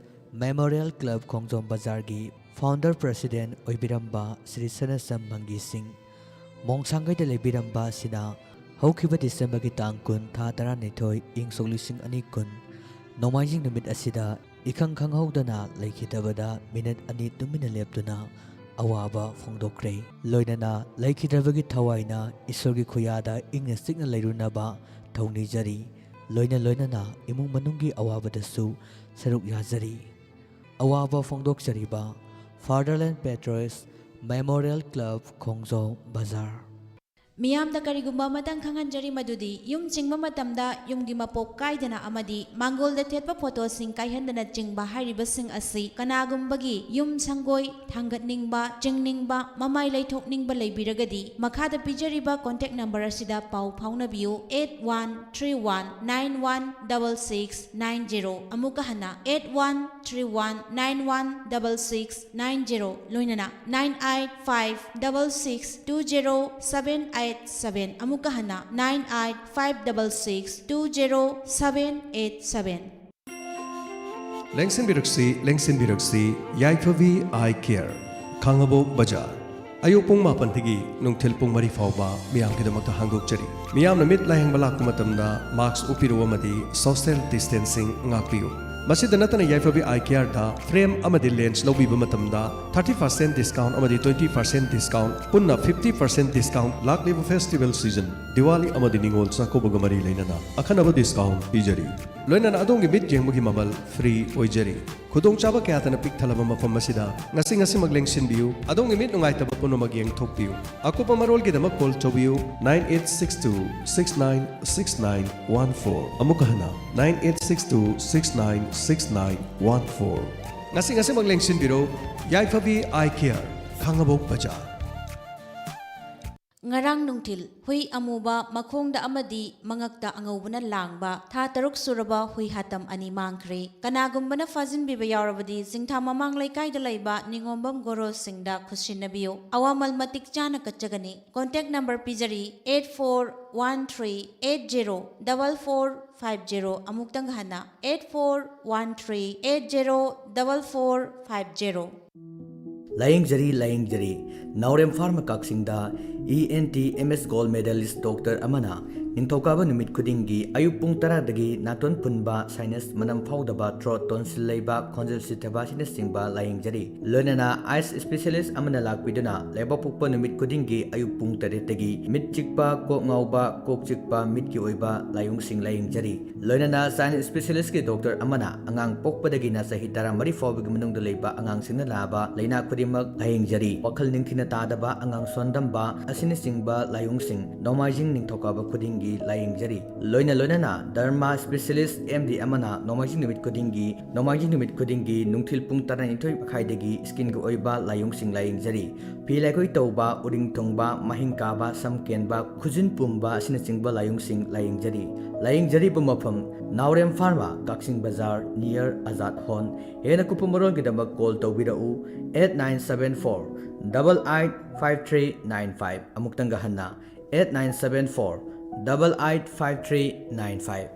Memorial Club ꯈꯣꯡꯖꯣꯝ ꯕꯖꯥꯔꯒꯤ Founder President ꯑꯣꯏꯕꯤꯔꯝꯕ ꯁ꯭ꯔꯤ ꯁꯅꯥꯁꯝ ꯃꯪꯒꯤ ꯁꯤꯡ ꯃꯣꯡꯁꯥꯡꯒꯩꯗ ꯂꯩꯕꯤꯔꯝꯕ ꯑꯁꯤꯅ ꯍꯧꯈꯤꯕ ꯗꯤꯁꯦꯝꯕꯔꯒꯤ ꯇꯥꯡ ꯀꯨꯟ, ꯊꯥ ꯇꯔꯥꯅꯤꯊꯣꯏ, ꯏꯪ ꯁꯣꯛ ꯂꯤꯁꯤꯡ ꯑꯅꯤ ꯀꯨꯟ ꯅꯣꯡꯃꯥꯏꯖꯤꯡ ꯅꯨꯃꯤꯠ ꯑꯁꯤꯗ ꯏꯈꯪ ꯈꯪꯍꯧꯗꯅ ꯂꯩꯈꯤꯗꯕꯗ ꯃꯤꯅꯠ ꯑꯅꯤ ꯇꯨꯃꯤꯟꯅ ꯂꯦꯞꯇꯨꯅ ꯑꯋꯥꯕ ꯐꯣꯡꯗꯣꯛꯈ꯭ꯔꯦ꯫ ꯂꯣꯏꯅꯅ ꯂꯩꯈꯤꯗꯕꯒꯤ ꯊꯋꯥꯏꯅ ꯏꯁꯣꯔꯒꯤ ꯈꯨꯌꯥꯗ ꯏꯪꯅ ꯆꯤꯛꯅ ꯂꯩꯔꯨꯅꯕ ꯊꯧꯅꯤꯖꯔꯤ꯫ ꯂꯣꯏꯅ ꯂꯣꯏꯅꯅ ꯏꯃꯨꯡ ꯃꯅꯨꯡꯒꯤ ꯑꯋꯥꯕꯗꯁꯨ ꯁꯔꯨꯛ ꯌꯥꯖꯔꯤ꯫ ꯑꯋꯥꯕ ꯐꯣꯡꯗꯣꯛꯆꯔꯤꯕ Fatherland Patriots Memorial Club, ꯈꯣꯡꯖꯣꯝ ꯕꯖꯥꯔ꯫ ꯃꯤꯌꯥꯝꯗ ꯀꯔꯤꯒꯨꯝꯕ ꯑꯃꯇꯪ ꯈꯪꯍꯟꯖꯔꯤ, ꯃꯗꯨꯗꯤ ꯌꯨꯝ ꯆꯤꯡꯕ ꯃꯇꯝꯗ ꯌꯨꯝꯒꯤ ꯃꯄꯣꯞ ꯀꯥꯏꯗꯅ ꯑꯃꯗꯤ ꯃꯥꯡꯒꯣꯜꯗ ꯊꯦꯠꯄ ꯐꯣꯇꯣꯁꯤꯡ ꯀꯥꯏꯍꯟꯗꯅ ꯆꯤꯡꯕ ꯍꯥꯏꯔꯤꯕꯁꯤꯡ ꯑꯁꯤ ꯀꯅꯥꯒꯨꯝꯕꯒꯤ ꯌꯨꯝ ꯁꯪꯒꯣꯏ ꯊꯥꯡꯒꯠꯅꯤꯡꯕ, ꯆꯤꯡꯅꯤꯡꯕ, ꯃꯃꯥꯏ ꯂꯩꯊꯣꯛꯅꯤꯡꯕ ꯂꯩꯕꯤꯔꯒꯗꯤ ꯃꯈꯥꯗ ꯄꯤꯖꯔꯤꯕ ꯀꯣꯟꯇꯦꯛ ꯅꯝꯕꯔ ꯑꯁꯤꯗ ꯄꯥꯎ ꯐꯥꯎꯅꯕꯤꯌꯨ, eight one three one nine one double six nine zero꯫ ꯑꯃꯨꯛꯀ ꯍꯟꯅ, eight one three one nine one double six nine zero, ꯂꯣꯏꯅꯅ nine eight five double six two zero seven eight seven꯫ ꯑꯃꯨꯛꯀ ꯍꯟꯅ, nine eight five double six two zero seven eight seven꯫ ꯂꯦꯡꯁꯤꯟꯕꯤꯔꯛꯁꯤ, ꯂꯦꯡꯁꯤꯟꯕꯤꯔꯛꯁꯤ, ꯌꯥꯏꯐꯕꯤ ꯑꯥꯏ ꯀꯦꯌꯔ, ꯈꯥꯡꯉꯕꯣꯛ ꯕꯖꯥꯔ꯫ ꯑꯌꯨꯛ ꯄꯨꯡ ꯃꯥꯄꯟꯗꯒꯤ ꯅꯨꯡꯊꯤꯜ ꯄꯨꯡ ꯃꯔꯤ ꯐꯥꯎꯕ ꯃꯤꯌꯥꯝꯒꯤꯗꯃꯛꯇ ꯍꯥꯡꯗꯣꯛꯆꯔꯤ꯫ ꯃꯤꯌꯥꯝꯅ ꯃꯤꯠ ꯂꯥꯌꯦꯡꯕ ꯂꯥꯛꯄ ꯃꯇꯝꯗ ꯃꯥꯁꯛ ꯎꯞꯄꯤꯔꯨ ꯑꯃꯗꯤ ꯁꯣꯁꯤꯌꯦꯜ ꯗꯤꯁꯇꯦꯟꯁꯤꯡ ꯉꯥꯛꯄꯤꯌꯨ꯫ ꯃꯁꯤꯗ ꯅꯠꯇꯅ ꯌꯥꯏꯐꯕꯤ ꯑꯥꯏ ꯀꯦꯌꯔꯗ ꯐ꯭ꯔꯦꯝ ꯑꯃꯗꯤ ꯂꯦꯟꯁ ꯂꯧꯕꯤꯕ ꯃꯇꯝꯗ thirty percent discount ꯑꯃꯗꯤ twenty percent discount, ꯄꯨꯟꯅ fifty percent discount, ꯂꯥꯛꯂꯤꯕ ꯐꯦꯁꯇꯤꯚꯦꯜ ꯁꯤꯖꯟ, ꯗꯤꯋꯥꯂꯤ ꯑꯃꯗꯤ ꯅꯤꯉꯣꯜ ꯆꯥꯛꯀꯧꯕꯒ ꯃꯔꯤ ꯂꯩꯅꯅ ꯑꯈꯟꯅꯕ discount ꯄꯤꯖꯔꯤ꯫ ꯂꯣꯏꯅꯅ ꯑꯗꯣꯝꯒꯤ ꯃꯤꯠ ꯌꯦꯡꯕꯒꯤ ꯃꯃꯜ ꯐ꯭ꯔꯤ ꯑꯣꯏꯖꯔꯤ꯫ ꯈꯨꯗꯣꯡꯆꯥꯕ ꯀꯌꯥꯇꯅ ꯄꯤꯛ ꯊꯜꯂꯕ ꯃꯐꯝ ꯑꯁꯤꯗ ꯉꯁꯤ ꯉꯁꯤꯃꯛ ꯂꯦꯡꯁꯤꯟꯕꯤꯌꯨ꯫ ꯑꯗꯣꯝꯒꯤ ꯃꯤꯠ ꯅꯨꯡꯉꯥꯏꯇꯕ ꯄꯨꯝꯅꯃꯛ ꯌꯦꯡꯊꯣꯛꯄꯤꯌꯨ꯫ ꯑꯀꯨꯞꯄ ꯃꯔꯣꯜꯒꯤꯗꯃꯛ ꯀꯣꯜ ꯇꯧꯕꯤꯌꯨ, nine eight six two six nine six nine one four꯫ ꯑꯃꯨꯛꯀ ꯍꯟꯅ, nine eight six two six nine six nine one four꯫ ꯉꯁꯤ ꯉꯁꯤꯃꯛ ꯂꯦꯡꯁꯤꯟꯕꯤꯔꯣ, ꯌꯥꯏꯐꯕꯤ ꯑꯥꯏ ꯀꯦꯌꯔ, ꯈꯥꯡꯉꯕꯣꯛ ꯕꯖꯥꯔ꯫ ꯉꯔꯥꯡ ꯅꯨꯡꯊꯤꯜ ꯍꯨꯏ ꯑꯃꯨꯕ ꯃꯈꯣꯡꯗ ꯑꯃꯗꯤ ꯃꯉꯛꯇ ꯑꯉꯧꯕꯅ ꯂꯥꯡꯕ ꯊꯥ ꯇꯔꯨꯛ ꯁꯨꯔꯕ ꯍꯨꯏ ꯍꯥꯇꯝ ꯑꯅꯤ ꯃꯥꯡꯈ꯭ꯔꯦ꯫ ꯀꯅꯥꯒꯨꯝꯕꯅ ꯐꯥꯖꯤꯟꯕꯤꯕ ꯌꯥꯎꯔꯕꯗꯤ ꯆꯤꯡꯊꯥ ꯃꯃꯥꯡ ꯂꯩꯀꯥꯏꯗ ꯂꯩꯕ ꯅꯤꯉꯣꯝꯕꯝ ꯒꯣꯔꯣꯁꯤꯡꯗ ꯈꯨꯠꯁꯤꯟꯅꯕꯤꯌꯨ꯫ ꯑꯋꯥꯃꯜ ꯃꯇꯤꯛ ꯆꯥꯅ ꯀꯠꯆꯒꯅꯤ꯫ ꯀꯣꯟꯇꯦꯛ ꯅꯝꯕꯔ ꯄꯤꯖꯔꯤ, eight four one three eight zero double four five zero꯫ ꯑꯃꯨꯛꯇꯪ ꯍꯟꯅ, eight four one three eight zero double four five zero꯫ ꯂꯥꯌꯦꯡꯖꯔꯤ, ꯂꯥꯌꯦꯡꯖꯔꯤ꯫ ꯅꯥꯎꯔꯦꯝ ꯐꯥꯔꯃꯥ ꯀꯛꯆꯤꯡꯗ ꯏ ꯑꯦꯟ ꯇꯤ ꯑꯦꯝ ꯑꯦꯁ ꯒꯣꯜꯗ ꯃꯦꯗꯥꯂꯤꯁ ꯗꯣꯛꯇꯔ ꯑꯃꯅ ꯅꯤꯡꯊꯧꯀꯥꯕ ꯅꯨꯃꯤꯠ ꯈꯨꯗꯤꯡꯒꯤ ꯑꯌꯨꯛ ꯄꯨꯡ ꯇꯔꯥꯗꯒꯤ ꯅꯥꯇꯣꯟ ꯐꯨꯟꯕ, ꯁꯥꯏꯅꯁ, ꯃꯅꯝ ꯐꯥꯎꯗꯕ, ꯊ꯭ꯔꯣꯠ ꯇꯣꯟꯁꯤꯜ ꯂꯩꯕ, ꯈꯣꯟꯖꯦꯜ ꯁꯤꯊꯕ ꯑꯁꯤꯅꯆꯤꯡꯕ ꯂꯥꯌꯦꯡꯖꯔꯤ꯫ ꯂꯣꯏꯅꯅ ꯑꯥꯏꯁ ꯁ꯭ꯄꯦꯁꯤꯌꯦꯂꯤꯁ꯭ꯠ ꯑꯃꯅ ꯂꯥꯛꯄꯤꯗꯨꯅ ꯂꯩꯕꯥꯛꯄꯣꯛꯄ ꯅꯨꯃꯤꯠ ꯈꯨꯗꯤꯡꯒꯤ ꯑꯌꯨꯛ ꯄꯨꯡ ꯇꯔꯦꯠꯇꯒꯤ ꯃꯤꯠ ꯆꯤꯛꯄ, ꯀꯣꯛ ꯉꯥꯎꯕ, ꯀꯣꯛ ꯆꯤꯛꯄ, ꯃꯤꯠꯀꯤ ꯑꯣꯏꯕ ꯂꯥꯏꯑꯣꯡꯁꯤꯡ ꯂꯥꯌꯦꯡꯖꯔꯤ꯫ ꯂꯣꯏꯅꯅ ꯆꯥꯏꯜꯗ ꯁ꯭ꯄꯦꯁꯤꯌꯦꯂꯤꯁ꯭ꯠꯀꯤ ꯗꯣꯛꯇꯔ ꯑꯃꯅ ꯑꯉꯥꯡ ꯄꯣꯛꯄꯗꯒꯤꯅ ꯆꯍꯤ ꯇꯔꯥꯃꯔꯤ ꯐꯥꯎꯕꯒꯤ ꯃꯅꯨꯡꯗ ꯂꯩꯕ ꯑꯉꯥꯡꯁꯤꯡꯅ ꯅꯥꯕ ꯂꯥꯏꯅꯥ ꯈꯨꯗꯤꯡꯃꯛ ꯂꯥꯌꯦꯡꯖꯔꯤ꯫ ꯋꯥꯈꯜ ꯅꯤꯡꯊꯤꯅ ꯇꯥꯗꯕ, ꯑꯉꯥꯡ ꯁꯣꯟꯗꯝꯕ ꯑꯁꯤꯅꯆꯤꯡꯕ ꯂꯥꯏꯑꯣꯡꯁꯤꯡ ꯅꯣꯡꯃꯥꯏꯖꯤꯡ ꯅꯤꯡꯊꯧꯀꯥꯕ ꯈꯨꯗꯤꯡꯒꯤ ꯂꯥꯌꯦꯡꯖꯔꯤ꯫ ꯂꯣꯏꯅ ꯂꯣꯏꯅꯅ ꯗꯔꯃꯥ ꯁ꯭ꯄꯦꯁꯤꯌꯦꯂꯤꯁ꯭ꯠ ꯑꯦꯝ ꯗꯤ ꯑꯃꯅ ꯅꯣꯡꯃꯥꯏꯖꯤꯡ ꯅꯨꯃꯤꯠ ꯈꯨꯗꯤꯡꯒꯤ, ꯅꯣꯡꯃꯥꯏꯖꯤꯡ ꯅꯨꯃꯤꯠ ꯈꯨꯗꯤꯡꯒꯤ ꯅꯨꯡꯊꯤꯜ ꯄꯨꯡ ꯇꯔꯥꯅꯤꯊꯣꯏ ꯃꯈꯥꯏꯗꯒꯤ ꯁ꯭ꯀꯤꯟꯒꯤ ꯑꯣꯏꯕ ꯂꯥꯏꯑꯣꯡꯁꯤꯡ ꯂꯥꯌꯦꯡꯖꯔꯤ꯫ ꯐꯤ ꯂꯩꯈꯣꯏ ꯇꯧꯕ, ꯎꯔꯤꯡ ꯊꯨꯡꯕ, ꯃꯍꯤꯡ ꯀꯥꯕ, ꯁꯝ ꯀꯦꯟꯕ, ꯈꯨꯖꯤꯟ ꯄꯨꯝꯕ ꯑꯁꯤꯅꯆꯤꯡꯕ ꯂꯥꯏꯑꯣꯡꯁꯤꯡ ꯂꯥꯌꯦꯡꯖꯔꯤ꯫ ꯂꯥꯌꯦꯡꯖꯔꯤꯕ ꯃꯐꯝ ꯅꯥꯎꯔꯦꯝ ꯐꯥꯔꯃꯥ, ꯀꯛꯆꯤꯡ ꯕꯖꯥꯔ, near ꯑꯖꯥꯗ ꯍꯣꯟ꯫ ꯍꯦꯟꯅ ꯀꯨꯞꯄ ꯃꯔꯣꯜꯒꯤꯗꯃꯛ call ꯇꯧꯕꯤꯔꯛꯎ, eight nine seven four double eight five three nine five꯫ ꯑꯃꯨꯛꯇꯪꯒ ꯍꯟꯅ, eight nine seven four double eight five three nine five꯫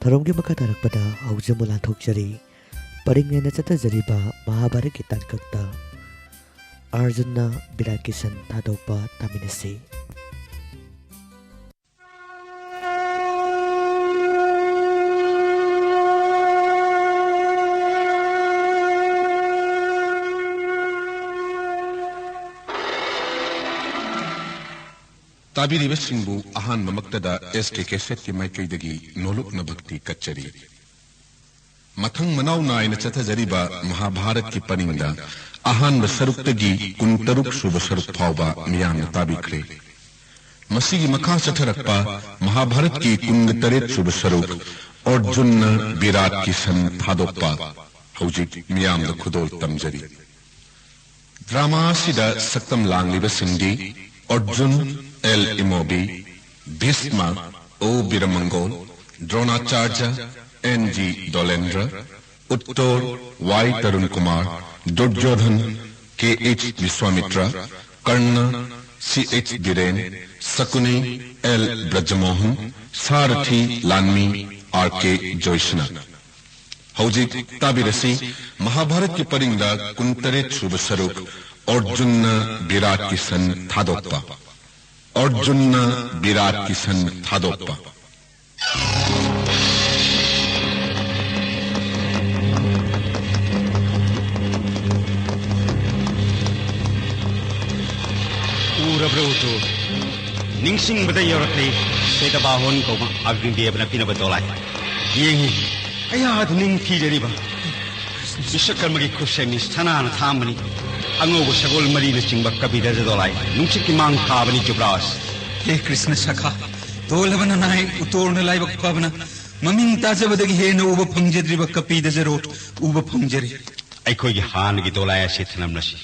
ꯊꯧꯔꯝꯒꯤ ꯃꯈꯥ ꯇꯥꯔꯛꯄꯗ ꯍꯧꯖꯤꯛ ꯑꯃꯨꯛ ꯂꯥꯟꯊꯣꯛꯆꯔꯤ꯫ ꯄꯔꯤꯡ ꯅꯥꯏꯅ ꯆꯠꯊꯖꯔꯤꯕ ꯃꯍꯥꯚꯥꯔꯠꯀꯤ ꯇꯥꯡꯀꯛꯇ ꯑꯔꯖꯨꯟꯅ ꯕꯤꯔꯥꯠꯀꯤ ꯁꯟ ꯊꯥꯗꯣꯛꯄ ꯇꯥꯃꯤꯟꯅꯁꯤ꯫ ꯇꯥꯕꯤꯔꯤꯕꯁꯤꯡꯕꯨ ꯑꯍꯥꯟꯕꯃꯛꯇꯗ ꯑꯦꯁ ꯀꯦ ꯀꯦꯁꯦꯠꯀꯤ ꯃꯥꯏꯀꯩꯗꯒꯤ ꯅꯣꯂꯨꯛꯅ ꯚꯛꯇꯤ ꯀꯠꯆꯔꯤ꯫ ꯃꯊꯪ ꯃꯅꯥꯎ ꯅꯥꯏꯅ ꯆꯠꯊꯖꯔꯤꯕ ꯃꯍꯥꯚꯥꯔꯠꯀꯤ ꯄꯔꯤꯡꯗ ꯑꯍꯥꯟꯕ ꯁꯔꯨꯛꯇꯒꯤ ꯀꯨꯟꯇꯔꯨꯛ ꯁꯨꯕ ꯁꯔꯨꯛ ꯐꯥꯎꯕ ꯃꯤꯌꯥꯝꯅ ꯇꯥꯕꯤꯈ꯭ꯔꯦ꯫ ꯃꯁꯤꯒꯤ ꯃꯈꯥ ꯆꯠꯊꯔꯛꯄ ꯃꯍꯥꯚꯥꯔꯠꯀꯤ ꯀꯨꯟꯇꯔꯦꯠ ꯁꯨꯕ ꯁꯔꯨꯛ ꯑꯔꯖꯨꯟꯅ ꯕꯤꯔꯥꯠꯀꯤ ꯁꯟ ꯊꯥꯗꯣꯛꯄ ꯍꯧꯖꯤꯛ ꯃꯤꯌꯥꯝꯗ ꯈꯨꯗꯣꯜ ꯇꯝꯖꯔꯤ꯫ ꯗ꯭ꯔꯃꯥ ꯑꯁꯤꯗ ꯁꯛꯇꯝ ꯂꯥꯡꯂꯤꯕꯁꯤꯡꯗꯤ Arjun L Imobi, Bhisma O Biramangol, Dronacharya N G Dolendra, Uttar Y Tarun Kumar, Duryodhan K H Biswamitra, Karna, C H Biren, Shakuni, L Brajamohan, Sarathi ꯂꯥꯟꯃꯤ, ꯑꯥꯔ ꯀꯦ ꯖꯣꯏꯁꯅꯥ꯫ ꯍꯧꯖꯤꯛ ꯇꯥꯕꯤꯔꯁꯤ ꯃꯍꯥꯚꯥꯔꯠꯀꯤ ꯄꯔꯤꯡꯗ ꯀꯨꯟꯇꯔꯦꯠ ꯁꯨꯕ ꯁꯔꯨꯛ, ꯑꯔꯖꯨꯟꯅ ꯕꯤꯔꯥꯠꯀꯤ ꯁꯟ ꯊꯥꯗꯣꯛꯄ꯫ ꯑꯔꯖꯨꯟꯅ ꯕꯤꯔꯥꯠꯀꯤ ꯁꯟ ꯊꯥꯗꯣꯛꯄ꯫ ꯎꯔꯕ꯭ꯔꯣ ꯎꯇꯨ? ꯅꯤꯡꯁꯤꯡꯕꯗ ꯌꯧꯔꯛꯂꯤ ꯁ꯭ꯋꯦꯇꯕꯥꯍꯣꯟ ꯀꯧꯕ ꯑꯒ꯭ꯅꯤꯗꯦꯕꯅ ꯄꯤꯅꯕ ꯗꯣꯂꯥꯏ꯫ ꯌꯦꯡꯉꯤ, ꯀꯌꯥꯗ ꯅꯤꯡꯊꯤꯖꯔꯤꯕ꯫ ꯕꯤꯁ꯭ꯋꯀꯔꯃꯒꯤ ꯈꯨꯠꯁꯦꯝꯅꯤ, ꯁꯅꯥꯅ ꯊꯥꯝꯕꯅꯤ꯫ ꯑꯉꯧꯕ ꯁꯒꯣꯜ ꯃꯔꯤꯅꯆꯤꯡꯕ ꯀꯄꯤꯙꯖ ꯗꯣꯂꯥꯏ ꯅꯨꯡꯁꯤꯠꯀꯤ ꯃꯥꯡ ꯊꯥꯕꯅꯤ ꯖꯨꯕ꯭ꯔꯥꯖ꯫ ꯍꯦ ꯀ꯭ꯔꯤꯁꯅ ꯁꯈꯥ, ꯇꯣꯜꯂꯕ ꯅꯅꯥꯏ ꯎꯇꯣꯔꯅ ꯂꯥꯏꯕꯛ ꯐꯕꯅ ꯃꯃꯤꯡ ꯇꯥꯖꯕꯗꯒꯤ ꯍꯦꯟꯅ ꯎꯕ ꯐꯪꯖꯗ꯭ꯔꯤꯕ ꯀꯄꯤꯙꯖ ꯔꯣꯠ ꯎꯕ ꯐꯪꯖꯔꯦ꯫ ꯑꯩꯈꯣꯏꯒꯤ ꯍꯥꯟꯅꯒꯤ ꯗꯣꯂꯥꯏ ꯑꯁꯤ ꯊꯅꯝꯂꯁꯤ꯫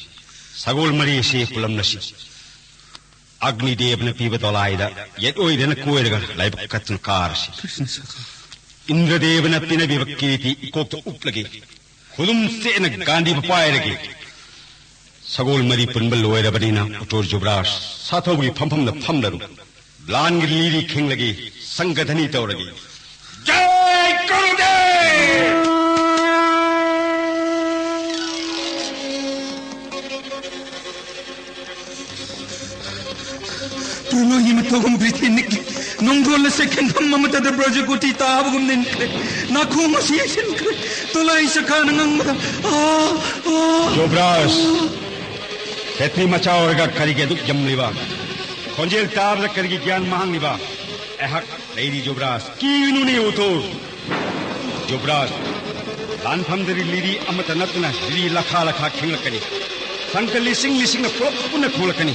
ꯁꯒꯣꯜ ꯃꯔꯤ ꯑꯁꯤ ꯄꯨꯜꯂꯝꯂꯁꯤ꯫ ꯑꯒ꯭ꯅꯤꯗꯦꯕꯅ ꯄꯤꯕ ꯗꯣꯂꯥꯏꯗ ꯌꯦꯠ ꯑꯣꯏꯗꯅ ꯀꯣꯏꯔꯒ ꯂꯥꯏꯕꯛ ꯀꯠꯇꯨꯅ ꯀꯥꯔꯁꯤ꯫ ꯀ꯭ꯔꯤꯁꯅ ꯁꯈꯥ꯫ ꯏꯟꯗ꯭ꯔꯗꯦꯕꯅ ꯄꯤꯅꯕꯤꯕ ꯀꯤꯔꯤꯇꯤ ꯏꯀꯣꯛꯇ ꯎꯞꯂꯒꯦ꯫ ꯈꯨꯗꯨꯝ ꯆꯦꯠꯅ ꯒꯥꯟꯙꯤꯕꯨ ꯄꯥꯏꯔꯒꯦ꯫ ꯁꯒꯣꯜ ꯃꯔꯤ ꯄꯨꯟꯕ ꯂꯣꯏꯔꯕꯅꯤꯅ ꯎꯇꯣꯔ ꯖꯨꯕ꯭ꯔꯥꯖ ꯁꯥꯊꯧꯕꯒꯤ ꯐꯝꯐꯝꯗ ꯐꯝꯂꯔꯨ꯫ ꯂꯥꯟꯒꯤ ꯂꯤꯔꯤ ꯈꯤꯡꯂꯒꯦ, ꯁꯪꯒꯙꯅꯤ ꯇꯧꯔꯒꯦ꯫ ꯖꯥꯏ ꯒꯨꯔꯨꯗꯦꯕ! ꯇꯨꯂꯣꯏꯒꯤ ꯃꯇꯧꯒꯨꯝ ꯕ꯭ꯔꯤꯇꯦꯟꯅꯤꯛꯀꯤ ꯅꯣꯡꯗꯣꯜ ꯑꯁꯦ ꯈꯦꯟꯐꯝ ꯑꯃꯠꯇꯗ ꯕ꯭ꯔꯖꯀꯣꯇꯤ ꯇꯥꯕꯒꯨꯝ ꯅꯤꯟꯈ꯭ꯔꯦ꯫ ꯅꯥꯀꯣꯡ ꯑꯁꯤ ꯌꯩꯁꯤꯟꯈ꯭ꯔꯦ꯫ ꯗꯣꯂꯥꯏ ꯆꯀꯥꯅ ꯉꯪꯕꯗ, "ꯑꯥ, ꯑꯥ, ꯖꯣꯕ꯭ꯔꯥꯖ, ꯑꯥ!" ꯈꯦꯇ꯭ꯔꯤ ꯃꯆꯥ ꯑꯣꯏꯔꯒ ꯀꯔꯤꯒꯤ ꯑꯗꯨꯛ ꯌꯝꯂꯤꯕ? ꯈꯣꯟꯖꯦꯜ ꯇꯥꯕꯗ ꯀꯔꯤꯒꯤ ꯒ꯭ꯌꯥꯟ ꯃꯥꯡꯂꯤꯕ? ꯑꯩꯍꯥꯛ ꯂꯩꯔꯤ ꯖꯨꯕ꯭ꯔꯥꯖ, ꯀꯤꯒꯅꯨꯅꯦ ꯎꯇꯣꯔ꯫ ꯖꯨꯕ꯭ꯔꯥꯖ, ꯂꯥꯟꯐꯝꯗꯗꯤ ꯂꯤꯔꯤ ꯑꯃꯠꯇ ꯅꯠꯇꯅ ꯂꯤꯔꯤ ꯂꯥꯈꯥ ꯂꯥꯈꯥ ꯈꯦꯡꯂꯛꯀꯅꯤ꯫ ꯁꯪꯒ ꯂꯤꯁꯤꯡ ꯂꯤꯁꯤꯡꯅ ꯄꯨꯂꯞ ꯄꯨꯟꯅ ꯈꯣꯡꯂꯛꯀꯅꯤ꯫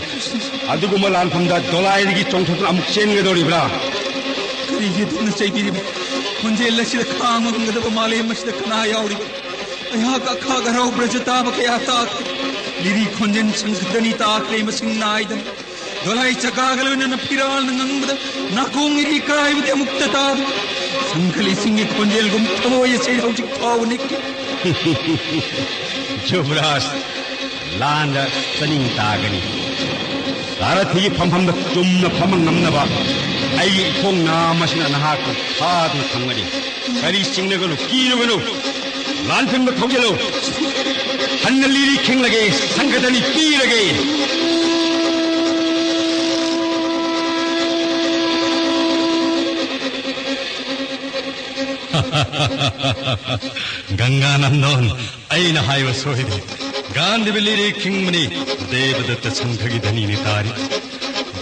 ꯑꯗꯨꯒꯨꯝꯕ ꯂꯥꯟꯐꯝꯗ ꯗꯣꯂꯥꯏꯗꯒꯤ ꯆꯣꯡꯊꯣꯛꯇꯨꯅ ꯑꯃꯨꯛ ꯆꯦꯟꯒꯗꯧꯔꯤꯕ꯭ꯔꯥ? ꯀꯔꯤꯒꯤ ꯑꯗꯨꯛꯅ ꯆꯩꯕꯤꯔꯤꯕ? ꯈꯣꯟꯖꯦꯜ ꯑꯁꯤꯗ ꯈꯥꯡꯕ ꯉꯝꯒꯗꯕ ꯃꯥꯂꯦꯝ ꯑꯁꯤꯗ ꯀꯅꯥ ꯌꯥꯎꯔꯤꯕ? ꯑꯩꯍꯥꯛ ꯑꯈꯥꯛ ꯑꯔꯥꯎ ꯕ꯭ꯔꯖ ꯇꯥꯕ ꯀꯌꯥ ꯇꯥꯈ꯭ꯔꯦ꯫ ꯂꯤꯔꯤ ꯈꯣꯟꯖꯦꯜ ꯁꯪꯒꯗꯅꯤ ꯇꯥꯈ꯭ꯔꯦ ꯃꯁꯤꯡ ꯅꯥꯏꯗꯅ꯫ ꯗꯣꯂꯥꯏ ꯆꯀꯥꯒ ꯂꯣꯏꯅꯅ ꯐꯤꯔꯥꯜꯅ ꯉꯪꯕꯗ ꯅꯥꯀꯣꯡ ꯏꯔꯤ ꯀꯥꯏꯕꯗꯤ ꯑꯃꯨꯛꯇ ꯇꯥꯗꯦ꯫ ꯁꯪꯒ ꯂꯤꯁꯤꯡꯒꯤ ꯈꯣꯟꯖꯦꯜꯒꯨꯝ ꯊꯃꯣꯏ ꯑꯁꯤ ꯍꯧꯖꯤꯛ ꯐꯥꯎꯕ ꯅꯤꯛꯏ꯫ ꯖꯨꯕ꯭ꯔꯥꯖ, ꯂꯥꯟꯗ ꯆꯠꯅꯤꯡ ꯇꯥꯒꯅꯤ꯫ ꯁꯥꯔꯊꯤꯒꯤ ꯐꯝꯐꯝꯗ ꯆꯨꯝꯅ ꯐꯝꯕ ꯉꯝꯅꯕ ꯑꯩꯒꯤ ꯏꯈꯣꯡ ꯅꯥꯝꯃ ꯑꯁꯤꯅ ꯅꯍꯥꯛꯄꯨ ꯐꯥꯗꯨꯅ ꯊꯝꯒꯅꯤ꯫ ꯀꯔꯤ ꯆꯤꯡꯅꯒꯅꯨ, ꯀꯤꯔꯨꯒꯅꯨ꯫ ꯂꯥꯟꯐꯝꯗ ꯊꯧꯖꯤꯜꯂꯨ꯫ ꯍꯟꯅ ꯂꯤꯔꯤ ꯈꯤꯡꯂꯒꯦ, ꯁꯪꯒꯗꯅꯤ ꯄꯤꯔꯒꯦ꯫ ꯒꯪꯒꯥ ꯅꯟꯗꯣꯟ, ꯑꯩꯅ ꯍꯥꯏꯕ ꯁꯣꯏꯗꯦ꯫ ꯒꯥꯟꯙꯤꯕꯤ ꯂꯤꯔꯤ ꯈꯤꯡꯕꯅꯤ, ꯗꯦꯕꯗꯠꯇ ꯁꯪꯈꯒꯤ ꯙꯅꯤꯅꯤ ꯇꯥꯔꯤ꯫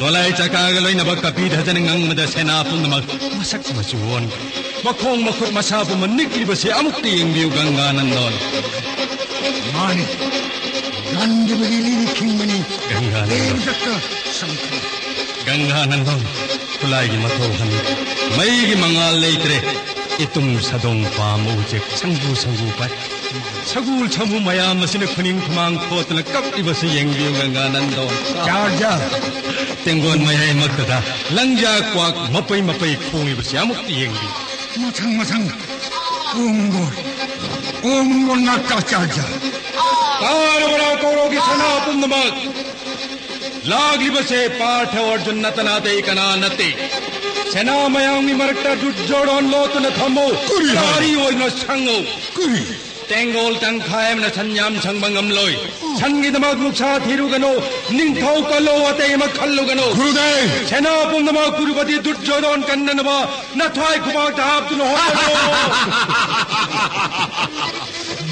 ꯗꯣꯂꯥꯏ ꯆꯀꯥꯒ ꯂꯣꯏꯅꯕ ꯀꯄꯤꯙꯖꯅ ꯉꯪꯕꯗ ꯁꯦꯅꯥ ꯄꯨꯝꯅꯃꯛ ꯃꯁꯛ ꯃꯆꯨ ꯑꯣꯟꯈ꯭ꯔꯦ꯫ ꯃꯈꯣꯡ ꯃꯈꯨꯠ ꯃꯁꯥ ꯄꯨꯝꯕ ꯅꯤꯛꯂꯤꯕꯁꯦ ꯑꯃꯨꯛꯇ ꯌꯦꯡꯕꯤꯌꯨ, ꯒꯪꯒꯥ ꯅꯟꯗꯣꯟ꯫ ꯃꯥꯅꯤ, ꯒꯥꯟꯙꯤꯕꯤ ꯂꯤꯔꯤ ꯈꯤꯡꯕꯅꯤ, ꯒꯪꯒꯥ ꯅꯟꯗꯣꯟ꯫ ꯗꯦꯕꯗꯠꯇ ꯁꯪꯈꯒꯤ꯫ ꯒꯪꯒꯥ ꯅꯟꯗꯣꯟ, ꯈꯨꯠꯂꯥꯏꯒꯤ ꯃꯊꯧ ꯍꯟ, ꯃꯩꯒꯤ ꯃꯉꯥꯜ ꯂꯩꯇ꯭ꯔꯦ꯫ ꯏꯇꯨꯝ ꯁꯥꯗꯣꯡ ꯄꯥꯝꯕ ꯎꯆꯦꯛ ꯁꯪꯒꯨ ꯁꯪꯒꯨ ꯄꯥꯏ꯫ ꯁꯒꯨꯜ ꯁꯃꯨ ꯃꯌꯥꯝ ꯑꯁꯤꯅ ꯈꯨꯅꯤꯡ ꯈꯨꯃꯥꯡ ꯈꯣꯠꯇꯨꯅ ꯀꯞꯂꯤꯕꯁꯤ ꯌꯦꯡꯕꯤꯌꯨ, ꯒꯪꯒꯥ ꯅꯟꯗꯣꯟ꯫ ꯆꯥꯔꯖ꯫ ꯇꯦꯡꯒꯣꯟ ꯃꯌꯥꯏꯃꯛꯇꯗ ꯂꯪꯖꯥ ꯀ꯭ꯋꯥꯛ ꯃꯄꯩ ꯃꯄꯩ ꯈꯣꯡꯂꯤꯕꯁꯤ ꯑꯃꯨꯛ ꯌꯦꯡꯕꯤꯌꯨ꯫ ꯃꯊꯪ ꯃꯊꯪ꯫ ꯑꯣꯡꯕꯣꯔ꯫ ꯑꯣꯡꯕꯣꯔ ꯅꯥꯛꯇ ꯆꯥꯔꯖ꯫ ꯇꯥꯔꯕꯔꯥ ꯀꯧꯔꯧꯒꯤ ꯁꯅꯥ ꯄꯨꯝꯅꯃꯛ? ꯂꯥꯛꯂꯤꯕꯁꯦ ꯄꯥꯔꯊ ꯑꯔꯖꯨꯟ ꯅꯠꯇꯅ ꯑꯇꯩ ꯀꯅꯥ ꯅꯠꯇꯦ꯫ ꯁꯦꯅꯥ ꯃꯌꯥꯝꯒꯤ ꯃꯔꯛꯇ ꯗꯨꯔꯖꯣꯙꯟ ꯂꯣꯠꯇꯨꯅ ꯊꯝꯃꯨ꯫ ꯀꯔꯤ ꯍꯥꯏ? ꯂꯥꯔꯤ ꯑꯣꯏꯅ ꯁꯪꯉꯨ꯫ ꯀꯔꯤ? ꯇꯦꯡꯒꯣꯜ ꯇꯪꯈꯥꯏ ꯑꯃꯅ ꯁꯟ ꯌꯥꯝ ꯁꯪꯕ ꯉꯝꯂꯣꯏ꯫ ꯁꯟꯒꯤꯗꯃꯛ ꯅꯨꯡꯁꯥ ꯊꯤꯔꯨꯒꯅꯨ, ꯅꯤꯡꯊꯧ ꯀꯜꯂꯣ, ꯑꯇꯩ ꯑꯃ ꯈꯜꯂꯨꯒꯅꯨ꯫ ꯒꯨꯔꯨꯗꯦꯕ! ꯁꯦꯅꯥ ꯄꯨꯝꯅꯃꯛ ꯀꯨꯔꯨꯄꯇꯤ ꯗꯨꯔꯖꯣꯙꯟ ꯀꯟꯅꯅꯕ ꯅꯊ꯭ꯋꯥꯏ ꯈꯨꯕꯥꯛꯇ ꯍꯥꯞꯇꯨꯅ ꯍꯣꯠꯅꯔꯣ꯫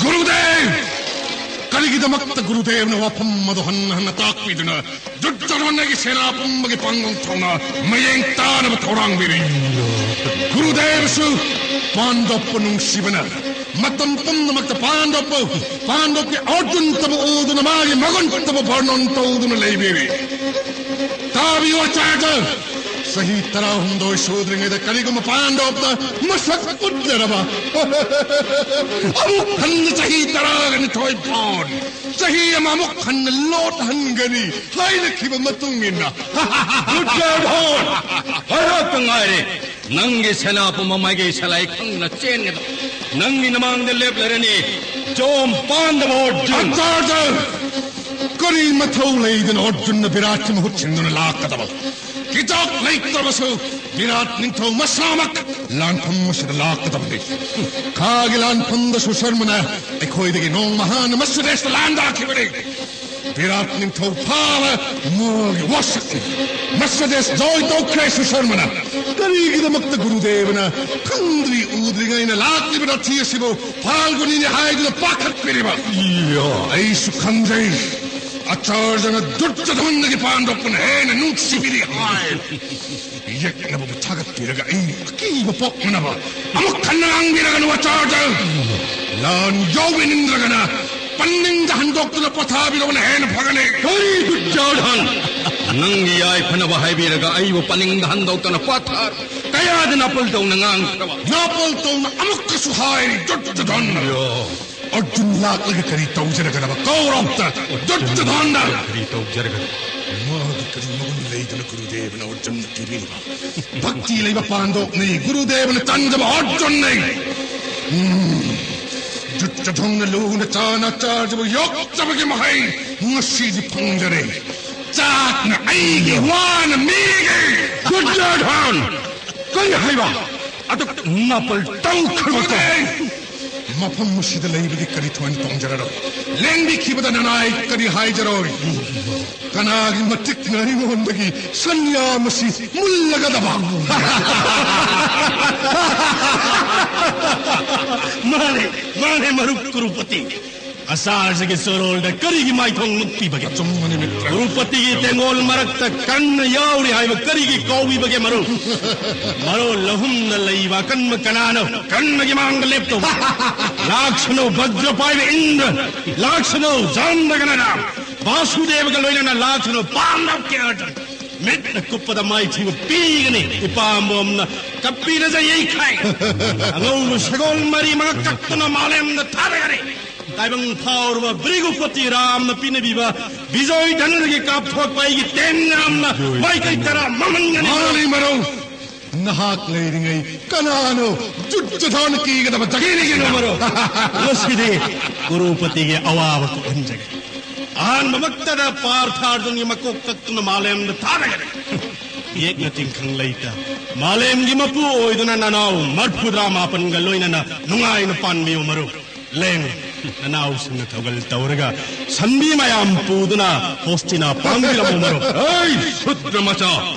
ꯒꯨꯔꯨꯗꯦꯕ! ꯀꯔꯤꯒꯤꯗꯃꯛꯇ ꯒꯨꯔꯨꯗꯦꯕꯅ ꯋꯥꯐꯝ ꯑꯗꯨ ꯍꯟꯅ ꯍꯟꯅ ꯇꯥꯛꯄꯤꯗꯨꯅ ꯗꯨꯔꯖꯣꯙꯅꯒꯤ ꯁꯦꯅꯥ ꯄꯨꯝꯕꯒꯤ ꯄꯥꯡꯒꯜ ꯊꯧꯅꯥ ꯃꯌꯦꯡ ꯇꯥꯅꯕ ꯊꯧꯔꯥꯡꯕꯤꯔꯤ? ꯒꯨꯔꯨꯗꯦꯕꯁꯨ ꯄꯥꯟꯗꯣꯞꯄ ꯅꯨꯡꯁꯤꯕꯅ ꯃꯇꯝ ꯄꯨꯝꯅꯃꯛꯇ ꯄꯥꯟꯗꯣꯞꯄ, ꯄꯥꯟꯗꯣꯞꯀꯤ ꯑꯔꯖꯨꯟꯇꯕꯨ ꯎꯗꯨꯅ ꯃꯥꯒꯤ ꯃꯒꯨꯟꯇꯕꯨ ꯕꯔꯅꯣꯟ ꯇꯧꯗꯨꯅ ꯂꯩꯕꯤꯔꯤ꯫ ꯇꯥꯕꯤꯌꯨ ꯑꯆꯥꯔꯖ, ꯆꯍꯤ ꯇꯔꯥꯍꯨꯝꯗꯣꯏ ꯁꯨꯗ꯭ꯔꯤꯉꯩꯗ ꯀꯔꯤꯒꯨꯝꯕ ꯄꯥꯟꯗꯣꯞꯇ ꯃꯁꯛ ꯎꯠꯂꯔꯕ ꯑꯃꯨꯛ ꯍꯟꯅ ꯆꯍꯤ ꯇꯔꯥꯒ ꯅꯤꯊꯣꯏ ꯐꯥꯎ ꯆꯍꯤ ꯑꯃꯃꯨꯛ ꯍꯟꯅ ꯂꯣꯠꯍꯟꯒꯅꯤ ꯍꯥꯏꯔꯛꯈꯤꯕ ꯃꯇꯨꯡ ꯏꯟꯅ꯫ ꯗꯨꯔꯖꯣꯙꯟ! ꯍꯥꯏꯔꯛꯇ ꯉꯥꯏꯔꯦ꯫ ꯅꯪꯒꯤ ꯁꯦꯅꯥ ꯄꯨꯝꯕ ꯃꯥꯏꯀꯩ ꯁꯂꯥꯏ ꯈꯪꯗꯅ ꯆꯦꯟꯒꯗꯕ꯫ ꯅꯪꯒꯤ ꯅꯃꯥꯡꯗ ꯂꯦꯞꯂꯔꯅꯤ ꯖꯣꯝ ꯄꯥꯟꯗꯕ ꯑꯔꯖꯨꯟ꯫ ꯑꯆꯥꯔꯖ! ꯀꯔꯤ ꯃꯊꯧ ꯂꯩꯗꯅ ꯑꯔꯖꯨꯟꯅ ꯕꯤꯔꯥꯠꯀꯤ ꯃꯍꯨꯠ ꯁꯤꯟꯗꯨꯅ ꯂꯥꯛꯀꯗꯕ? ꯈꯤꯇꯪ ꯂꯩꯇ꯭ꯔꯕꯁꯨ ꯕꯤꯔꯥꯠ ꯅꯤꯡꯊꯧ ꯃꯁꯥꯃꯛ ꯂꯥꯟꯐꯝ ꯑꯁꯤꯗ ꯂꯥꯛꯀꯗꯕꯅꯤ꯫ ꯈꯥꯒꯤ ꯂꯥꯟꯐꯝꯗ ꯁꯨꯁꯔꯃꯅ ꯑꯩꯈꯣꯏꯗꯒꯤ ꯅꯣꯡꯃ ꯍꯥꯟꯅ ꯃꯁꯤꯗꯩꯁꯤꯗ ꯂꯥꯟꯗꯥꯈꯤꯕꯅꯤ꯫ ꯕꯤꯔꯥꯠ ꯅꯤꯡꯊꯧ ꯐꯥꯕ ꯃꯣꯏꯒꯤ ꯋꯥꯁꯛꯅꯤ꯫ ꯃꯁꯤꯗꯩꯁ ꯖꯣꯏ ꯇꯧꯈ꯭ꯔꯦ ꯁꯨꯁꯔꯃꯅ꯫ ꯀꯔꯤꯒꯤꯗꯃꯛꯇ ꯒꯨꯔꯨꯗꯦꯕꯅ ꯈꯪꯗ꯭ꯔꯤ ꯎꯗ꯭ꯔꯤꯉꯩꯅ ꯂꯥꯛꯂꯤꯕ ꯔꯊꯤ ꯑꯁꯤꯕꯨ ꯐꯥꯜꯒꯨꯅꯤꯅꯤ ꯍꯥꯏꯗꯨꯅ ꯄꯥꯈꯠꯄꯤꯔꯤꯕ? ꯏꯌꯣ, ꯑꯩꯁꯨ ꯈꯪꯖꯩ꯫ ꯑꯆꯥꯔꯖꯅ ꯗꯨꯔꯖꯣꯙꯟꯗꯒꯤ ꯄꯥꯟꯗꯣꯛꯄꯅ ꯍꯦꯟꯅ ꯅꯨꯡꯁꯤꯕꯤꯔꯤ ꯍꯥꯏ꯫ ꯌꯦꯛꯅꯕꯕꯨ ꯊꯥꯒꯠꯄꯤꯔꯒ ꯑꯩ ꯑꯀꯤꯕ ꯄꯣꯛꯅꯅꯕ ꯑꯃꯨꯛ ꯍꯟꯅ ꯉꯥꯡꯕꯤꯔꯒꯅꯨ, ꯑꯆꯥꯔꯖ꯫ ꯂꯥꯟ ꯌꯥꯎꯕꯤꯅꯤꯡꯗ꯭ꯔꯒꯅ ꯄꯟꯅꯤꯡꯗ ꯍꯟꯗꯣꯛꯇꯨꯅ ꯄꯣꯊꯥꯕꯤꯔꯕꯅ ꯍꯦꯟꯅ ꯐꯒꯅꯤ꯫ ꯀꯔꯤ ꯗꯨꯔꯖꯣꯙꯟ? ꯅꯪꯒꯤ ꯌꯥꯏꯐꯅꯕ ꯍꯥꯏꯕꯤꯔꯒ ꯑꯩꯕꯨ ꯄꯟꯅꯤꯡꯗ ꯍꯟꯗꯣꯛꯇꯅ ꯄꯣꯊꯥ ꯀꯌꯥꯗ ꯅꯥꯄꯜ ꯇꯧꯅ ꯉꯥꯡꯈ꯭ꯔꯕ? ꯅꯥꯄꯜ ꯇꯧꯅ ꯑꯃꯨꯛꯀꯁꯨ ꯍꯥꯏꯔꯤ, ꯗꯨꯔꯖꯣꯙꯟ꯫ ꯑꯔꯖꯨꯟ ꯂꯥꯛꯂꯒ ꯀꯔꯤ ꯇꯧꯖꯔꯒꯅꯕ? ꯀꯧꯔꯣ ꯑꯝꯇ ꯗꯨꯔꯖꯣꯙꯟꯗ꯫ ꯀꯔꯤ ꯇꯧꯖꯔꯒꯅ? ꯃꯥꯒꯤ ꯀꯔꯤ ꯃꯒꯨꯟ ꯂꯩꯗꯅ ꯒꯨꯔꯨꯗꯦꯕꯅ ꯑꯔꯖꯨꯟꯗ ꯄꯤꯕꯤꯔꯤꯕ? ꯚꯛꯇꯤ ꯂꯩꯕ ꯄꯥꯟꯗꯣꯛꯅꯤ, ꯒꯨꯔꯨꯗꯦꯕꯅ ꯆꯥꯟꯖꯕ ꯑꯔꯖꯨꯟꯅꯤ꯫ ꯎꯝ, ꯗꯨꯔꯖꯣꯙꯟꯅ ꯂꯨꯅ ꯆꯥꯅ ꯆꯥꯖꯕ ꯌꯣꯛꯆꯕꯒꯤ ꯃꯍꯩ ꯉꯁꯤꯗꯤ ꯐꯪꯖꯔꯦ꯫ ꯆꯥꯛꯅ ꯑꯩꯒꯤ ꯋꯥꯅ ꯃꯤꯒꯤ꯫ ꯗꯨꯔꯖꯣꯙꯟ! ꯀꯔꯤ ꯍꯥꯏꯕ? ꯑꯗꯨ ꯅꯥꯄꯜ ꯇꯧꯈ꯭ꯔꯕ ꯇꯧ꯫ ꯃꯐꯝ ꯑꯁꯤꯗ ꯂꯩꯕꯗꯤ ꯀꯔꯤ ꯊꯣꯏꯅ ꯇꯣꯡꯖꯔꯔꯣꯏ꯫ ꯂꯦꯡꯕꯤꯈꯤꯕꯗ ꯅꯅꯥꯏ ꯀꯔꯤ ꯍꯥꯏꯖꯔꯣꯏ꯫ ꯀꯅꯥꯒꯤ ꯃꯇꯤꯛꯅ ꯑꯩꯉꯣꯟꯗꯒꯤ ꯁꯟꯌꯥꯝ ꯑꯁꯤ ꯃꯨꯜꯂꯒꯗꯕ? ꯃꯥꯅꯦ, ꯃꯥꯅꯦ, ꯃꯔꯨꯞ ꯀ꯭ꯔꯨꯄꯇꯤ꯫ ꯑꯆꯥꯔꯖꯒꯤ ꯆꯣꯔꯣꯜꯗ ꯀꯔꯤꯒꯤ ꯃꯥꯏꯊꯣꯡ ꯃꯨꯠꯄꯤꯕꯒꯦ? ꯑꯆꯨꯝꯕꯅꯤ, ꯃꯤꯇ꯭ꯔ꯫ ꯀ꯭ꯔꯨꯄꯇꯤꯒꯤ ꯇꯦꯡꯒꯣꯜ ꯃꯔꯛꯇ ꯀꯟꯅ ꯌꯥꯎꯔꯤ ꯍꯥꯏꯕ ꯀꯔꯤꯒꯤ ꯀꯥꯎꯕꯤꯕꯒꯦ, ꯃꯔꯨꯞ? ꯃꯔꯣꯜ ꯑꯍꯨꯝꯅ ꯂꯩꯕ ꯑꯀꯟꯕ ꯀꯅꯥꯅꯣ ꯀꯟꯕꯒꯤ ꯃꯥꯡꯗ ꯂꯦꯞꯇꯧꯕ? ꯂꯥꯛꯁꯅꯨ, ꯚꯖ꯭ꯔ ꯄꯥꯏꯕ ꯏꯟꯗ꯭ꯔ, ꯂꯥꯛꯁꯅꯨ, ꯖꯥꯟꯗꯒꯅꯅ꯫ ꯚꯥꯁꯨꯗꯦꯕꯒ ꯂꯣꯏꯅꯅ ꯂꯥꯛꯁꯅꯨ, ꯄꯥꯟꯗꯕ ꯀꯌꯥꯇ꯫ ꯃꯤꯠꯅ ꯀꯨꯞꯄꯗ ꯃꯥꯏꯊꯤꯕ ꯄꯤꯒꯅꯤ꯫ ꯏꯄꯥꯝꯕꯣꯝꯅ ꯀꯞꯄꯤꯔꯖ ꯌꯩꯈꯥꯏ꯫ ꯑꯉꯧꯕ ꯁꯒꯣꯜ ꯃꯔꯤ ꯃꯉꯥ ꯀꯛꯇꯨꯅ ꯃꯥꯂꯦꯝꯗ ꯊꯥꯗꯒꯅꯤ꯫ ꯇꯥꯏꯕꯪ ꯐꯥꯎꯔꯕ ꯕ꯭ꯔꯤꯒꯨꯄꯇꯤ ꯔꯥꯝꯅ ꯄꯤꯅꯕꯤꯕ ꯕꯤꯖꯣꯏ ꯙꯅꯨꯔꯒꯤ ꯀꯥꯞꯊꯣꯛꯄ ꯑꯩꯒꯤ ꯇꯦꯟ ꯌꯥꯝꯅ ꯃꯥꯏꯀꯩ ꯇꯔꯥ ꯃꯃꯟꯒꯅꯤ꯫ ꯃꯥꯅꯤ ꯃꯔꯧ, ꯅꯍꯥꯛ ꯂꯩꯔꯤꯉꯩ ꯀꯅꯥꯅꯣ ꯖꯨꯠ ꯖꯨꯊꯥꯅ ꯀꯤꯒꯗꯕ ꯖꯒꯦꯅꯤꯒꯤꯅꯣ ꯃꯔꯧ? ꯉꯁꯤꯗꯤ ꯀ꯭ꯔꯨꯄꯇꯤꯒꯤ ꯑꯋꯥꯕ ꯀꯣꯛꯍꯟꯖꯒꯦ꯫ ꯑꯍꯥꯟꯕꯃꯛꯇꯗ ꯄꯥꯔꯊ ꯑꯔꯖꯨꯟꯒꯤ ꯃꯀꯣꯛ ꯀꯛꯇꯨꯅ ꯃꯥꯂꯦꯝꯗ ꯊꯥꯗꯒꯅꯤ꯫ ꯌꯦꯛꯅ ꯇꯤꯡꯈꯪ ꯂꯩꯇ ꯃꯥꯂꯦꯝꯒꯤ ꯃꯄꯨ ꯑꯣꯏꯗꯨꯅ ꯅꯅꯥꯎ ꯃꯔꯐꯨꯇꯔꯥ ꯃꯥꯄꯟꯒ ꯂꯣꯏꯅꯅ ꯅꯨꯡꯉꯥꯏꯅ ꯄꯥꯟꯕꯤꯌꯨ ꯃꯔꯨꯞ꯫ ꯂꯦꯡ ꯅꯅꯥꯎꯁꯤꯡꯅ ꯊꯧꯒꯜ ꯇꯧꯔꯒ ꯁꯟꯕꯤ ꯃꯌꯥꯝ ꯄꯨꯗꯨꯅ ꯍꯣꯁꯇꯤꯅꯥ ꯄꯥꯡꯕꯤꯔꯝꯃꯨ ꯃꯔꯨꯞ꯫ ꯑꯩ ꯁꯨꯗ꯭ꯔ ꯃꯆꯥ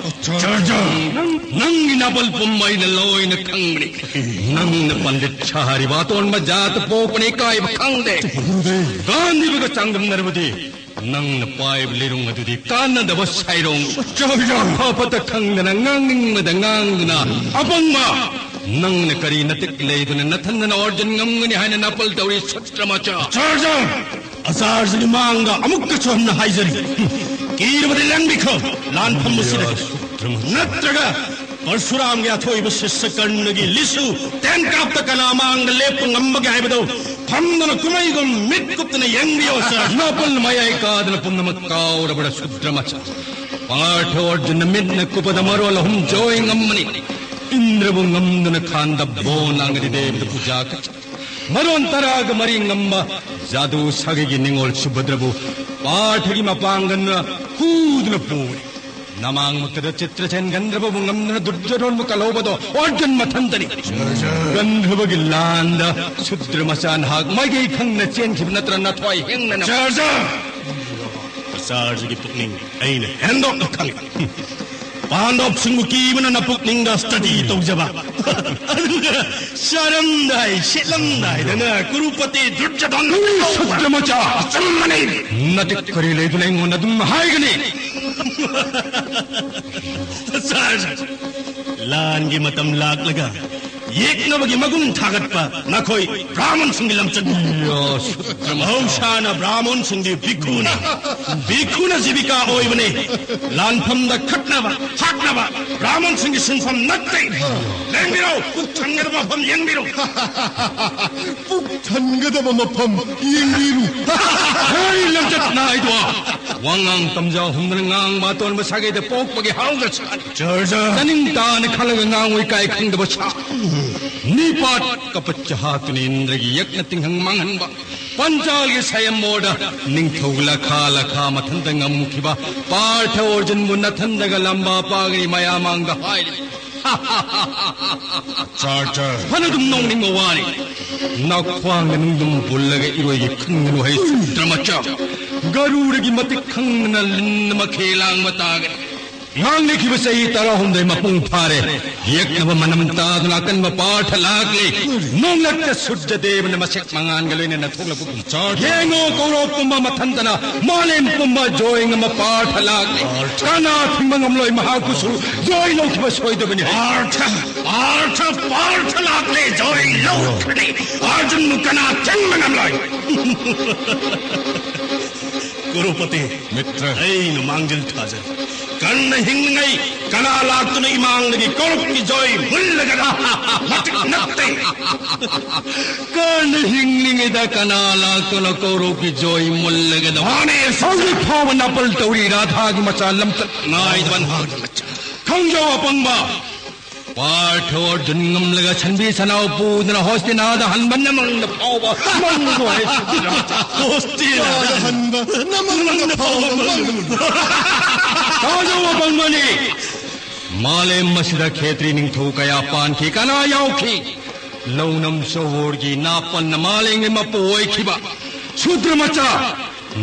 ꯆꯔꯖꯥ, ꯅꯪ, ꯅꯪꯒꯤ ꯅꯥꯄꯜ ꯄꯨꯝꯕ ꯑꯩꯅ ꯂꯣꯏꯅ ꯈꯪꯕꯅꯤ꯫ ꯅꯪꯅ ꯄꯟꯗꯤꯠ ꯁꯥꯔꯤꯕ ꯑꯇꯣꯟꯕ ꯖꯥꯠꯇ ꯄꯣꯛꯄꯅꯤ ꯏꯀꯥꯏꯕ ꯈꯪꯗꯦ꯫ ꯒꯥꯟꯙꯤꯕꯒ ꯆꯥꯡꯗꯝꯅꯔꯕꯗꯤ ꯅꯪꯅ ꯄꯥꯏꯕ ꯂꯤꯔꯨꯡ ꯑꯗꯨꯗꯤ ꯀꯥꯟꯅꯗꯕ ꯁꯥꯏꯔꯣꯡ꯫ ꯆꯔꯖꯥ, ꯑꯐ ꯐꯠꯇ ꯈꯪꯗꯅ ꯉꯥꯡꯅꯤꯡꯕꯗ ꯉꯥꯡꯗꯨꯅ ꯑꯄꯪꯕ꯫ ꯅꯪꯅ ꯀꯔꯤ ꯅꯇꯤꯛ ꯂꯩꯗꯨꯅ ꯅꯊꯟꯗꯅ ꯑꯣꯔꯖꯟ ꯉꯝꯒꯅꯤ ꯍꯥꯏꯅ ꯅꯥꯄꯜ ꯇꯧꯔꯤ ꯁꯨꯗ꯭ꯔ ꯃꯆꯥ? ꯆꯔꯖꯥ, ꯑꯆꯥꯔꯖꯒꯤ ꯃꯥꯡꯗ ꯑꯃꯨꯛꯀꯁꯨ ꯍꯟꯅ ꯍꯥꯏꯖꯔꯤ꯫ ꯀꯤꯔꯕꯗꯤ ꯂꯦꯡꯕꯤꯈꯣ ꯂꯥꯟꯐꯝ ꯑꯁꯤꯗꯒꯤ꯫ ꯅꯠꯇ꯭ꯔꯒ ꯄꯔꯁꯨꯔꯥꯝꯒꯤ ꯑꯊꯣꯏꯕ ꯁꯤꯁ꯭ꯌ ꯀꯔꯅꯒꯤ ꯂꯤꯁꯨ ꯇꯦꯟ ꯀꯥꯞꯇ ꯀꯅꯥ ꯃꯥꯡꯗ ꯂꯦꯞꯄ ꯉꯝꯕꯒꯦ ꯍꯥꯏꯕꯗꯨ ꯐꯝꯗꯨꯅ ꯀꯨꯝꯍꯩꯒꯨꯝ ꯃꯤꯠ ꯀꯨꯞꯇꯅ ꯌꯦꯡꯕꯤꯌꯣ ꯁꯥꯔ꯫ ꯅꯥꯄꯜ ꯃꯌꯥꯏ ꯀꯥꯗꯅ ꯄꯨꯝꯅꯃꯛ ꯀꯥꯎꯔꯕ꯭ꯔꯥ ꯁꯨꯗ꯭ꯔ ꯃꯆꯥ? ꯄꯥꯔꯊ ꯑꯣꯔꯖꯨꯟꯅ ꯃꯤꯠꯅ ꯀꯨꯞꯄꯗ ꯃꯔꯣꯜ ꯑꯍꯨꯝ ꯖꯣꯏ ꯉꯝꯃꯅꯤ꯫ ꯏꯟꯗ꯭ꯔꯕꯨ ꯉꯝꯗꯨꯅ ꯈꯥꯟꯗ ꯕꯣ ꯂꯥꯡꯒꯗꯤ ꯗꯦꯕꯗ ꯄꯨꯖꯥ ꯀꯠꯆ ꯃꯔꯣꯟ ꯇꯔꯥꯒ ꯃꯔꯤ ꯉꯝꯕ ꯖꯥꯗꯨ ꯁꯥꯒꯩꯒꯤ ꯅꯤꯉꯣꯜ ꯁꯨꯚꯗ꯭ꯔꯕꯨ ꯄꯥꯔꯊꯒꯤ ꯃꯄꯥꯡꯒꯜꯅ ꯍꯨꯗꯨꯅ ꯄꯨꯔꯤ꯫ ꯅꯃꯥꯡꯃꯛꯇꯗ ꯆꯤꯇ꯭ꯔꯁꯦꯟ ꯒꯟꯙ꯭ꯔꯕꯕꯨ ꯉꯝꯗꯨꯅ ꯗꯨꯔꯖꯣꯙꯟꯕꯨ ꯀꯜꯍꯧꯕꯗꯣ ꯑꯣꯔꯖꯟ ꯃꯊꯟꯇꯅꯤ꯫ ꯒꯟꯙ꯭ꯔꯕꯒꯤ ꯂꯥꯟꯗ ꯁꯨꯗ꯭ꯔ ꯃꯆꯥ ꯅꯍꯥꯛ ꯃꯥꯏꯀꯩ ꯈꯪꯅ ꯆꯦꯟꯈꯤꯕ ꯅꯠꯇ꯭ꯔ ꯅꯊ꯭ꯋꯥꯏ ꯍꯤꯡꯅꯅ? ꯆꯔꯖꯥ! ꯑꯆꯥꯔꯖꯒꯤ ꯄꯨꯛꯅꯤꯡ ꯑꯩꯅ ꯍꯦꯟꯗꯣꯛꯅ ꯈꯪꯏ꯫ ꯄꯥꯟꯗꯣꯞꯁꯤꯡꯕꯨ ꯀꯤꯕꯅ ꯅꯄꯨꯛꯅꯤꯡꯗ ꯁ꯭ꯇꯗꯤ ꯇꯧꯖꯕ꯫ ꯑꯗꯨꯒ ꯆꯥꯔꯝꯗꯥꯏ ꯁꯦꯠꯂꯝꯗꯥꯏꯗꯅ ꯀꯨꯔꯨꯄꯇꯤ ꯗꯨꯔꯖꯣꯙꯟ ꯁꯨꯗ꯭ꯔ ꯃꯆꯥ! ꯑꯆꯨꯝꯕꯅꯤ꯫ ꯅꯇꯤꯛ ꯀꯔꯤ ꯂꯩꯗꯨꯅ ꯑꯩꯉꯣꯟꯗ ꯑꯗꯨꯝ ꯍꯥꯏꯒꯅꯤ? ꯆꯥꯔꯖꯥ! ꯂꯥꯟꯒꯤ ꯃꯇꯝ ꯂꯥꯛꯂꯒ ꯌꯦꯛꯅꯕꯒꯤ ꯃꯒꯨꯟ ꯊꯥꯒꯠꯄ ꯅꯈꯣꯏ ꯕ꯭ꯔꯥꯍꯃꯟꯁꯤꯡꯒꯤ ꯂꯝꯆꯠ꯫ ꯃꯍꯧꯁꯥꯅ ꯕ꯭ꯔꯥꯍꯃꯟꯁꯤꯡꯗꯤ ꯚꯤꯛꯈꯨꯅꯤ꯫ ꯚꯤꯛꯈꯨꯅ ꯖꯤꯕꯤꯀꯥ ꯑꯣꯏꯕꯅꯤ꯫ ꯂꯥꯟꯐꯝꯗ ꯈꯠꯅꯕ, ꯍꯥꯠꯅꯕ ꯕ꯭ꯔꯥꯍꯃꯟꯁꯤꯡꯒꯤ ꯁꯤꯟꯐꯝ ꯅꯠꯇꯦ꯫ ꯂꯦꯡꯕꯤꯔꯣ, ꯄꯨꯛ ꯊꯟꯒꯗꯕ ꯃꯐꯝ ꯌꯦꯡꯕꯤꯔꯣ꯫ ꯄꯨꯛ ꯊꯟꯒꯗꯕ ꯃꯐꯝ ꯌꯦꯡꯕꯤꯔꯨ꯫ ꯍꯩ, ꯂꯝꯆꯠ ꯅꯥꯏꯗꯣ! ꯋꯥꯉꯥꯡ ꯇꯝꯖꯥ ꯍꯨꯝꯗꯅ ꯉꯥꯡꯕ ꯑꯇꯣꯟꯕ ꯁꯥꯒꯩꯗ ꯄꯣꯛꯄꯒꯤ ꯍꯔꯥꯎꯖ ꯁꯥꯅꯤ꯫ ꯆꯔꯖꯥ! ꯆꯥꯅꯤꯡ ꯇꯥꯅ ꯈꯜꯂꯒ ꯉꯥꯡꯉꯣꯏ ꯀꯥꯏ ꯈꯪꯗꯕ ꯁꯥ꯫ ꯅꯤꯄꯥꯠ ꯀꯄꯠ ꯆꯍꯥꯠꯇꯨꯅ ꯏꯟꯗ꯭ꯔꯒꯤ ꯌꯦꯛꯅ ꯇꯤꯡꯍꯪ ꯃꯥꯡꯍꯟꯕ꯫ ꯄꯟꯆꯥꯜꯒꯤ ꯁꯌꯝꯕꯣꯔꯗ ꯅꯤꯡꯊꯧ ꯂꯈꯥ ꯂꯈꯥ ꯃꯊꯟꯇ ꯉꯝꯈꯤꯕ ꯄꯥꯔꯊ ꯑꯔꯖꯨꯟꯕꯨ ꯅꯊꯟꯗꯒ ꯂꯝꯕꯥ ꯄꯥꯒꯅꯤ ꯃꯌꯥꯝ ꯃꯥꯡꯗ ꯍꯥꯏꯔꯤ꯫ ꯆꯥꯔ, ꯆꯥꯔ꯫ ꯐꯅꯗꯨꯝ ꯅꯣꯛꯅꯤꯡꯕ ꯋꯥꯅꯤ꯫ ꯅꯈ꯭ꯋꯥꯡꯗ ꯅꯨꯡꯗꯨꯝ ꯄꯨꯜꯂꯒ ꯏꯔꯣꯏꯒꯦ ꯈꯟꯒꯅꯨ ꯍꯩ ꯁꯨꯗ꯭ꯔꯃꯆꯥ꯫ ꯒꯔꯨꯔꯒꯤ ꯃꯇꯤꯛ ꯈꯪꯗꯅ ꯂꯤꯟꯅ ꯃꯈꯦ ꯂꯥꯡꯕ ꯇꯥꯒꯅꯤ꯫ ꯉꯥꯡꯅꯈꯤꯕ ꯆꯍꯤ ꯇꯔꯥꯍꯨꯝꯗꯣꯏ ꯃꯄꯨꯡ ꯐꯥꯔꯦ꯫ ꯌꯦꯛꯅꯕ ꯃꯅꯝ ꯇꯥꯗꯨꯅ ꯑꯀꯟꯕ ꯄꯥꯔꯊ ꯂꯥꯛꯂꯦ꯫ ꯅꯣꯡꯂꯛꯇ ꯁꯨꯔꯖꯗꯦꯕꯅ ꯃꯁꯦꯛ ꯃꯉꯥꯜꯒ ꯂꯣꯏꯅꯅ ꯊꯣꯛꯂꯛꯄꯒꯨꯝ꯫ ꯆꯥꯔ꯫ ꯌꯦꯡꯉꯣ, ꯀꯧꯔꯣꯛ ꯄꯨꯝꯕ ꯃꯊꯟꯇꯅ ꯃꯥꯂꯦꯝ ꯄꯨꯝꯕ ꯖꯣꯏ ꯉꯝꯕ ꯄꯥꯔꯊ ꯂꯥꯛꯂꯦ꯫ ꯄꯥꯔꯊ꯫ ꯀꯅꯥ ꯊꯤꯡꯕ ꯉꯝꯂꯣꯏ, ꯃꯍꯥꯛꯄꯨꯁꯨ ꯖꯣꯏ ꯂꯧꯈꯤꯕ ꯁꯣꯏꯗꯕꯅꯤ꯫ ꯄꯥꯔꯊ, ꯄꯥꯔꯊ, ꯄꯥꯔꯊ ꯂꯥꯛꯂꯦ, ꯖꯣꯏ ꯂꯧꯈ꯭ꯔꯅꯤ꯫ ꯑꯔꯖꯨꯟꯕꯨ ꯀꯅꯥ ꯊꯤꯡꯕ ꯉꯝꯂꯣꯏ꯫ ꯀ꯭ꯔꯣꯔꯣꯄꯇꯤ, ꯃꯤꯇ꯭ꯔ꯫ ꯑꯩꯅ ꯃꯥꯡꯖꯤꯜ ꯊꯥꯖꯔꯤ꯫ ꯀꯔꯅ ꯍꯤꯡꯂꯤꯉꯩ ꯀꯅꯥ ꯂꯥꯛꯇꯨꯅ ꯏꯃꯥꯡꯗꯒꯤ ꯀꯧꯔꯣꯛꯀꯤ ꯖꯣꯏ ꯃꯨꯜꯂꯒꯗ ꯃꯇꯤꯛ ꯅꯠꯇꯦ꯫ ꯀꯔꯅ ꯍꯤꯡꯂꯤꯉꯩꯗ ꯀꯅꯥ ꯂꯥꯛꯇꯨꯅ ꯀꯧꯔꯣꯛꯀꯤ ꯖꯣꯏ ꯃꯨꯜꯂꯒꯗ꯫ ꯃꯥꯅꯦ, ꯍꯧꯖꯤꯛ ꯐꯥꯎꯕ ꯅꯥꯄꯜ ꯇꯧꯔꯤ ꯔꯥꯙꯥꯒꯤ ꯃꯆꯥ ꯂꯝꯆꯠ ꯅꯥꯏꯗꯕ꯫ ꯈꯪꯖꯧ ꯑꯄꯪꯕ꯫ ꯄꯥꯔꯊ ꯑꯔꯖꯨꯟ ꯉꯝꯂꯒ ꯁꯟꯕꯤ ꯁꯅꯥꯎ ꯄꯨꯗꯨꯅ ꯍꯣꯁꯇꯤꯅꯥꯗ ꯍꯟꯕ ꯅꯃꯪꯗ ꯐꯥꯎꯕ ꯃꯪꯂꯨ ꯍꯥꯏ꯫ ꯍꯣꯁꯇꯤꯅꯥꯗ ꯍꯟꯕ ꯅꯃꯪꯗ ꯐꯥꯎꯕ ꯃꯪꯂꯨ꯫ ꯇꯥꯖꯧ ꯑꯄꯪꯕꯅꯤ꯫ ꯃꯥꯂꯦꯝ ꯑꯁꯤꯗ ꯈꯦꯇ꯭ꯔꯤ ꯅꯤꯡꯊꯧ ꯀꯌꯥ ꯄꯥꯟꯈꯤ, ꯀꯅꯥ ꯌꯥꯎꯈꯤ? ꯂꯧꯅꯝ ꯁꯣꯍꯣꯔꯒꯤ ꯅꯥꯄꯟꯅ ꯃꯥꯂꯦꯝꯒꯤ ꯃꯄꯨ ꯑꯣꯏꯈꯤꯕ ꯁꯨꯗ꯭ꯔ ꯃꯆꯥ,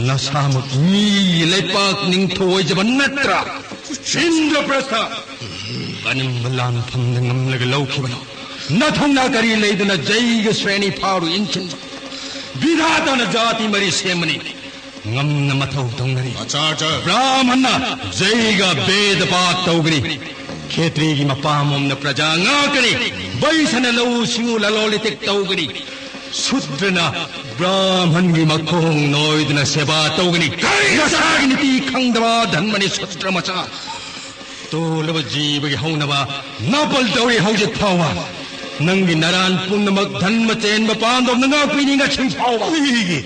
ꯅꯁꯥꯃꯛ ꯃꯤ ꯂꯩꯄꯥꯛ ꯅꯤꯡꯊꯧ ꯑꯣꯏꯖꯕ ꯅꯠꯇ꯭ꯔꯥ? ꯏꯟꯗ꯭ꯔꯄ꯭ꯔꯁꯊ ꯀꯔꯝꯕ ꯂꯥꯟꯐꯝꯗ ꯉꯝꯂꯒ ꯂꯧꯈꯤꯕꯅꯣ? ꯅꯊꯧꯅꯥ ꯀꯔꯤ ꯂꯩꯗꯨꯅ ꯖꯩꯒ ꯁ꯭ꯔꯦꯅꯤ ꯐꯥꯎꯔꯨ ꯏꯟꯁꯤꯟꯕ? ꯕꯤꯙꯥꯇꯥꯅ ꯖꯥꯇꯤ ꯃꯔꯤ ꯁꯦꯝꯕꯅꯤ꯫ ꯉꯝꯅ ꯃꯊꯧ ꯇꯧꯅꯔꯤ꯫ ꯑꯆꯥ, ꯑꯆꯥ꯫ ꯕ꯭ꯔꯥꯍꯃꯟꯅ ꯖꯩꯒ ꯚꯦꯗ ꯄꯥꯠ ꯇꯧꯒꯅꯤ꯫ ꯈꯦꯇ꯭ꯔꯤꯒꯤ ꯃꯄꯥꯝ ꯑꯃꯅ ꯄ꯭ꯔꯖꯥ ꯉꯥꯛꯀꯅꯤ꯫ ꯕꯩꯁꯅ ꯂꯧꯎ ꯁꯤꯡꯎ ꯂꯂꯣꯟ ꯏꯇꯤꯛ ꯇꯧꯒꯅꯤ꯫ ꯁꯨꯗ꯭ꯔꯅ ꯕ꯭ꯔꯥꯍꯃꯟꯒꯤ ꯃꯈꯣꯡ ꯅꯣꯏꯗꯨꯅ ꯁꯦꯕꯥ ꯇꯧꯒꯅꯤ꯫ ꯀꯔꯤ? ꯅꯁꯥꯒꯤ ꯅꯤꯇꯤ ꯈꯪꯗꯕ ꯙꯟꯃꯅꯤ ꯁꯨꯗ꯭ꯔ ꯃꯆꯥ꯫ ꯇꯣꯜꯂꯕ ꯖꯤꯕꯒꯤ ꯍꯧꯅꯕ ꯅꯥꯄꯜ ꯇꯧꯔꯤ ꯍꯧꯖꯤꯛ ꯐꯥꯎꯕ꯫ ꯅꯪꯒꯤ ꯅꯔꯥꯟ ꯄꯨꯝꯅꯃꯛ ꯙꯟꯃ ꯆꯦꯟꯕ ꯄꯥꯟꯗꯣꯞꯅ ꯉꯥꯛꯄꯤꯅꯤ ꯉꯁꯤ ꯐꯥꯎꯕ꯫ ꯑꯩꯒꯤ,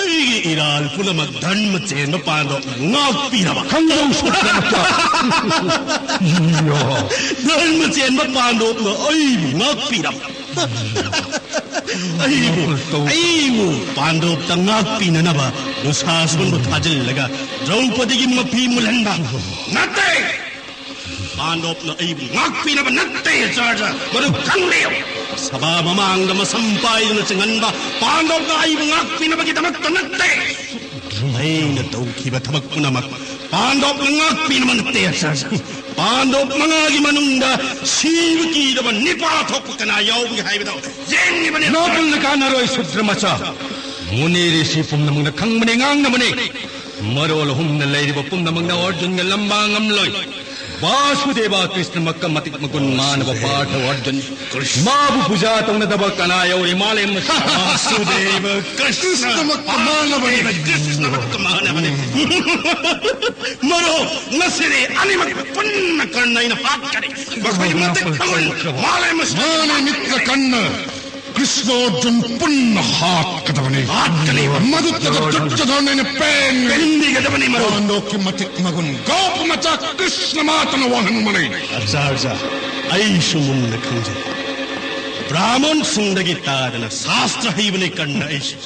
ꯑꯩꯒꯤ ꯏꯔꯥꯜ ꯄꯨꯝꯅꯃꯛ ꯙꯟꯃ ꯆꯦꯟꯕ ꯄꯥꯟꯗꯣꯞꯅ ꯉꯥꯛꯄꯤꯅꯕ꯫ ꯈꯪꯖꯧ ꯁꯨꯗ꯭ꯔ ꯃꯆꯥ꯫ ꯙꯟꯃ ꯆꯦꯟꯕ ꯄꯥꯟꯗꯣꯞꯅ ꯑꯩꯕꯨ ꯉꯥꯛꯄꯤꯅꯕ꯫ ꯑꯩꯕꯨ, ꯑꯩꯕꯨ ꯄꯥꯟꯗꯣꯞꯇ ꯉꯥꯛꯄꯤꯅꯅꯕ ꯗꯨꯁꯥꯁꯟꯕꯨ ꯊꯥꯖꯤꯜꯂꯒ ꯗ꯭ꯔꯧꯄꯗꯤꯒꯤ ꯃꯐꯤ ꯃꯨꯜꯍꯟꯕ ꯅꯠꯇꯦ꯫ ꯄꯥꯟꯗꯣꯞꯅ ꯑꯩꯕꯨ ꯉꯥꯛꯄꯤꯅꯕ ꯅꯠꯇꯦ, ꯑꯆꯥꯔꯖ꯫ ꯃꯗꯨ ꯈꯪꯕꯤꯌꯨ꯫ ꯁꯚꯥ ꯃꯃꯥꯡꯗ ꯃꯁꯝ ꯄꯥꯏꯗꯨꯅ ꯆꯤꯡꯍꯟꯕ ꯄꯥꯟꯗꯣꯞꯅ ꯑꯩꯕꯨ ꯉꯥꯛꯄꯤꯅꯕꯒꯤꯗꯃꯛꯇ ꯅꯠꯇꯦ꯫ ꯑꯩꯅ ꯇꯧꯈꯤꯕ ꯊꯕꯛ ꯄꯨꯝꯅꯃꯛ ꯄꯥꯟꯗꯣꯞꯅ ꯉꯥꯛꯄꯤꯅꯕ ꯅꯠꯇꯦ, ꯑꯆꯥꯔꯖ꯫ ꯄꯥꯟꯗꯣꯞ ꯃꯉꯥꯒꯤ ꯃꯅꯨꯡꯗ ꯁꯤꯕ ꯀꯤꯗꯕ ꯅꯤꯄꯥ ꯊꯣꯛꯄ ꯀꯅꯥ ꯌꯥꯎꯕꯒꯦ ꯍꯥꯏꯕꯗꯣ ꯌꯦꯡꯂꯤꯕꯅꯤ꯫ ꯅꯣꯕꯜꯅ ꯀꯥꯟꯅꯔꯣꯏ, ꯁꯨꯗ꯭ꯔ ꯃꯆꯥ꯫ ꯃꯨꯅꯤ ꯔꯤꯁꯤ ꯄꯨꯝꯅꯃꯛꯅ ꯈꯪꯕꯅꯤ, ꯉꯥꯡꯅꯕꯅꯤ꯫ ꯃꯔꯣꯜ ꯑꯍꯨꯝꯅ ꯂꯩꯔꯤꯕ ꯄꯨꯝꯅꯃꯛꯅ ꯑꯔꯖꯨꯟꯒ ꯂꯝꯕꯥ ꯉꯝꯂꯣꯏ꯫ ꯕꯥꯁꯨꯗꯦꯕ ꯀ꯭ꯔꯤꯁꯅꯃꯛꯀ ꯃꯇꯤꯛ ꯃꯒꯨꯟ ꯃꯥꯟꯅꯕ ꯄꯥꯔꯊ ꯑꯔꯖꯨꯟ꯫ ꯃꯥꯕꯨ ꯄꯨꯖꯥ ꯇꯧꯅꯗꯕ ꯀꯅꯥ ꯌꯥꯎꯔꯤ ꯃꯥꯂꯦꯝ ꯑꯁꯤꯗ? ꯕꯥꯁꯨꯗꯦꯕ ꯀ꯭ꯔꯤꯁꯅ꯫ ꯀ꯭ꯔꯤꯁꯅꯃꯛꯀ ꯃꯥꯟꯅꯕꯅꯤ꯫ ꯀ꯭ꯔꯤꯁꯅꯃꯛꯀ ꯃꯥꯟꯅꯕꯅꯤ꯫ ꯃꯔꯨꯞ, ꯉꯁꯤꯗꯤ ꯑꯅꯤꯃꯛ ꯄꯨꯟꯅ ꯀꯔꯅ ꯑꯩꯅ ꯍꯥꯠꯀꯅꯤ꯫ ꯃꯈꯣꯏ ꯃꯇꯤꯛ ꯃꯒꯨꯟ ꯃꯥꯂꯦꯝ ꯑꯁꯤꯗ꯫ ꯃꯥꯅꯦ, ꯃꯤꯇ꯭ꯔ ꯀꯔꯅ꯫ ꯀ꯭ꯔꯤꯁꯅ ꯑꯔꯖꯨꯟ ꯄꯨꯟꯅ ꯍꯥꯠꯀꯗꯕꯅꯤ꯫ ꯍꯥꯠꯀꯅꯤ꯫ ꯃꯗꯨꯗ ꯗꯨꯔꯖꯣꯙꯟ ꯑꯩꯅ ꯄꯦꯟꯒꯅꯤ꯫ ꯄꯦꯟꯕꯤꯒꯗꯕꯅꯤ, ꯃꯔꯨꯞ꯫ ꯄꯥꯟꯗꯣꯞꯀꯤ ꯃꯇꯤꯛ ꯃꯒꯨꯟ ꯒꯣꯞ ꯃꯆꯥ ꯀ꯭ꯔꯤꯁꯅ ꯃꯥꯇꯅ ꯋꯥꯍꯟꯕꯅꯤ꯫ ꯑꯆꯥꯔꯖ, ꯑꯩꯁꯨ ꯃꯨꯟꯅ ꯈꯪꯖꯩ꯫ ꯕ꯭ꯔꯥꯍꯃꯟꯁꯤꯡꯗꯒꯤ ꯇꯥꯗꯅ ꯁꯥꯁꯇ꯭ꯔ ꯍꯩꯕꯅꯤ ꯀꯔꯅ ꯑꯩꯁꯨ꯫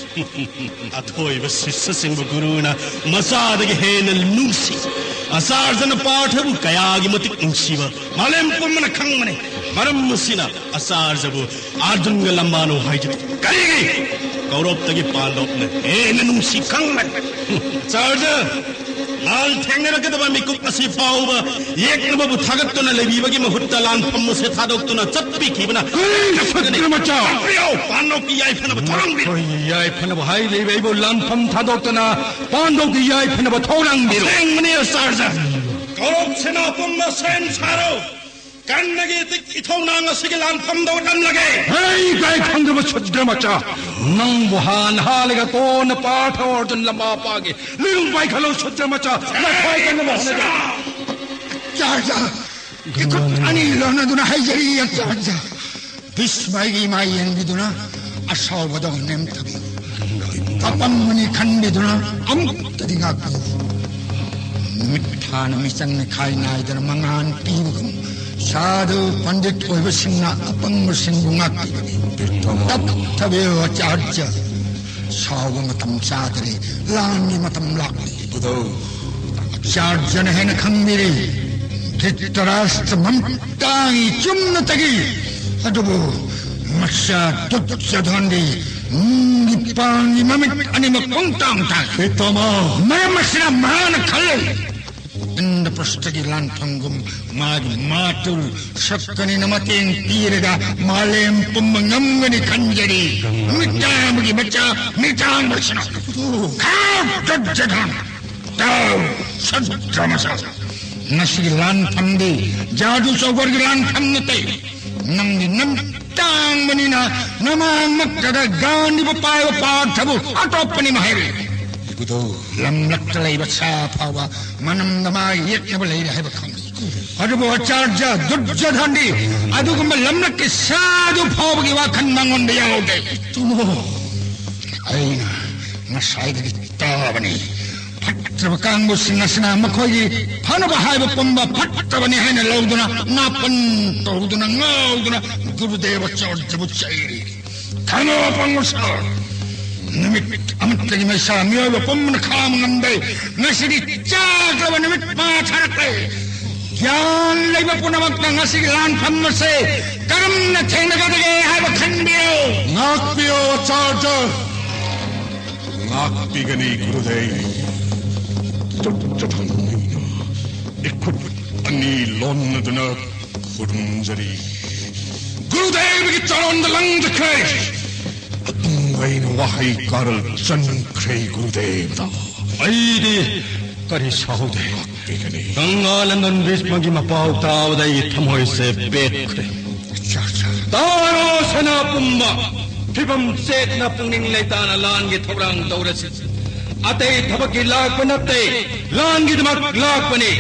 ꯑꯊꯣꯏꯕ ꯁꯤꯁ꯭ꯌꯁꯤꯡꯕꯨ ꯒꯨꯔꯨꯅ ꯃꯆꯥꯗꯒꯤ ꯍꯦꯟꯅ ꯅꯨꯡꯁꯤ꯫ ꯑꯆꯥꯔꯖꯅ ꯄꯥꯔꯊꯕꯨ ꯀꯌꯥꯒꯤ ꯃꯇꯤꯛ ꯅꯨꯡꯁꯤꯕ ꯃꯥꯂꯦꯝ ꯄꯨꯝꯕꯅ ꯈꯪꯕꯅꯤ꯫ ꯃꯔꯝ ꯑꯁꯤꯅ ꯑꯆꯥꯔꯖꯕꯨ ꯑꯔꯖꯨꯟꯒ ꯂꯝꯕꯥꯅꯨ ꯍꯥꯏꯖꯔꯤ꯫ ꯀꯔꯤꯒꯤ? ꯀꯧꯔꯕꯇꯒꯤ ꯄꯥꯟꯗꯣꯞꯅ ꯍꯦꯟꯅ ꯅꯨꯡꯁꯤ ꯈꯪꯕꯅꯤ꯫ ꯑꯆꯥꯔꯖ, ꯂꯥꯜ ꯊꯦꯡꯅꯔꯛꯀꯗꯕ ꯃꯤꯀꯨꯞ ꯑꯁꯤ ꯐꯥꯎꯕ ꯌꯦꯛꯅꯕꯕꯨ ꯊꯥꯒꯠꯇꯨꯅ ꯂꯩꯕꯤꯕꯒꯤ ꯃꯍꯨꯠꯇ ꯂꯥꯟꯐꯝ ꯑꯁꯤ ꯊꯥꯗꯣꯛꯇꯨꯅ ꯆꯠꯄꯤꯈꯤꯕꯅ ꯀꯔꯤ ꯁꯨꯗ꯭ꯔ ꯃꯆꯥ? ꯇꯥꯛꯄꯤꯌꯨ, ꯄꯥꯟꯗꯣꯞꯀꯤ ꯌꯥꯏꯐꯅꯕ ꯊꯧꯔꯥꯡꯕꯤꯌꯨ꯫ ꯑꯩꯈꯣꯏꯒꯤ ꯌꯥꯏꯐꯅꯕ ꯍꯥꯏꯔꯤꯕ ꯑꯩꯕꯨ ꯂꯥꯟꯐꯝ ꯊꯥꯗꯣꯛꯇꯅ ꯄꯥꯟꯗꯣꯞꯀꯤ ꯌꯥꯏꯐꯅꯕ ꯊꯧꯔꯥꯡꯕꯤꯔꯣ꯫ ꯑꯁꯦꯡꯕꯅꯤ, ꯑꯆꯥꯔꯖ꯫ ꯀꯧꯔꯕ ꯁꯦꯅꯥ ꯄꯨꯝꯕ ꯁꯦꯝ ꯁꯥꯔꯣ꯫ ꯀꯔꯅꯒꯤ ꯏꯊꯤꯛ ꯏꯊꯧꯅꯥꯡ ꯑꯁꯤꯒꯤ ꯂꯥꯟꯐꯝꯗ ꯎꯠꯂꯝꯂꯒꯦ꯫ ꯍꯩ, ꯏꯀꯥꯏ ꯈꯪꯗꯕ ꯁꯨꯗ꯭ꯔ ꯃꯆꯥ! ꯅꯪꯕꯨ ꯍꯥꯟꯅ ꯍꯥꯠꯂꯒ ꯀꯣꯟꯅ ꯄꯥꯔꯊ ꯑꯔꯖꯨꯟ ꯂꯝꯕꯥ ꯄꯥꯒꯦ꯫ ꯂꯤꯔꯨꯡ ꯄꯥꯏꯈꯠꯂꯣ, ꯁꯨꯗ꯭ꯔ ꯃꯆꯥ! ꯂꯐꯥꯏ ꯀꯟꯅꯕ ꯍꯣꯠꯅꯒꯦ꯫ ꯑꯆꯥꯔꯖ! ꯏꯈꯨꯠ ꯑꯅꯤ ꯂꯣꯟꯅꯗꯨꯅ ꯍꯥꯏꯖꯔꯤ, ꯑꯆꯥꯔꯖ! ꯚꯤꯁꯃꯒꯤ ꯏꯃꯥ ꯌꯦꯡꯕꯤꯗꯨꯅ ꯑꯁꯥꯎꯕꯗꯣ ꯅꯦꯝꯊꯕꯤꯌꯨ꯫ ꯀꯞꯄꯝꯒꯅꯤ ꯈꯟꯕꯤꯗꯨꯅ ꯑꯃꯨꯛꯇꯗꯤ ꯉꯥꯛꯄꯤꯌꯨ꯫ ꯅꯨꯃꯤꯠ ꯊꯥꯅ ꯃꯤꯆꯪ ꯃꯤꯈꯥꯏ ꯅꯥꯏꯗꯅ ꯃꯉꯥꯜ ꯄꯤꯕꯒꯨꯝ ꯁꯥꯗꯨ ꯄꯟꯗꯤꯠ ꯑꯣꯏꯕꯁꯤꯡꯅ ꯑꯄꯪꯕꯁꯤꯡꯕꯨ ꯉꯥꯛꯄꯤꯕꯅꯤ꯫ ꯇꯞꯊꯕꯤꯌꯨ ꯑꯆꯥꯔꯖ꯫ ꯁꯥꯎꯕ ꯃꯇꯝ ꯆꯥꯗ꯭ꯔꯦ, ꯂꯥꯟꯒꯤ ꯃꯇꯝ ꯂꯥꯛꯂꯤ꯫ ꯑꯆꯥꯔꯖꯅ ꯍꯦꯟꯅ ꯈꯪꯕꯤꯔꯤ꯫ ꯙ꯭ꯔꯤꯇꯔꯥꯁꯇ꯭ꯔ ꯃꯝꯇꯥꯡꯒꯤ ꯆꯨꯝꯅꯇꯒꯤ꯫ ꯑꯗꯨꯕꯨ ꯃꯆꯥ ꯗꯨꯔꯖꯣꯙꯟꯗꯤ ꯅꯤꯄꯥꯟꯒꯤ ꯃꯃꯤꯠ ꯑꯅꯤꯃꯛ ꯄꯨꯡꯇꯥꯡ ꯇꯥꯡ꯫ ꯃꯔꯝ ꯑꯁꯤꯅ ꯃꯍꯥꯛꯅ ꯈꯜꯂꯤ, ꯏꯟꯗ꯭ꯔꯄ꯭ꯔꯁꯊꯒꯤ ꯂꯥꯟꯐꯝꯒꯨꯝ ꯃꯥꯒꯤ ꯃꯥꯇꯨꯜ ꯁꯛꯀꯅꯤꯅ ꯃꯇꯦꯡ ꯄꯤꯔꯒ ꯃꯥꯂꯦꯝ ꯄꯨꯝꯕ ꯉꯝꯒꯅꯤ ꯈꯟꯖꯔꯤ꯫ ꯃꯤꯇꯥꯡꯕꯒꯤ ꯃꯆꯥ ꯃꯤꯇꯥꯡꯕꯁꯤꯅ꯫ ꯈꯥꯎ ꯗꯨꯔꯖꯣꯙꯟ! ꯇꯥꯎ, ꯁꯗ꯭ꯔ ꯃꯆꯥ! ꯉꯁꯤꯒꯤ ꯂꯥꯟꯐꯝꯗꯤ ꯖꯥꯗꯨ ꯆꯧꯒꯔꯒꯤ ꯂꯥꯟꯐꯝ ꯅꯠꯇꯦ꯫ ꯅꯪꯗꯤ ꯅꯝ ꯇꯥꯡꯕꯅꯤꯅ ꯅꯃꯥꯡꯃꯛꯇꯗ ꯒꯥꯟꯙꯤꯕꯨ ꯄꯥꯏꯕ ꯄꯥꯔꯊꯕꯨ ꯑꯇꯣꯞꯄꯅꯤ ꯍꯥꯏꯔꯤ꯫ ꯏꯕꯨꯙꯧ, ꯂꯝꯂꯛꯇ ꯂꯩꯕ ꯁꯥ ꯐꯥꯎꯕ ꯃꯅꯝꯗ ꯃꯥꯒꯤ ꯌꯦꯛꯅꯕ ꯂꯩꯔꯦ ꯍꯥꯏꯕ ꯈꯪꯏ꯫ ꯑꯗꯨꯕꯨ ꯑꯆꯥꯔꯖ ꯗꯨꯔꯖꯣꯙꯟꯗꯤ ꯑꯗꯨꯒꯨꯝꯕ ꯂꯝꯂꯛꯀꯤ ꯁꯥꯗꯨ ꯐꯥꯎꯕꯒꯤ ꯋꯥꯈꯜ ꯃꯉꯣꯟꯗ ꯌꯥꯎꯗꯦ꯫ ꯑꯩꯅ ꯉꯁꯥꯏꯗꯒꯤ ꯇꯥꯕꯅꯤ꯫ ꯐꯠꯇ꯭ꯔꯕ ꯀꯥꯡꯕꯨꯁꯤꯡ ꯑꯁꯤꯅ ꯃꯈꯣꯏꯒꯤ ꯐꯅꯕ ꯍꯥꯏꯕ ꯄꯨꯝꯕ ꯐꯠꯇꯕꯅꯤ ꯍꯥꯏꯅ ꯂꯧꯗꯨꯅ ꯅꯥꯄꯟ ꯇꯧꯗꯨꯅ ꯉꯥꯎꯗꯨꯅ ꯒꯨꯔꯨꯗꯦꯕ ꯑꯆꯥꯔꯖꯕꯨ ꯆꯩꯔꯤ꯫ ꯈꯪꯉꯣ ꯄꯪꯉꯨꯁꯣ! ꯅꯨꯃꯤꯠ ꯑꯃꯠꯇꯒꯤ ꯃꯩꯁꯥ ꯃꯤꯑꯣꯏꯕ ꯄꯨꯝꯕꯅ ꯈꯥꯡꯕ ꯉꯝꯗꯦ꯫ ꯉꯁꯤꯗꯤ ꯆꯥꯛꯂꯕ ꯅꯨꯃꯤꯠ ꯃꯥ ꯊꯥꯔꯛꯂꯦ꯫ ꯒ꯭ꯌꯥꯟ ꯂꯩꯕ ꯄꯨꯝꯅꯃꯛꯅ ꯉꯁꯤꯒꯤ ꯂꯥꯟꯐꯝ ꯑꯁꯦ ꯀꯔꯝꯅ ꯊꯦꯡꯅꯒꯗꯒꯦ ꯍꯥꯏꯕ ꯈꯟꯕꯤꯌꯨ꯫ ꯉꯥꯛꯄꯤꯌꯨ ꯑꯆꯥꯔꯖ! ꯉꯥꯛꯄꯤꯒꯅꯤ ꯒꯨꯔꯨꯗꯦꯕ꯫ ꯆꯠ ꯆꯠꯍꯟꯅꯤꯡꯅ ꯏꯈꯨꯠ ꯑꯅꯤ ꯂꯣꯟꯅꯗꯨꯅ ꯈꯨꯔꯨꯝꯖꯔꯤ꯫ ꯒꯨꯔꯨꯗꯦꯕꯒꯤ ꯆꯔꯣꯟꯗ ꯂꯪꯖꯈ꯭ꯔꯦ꯫ ꯑꯄꯨꯡ ꯑꯩꯅ ꯋꯥꯍꯩ ꯀꯥꯔꯜ ꯆꯟꯈ꯭ꯔꯦ ꯒꯨꯔꯨꯗꯦꯕꯗ꯫ ꯑꯩꯗꯤ ꯀꯔꯤ ꯁꯥꯍꯧꯗꯦ꯫ ꯄꯤꯒꯅꯤ꯫ ꯒꯪꯒꯥ ꯅꯟꯗꯟ ꯚꯤꯁꯃꯒꯤ ꯃꯄꯥꯎ ꯇꯥꯕꯗ ꯑꯩꯒꯤ ꯊꯃꯣꯏꯁꯦ ꯄꯦꯠꯈ꯭ꯔꯦ꯫ ꯆꯥ, ꯆꯥ꯫ ꯇꯥꯔꯣ ꯁꯅꯥ ꯄꯨꯝꯕ! ꯐꯤꯕꯝ ꯆꯦꯠꯅ ꯄꯨꯛꯅꯤꯡ ꯂꯩꯇꯥꯅ ꯂꯥꯟꯒꯤ ꯊꯧꯔꯥꯡ ꯇꯧꯔꯁꯤ꯫ ꯑꯇꯩ ꯊꯕꯛꯀꯤ ꯂꯥꯛꯄ ꯅꯠꯇꯦ, ꯂꯥꯟꯒꯤꯗꯃꯛ ꯂꯥꯛꯄꯅꯤ꯫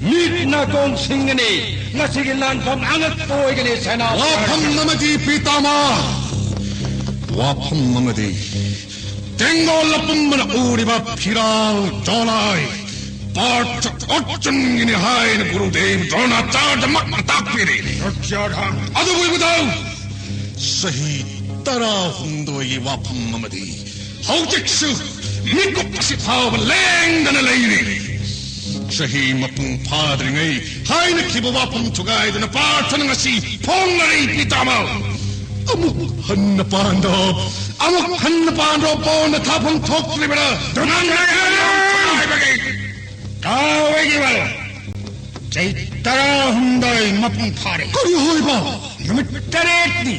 ꯃꯤꯠ ꯅꯥꯀꯣꯡ ꯁꯤꯡꯒꯅꯤ꯫ ꯉꯁꯤꯒꯤ ꯂꯥꯟꯐꯝ ꯑꯉꯛꯄ ꯑꯣꯏꯒꯅꯤ ꯁꯦꯅꯥ꯫ ꯋꯥꯐꯝ ꯑꯃꯗꯤ ꯄꯤꯇꯥꯃ, ꯋꯥꯐꯝ ꯑꯃꯗꯤ ꯇꯦꯡꯒꯣꯜ ꯑꯄꯨꯝꯕꯅ ꯎꯔꯤꯕ ꯐꯤꯔꯥꯜ ꯗꯣꯂꯥꯏ ꯑꯔꯊ ꯑꯔꯖꯨꯟꯒꯤꯅꯤ ꯍꯥꯏꯅ ꯒꯨꯔꯨꯗꯦꯕ ꯗ꯭ꯔꯣꯅꯥꯆꯥꯔꯌꯃꯛꯅ ꯇꯥꯛꯄꯤꯔꯤ꯫ ꯗꯨꯔꯖꯣꯙꯟ꯫ ꯑꯗꯨꯕꯨ ꯏꯕꯨꯙꯧ, ꯆꯍꯤ ꯇꯔꯥꯍꯨꯝꯗꯣꯏꯒꯤ ꯋꯥꯐꯝ ꯑꯃꯗꯤ ꯍꯧꯖꯤꯛꯁꯨ ꯃꯤꯀꯨꯞ ꯑꯁꯤ ꯐꯥꯎꯕ ꯂꯦꯡꯗꯅ ꯂꯩꯔꯤ꯫ ꯆꯍꯤ ꯃꯄꯨꯡ ꯐꯥꯗ꯭ꯔꯤꯉꯩ ꯍꯥꯏꯅꯈꯤꯕ ꯋꯥꯐꯝ ꯊꯨꯒꯥꯏꯗꯨꯅ ꯄꯥꯔꯊꯅ ꯉꯁꯤ ꯐꯣꯡꯂꯔꯤ, ꯄꯤꯇꯥꯃꯍ꯫ ꯑꯃꯨꯛ ꯍꯟꯅ ꯄꯥꯟꯗꯣꯞ, ꯑꯃꯨꯛ ꯍꯟꯅ ꯄꯥꯟꯗꯣꯞ ꯄꯣꯟꯅ ꯊꯥꯐꯝ ꯊꯣꯛꯇ꯭ꯔꯤꯕꯔꯥ? ꯅꯪꯅ ꯊꯨꯒꯥꯏꯕꯒꯤ ꯇꯥꯎ ꯑꯩꯒꯤ ꯋꯥꯔꯣꯜ꯫ ꯆꯍꯤ ꯇꯔꯥꯍꯨꯝꯗꯣꯏ ꯃꯄꯨꯡ ꯐꯥꯔꯦ꯫ ꯀꯔꯤ ꯍꯥꯏꯕ? ꯅꯨꯃꯤꯠ ꯇꯔꯦꯠꯅꯤ꯫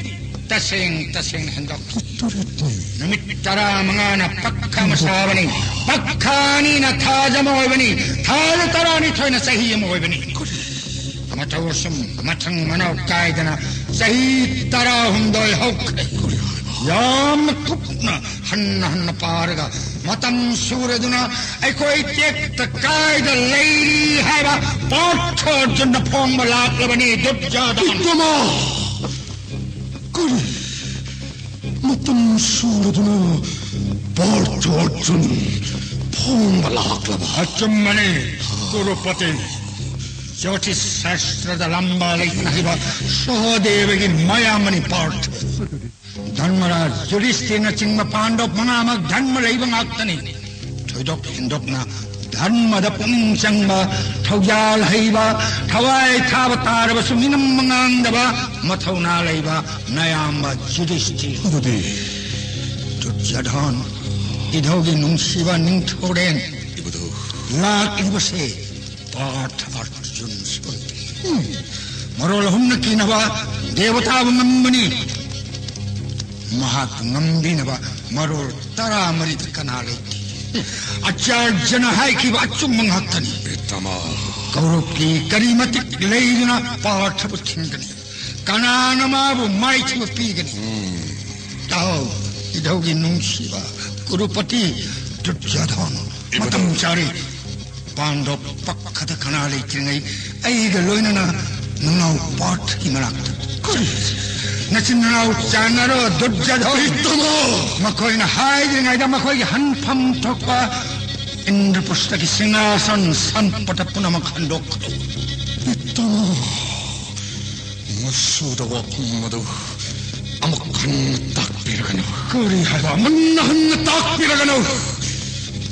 ꯇꯁꯦꯡ ꯇꯁꯦꯡꯅ ꯍꯦꯟꯗꯣꯛꯈꯤ꯫ ꯇꯔꯦꯠꯅꯤ꯫ ꯅꯨꯃꯤꯠ ꯇꯔꯥꯃꯉꯥꯅ ꯄꯛꯈ ꯑꯃ ꯁꯥꯕꯅꯤ꯫ ꯄꯛꯈ ꯑꯅꯤꯅ ꯊꯥꯖ ꯑꯃ ꯑꯣꯏꯕꯅꯤ꯫ ꯊꯥꯖ ꯇꯔꯥꯅꯤꯊꯣꯏꯅ ꯆꯍꯤ ꯑꯃ ꯑꯣꯏꯕꯅꯤ꯫ ꯃꯇꯧ ꯑꯁꯨꯝ ꯃꯊꯪ ꯃꯅꯥꯎ ꯀꯥꯏꯗꯅ ꯆꯍꯤ ꯇꯔꯥꯍꯨꯝꯗꯣꯏ ꯍꯧꯈ꯭ꯔꯦ꯫ ꯌꯥꯝꯅ ꯀꯨꯞꯅ ꯍꯟꯅ ꯍꯟꯅ ꯄꯥꯔꯒ ꯃꯇꯝ ꯁꯨꯔꯗꯨꯅ ꯑꯩꯈꯣꯏ ꯇꯦꯛꯇ ꯀꯥꯏꯗ ꯂꯩꯔꯤ ꯍꯥꯏꯕ ꯄꯥꯔꯊ ꯑꯔꯖꯨꯟꯅ ꯐꯣꯡꯕ ꯂꯥꯛꯂꯕꯅꯤ, ꯗꯨꯔꯖꯣꯙꯟ꯫ ꯄꯤꯇꯥꯃꯍ! ꯀꯔꯤ? ꯃꯇꯝ ꯁꯨꯔꯗꯨꯅ ꯄꯥꯔꯊ ꯑꯔꯖꯨꯟ ꯐꯣꯡꯕ ꯂꯥꯛꯂꯕ? ꯑꯆꯨꯝꯕꯅꯤ, ꯀꯨꯔꯨꯄꯇꯤ꯫ ꯖꯣꯇꯤꯁ ꯁꯥꯁꯇ꯭ꯔꯗ ꯂꯝꯕꯥ ꯂꯩꯇꯥꯈꯤꯕ ꯁꯍꯗꯦꯕꯒꯤ ꯃꯌꯥꯝꯕꯅꯤ ꯄꯥꯔꯊ꯫ ꯙꯔꯃꯔꯥꯖ ꯌꯨꯙꯤꯁꯊꯤꯔꯅꯆꯤꯡꯕ ꯄꯥꯟꯗꯕ ꯃꯉꯥꯃꯛ ꯙꯔꯃ ꯂꯩꯕ ꯉꯥꯛꯇꯅꯤ꯫ ꯊꯣꯏꯗꯣꯛ ꯍꯦꯟꯗꯣꯛꯅ ꯙꯔꯃꯗ ꯄꯨꯛꯅꯤꯡ ꯆꯪꯕ, ꯊꯧꯖꯥꯜ ꯍꯩꯕ, ꯊꯋꯥꯏ ꯊꯥꯕ ꯇꯥꯔꯕꯁꯨ ꯃꯤꯅꯝꯕ ꯉꯥꯡꯗꯕ ꯃꯊꯧꯅꯥ ꯂꯩꯕ ꯅꯌꯥꯝꯕ ꯌꯨꯙꯤꯁꯊꯤꯔ꯫ ꯑꯗꯨꯗꯤ ꯗꯨꯔꯖꯣꯙꯟ, ꯏꯙꯧꯒꯤ ꯅꯨꯡꯁꯤꯕ ꯅꯤꯡꯊꯧꯔꯦꯟ, ꯏꯕꯨꯙꯧ꯫ ꯂꯥꯛꯂꯤꯕꯁꯦ ꯄꯥꯔꯊ ꯑꯔꯖꯨꯟ ꯁꯣꯏꯗ꯭ꯔꯦ꯫ ꯃꯔꯣꯜ ꯑꯍꯨꯝꯅ ꯀꯤꯅꯕ ꯗꯦꯕꯇꯥꯕꯨ ꯉꯝꯕꯅꯤ꯫ ꯃꯍꯥꯛꯄꯨ ꯉꯝꯕꯤꯅꯕ ꯃꯔꯣꯜ ꯇꯔꯥꯃꯔꯤꯗ ꯀꯅꯥ ꯂꯩꯇꯦ? ꯑꯆꯥꯔꯖꯅ ꯍꯥꯏꯈꯤꯕ ꯑꯆꯨꯝꯕ ꯉꯥꯛꯇꯅꯤ꯫ ꯄꯤꯇꯥꯃꯍ꯫ ꯀꯧꯔꯕꯀꯤ ꯀꯔꯤ ꯃꯇꯤꯛ ꯂꯩꯗꯨꯅ ꯄꯥꯔꯊꯕꯨ ꯊꯤꯡꯒꯅꯤ? ꯀꯅꯥꯅ ꯃꯥꯕꯨ ꯃꯥꯏꯊꯤꯕ ꯄꯤꯒꯅꯤ? ꯎꯝ꯫ ꯇꯥꯎ, ꯏꯙꯧꯒꯤ ꯅꯨꯡꯁꯤꯕ ꯀꯨꯔꯨꯄꯇꯤ ꯗꯨꯔꯖꯣꯙꯟ, ꯏꯕꯨꯙꯧ꯫ ꯃꯇꯝ ꯆꯥꯔꯦ꯫ ꯄꯥꯟꯗꯕ ꯄꯛꯈꯗ ꯀꯅꯥ ꯂꯩꯇ꯭ꯔꯤꯉꯩ ꯑꯩꯒ ꯂꯣꯏꯅꯅ ꯅꯅꯥꯎ ꯄꯥꯔꯊꯒꯤ ꯃꯅꯥꯛꯇ꯫ ꯀꯔꯤ? ꯅꯆꯤꯟ ꯅꯅꯥꯎ ꯆꯥꯟꯅꯔꯣ, ꯗꯨꯔꯖꯣꯙꯟ꯫ ꯄꯤꯇꯥꯃꯍ! ꯃꯈꯣꯏꯅ ꯍꯥꯏꯗ꯭ꯔꯤꯉꯩꯗ ꯃꯈꯣꯏꯒꯤ ꯍꯟꯐꯝ ꯊꯣꯛꯄ ꯏꯟꯗ꯭ꯔꯄ꯭ꯔꯁꯊꯒꯤ ꯁꯤꯡꯍꯥꯁꯟ ꯁꯟꯄꯇ ꯄꯨꯝꯅꯃꯛ ꯍꯟꯗꯣꯛꯈ꯭ꯔꯣ꯫ ꯄꯤꯇꯥꯃꯍ, ꯃꯁꯨꯗ ꯋꯥꯐꯝ ꯑꯗꯨ ꯑꯃꯨꯛ ꯍꯟꯅ ꯇꯥꯛꯄꯤꯔꯒꯅꯨ꯫ ꯀꯔꯤ ꯍꯥꯏꯕ? ꯃꯨꯟꯅ ꯍꯟꯅ ꯇꯥꯛꯄꯤꯔꯒꯅꯨ꯫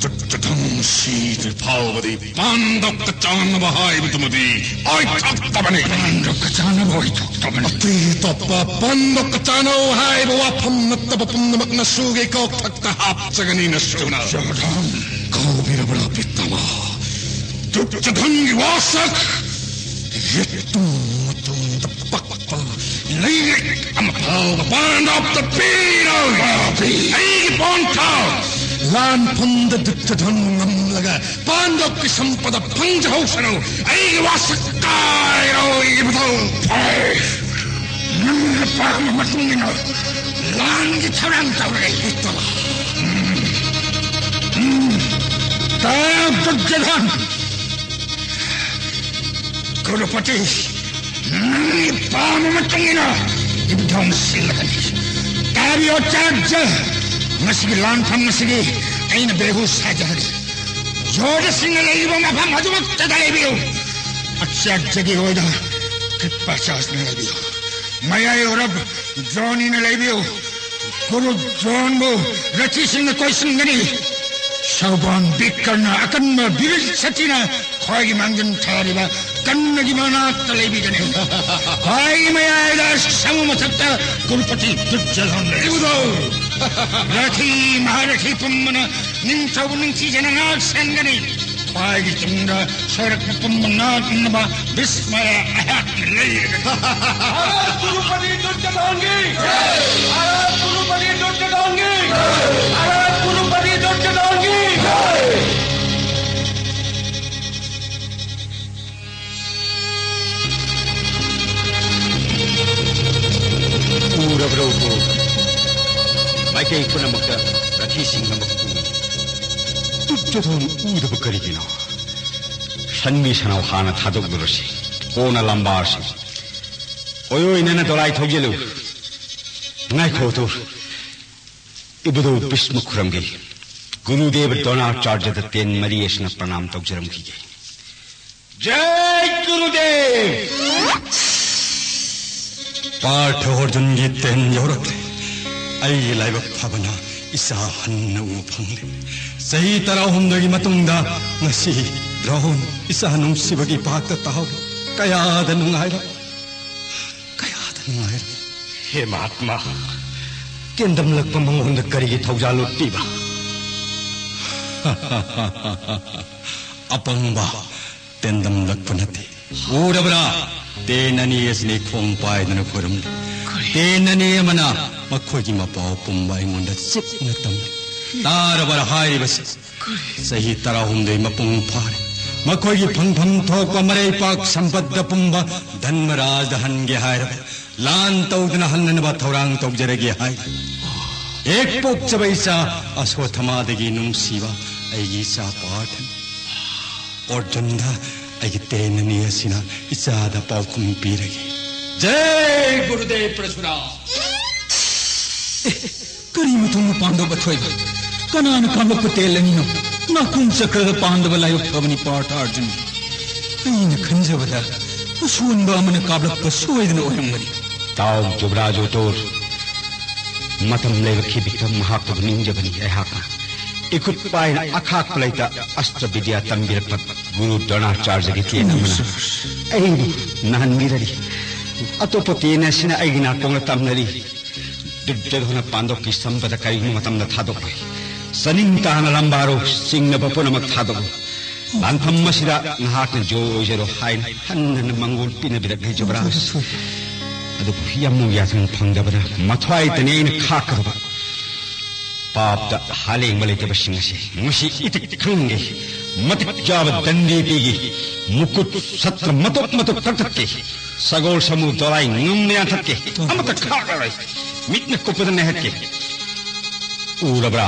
ꯗꯨꯔꯖꯣꯙꯟ ꯁꯤꯗ꯭ꯔꯤ ꯐꯥꯎꯕꯗꯤ ꯄꯥꯟꯗꯕꯀ ꯆꯥꯅꯕ ꯍꯥꯏꯕꯗꯨꯃꯗꯤ ꯑꯣꯏꯊꯣꯛꯇꯕꯅꯤ꯫ ꯄꯥꯟꯗꯕꯀ ꯆꯥꯅꯕ ꯑꯣꯏꯊꯣꯛꯇꯕꯅꯤ꯫ ꯑꯇꯩ ꯑꯇꯣꯞꯄ ꯄꯥꯟꯗꯕꯀ ꯆꯥꯅꯧ ꯍꯥꯏꯕ ꯋꯥꯐꯝ ꯅꯠꯇꯕ ꯄꯨꯝꯅꯃꯛ ꯅꯁꯨꯒꯤ ꯀꯣꯛꯊꯛꯇ ꯍꯥꯞꯆꯒꯅꯤ, ꯅꯁꯨꯅ꯫ ꯗꯨꯔꯖꯣꯙꯟ꯫ ꯀꯧꯕꯤꯔꯕ꯭ꯔꯥ, ꯄꯤꯇꯥꯃꯍ? ꯗꯨꯔꯖꯣꯙꯟꯒꯤ ꯋꯥꯁꯛ ꯌꯦꯇꯨꯝ ꯃꯇꯨꯡꯗ ꯄꯛꯄ ꯂꯩꯔꯤꯛ ꯑꯃ ꯐꯥꯎꯕ ꯄꯥꯟꯗꯕꯇ ꯄꯤꯔꯣꯏ꯫ ꯑꯩꯒꯤ ꯄꯣꯟꯊꯥ ꯂꯥꯟꯐꯝꯗ ꯗꯨꯔꯖꯣꯙꯟ ꯉꯝꯂꯒ ꯄꯥꯟꯗꯕꯀꯤ ꯁꯝꯄꯗ ꯐꯪꯖꯍꯧꯁꯅꯨ꯫ ꯑꯩꯒꯤ ꯋꯥꯁꯛ ꯀꯥꯏꯔꯣꯏ, ꯏꯕꯨꯙꯧ꯫ ꯅꯪꯅ ꯄꯥꯝꯕ ꯃꯇꯨꯡ ꯏꯟꯅ ꯂꯥꯟꯒꯤ ꯊꯧꯔꯥꯡ ꯇꯧꯔꯒ ꯍꯦꯛꯇ ꯂꯥꯛꯑꯣ꯫ ꯎꯝ꯫ ꯎꯝ꯫ ꯇꯥ ꯗꯨꯔꯖꯣꯙꯟ! ꯀꯨꯔꯨꯄꯇꯤ, ꯅꯪꯒꯤ ꯄꯥꯝꯕ ꯃꯇꯨꯡ ꯏꯟꯅ ꯏꯕꯨꯙꯧꯅ ꯁꯤꯜꯂꯒꯅꯤ꯫ ꯇꯥꯕꯤꯌꯣ, ꯑꯆꯥꯔꯖ! ꯉꯁꯤꯒꯤ ꯂꯥꯟꯐꯝ ꯑꯁꯤꯒꯤ ꯑꯩꯅ ꯕꯦꯍꯨꯁ ꯁꯥꯖꯔꯒꯦ꯫ ꯌꯣꯙꯁꯤꯡꯅ ꯂꯩꯔꯤꯕ ꯃꯐꯝ ꯑꯗꯨꯃꯛꯇꯗ ꯂꯩꯕꯤꯌꯨ꯫ ꯑꯆꯥꯔꯖꯒꯤ ꯑꯣꯏꯗ ꯀ꯭ꯔꯤꯄꯥꯆꯥꯔꯖꯅ ꯂꯩꯕꯤꯌꯨ꯫ ꯃꯌꯥꯏ ꯑꯣꯏꯔꯞ ꯗ꯭ꯔꯣꯅꯤꯅ ꯂꯩꯕꯤꯌꯨ꯫ ꯀꯨꯔꯨ ꯗ꯭ꯔꯣꯟꯕꯨ ꯔꯊꯤꯁꯤꯡꯅ ꯀꯣꯏꯁꯤꯟꯒꯅꯤ꯫ ꯁꯧꯕꯥꯟ ꯕꯤꯀꯔꯅ ꯑꯀꯟꯕ ꯕꯤꯔꯤꯠ ꯁꯇꯤꯅ ꯈ꯭ꯋꯥꯏꯒꯤ ꯃꯥꯡꯖꯤꯟ ꯊꯥꯔꯤꯕ ꯀꯟꯅꯒꯤ ꯃꯅꯥꯛꯇ ꯂꯩꯕꯤꯒꯅꯤ꯫ ꯈ꯭ꯋꯥꯏꯒꯤ ꯃꯌꯥꯏꯗ ꯁꯃꯨ ꯃꯊꯛꯇ ꯀꯨꯔꯨꯄꯇꯤ ꯗꯨꯔꯖꯣꯙꯟ ꯂꯩ꯫ ꯏꯕꯨꯙꯧ! ꯔꯊꯤ ꯃꯍꯥꯔꯊꯤ ꯄꯨꯝꯕꯅ ꯅꯤꯡꯊꯧꯕꯨ ꯅꯤꯡꯊꯤꯖꯅ ꯉꯥꯛ ꯁꯦꯟꯒꯅꯤ꯫ ꯈ꯭ꯋꯥꯏꯒꯤ ꯇꯨꯡꯗ ꯁꯣꯏꯔꯛꯄ ꯄꯨꯝꯕ ꯉꯥꯛꯅꯕ ꯕꯤꯁꯃꯌ ꯑꯩꯍꯥꯛꯅ ꯂꯩꯔꯒꯅꯤ꯫ ꯃꯍꯥꯔꯥꯖ ꯀꯨꯔꯨꯄꯇꯤ ꯗꯨꯔꯖꯣꯙꯟꯒꯤ! ꯃꯍꯥꯔꯥꯖ ꯀꯨꯔꯨꯄꯇꯤ ꯗꯨꯔꯖꯣꯙꯟꯒꯤ! ꯃꯍꯥꯔꯥꯖ ꯀꯨꯔꯨꯄꯇꯤ ꯗꯨꯔꯖꯣꯙꯟꯒꯤ! ꯎꯔꯕ꯭ꯔꯣ? ꯃꯥꯏꯀꯩ ꯄꯨꯝꯅꯃꯛꯇ ꯔꯊꯤꯁꯤꯡ ꯑꯃ ꯎꯏ꯫ ꯗꯨꯔꯖꯣꯙꯟ ꯎꯗꯕ ꯀꯔꯤꯒꯤꯅꯣ? ꯁꯟꯃꯤ ꯁꯟꯅꯥꯎ ꯍꯥꯟꯅ ꯊꯥꯗꯣꯛꯂꯨꯔꯁꯤ, ꯀꯣꯟꯅ ꯂꯝꯕꯥꯔꯁꯤ꯫ ꯑꯣꯏ ꯑꯣꯏꯅꯅ ꯗꯣꯂꯥꯏ ꯊꯧꯖꯤꯜꯂꯨ꯫ ꯉꯥꯏꯈꯣ, ꯇꯨ꯫ ꯏꯕꯨꯙꯧ ꯚꯤꯁꯃ ꯈꯨꯔꯝꯒꯦ꯫ ꯒꯨꯔꯨꯗꯦꯕ ꯗ꯭ꯔꯣꯅꯥꯆꯥꯔꯌꯗ ꯇꯦꯟ ꯃꯔꯤ ꯑꯁꯤꯅ ꯄ꯭ꯔꯅꯥꯝ ꯇꯧꯖꯔꯝꯈꯤꯒꯦ꯫ ꯖꯩ ꯒꯨꯔꯨꯗꯦꯕ! ꯄꯥꯔꯊ ꯑꯔꯖꯨꯟꯒꯤ ꯇꯦꯟ ꯌꯧꯔꯛꯂꯦ꯫ ꯑꯩꯒꯤ ꯂꯥꯏꯕꯛ ꯐꯕꯅ ꯏꯆꯥ ꯍꯟꯅ ꯎꯕ ꯐꯪꯂꯦ꯫ ꯆꯍꯤ ꯇꯔꯥꯍꯨꯝꯗꯣꯏꯒꯤ ꯃꯇꯨꯡꯗ ꯉꯁꯤ ꯗ꯭ꯔꯣꯟ ꯏꯆꯥ ꯅꯨꯡꯁꯤꯕꯒꯤ ꯏꯄꯥꯛꯇ ꯇꯥꯍꯧꯔꯦ꯫ ꯀꯌꯥꯗ ꯅꯨꯡꯉꯥꯏꯔꯦ, ꯀꯌꯥꯗ ꯅꯨꯡꯉꯥꯏꯔꯦ꯫ ꯍꯦ ꯃꯍꯥꯠꯃꯥ, ꯇꯦꯟꯗꯝꯂꯛꯄ ꯃꯉꯣꯟꯗ ꯀꯔꯤꯒꯤ ꯊꯧꯖꯥꯜ ꯎꯠꯄꯤꯕ? ꯑꯄꯪꯕ, ꯇꯦꯟꯗꯝꯂꯛꯄ ꯅꯠꯇꯦ꯫ ꯎꯔꯕ꯭ꯔꯥ? ꯇꯦꯟ ꯑꯅꯤ ꯑꯁꯤꯅꯤ ꯈꯣꯡ ꯄꯥꯏꯗꯨꯅ ꯈꯨꯔꯨꯝꯂꯤ꯫ ꯀꯔꯤ? ꯇꯦꯟ ꯑꯅꯤ ꯑꯃꯅ ꯃꯈꯣꯏꯒꯤ ꯃꯄꯥꯎ ꯄꯨꯝꯕ ꯑꯩꯉꯣꯟꯗ ꯆꯤꯛꯅ ꯇꯝꯂꯤ꯫ ꯇꯥꯔꯕꯔꯥ ꯍꯥꯏꯔꯤꯕꯁꯤ? ꯀꯔꯤ? ꯆꯍꯤ ꯇꯔꯥꯍꯨꯝꯗꯣꯏ ꯃꯄꯨꯡ ꯐꯥꯔꯦ꯫ ꯃꯈꯣꯏꯒꯤ ꯐꯪꯐꯝ ꯊꯣꯛꯄ ꯃꯔꯩꯄꯥꯛ ꯁꯝꯄꯠꯇ ꯄꯨꯝꯕ ꯙꯟꯃꯔꯥꯖꯗ ꯍꯟꯒꯦ ꯍꯥꯏꯔꯕ ꯂꯥꯟ ꯇꯧꯗꯨꯅ ꯍꯟꯅꯅꯕ ꯊꯧꯔꯥꯡ ꯇꯧꯖꯔꯒꯦ ꯍꯥꯏ꯫ ꯍꯦꯛ ꯄꯣꯛꯆꯕ ꯏꯆꯥ ꯑꯁꯣꯊꯃꯥꯗꯒꯤ ꯅꯨꯡꯁꯤꯕ ꯑꯩꯒꯤ ꯏꯆꯥ ꯄꯥꯔꯊꯅ, ꯑꯔꯖꯨꯟꯗ ꯑꯩꯒꯤ ꯇꯦꯟ ꯑꯅꯤ ꯑꯁꯤꯅ ꯏꯆꯥꯗ ꯄꯥꯎꯈꯨꯝ ꯄꯤꯔꯒꯦ꯫ ꯖꯩ ꯒꯨꯔꯨꯗꯦꯕ ꯄ꯭ꯔꯁꯨꯔꯥ! ꯀꯔꯤ ꯃꯊꯧꯅꯣ ꯄꯥꯟꯗꯕ ꯊꯣꯏꯕ? ꯀꯅꯥꯅ ꯀꯥꯞꯂꯛꯄ ꯇꯦꯜ ꯑꯅꯤꯅꯣ? ꯅꯥꯀꯣꯡ ꯆꯀ꯭ꯔꯗ ꯄꯥꯟꯗꯕ ꯂꯥꯏꯕꯛ ꯐꯕꯅꯤ ꯄꯥꯔꯊ ꯑꯔꯖꯨꯟ꯫ ꯑꯩꯅ ꯈꯟꯖꯕꯗ ꯑꯁꯣꯟꯕ ꯑꯃꯅ ꯀꯥꯞꯂꯛꯄ ꯁꯣꯏꯗꯅ ꯑꯣꯏꯔꯝꯒꯅꯤ꯫ ꯇꯥꯎ ꯖꯨꯕꯔꯥꯖ ꯎꯇꯨꯔ, ꯃꯇꯝ ꯂꯩꯕ ꯈꯤꯕꯤꯛꯇ ꯃꯍꯥꯛꯇꯕꯨ ꯅꯤꯡꯖꯕꯅꯤ ꯑꯩꯍꯥꯛꯅ꯫ ꯏꯈꯨꯠ ꯄꯥꯏꯅ ꯑꯈꯥꯛꯄ ꯂꯩꯇ ꯑꯁꯇ꯭ꯔ ꯕꯤꯗ꯭ꯌꯥ ꯇꯝꯕꯤꯔꯛꯄ ꯒꯨꯔꯨ ꯗ꯭ꯔꯣꯅꯥꯆꯥꯔꯌꯒꯤ ꯇꯦꯟ ꯑꯃꯅ ꯑꯩꯕꯨ ꯅꯥꯍꯟꯕꯤꯔꯔꯤ꯫ ꯑꯇꯣꯞꯄ ꯇꯦꯟ ꯑꯁꯤꯅ ꯑꯩꯒꯤ ꯅꯥꯀꯣꯡꯗ ꯇꯝꯅꯔꯤ꯫ ꯗꯨꯔꯖꯣꯙꯅ ꯄꯥꯟꯗꯕꯀꯤ ꯁꯝꯕꯗ ꯀꯔꯤꯒꯨꯝꯕ ꯃꯇꯝꯗ ꯊꯥꯗꯣꯛꯂꯣꯏ꯫ ꯆꯥꯅꯤꯡ ꯇꯥꯅ ꯂꯝꯕꯥꯔꯣ ꯆꯤꯡꯅꯕ ꯄꯨꯝꯅꯃꯛ ꯊꯥꯗꯣꯛꯎ꯫ ꯂꯥꯟꯐꯝ ꯑꯁꯤꯗ ꯅꯍꯥꯛꯅ ꯖꯣꯏ ꯑꯣꯏꯖꯔꯣ ꯍꯥꯏꯅ ꯍꯟꯅ ꯍꯟꯅ ꯃꯪꯒꯣꯜ ꯄꯤꯅꯕꯤꯔꯛꯂꯤ ꯖꯨꯕꯔꯥꯖ꯫ ꯑꯗꯨꯕꯨ ꯌꯥꯝꯅ ꯌꯥꯊꯪ ꯐꯪꯗꯕꯅ ꯃꯊ꯭ꯋꯥꯏꯇꯅꯤ ꯑꯩꯅ ꯈꯥꯛꯀꯗꯕ꯫ ꯄꯥꯞꯇ ꯍꯥꯂꯦꯡꯕ ꯂꯩꯇꯕꯁꯤꯡ ꯑꯁꯤ ꯉꯁꯤ ꯏꯇꯤꯛ ꯈꯪꯍꯟꯒꯦ꯫ ꯃꯇꯤꯛ ꯆꯥꯕ ꯗꯟꯗꯤ ꯄꯤꯒꯦ꯫ ꯃꯨꯀꯨꯠ ꯁꯠꯇ꯭ꯔ ꯃꯇꯣꯛ ꯃꯇꯣꯛ ꯀꯛꯊꯠꯀꯦ꯫ ꯁꯒꯣꯜ ꯁꯃꯨ ꯗꯣꯂꯥꯏ ꯉꯝꯅ ꯌꯥꯟꯊꯠꯀꯦ꯫ ꯑꯃꯠꯇ ꯈꯥꯛꯂꯔꯣꯏ꯫ ꯃꯤꯠꯅ ꯀꯨꯞꯄꯗ ꯅꯩꯍꯠꯀꯦ꯫ ꯎꯔꯕ꯭ꯔꯥ?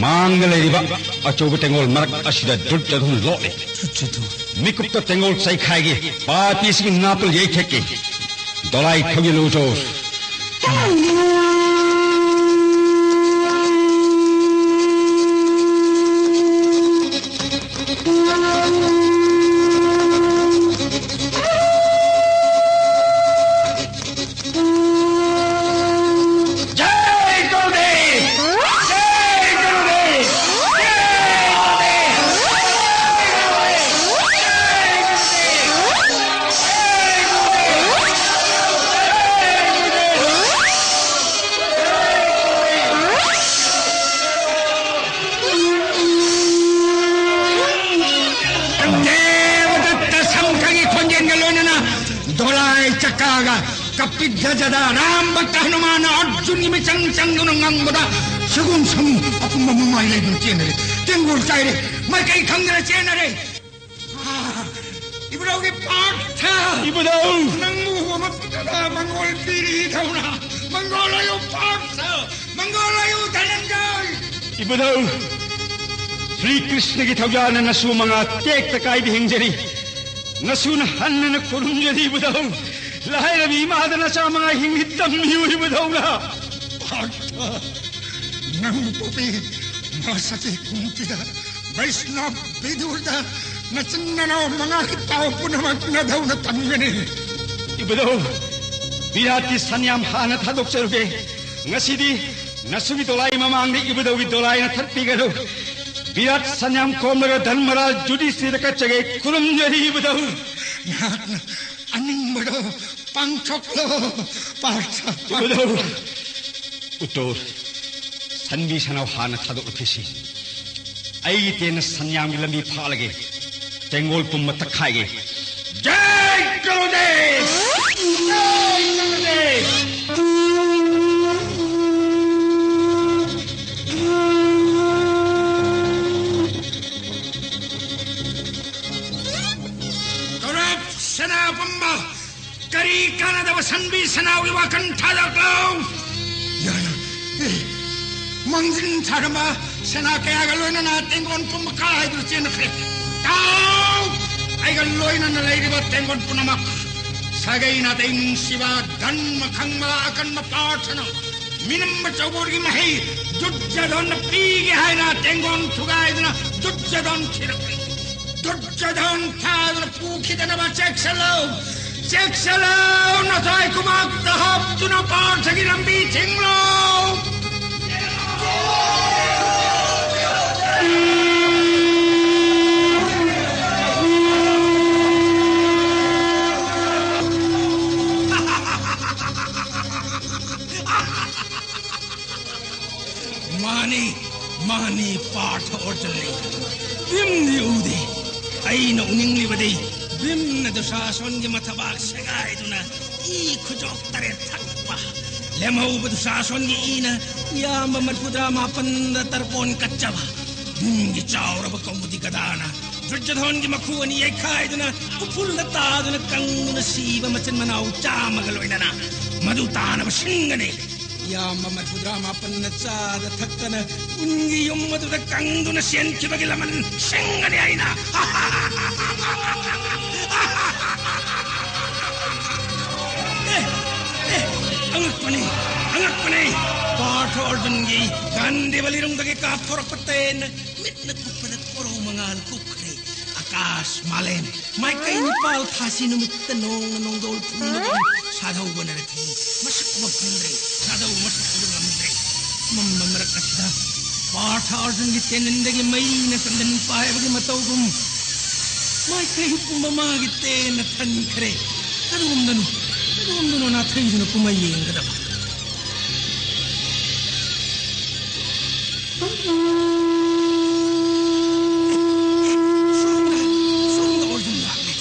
ꯃꯥꯡꯗ ꯂꯩꯔꯤꯕ ꯑꯆꯧꯕ ꯇꯦꯡꯒꯣꯜ ꯃꯔꯛ ꯑꯁꯤꯗ ꯗꯨꯔꯖꯣꯙꯟ ꯂꯣꯠꯂꯤ꯫ ꯗꯨꯔꯖꯣꯙꯟ꯫ ꯃꯤꯀꯨꯞꯇ ꯇꯦꯡꯒꯣꯜ ꯆꯩꯈꯥꯏꯒꯦ꯫ ꯄꯥꯄꯤꯁꯤꯡꯒꯤ ꯅꯥꯄꯜ ꯌꯩꯊꯦꯛꯀꯦ꯫ ꯗꯣꯂꯥꯏ ꯊꯧꯖꯤꯜꯂꯨ ꯆꯣ꯫ ꯀꯄꯤꯗ꯭ꯙꯖꯗ ꯔꯥꯝ ꯚꯛꯇ ꯍꯅꯨꯃꯥꯟꯅ ꯑꯔꯖꯨꯟꯒꯤ ꯃꯤꯆꯪ ꯆꯪꯗꯨꯅ ꯉꯪꯕꯗ ꯁꯒꯣꯜ ꯁꯃꯨ ꯑꯄꯨꯝꯕ ꯃꯃꯥꯏ ꯂꯩꯗꯨꯅ ꯆꯦꯟꯅꯔꯦ꯫ ꯇꯦꯡꯒꯣꯜ ꯆꯥꯏꯔꯦ꯫ ꯃꯥꯏꯀꯩ ꯈꯪꯗꯅ ꯆꯦꯟꯅꯔꯦ꯫ ꯑꯥ, ꯏꯕꯨꯙꯧꯒꯤ ꯄꯥꯔꯊ! ꯏꯕꯨꯙꯧ! ꯅꯪꯕꯨ ꯎꯕ ꯃꯇꯝꯗ ꯃꯪꯒꯣꯜ ꯄꯤꯔꯤ ꯊꯧꯅ꯫ ꯃꯪꯒꯣꯜ ꯑꯣꯏꯌꯨ ꯄꯥꯔꯊ! ꯃꯪꯒꯣꯜ ꯑꯣꯏꯌꯨ ꯙꯅꯟꯖꯌ! ꯏꯕꯨꯙꯧ! ꯁ꯭ꯔꯤ ꯀ꯭ꯔꯤꯁꯅꯒꯤ ꯊꯧꯖꯥꯜꯅ ꯅꯁꯨ ꯃꯉꯥ ꯇꯦꯛꯇ ꯀꯥꯏꯗ ꯍꯤꯡꯖꯔꯤ꯫ ꯅꯁꯨꯅ ꯍꯟꯅꯅ ꯈꯨꯔꯨꯝꯖꯔꯤ ꯏꯕꯨꯙꯧ꯫ ꯂꯥꯏꯔꯕꯤ ꯏꯃꯥꯗ ꯅꯆꯥ ꯃꯉꯥ ꯍꯤꯡꯂꯤ ꯇꯝꯕꯤꯌꯨ ꯏꯕꯨꯙꯧꯅ꯫ ꯄꯥꯔꯊ! ꯅꯪꯕꯨ ꯄꯣꯛꯄꯤ ꯃꯥ ꯁꯇꯤ ꯀꯨꯝꯇꯤꯗ ꯕꯩꯁꯅꯕ ꯕꯤꯗꯨꯔꯗ ꯅꯆꯤꯟ ꯅꯅꯥꯎ ꯃꯉꯥꯒꯤ ꯄꯥꯎ ꯄꯨꯝꯅꯃꯛ ꯅꯙꯧꯅ ꯇꯝꯒꯅꯤ꯫ ꯏꯕꯨꯙꯧ, ꯕꯤꯔꯥꯠꯀꯤ ꯁꯟꯌꯥꯝ ꯍꯥꯟꯅ ꯊꯥꯗꯣꯛꯆꯔꯨꯒꯦ꯫ ꯉꯁꯤꯗꯤ ꯅꯁꯨꯒꯤ ꯗꯣꯂꯥꯏ ꯃꯃꯥꯡꯗ ꯏꯕꯨꯙꯧꯒꯤ ꯗꯣꯂꯥꯏꯅ ꯊꯠꯄꯤꯒꯅꯨ꯫ ꯕꯤꯔꯥꯠ ꯁꯟꯌꯥꯝ ꯈꯣꯝꯂꯒ ꯙꯔꯃꯔꯥꯖ ꯌꯨꯙꯤꯁꯊꯤꯔꯗ ꯀꯠꯆꯒꯦ꯫ ꯈꯨꯔꯨꯝꯖꯔꯤ ꯏꯕꯨꯙꯧ꯫ ꯅꯍꯥꯛꯅ ꯑꯅꯤꯡꯕꯗꯣ ꯄꯥꯡꯊꯣꯛꯂꯣ, ꯄꯥꯔꯊ, ꯏꯕꯨꯙꯧ! ꯄꯥꯡꯊꯣꯛꯂꯣ꯫ ꯎꯇꯣꯔ, ꯁꯟꯕꯤ ꯁꯟꯅꯥꯎ ꯍꯥꯟꯅ ꯊꯥꯗꯣꯛꯂꯛꯈꯤꯁꯤ꯫ ꯑꯩꯒꯤ ꯇꯦꯟꯅ ꯁꯟꯌꯥꯝꯒꯤ ꯂꯝꯕꯤ ꯐꯥꯠꯂꯒꯦ꯫ ꯇꯦꯡꯒꯣꯜ ꯄꯨꯝꯕ ꯇꯛꯈꯥꯏꯒꯦ꯫ ꯖꯩ ꯒꯨꯔꯨꯗꯦꯕ! ꯖꯩ ꯒꯨꯔꯨꯗꯦꯕ! ꯀꯧꯔꯕ ꯁꯦꯅꯥ ꯄꯨꯝꯕ, ꯀꯔꯤ ꯀꯥꯟꯅꯗꯕ ꯁꯟꯕꯤ ꯁꯟꯅꯥꯎꯒꯤ ꯋꯥꯈꯜ ꯊꯥꯗꯣꯛꯂꯣ꯫ ꯌꯥ, ꯌꯥ꯫ ꯑꯦ, ꯃꯥꯡꯖꯤꯟ ꯊꯥꯔꯝꯕ ꯁꯦꯅꯥ ꯀꯌꯥꯒ ꯂꯣꯏꯅꯅ ꯇꯦꯡꯒꯣꯟ ꯄꯨꯝꯕ ꯀꯥꯏꯗꯨꯅ ꯆꯦꯟꯈ꯭ꯔꯦ꯫ ꯇꯥꯎ! ꯑꯩꯒ ꯂꯣꯏꯅꯅ ꯂꯩꯔꯤꯕ ꯇꯦꯡꯒꯣꯟ ꯄꯨꯝꯅꯃꯛ ꯁꯥꯒꯩ ꯅꯥꯇꯩ ꯅꯨꯡꯁꯤꯕ, ꯙꯔꯃ ꯈꯪꯕ, ꯑꯀꯟꯕ ꯄꯥꯔꯊꯅ ꯃꯤꯅꯝꯕ ꯆꯧꯕꯣꯔꯒꯤ ꯃꯍꯩ ꯗꯨꯔꯖꯣꯙꯟꯗ ꯄꯤꯒꯦ ꯍꯥꯏꯅ ꯇꯦꯡꯒꯣꯟ ꯊꯨꯒꯥꯏꯗꯨꯅ ꯗꯨꯔꯖꯣꯙꯟ ꯊꯤꯔꯛꯂꯤ꯫ ꯗꯨꯔꯖꯣꯙꯟ ꯐꯥꯗꯨꯅ ꯄꯨꯈꯤꯗꯅꯕ ꯆꯦꯛꯁꯤꯜꯂꯨ! ꯆꯦꯛꯁꯤꯜꯂꯨ! ꯅꯊ꯭ꯋꯥꯏ ꯈꯨꯕꯥꯛꯇ ꯍꯥꯞꯇꯨꯅ ꯄꯥꯔꯊꯒꯤ ꯂꯝꯕꯤ ꯊꯤꯡꯂꯨ! ꯃꯥꯅꯤ, ꯃꯥꯅꯤ, ꯄꯥꯔꯊ ꯑꯔꯖꯨꯟꯅꯤ꯫ ꯚꯤꯝꯗꯤ ꯎꯗꯦ꯫ ꯑꯩꯅ ꯎꯅꯤꯡꯂꯤꯕꯗꯤ ꯚꯤꯝꯅ ꯗꯨꯁꯥꯁꯣꯟꯒꯤ ꯃꯊꯕꯥꯛ ꯁꯦꯒꯥꯏꯗꯨꯅ ꯏ ꯈꯨꯖꯣꯞ ꯇꯔꯦꯠ ꯊꯛꯄ, ꯂꯦꯝꯍꯧꯕ ꯗꯨꯁꯥꯁꯣꯟꯒꯤ ꯏꯅ ꯏꯌꯥꯝꯕ ꯃꯔꯐꯨꯇꯔꯥ ꯃꯥꯄꯟꯗ ꯇꯔꯄꯣꯟ ꯀꯠꯆꯕ, ꯅꯨꯡꯒꯤ ꯆꯥꯎꯔꯕ ꯀꯧꯃꯨꯗꯤ ꯒꯗꯥꯅ ꯗꯨꯔꯖꯣꯙꯣꯟꯒꯤ ꯃꯈꯨ ꯑꯅꯤ ꯌꯩꯈꯥꯏꯗꯨꯅ ꯎꯐꯨꯜꯗ ꯇꯥꯗꯨꯅ ꯀꯪꯗꯨꯅ ꯁꯤꯕ ꯃꯆꯤꯟ ꯃꯅꯥꯎ ꯆꯥꯝꯃꯒ ꯂꯣꯏꯅꯅ ꯃꯗꯨ ꯇꯥꯅꯕ ꯁꯤꯡꯒꯅꯤ꯫ ꯏꯌꯥꯝꯕ ꯃꯔꯐꯨꯇꯔꯥ ꯃꯥꯄꯟꯅ ꯆꯥꯗ ꯊꯛꯇꯅ ꯎꯟꯒꯤ ꯌꯨꯝ ꯑꯗꯨꯗ ꯀꯪꯗꯨꯅ ꯆꯦꯟꯈꯤꯕꯒꯤ ꯂꯃꯟ ꯁꯤꯡꯒꯅꯤ ꯑꯩꯅ꯫ ꯑꯦ, ꯑꯦ, ꯑꯉꯛꯄꯅꯤ, ꯑꯉꯛꯄꯅꯤ꯫ ꯄꯥꯔꯊ ꯑꯔꯖꯨꯟꯒꯤ ꯒꯥꯟꯙꯤꯕ ꯂꯤꯔꯨꯡꯗꯒꯤ ꯀꯥꯞꯊꯣꯔꯛꯄ ꯇꯦꯟ ꯃꯤꯠꯅ ꯀꯨꯞꯄꯗ ꯀꯣꯔꯧ ꯃꯉꯥꯜ ꯀꯨꯞꯈ꯭ꯔꯦ꯫ ꯑꯀꯥꯁ ꯃꯥꯂꯦꯝ ꯃꯥꯏꯀꯩ ꯅꯤꯄꯥꯜ ꯊꯥꯁꯤ ꯅꯨꯃꯤꯠꯇ ꯅꯣꯡꯅ ꯅꯣꯡꯗꯣꯜ ꯐꯨꯟꯕꯒꯨꯝ ꯁꯥꯙꯧ ꯕꯅꯔꯊꯤ ꯃꯁꯛ ꯎꯕ ꯐꯪꯗ꯭ꯔꯦ꯫ ꯁꯥꯙꯧ ꯃꯁꯛ ꯎꯕ ꯉꯝꯗ꯭ꯔꯦ꯫ ꯑꯃꯝꯕ ꯃꯔꯛ ꯑꯁꯤꯗ ꯄꯥꯔꯊ ꯑꯔꯖꯨꯟꯒꯤ ꯇꯦꯟꯗꯟꯗꯒꯤ ꯃꯩꯅ ꯆꯟꯗꯟ ꯄꯥꯏꯕꯒꯤ ꯃꯇꯧꯒꯨꯝ ꯃꯥꯏꯀꯩ ꯄꯨꯝꯕ ꯃꯥꯒꯤ ꯇꯦꯟꯅ ꯊꯟꯈ꯭ꯔꯦ꯫ ꯀꯔꯤꯒꯨꯝꯗꯅꯣ, ꯀꯔꯤꯒꯨꯝꯗꯅꯣ ꯅꯥꯊꯩꯗꯨꯅ ꯀꯨꯝꯍꯩ ꯌꯦꯡꯒꯗꯕ꯫ ꯁꯣꯝꯗ, ꯁꯣꯝꯗ ꯑꯔꯖꯨꯟ ꯂꯥꯛꯂꯦ꯫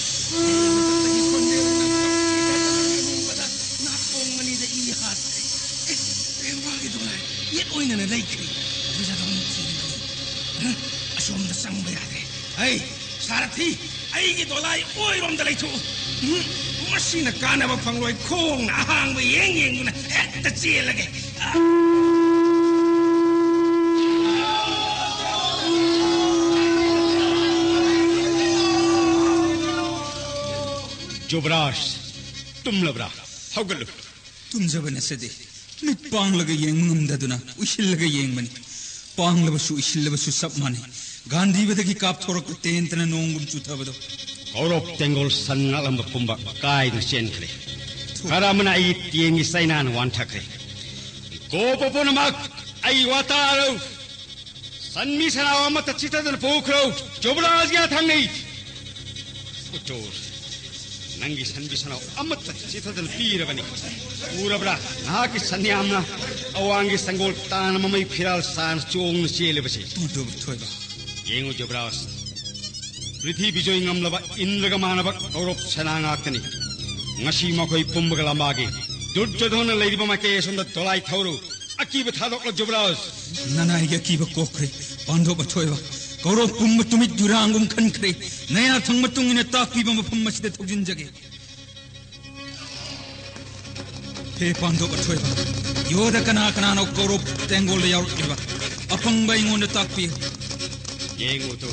ꯃꯊꯛꯇꯒꯤ ꯈꯣꯟꯖꯦꯜ ꯅꯥꯀꯣꯡ ꯑꯅꯤꯗ ꯏ ꯍꯥꯠꯈ꯭ꯔꯦ꯫ ꯑꯦ, ꯑꯦ, ꯃꯥꯒꯤ ꯗꯣꯂꯥꯏ ꯌꯦꯠ ꯑꯣꯏꯅꯅ ꯂꯩꯈ꯭ꯔꯦ꯫ ꯗꯨꯔꯖꯣꯙꯟ ꯊꯤꯔꯤꯕꯅꯤ꯫ ꯍ? ꯑꯁꯣꯝꯗ ꯆꯪꯕ ꯌꯥꯗ꯭ꯔꯦ꯫ ꯍꯩ, ꯁꯥꯔꯊꯤ, ꯑꯩꯒꯤ ꯗꯣꯂꯥꯏ ꯑꯣꯏꯔꯣꯝꯗ ꯂꯩꯊꯣꯛꯎ꯫ ꯎꯝ, ꯃꯁꯤꯅ ꯀꯥꯟꯅꯕ ꯐꯪꯂꯣꯏ꯫ ꯈꯣꯡꯅ ꯑꯍꯥꯡꯕ ꯌꯦꯡ ꯌꯦꯡꯗꯨꯅ ꯍꯦꯛꯇ ꯆꯦꯜꯂꯒꯦ꯫ ꯖꯨꯕꯔꯥꯖ, ꯇꯨꯝꯂꯕ꯭ꯔꯥ? ꯍꯧꯒꯠꯂꯨ꯫ ꯇꯨꯝꯖꯕ ꯅꯠꯆꯗꯦ꯫ ꯃꯤꯠ ꯄꯥꯡꯂꯒ ꯌꯦꯡꯕ ꯉꯝꯗꯗꯨꯅ ꯎꯏꯁꯤꯜꯂꯒ ꯌꯦꯡꯕꯅꯤ꯫ ꯄꯥꯡꯂꯕꯁꯨ ꯎꯏꯁꯤꯜꯂꯕꯁꯨ ꯆꯞ ꯃꯥꯟꯅꯩ꯫ ꯒꯥꯟꯙꯤꯕꯗꯒꯤ ꯀꯥꯞꯊꯣꯔꯛꯄ ꯇꯦꯟꯇꯅ ꯅꯣꯡꯒꯨꯝ ꯆꯨꯊꯕꯗꯣ꯫ ꯀꯧꯔꯕ ꯇꯦꯡꯒꯣꯜ ꯁꯟ ꯉꯥꯛꯂꯝꯕ ꯄꯨꯝꯕ ꯀꯥꯏꯗꯨꯅ ꯆꯦꯟꯈ꯭ꯔꯦ꯫ ꯈꯔ ꯑꯃꯅ ꯑꯩꯒꯤ ꯇꯦꯟꯒꯤ ꯆꯩꯅꯥꯅ ꯋꯥꯟꯊꯈ꯭ꯔꯦ꯫ ꯒꯣꯄ ꯄꯨꯝꯅꯃꯛ ꯑꯩ ꯋꯥꯇꯥꯔꯧ꯫ ꯁꯟꯃꯤ ꯁꯅꯥꯎ ꯑꯃꯠꯇ ꯆꯤꯊꯗꯅ ꯄꯨꯈ꯭ꯔꯣ꯫ ꯖꯨꯕꯔꯥꯖꯒꯤ ꯍꯊꯥꯡꯅꯤ꯫ ꯎꯆꯣꯔ, ꯅꯪꯒꯤ ꯁꯟꯕꯤ ꯁꯅꯥꯎ ꯑꯃꯠꯇ ꯆꯤꯊꯗꯅ ꯄꯤꯔꯕꯅꯤ꯫ ꯎꯔꯕ꯭ꯔꯥ? ꯅꯍꯥꯛꯀꯤ ꯁꯟꯌꯥꯝꯅ ꯑꯋꯥꯡꯒꯤ ꯁꯪꯒꯣꯜ ꯇꯥꯅ ꯃꯃꯩ ꯐꯤꯔꯥꯜ ꯁꯥꯅ ꯆꯣꯡꯅ ꯆꯦꯜꯂꯤꯕꯁꯤ꯫ ꯇꯨꯗꯕ ꯊꯣꯏꯕ꯫ ꯌꯦꯡꯉꯨ ꯖꯨꯕꯔꯥꯖ, ꯄ꯭ꯔꯤꯊꯤ ꯕꯤꯖꯣꯏ ꯉꯝꯂꯕ ꯏꯟꯗ꯭ꯔꯒ ꯃꯥꯟꯅꯕ ꯀꯧꯔꯕ ꯁꯦꯅꯥ ꯉꯥꯛꯇꯅꯤ꯫ ꯉꯁꯤ ꯃꯈꯣꯏ ꯄꯨꯝꯕꯒ ꯂꯝꯕꯥꯒꯤ ꯗꯨꯔꯖꯣꯙꯅ ꯂꯩꯔꯤꯕ ꯃꯥꯏꯀꯩ ꯑꯁꯣꯝꯗ ꯗꯣꯂꯥꯏ ꯊꯧꯔꯨ꯫ ꯑꯀꯤꯕ ꯊꯥꯗꯣꯛꯂꯣ ꯖꯨꯕꯔꯥꯖ꯫ ꯅꯅꯥꯏꯒꯤ ꯑꯀꯤꯕ ꯀꯣꯛꯈ꯭ꯔꯦ꯫ ꯄꯥꯟꯗꯣꯞ ꯑꯊꯣꯏꯕ, ꯀꯧꯔꯣꯞ ꯄꯨꯝꯕ ꯇꯨꯃꯤꯠ ꯌꯨꯔꯥꯡꯒꯨꯝ ꯈꯟꯈ꯭ꯔꯦ꯫ ꯅꯌꯥꯊꯪ ꯃꯇꯨꯡ ꯏꯟꯅ ꯇꯥꯛꯄꯤꯕ ꯃꯐꯝ ꯑꯁꯤꯗ ꯊꯧꯖꯤꯟꯖꯒꯦ꯫ ꯍꯦ ꯄꯥꯟꯗꯣꯞ ꯑꯊꯣꯏꯕ, ꯌꯣꯗ ꯀꯅꯥ ꯀꯅꯥꯅꯣ ꯀꯧꯔꯣꯞ ꯇꯦꯡꯒꯣꯜꯗ ꯌꯥꯎꯔꯛꯂꯤꯕ? ꯑꯄꯪꯕ ꯑꯩꯉꯣꯟꯗ ꯇꯥꯛꯄꯤꯌꯨ꯫ ꯌꯦꯡꯉꯨ ꯇꯨ,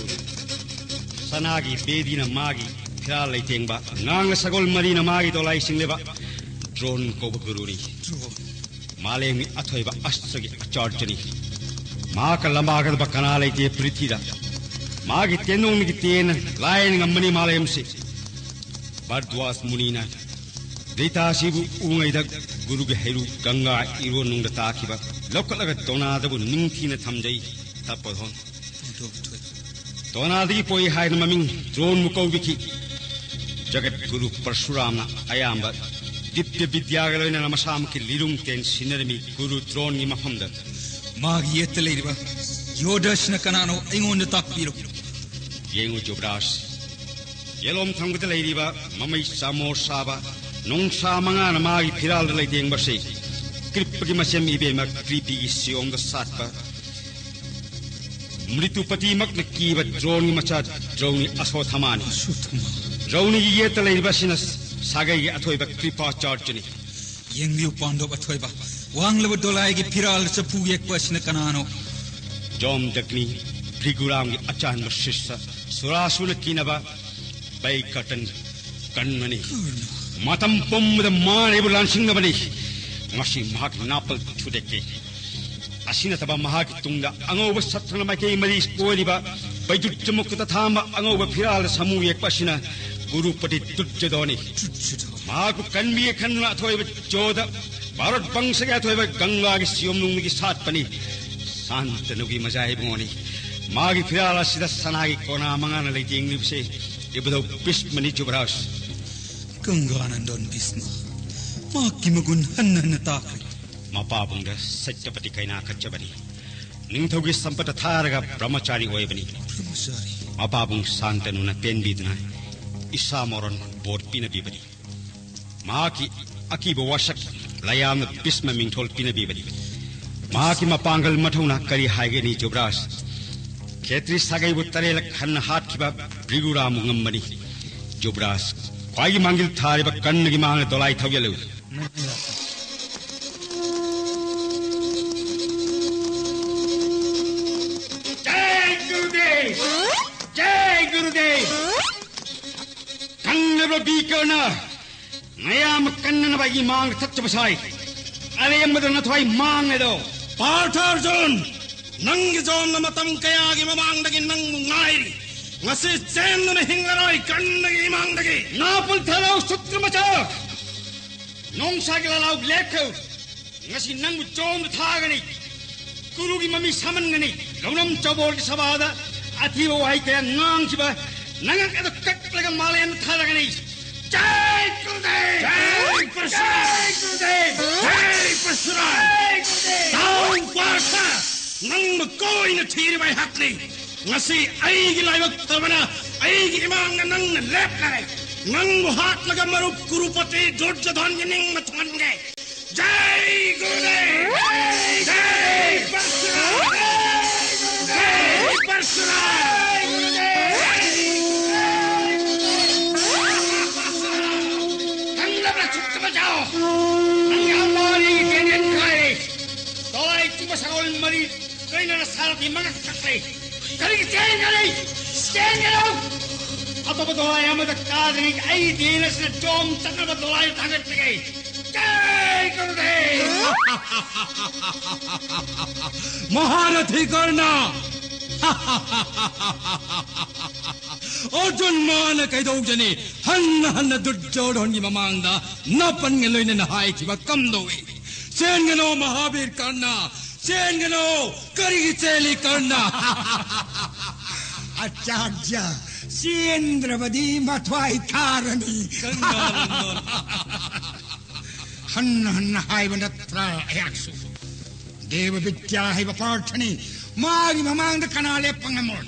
ꯁꯅꯥꯒꯤ ꯕꯦꯗꯤꯅ ꯃꯥꯒꯤ ꯐꯤꯔꯥꯜ ꯂꯩꯇꯦꯡꯕ, ꯉꯥꯡꯂ ꯁꯒꯣꯜ ꯃꯔꯤꯅ ꯃꯥꯒꯤ ꯗꯣꯂꯥꯏ ꯁꯤꯡꯂꯤꯕ ꯗ꯭ꯔꯣꯟ ꯀꯧꯕ ꯒꯨꯔꯨꯅꯤ꯫ ꯗ꯭ꯔꯣꯟ꯫ ꯃꯥꯂꯦꯝꯒꯤ ꯑꯊꯣꯏꯕ ꯑꯁꯇ꯭ꯔꯒꯤ ꯑꯆꯥꯔꯖꯅꯤ꯫ ꯃꯍꯥꯛꯀ ꯂꯝꯕꯥꯒꯗꯕ ꯀꯅꯥ ꯂꯩꯇꯦ ꯄ꯭ꯔꯤꯊꯤꯗ꯫ ꯃꯥꯒꯤ ꯇꯦꯟꯗꯣꯡꯗꯒꯤ ꯇꯦꯟꯅ ꯂꯥꯏꯅ ꯉꯝꯕꯅꯤ ꯃꯥꯂꯦꯝꯁꯤ꯫ ꯚꯥꯔꯗ꯭ꯋꯥꯖ ꯃꯨꯅꯤꯅ ꯗ꯭ꯔꯤꯇꯥꯁꯤꯕꯨ ꯎꯉꯩꯗ ꯒꯨꯔꯨꯒꯤ ꯍꯩꯔꯨ ꯒꯪꯒꯥ ꯏꯔꯣꯟꯅꯨꯡꯗ ꯇꯥꯈꯤꯕ ꯂꯧꯈꯠꯂꯒ ꯗꯣꯅꯥꯗꯕꯨ ꯅꯤꯡꯊꯤꯅ ꯊꯝꯖꯩ꯫ ꯇꯄꯣꯙꯣꯟ꯫ ꯗꯣꯅꯥꯗꯒꯤ ꯄꯣꯛꯏ ꯍꯥꯏꯅ ꯃꯃꯤꯡ ꯗ꯭ꯔꯣꯟꯕꯨ ꯀꯧꯕꯤꯈꯤ꯫ ꯖꯒꯠ ꯒꯨꯔꯨ ꯄꯔꯁꯨꯔꯥꯝꯅ ꯑꯌꯥꯝꯕ ꯗꯤꯕ꯭ꯌ ꯕꯤꯗ꯭ꯌꯥꯒ ꯂꯣꯏꯅꯅ ꯃꯁꯥꯃꯛꯀꯤ ꯂꯤꯔꯨꯡ ꯇꯦꯟ ꯁꯤꯟꯅꯔꯝꯃꯤ ꯒꯨꯔꯨ ꯗ꯭ꯔꯣꯟꯒꯤ ꯃꯐꯝꯗ꯫ ꯃꯥꯒꯤ ꯌꯦꯠꯇ ꯂꯩꯔꯤꯕ ꯌꯣꯙꯁꯤꯅ ꯀꯅꯥꯅꯣ? ꯑꯩꯉꯣꯟꯗ ꯇꯥꯛꯄꯤꯔꯣ꯫ ꯌꯦꯡꯉꯨ ꯖꯨꯕꯔꯥꯖ, ꯌꯦꯂꯣꯝ ꯊꯪꯕꯗ ꯂꯩꯔꯤꯕ ꯃꯃꯩ ꯆꯥꯃꯣꯔ ꯁꯥꯕ ꯅꯣꯡꯁꯥ ꯃꯉꯥꯅ ꯃꯥꯒꯤ ꯐꯤꯔꯥꯜꯗ ꯂꯩꯇꯦꯡꯕꯁꯤ ꯀ꯭ꯔꯤꯞꯄꯒꯤ ꯃꯁꯦꯝ ꯏꯕꯦꯝꯃ ꯀ꯭ꯔꯤꯄꯤꯒꯤ ꯁꯤꯌꯣꯝꯗ ꯁꯥꯠꯄ ꯃ꯭ꯔꯤꯇꯨꯄꯇꯤꯃꯛꯅ ꯀꯤꯕ ꯗ꯭ꯔꯣꯟꯒꯤ ꯃꯆꯥ ꯗ꯭ꯔꯧꯅꯤ ꯑꯁꯣꯊꯃꯥꯅꯤ꯫ ꯑꯁꯣꯊꯃꯥ꯫ ꯗ꯭ꯔꯧꯅꯤꯒꯤ ꯌꯦꯠꯇ ꯂꯩꯔꯤꯕ ꯑꯁꯤꯅ ꯁꯥꯒꯩꯒꯤ ꯑꯊꯣꯏꯕ ꯀ꯭ꯔꯤꯄꯥꯆꯥꯔꯖꯅꯤ꯫ ꯌꯦꯡꯕꯤꯌꯨ ꯄꯥꯟꯗꯣꯞ ꯑꯊꯣꯏꯕ, ꯋꯥꯡꯂꯕ ꯗꯣꯂꯥꯏꯒꯤ ꯐꯤꯔꯥꯜ ꯆꯐꯨ ꯌꯦꯛꯄ ꯑꯁꯤꯅ ꯀꯅꯥꯅꯣ? ꯖꯣꯝꯗꯒꯅꯤ, ꯚ꯭ꯔꯤꯒꯨꯔꯥꯝꯒꯤ ꯑꯆꯥꯟꯕ ꯁꯤꯁ, ꯁꯨꯔꯥꯁꯨꯔꯅ ꯀꯤꯅꯕ ꯕꯩꯀꯇꯟ ꯀꯟꯃꯅꯤ꯫ ꯃꯇꯝ ꯄꯨꯝꯕꯗ ꯃꯥꯅ ꯑꯩꯕꯨ ꯂꯥꯟꯁꯤꯡꯅꯕꯅꯤ꯫ ꯉꯁꯤ ꯃꯍꯥꯛ ꯅꯥꯄꯜ ꯊꯨꯗꯦꯛꯀꯦ꯫ ꯑꯁꯤ ꯅꯠꯇꯕ ꯃꯍꯥꯛꯀꯤ ꯇꯨꯡꯗ ꯑꯉꯧꯕ ꯁꯠꯇ꯭ꯔꯅ ꯃꯥꯏꯀꯩ ꯃꯔꯤ ꯀꯣꯏꯔꯤꯕ ꯕꯩꯗꯨꯠ ꯆꯃꯨꯛꯇ ꯊꯥꯝꯕ ꯑꯉꯧꯕ ꯐꯤꯔꯥꯜꯗ ꯁꯥꯃꯨ ꯌꯦꯛꯄ ꯑꯁꯤꯅ ꯒꯨꯔꯨꯄꯇꯤ ꯗꯨꯠꯖꯗꯣꯅꯤ꯫ ꯃꯍꯥꯛꯄꯨ ꯀꯟꯕꯤꯒꯦ ꯈꯟꯗꯨꯅ ꯑꯊꯣꯏꯕ ꯖꯣꯗ ꯚꯥꯔꯠ ꯕꯪꯁꯒꯤ ꯑꯊꯣꯏꯕ ꯒꯪꯒꯥꯒꯤ ꯁꯤꯌꯣꯝꯅꯨꯡꯗꯒꯤ ꯁꯥꯠꯄꯅꯤ꯫ ꯁꯥꯟꯇꯅꯨꯒꯤ ꯃꯖꯥ ꯏꯕꯨꯡꯉꯣꯅꯤ꯫ ꯃꯥꯒꯤ ꯐꯤꯔꯥꯜ ꯑꯁꯤꯗ ꯁꯅꯥꯒꯤ ꯀꯣꯅꯥ ꯃꯉꯥꯅ ꯂꯩꯇꯦꯡꯂꯤꯕꯁꯦ ꯏꯕꯨꯙꯧ ꯚꯤꯁꯃꯅꯤ ꯖꯨꯕꯔꯥꯖ꯫ ꯒꯪꯒꯥꯅꯟꯗꯣꯟ ꯚꯤꯁꯃ꯫ ꯃꯍꯥꯛꯀꯤ ꯃꯒꯨꯟ ꯍꯟꯅ ꯍꯟꯅ ꯇꯥꯈ꯭ꯔꯦ꯫ ꯃꯄꯥꯕꯨꯡꯗ ꯁꯠꯇꯄꯇꯤ ꯀꯩꯅꯥ ꯀꯠꯆꯕꯅꯤ꯫ ꯅꯤꯡꯊꯧꯒꯤ ꯁꯝꯄꯠꯇ ꯊꯥꯔꯒ ꯕ꯭ꯔꯍ꯭ꯃꯆꯥꯔꯤ ꯑꯣꯏꯕꯅꯤ꯫ ꯕ꯭ꯔꯍ꯭ꯃꯆꯥꯔꯤ꯫ ꯃꯄꯥꯕꯨꯡ ꯁꯥꯟꯇꯅꯨꯅ ꯄꯦꯟꯕꯤꯗꯨꯅ ꯏꯁꯥ ꯃꯣꯔꯣꯟ ꯕꯣꯔ ꯄꯤꯅꯕꯤꯕꯅꯤ꯫ ꯃꯍꯥꯛꯀꯤ ꯑꯀꯤꯕ ꯋꯥꯁꯛ ꯂꯌꯥꯝꯅ ꯚꯤꯁꯃ ꯃꯤꯡꯊꯣꯜ ꯄꯤꯅꯕꯤꯕꯅꯤ꯫ ꯃꯍꯥꯛꯀꯤ ꯃꯄꯥꯡꯒꯜ ꯃꯊꯧꯅꯥ ꯀꯔꯤ ꯍꯥꯏꯒꯅꯤ ꯖꯨꯕꯔꯥꯖ? ꯈꯦꯇ꯭ꯔꯤ ꯁꯥꯒꯩꯕꯨ ꯇꯔꯦꯠꯂꯛ ꯍꯟꯅ ꯍꯥꯠꯈꯤꯕ ꯚ꯭ꯔꯤꯒꯨꯔꯥꯃꯨ ꯉꯝꯕꯅꯤ꯫ ꯖꯨꯕꯔꯥꯖ, ꯈ꯭ꯋꯥꯏꯒꯤ ꯃꯥꯡꯖꯤꯜ ꯊꯥꯔꯤꯕ ꯀꯔꯅꯒꯤ ꯃꯥꯡꯗ ꯗꯣꯂꯥꯏ ꯊꯧꯖꯤꯜꯂꯨ꯫ ꯖꯥꯏ ꯒꯨꯔꯨꯗꯦꯕ! ꯖꯥꯏ ꯒꯨꯔꯨꯗꯦꯕ! ꯈꯪꯂꯕ꯭ꯔꯥ ꯕꯤꯀꯔꯅ? ꯃꯌꯥꯝ ꯀꯟꯅꯅꯕ ꯑꯩꯒꯤ ꯃꯥꯡꯗ ꯊꯠꯆꯕ ꯁꯥꯏ꯫ ꯑꯔꯦꯝꯕꯗ ꯅꯊ꯭ꯋꯥꯏ ꯃꯥꯡꯂꯦꯗꯣ꯫ ꯄꯥꯔꯊ ꯑꯔꯖꯨꯟ, ꯅꯪꯒꯤ ꯖꯣꯟꯅ ꯃꯇꯝ ꯀꯌꯥꯒꯤ ꯃꯃꯥꯡꯗꯒꯤ ꯅꯪꯕꯨ ꯉꯥꯏꯔꯤ꯫ ꯉꯁꯤ ꯆꯦꯟꯗꯨꯅ ꯍꯤꯡꯂꯔꯣꯏ ꯀꯔꯅꯒꯤ ꯏꯃꯥꯡꯗꯒꯤ꯫ ꯅꯥꯄꯨꯜ ꯊꯥꯔꯧ ꯁꯨꯇ꯭ꯔꯃꯆꯥ! ꯅꯣꯡꯁꯥꯒꯤ ꯂꯥꯂꯥꯎ ꯂꯦꯞꯈꯣ꯫ ꯉꯁꯤ ꯅꯪꯕꯨ ꯖꯣꯝꯗ ꯊꯥꯒꯅꯤ꯫ ꯀꯨꯔꯨꯒꯤ ꯃꯃꯤ ꯁꯥꯃꯟꯒꯅꯤ꯫ ꯂꯧꯅꯝ ꯆꯧꯕꯣꯜꯒꯤ ꯁꯚꯥꯗ ꯑꯊꯤꯕ ꯋꯥꯍꯩ ꯀꯌꯥ ꯉꯥꯡꯈꯤꯕ ꯅꯉꯛ ꯑꯗꯨ ꯀꯛꯂꯒ ꯃꯥꯂꯦꯝꯗ ꯊꯥꯗꯒꯅꯤ꯫ ꯖꯥꯏ ꯒꯨꯔꯨꯗꯦꯕ! ꯖꯥꯏ ꯄꯔꯁꯨꯔꯥꯝ! ꯖꯥꯏ ꯒꯨꯔꯨꯗꯦꯕ! ꯖꯥꯏ ꯄꯔꯁꯨꯔꯥꯝ! ꯖꯥꯏ ꯒꯨꯔꯨꯗꯦꯕ! ꯇꯥꯎ ꯄꯥꯔꯊ! ꯅꯪꯕꯨ ꯀꯣꯏꯅ ꯊꯤꯔꯤꯕ ꯑꯩꯍꯥꯛꯅꯤ꯫ ꯉꯁꯤ ꯑꯩꯒꯤ ꯂꯥꯏꯕꯛ ꯐꯕꯅ ꯑꯩꯒꯤ ꯏꯃꯥꯡꯗ ꯅꯪꯅ ꯂꯦꯞꯂꯔꯦ꯫ ꯅꯪꯕꯨ ꯍꯥꯠꯂꯒ ꯃꯔꯨꯞ ꯀꯨꯔꯨꯄꯇꯤ ꯗꯨꯔꯖꯣꯙꯟꯒꯤ ꯅꯤꯡꯕ ꯊꯨꯡꯍꯟꯒꯦ꯫ ꯖꯥꯏ ꯒꯨꯔꯨꯗꯦꯕ! ꯖꯥꯏ ꯄꯔꯁꯨꯔꯥꯝ! ꯖꯥꯏ ꯄꯔꯁꯨꯔꯥꯝ! ꯈꯪꯂꯕ꯭ꯔꯥ ꯁꯨꯇ꯭ꯔꯃꯆꯥ? ꯅꯪ ꯌꯥꯝ ꯃꯥꯔꯤ ꯀꯦꯅꯦꯟ ꯈꯥꯏꯔꯦ꯫ ꯇꯣꯏ ꯆꯨꯝꯕ ꯁꯒꯣꯜ ꯃꯔꯤ ꯂꯣꯏꯅꯅ ꯁꯥꯔꯗꯤ ꯃꯉꯛ ꯀꯛꯂꯦ꯫ ꯀꯔꯤꯒꯤ ꯆꯦꯟꯒꯅꯤ? ꯆꯦꯟꯒꯅꯨ! ꯑꯇꯣꯞꯄ ꯗꯣꯂꯥꯏ ꯑꯃꯗ ꯀꯥꯗ꯭ꯔꯤꯉꯩ ꯑꯩ ꯗꯦꯟ ꯑꯁꯤꯅ ꯖꯣꯝ ꯆꯠꯅꯕ ꯗꯣꯂꯥꯏ ꯊꯥꯡꯒꯠꯆꯒꯦ꯫ ꯖꯥꯏ ꯒꯨꯔꯨꯗꯦꯕ! ꯃꯍꯥꯔꯊꯤ ꯀꯔꯅ! ꯑꯔꯖꯨꯟ ꯃꯥꯅ ꯀꯩꯗꯧꯖꯅꯤ? ꯍꯟꯅ ꯍꯟꯅ ꯗꯨꯔꯖꯣꯙꯟꯒꯤ ꯃꯃꯥꯡꯗ ꯅꯥꯄꯟꯒ ꯂꯣꯏꯅꯅ ꯍꯥꯏꯈꯤꯕ ꯀꯝꯗꯧꯏ? ꯆꯦꯟꯒꯅꯣ ꯃꯍꯥꯕꯤꯔ ꯀꯔꯅ! ꯆꯦꯟꯒꯅꯣ! ꯀꯔꯤꯒꯤ ꯆꯦꯜꯂꯤ ꯀꯔꯅ? ꯑꯆꯥꯔꯌ, ꯆꯦꯟꯗ꯭ꯔꯕꯗꯤ ꯃꯊ꯭ꯋꯥꯏ ꯊꯥꯔꯅꯤ꯫ ꯀꯔꯅ! ꯍꯟꯅ ꯍꯟꯅ ꯍꯥꯏꯕ ꯅꯠꯇ꯭ꯔꯥ ꯑꯩꯍꯥꯛꯁꯨ? ꯗꯦꯕ ꯕꯤꯗ꯭ꯌꯥ ꯍꯩꯕ ꯄꯥꯔꯊꯅꯤ꯫ ꯃꯥꯒꯤ ꯃꯃꯥꯡꯗ ꯀꯅꯥ ꯂꯦꯞꯄ ꯉꯝꯃꯣꯏ?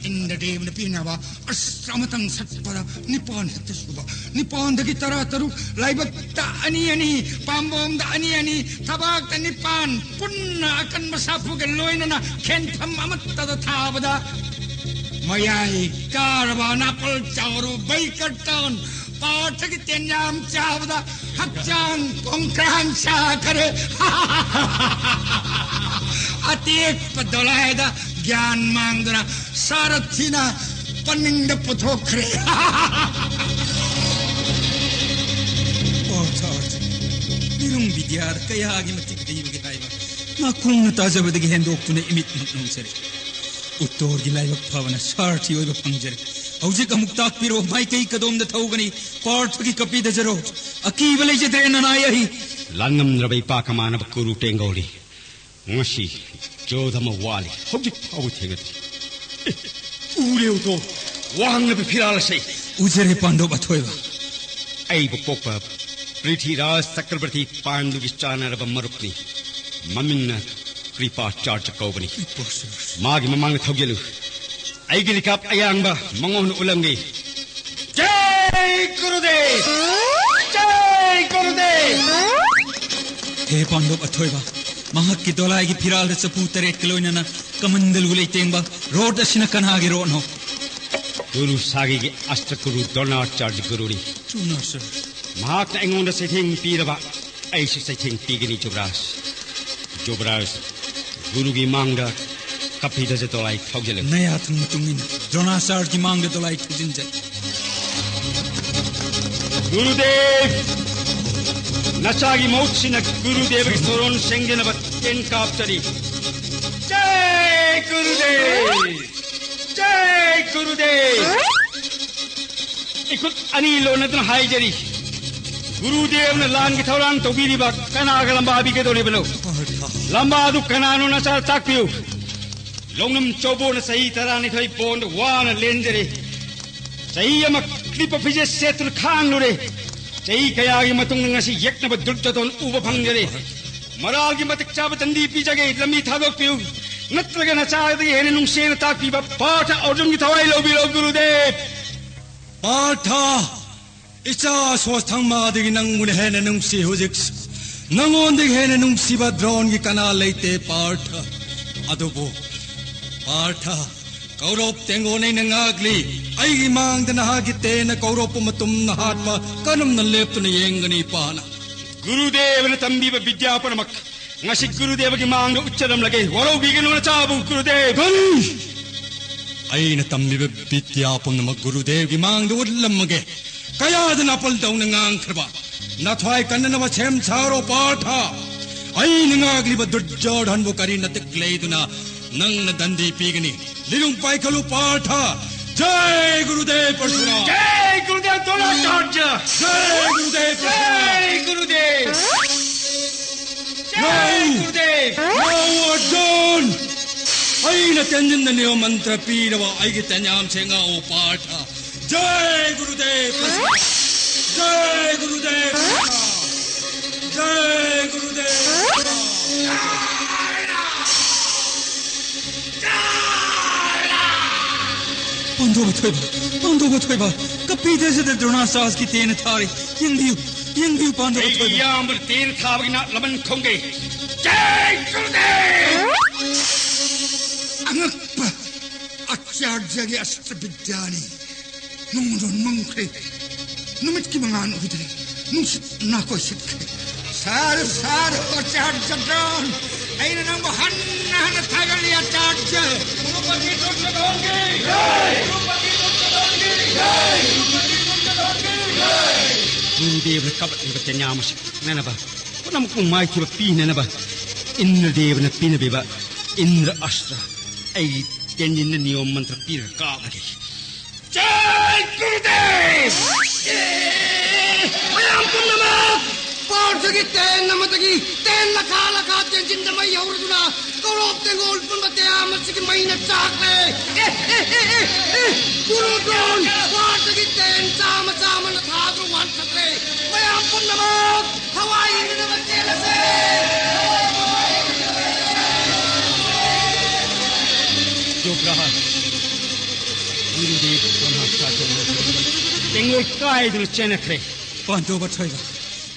ꯏꯟꯗ꯭ꯔꯗꯦꯕꯅ ꯄꯤꯅꯕ ꯑꯁ ꯑꯃꯇꯪ ꯁꯠꯄꯗ ꯅꯤꯄꯥꯟ ꯍꯦꯛꯇ ꯁꯨꯕ, ꯅꯤꯄꯥꯟꯗꯒꯤ ꯇꯔꯥ ꯇꯔꯨꯛ, ꯂꯥꯏꯕꯛꯇ ꯑꯅꯤ ꯑꯅꯤ, ꯄꯥꯝꯕꯣꯝꯗ ꯑꯅꯤ ꯑꯅꯤ, ꯊꯕꯥꯛꯇ ꯅꯤꯄꯥꯟ, ꯄꯨꯟꯅ ꯑꯀꯟꯕ ꯁꯥꯐꯨꯒ ꯂꯣꯏꯅꯅ ꯈꯦꯟꯐꯝ ꯑꯃꯠꯇꯗ ꯊꯥꯕꯗ ꯃꯌꯥꯏ ꯀꯥꯔꯕ ꯅꯥꯄꯜ ꯆꯥꯎꯔꯨ ꯕꯩꯀꯔ ꯇꯥꯎꯟ ꯄꯥꯔꯊꯒꯤ ꯇꯦꯟꯌꯥꯝ ꯆꯥꯕꯗ ꯍꯛꯆꯥꯡ ꯄꯣꯡꯈ꯭ꯔꯥꯡ ꯁꯥꯈꯔꯦ꯫ ꯑꯇꯦꯛꯄ ꯗꯣꯂꯥꯏꯗ ꯒ꯭ꯌꯥꯟ ꯃꯥꯡꯗꯨꯅ ꯁꯥꯔꯊꯤꯅ ꯄꯟꯅꯤꯡꯗ ꯄꯨꯊꯣꯛꯈ꯭ꯔꯦ꯫ ꯑꯣ ꯖꯣꯔꯖ, ꯏꯔꯨꯡ ꯕꯤꯗ꯭ꯌꯥꯗ ꯀꯌꯥꯒꯤ ꯃꯇꯤꯛ ꯍꯩꯕꯒꯦ ꯍꯥꯏꯕ ꯅꯥꯀꯣꯡꯅ ꯇꯥꯖꯕꯗꯒꯤ ꯍꯦꯟꯗꯣꯛꯇꯨꯅ ꯏꯃꯤꯠ ꯃꯤꯠ ꯅꯣꯡꯖꯔꯦ꯫ ꯎꯠꯇꯣꯔꯒꯤ ꯂꯥꯏꯕꯛ ꯐꯕꯅ ꯁꯥꯔꯊꯤ ꯑꯣꯏꯕ ꯐꯪꯖꯔꯦ꯫ ꯍꯧꯖꯤꯛ ꯑꯃꯨꯛ ꯇꯥꯛꯄꯤꯔꯣ, ꯃꯥꯏꯀꯩ ꯀꯗꯣꯝꯗ ꯊꯧꯒꯅꯤ? ꯄꯥꯔꯊꯒꯤ ꯀꯄꯤꯗꯖꯔꯣ꯫ ꯑꯀꯤꯕ ꯂꯩꯖꯗ꯭ꯔꯦ ꯅꯅꯥꯏ ꯑꯍꯤ꯫ ꯂꯥꯟꯉꯝꯗ꯭ꯔꯕ ꯏꯄꯥ ꯀꯃꯥꯟꯅꯕ ꯀꯨꯔꯨ ꯇꯦꯡꯒꯧꯔꯤ꯫ ꯉꯁꯤ ꯖꯣꯗ ꯑꯃ ꯋꯥꯠꯂꯤ꯫ ꯍꯧꯖꯤꯛ ꯐꯥꯎꯕ ꯊꯦꯡꯅꯗ꯭ꯔꯤ꯫ ꯑꯦ, ꯎꯔꯦ ꯎꯇꯣ, ꯋꯥꯡꯂꯕ ꯐꯤꯔꯥꯜ ꯑꯁꯤ꯫ ꯎꯖꯔꯦ ꯄꯥꯟꯗꯣꯞ ꯑꯊꯣꯏꯕ꯫ ꯑꯩꯕꯨ ꯄꯣꯛꯄ ꯄ꯭ꯔꯤꯊꯤꯔꯥꯖ ꯆꯀ꯭ꯔꯕꯔꯇꯤ ꯄꯥꯟꯗꯨꯒꯤ ꯆꯥꯟꯅꯔꯕ ꯃꯔꯨꯞꯅꯤ꯫ ꯃꯃꯤꯡꯅ ꯀ꯭ꯔꯤꯄꯥꯆꯥꯔꯖ ꯀꯧꯕꯅꯤ꯫ ꯃꯥꯒꯤ ꯃꯃꯥꯡꯗ ꯊꯧꯒꯦꯜꯂꯨ꯫ ꯑꯩꯒꯤ ꯂꯤꯀꯥꯞ ꯑꯌꯥꯡꯕ ꯃꯉꯣꯟꯗ ꯎꯠꯂꯝꯒꯦ꯫ ꯖꯩ ꯒꯨꯔꯨꯗꯦꯕ! ꯖꯩ ꯒꯨꯔꯨꯗꯦꯕ! ꯍꯦ ꯄꯥꯟꯗꯣꯞ ꯑꯊꯣꯏꯕ, ꯃꯍꯥꯛꯀꯤ ꯗꯣꯂꯥꯏꯒꯤ ꯐꯤꯔꯥꯜꯗ ꯆꯐꯨ ꯇꯔꯦꯠꯀ ꯂꯣꯏꯅꯅ ꯀꯃꯟꯗꯂꯨ ꯂꯩꯇꯦꯡꯕ ꯔꯣꯗ ꯑꯁꯤꯅ ꯀꯅꯥꯒꯤ ꯔꯣꯗꯅꯣ? ꯒꯨꯔꯨ ꯁꯥꯒꯤꯒꯤ ꯑꯁꯇ꯭ꯔ ꯒꯨꯔꯨ ꯗ꯭ꯔꯣꯅꯥꯆꯥꯔꯖ ꯒꯨꯔꯨꯅꯤ꯫ ꯆꯨꯝꯅ, ꯁꯔ꯫ ꯃꯍꯥꯛꯅ ꯑꯩꯉꯣꯟꯗ ꯆꯩꯊꯦꯡ ꯄꯤꯔꯕ ꯑꯩꯁꯨ ꯆꯩꯊꯦꯡ ꯄꯤꯒꯅꯤ, ꯖꯨꯕꯔꯥꯖ꯫ ꯖꯨꯕꯔꯥꯖ, ꯒꯨꯔꯨꯒꯤ ꯃꯥꯡꯗ ꯀꯄꯤꯗꯖ ꯗꯣꯂꯥꯏ ꯊꯧꯖꯤꯜꯂꯨ꯫ ꯅꯌꯥꯊꯪ ꯃꯇꯨꯡ ꯏꯟꯅ ꯗ꯭ꯔꯣꯅꯥꯆꯥꯔꯖꯒꯤ ꯃꯥꯡꯗ ꯗꯣꯂꯥꯏ ꯊꯧꯖꯤꯟꯖꯩ꯫ ꯒꯨꯔꯨꯗꯦꯕ! ꯅꯆꯥꯒꯤ ꯃꯍꯨꯠ ꯁꯤꯟꯅ ꯒꯨꯔꯨꯗꯦꯕꯒꯤ ꯊꯧꯔꯣꯟ ꯁꯦꯡꯗꯅꯕ ꯇꯦꯟ ꯀꯥꯞꯆꯔꯤ꯫ ꯖꯩ ꯒꯨꯔꯨꯗꯦꯕ! ꯖꯩ ꯒꯨꯔꯨꯗꯦꯕ! ꯏꯈꯨꯠ ꯑꯅꯤ ꯂꯣꯟꯅꯗꯨꯅ ꯍꯥꯏꯖꯔꯤ, ꯒꯨꯔꯨꯗꯦꯕꯅ ꯂꯥꯟꯒꯤ ꯊꯧꯔꯥꯡ ꯇꯧꯕꯤꯔꯤꯕ ꯀꯅꯥꯒ ꯂꯝꯕꯥꯕꯤꯒꯗꯧꯔꯤꯕꯅꯣ? ꯂꯝꯕꯥ ꯑꯗꯨ ꯀꯅꯥꯅꯣ ꯅꯆꯥ ꯇꯥꯛꯄꯤꯌꯨ꯫ ꯂꯧꯅꯝ ꯆꯧꯕꯣꯅ ꯆꯍꯤ ꯇꯔꯥꯅꯤꯊꯣꯏ ꯕꯣꯟꯗ ꯋꯥꯅ ꯂꯦꯟꯖꯔꯦ꯫ ꯆꯍꯤ ꯑꯃ ꯀ꯭ꯔꯤꯄ ꯐꯤꯖꯦꯠ ꯁꯦꯠꯇꯨꯅ ꯈꯥꯡꯂꯨꯔꯦ꯫ ꯆꯍꯤ ꯀꯌꯥꯒꯤ ꯃꯇꯨꯡꯗ ꯉꯁꯤ ꯌꯦꯛꯅꯕ ꯗꯨꯔꯖꯣꯙꯟ ꯎꯕ ꯐꯪꯖꯔꯦ꯫ ꯃꯔꯥꯜꯒꯤ ꯃꯇꯤꯛ ꯆꯥꯕ ꯗꯟꯗꯤ ꯄꯤꯖꯒꯦ, ꯂꯝꯕꯤ ꯊꯥꯗꯣꯛꯄꯤꯌꯨ꯫ ꯅꯠꯇ꯭ꯔꯒ ꯅꯆꯥꯗꯒꯤ ꯍꯦꯟꯅ ꯅꯨꯡꯁꯤꯅ ꯇꯥꯛꯄꯤꯕ ꯄꯥꯔꯊ ꯑꯔꯖꯨꯟꯒꯤ ꯊꯋꯥꯏ ꯂꯧꯕꯤꯔꯣ ꯒꯨꯔꯨꯗꯦꯕ꯫ ꯄꯥꯔꯊ, ꯏꯆꯥ ꯁꯣꯁꯊꯪꯃꯥꯗꯒꯤ ꯅꯪꯕꯨꯅ ꯍꯦꯟꯅ ꯅꯨꯡꯁꯤ ꯍꯧꯖꯤꯛꯁꯨ꯫ ꯅꯉꯣꯟꯗꯒꯤ ꯍꯦꯟꯅ ꯅꯨꯡꯁꯤꯕ ꯗ꯭ꯔꯣꯟꯒꯤ ꯀꯅꯥ ꯂꯩꯇꯦ ꯄꯥꯔꯊ꯫ ꯑꯗꯨꯕꯨ ꯄꯥꯔꯊ, ꯀꯧꯔꯕ ꯇꯦꯡꯒꯣꯜ ꯑꯩꯅ ꯉꯥꯛꯂꯤ꯫ ꯑꯩꯒꯤ ꯃꯥꯡꯗ ꯅꯍꯥꯛꯀꯤ ꯇꯦꯟꯅ ꯀꯧꯔꯕ ꯃꯇꯨꯝꯅ ꯍꯥꯠꯄ ꯀꯔꯝꯅ ꯂꯦꯞꯇꯨꯅ ꯌꯦꯡꯒꯅꯤ ꯄꯥꯅ? ꯒꯨꯔꯨꯗꯦꯕꯅ ꯇꯝꯕꯤꯕ ꯕꯤꯗ꯭ꯌꯥ ꯄꯨꯝꯅꯃꯛ ꯉꯁꯤ ꯒꯨꯔꯨꯗꯦꯕꯒꯤ ꯃꯥꯡꯗ ꯎꯠꯆꯔꯝꯂꯒꯦ꯫ ꯋꯥꯔꯧꯕꯤꯒꯅꯨ ꯅꯆꯥꯕꯨ ꯒꯨꯔꯨꯗꯦꯕ꯫ ꯀꯔꯤ? ꯑꯩꯅ ꯇꯝꯕꯤꯕ ꯕꯤꯗ꯭ꯌꯥ ꯄꯨꯝꯅꯃꯛ ꯒꯨꯔꯨꯗꯦꯕꯒꯤ ꯃꯥꯡꯗ ꯎꯠꯂꯝꯃꯒꯦ꯫ ꯀꯌꯥꯗ ꯅꯥꯄꯜꯗꯧꯅ ꯉꯥꯡꯈ꯭ꯔꯕ? ꯅꯊ꯭ꯋꯥꯏ ꯀꯟꯅꯅꯕ ꯁꯦꯝ ꯁꯥꯔꯣ ꯄꯥꯔꯊ꯫ ꯑꯩꯅ ꯉꯥꯛꯂꯤꯕ ꯗꯨꯔꯖꯣꯙꯟꯕꯨ ꯀꯔꯤ ꯅꯇꯤꯛ ꯂꯩꯗꯨꯅ ꯅꯪꯅ ꯗꯟꯗꯤ ꯄꯤꯒꯅꯤ? ꯂꯤꯔꯨꯡ ꯄꯥꯏꯈꯠꯂꯨ ꯄꯥꯔꯊ꯫ ꯖꯥꯏ ꯒꯨꯔꯨꯗꯦꯕ ꯄꯔꯁꯨꯔꯥꯝ꯫ ꯖꯥꯏ ꯒꯨꯔꯨꯗꯦꯕ ꯗ꯭ꯔꯣꯅꯥꯆꯥꯔꯖ꯫ ꯖꯥꯏ ꯒꯨꯔꯨꯗꯦꯕ ꯄꯔꯁꯨꯔꯥꯝ꯫ ꯖꯥꯏ ꯒꯨꯔꯨꯗꯦꯕ꯫ ꯖꯥꯏ ꯂꯧ! ꯒꯨꯔꯨꯗꯦꯕ꯫ ꯂꯧ ꯑꯔꯖꯨꯟ! ꯑꯩꯅ ꯇꯦꯟꯖꯤꯟꯗ ꯅꯤꯌꯣꯝ ꯃꯟꯇ꯭ꯔ ꯄꯤꯔꯕ ꯑꯩꯒꯤ ꯇꯦꯟꯌꯥꯝꯁꯦ ꯉꯥꯛꯑꯣ ꯄꯥꯔꯊ꯫ ꯖꯥꯏ ꯒꯨꯔꯨꯗꯦꯕ ꯄꯔꯁꯨꯔꯥꯝ꯫ ꯖꯥꯏ ꯒꯨꯔꯨꯗꯦꯕ ꯄꯔꯁꯨꯔꯥꯝ꯫ ꯖꯥꯏ ꯒꯨꯔꯨꯗꯦꯕ ꯄꯔꯁꯨꯔꯥꯝ꯫ ꯄꯥꯟꯗꯧꯕ ꯊꯣꯏꯕ, ꯄꯥꯟꯗꯧꯕ ꯊꯣꯏꯕ, ꯀꯄꯤꯗꯁꯤꯗ ꯗ꯭ꯔꯣꯅꯥꯆꯥꯔꯖꯀꯤ ꯇꯦꯟꯅ ꯊꯥꯔꯤ꯫ ꯌꯦꯡꯕꯤꯌꯨ, ꯌꯦꯡꯕꯤꯌꯨ, ꯄꯥꯟꯗꯧꯕ ꯑꯩꯒꯤ ꯊꯣꯏꯕ꯫ ꯏꯌꯥꯝꯕꯅ ꯇꯦꯟ ꯊꯥꯕꯒꯤ ꯅꯥꯠ ꯂꯃꯟ ꯈꯣꯡꯒꯦ꯫ ꯖꯥꯏ ꯒꯨꯔꯨꯗꯦꯕ! ꯑꯉꯛꯄ ꯑꯥꯆꯥꯔꯌꯒꯤ ꯑꯁꯇ꯭ꯔ ꯕꯤꯗ꯭ꯌꯥꯅꯤ꯫ ꯅꯣꯡꯃꯗꯣꯟ ꯃꯝꯈ꯭ꯔꯦ꯫ ꯅꯨꯃꯤꯠꯀꯤ ꯃꯉꯥꯜ ꯎꯗ꯭ꯔꯦ꯫ ꯅꯨꯡꯁꯤꯠ ꯅꯥꯀꯣꯏ ꯁꯤꯠꯈ꯭ꯔꯦ꯫ ꯁꯥꯔ, ꯁꯥꯔ, ꯑꯥꯆꯥꯔꯌ ꯗ꯭ꯔꯣꯟ꯫ ꯑꯩꯅ ꯅꯪꯕꯨ ꯍꯟꯅ ꯍꯟꯅ ꯊꯥꯒꯠꯂꯤ, ꯑꯥꯆꯥꯔꯌ꯫ ꯒꯨꯔꯨꯄꯇꯤ ꯗꯨꯔꯖꯣꯙꯟꯒꯤ ꯖꯥꯏ! ꯒꯨꯔꯨꯄꯇꯤ ꯗꯨꯔꯖꯣꯙꯟꯒꯤ ꯖꯥꯏ! ꯒꯨꯔꯨꯄꯇꯤ ꯗꯨꯔꯖꯣꯙꯟꯒꯤ ꯖꯥꯏ! ꯒꯨꯔꯨꯗꯦꯕꯅ ꯀꯥꯞꯂꯛꯂꯤꯕ ꯇꯦꯟꯌꯥꯝ ꯑꯁꯤ ꯅꯛꯅꯅꯕ, ꯄꯨꯝꯅꯃꯛꯄꯨ ꯃꯥꯏꯊꯤꯕ ꯄꯤꯅꯅꯕ ꯏꯟꯗ꯭ꯔꯗꯦꯕꯅ ꯄꯤꯅꯕꯤꯕ ꯏꯟꯗ꯭ꯔ ꯑꯁꯇ꯭ꯔ ꯑꯩꯒꯤ ꯇꯦꯟꯖꯤꯟꯗ ꯅꯤꯌꯣꯝ ꯃꯟꯇ꯭ꯔ ꯄꯤꯔꯒ ꯀꯥꯞꯂꯒꯦ꯫ ꯖꯥꯏ ꯒꯨꯔꯨꯗꯦꯕ! ꯃꯌꯥꯝ ꯄꯨꯝꯅꯃꯛ ꯄꯥꯔꯊꯒꯤ ꯇꯦꯟ ꯑꯃꯗꯒꯤ ꯇꯦꯟ ꯂꯥꯈꯥ ꯂꯥꯈꯥ ꯇꯦꯟꯖꯤꯟꯗ ꯃꯩ ꯍꯧꯔꯗꯨꯅ ꯀꯧꯔꯣꯞ ꯇꯦꯡꯒꯣꯜ ꯄꯨꯝꯕ ꯇꯦꯟꯌꯥꯝ ꯑꯁꯤꯒꯤ ꯃꯩꯅ ꯆꯥꯛꯂꯦ꯫ ꯑꯦ, ꯑꯦ, ꯑꯦ, ꯑꯦ, ꯑꯦ! ꯒꯨꯔꯨ ꯗ꯭ꯔꯣꯟ ꯄꯥꯔꯊꯒꯤ ꯇꯦꯟ ꯆꯥꯝꯃ ꯆꯥꯝꯃꯅ ꯊꯥꯗꯨꯅ ꯋꯥꯟꯊꯈ꯭ꯔꯦ꯫ ꯃꯌꯥꯝ ꯄꯨꯝꯅꯃꯛ ꯊꯋꯥꯏ ꯍꯤꯡꯅꯅꯕ ꯆꯦꯜꯂꯁꯦ! ꯇꯦꯡꯒꯣꯜ ꯀꯥꯏꯗꯨꯅ ꯆꯦꯟꯅꯈ꯭ꯔꯦ꯫ ꯄꯥꯟꯗꯣꯞ ꯑꯊꯣꯏꯕ,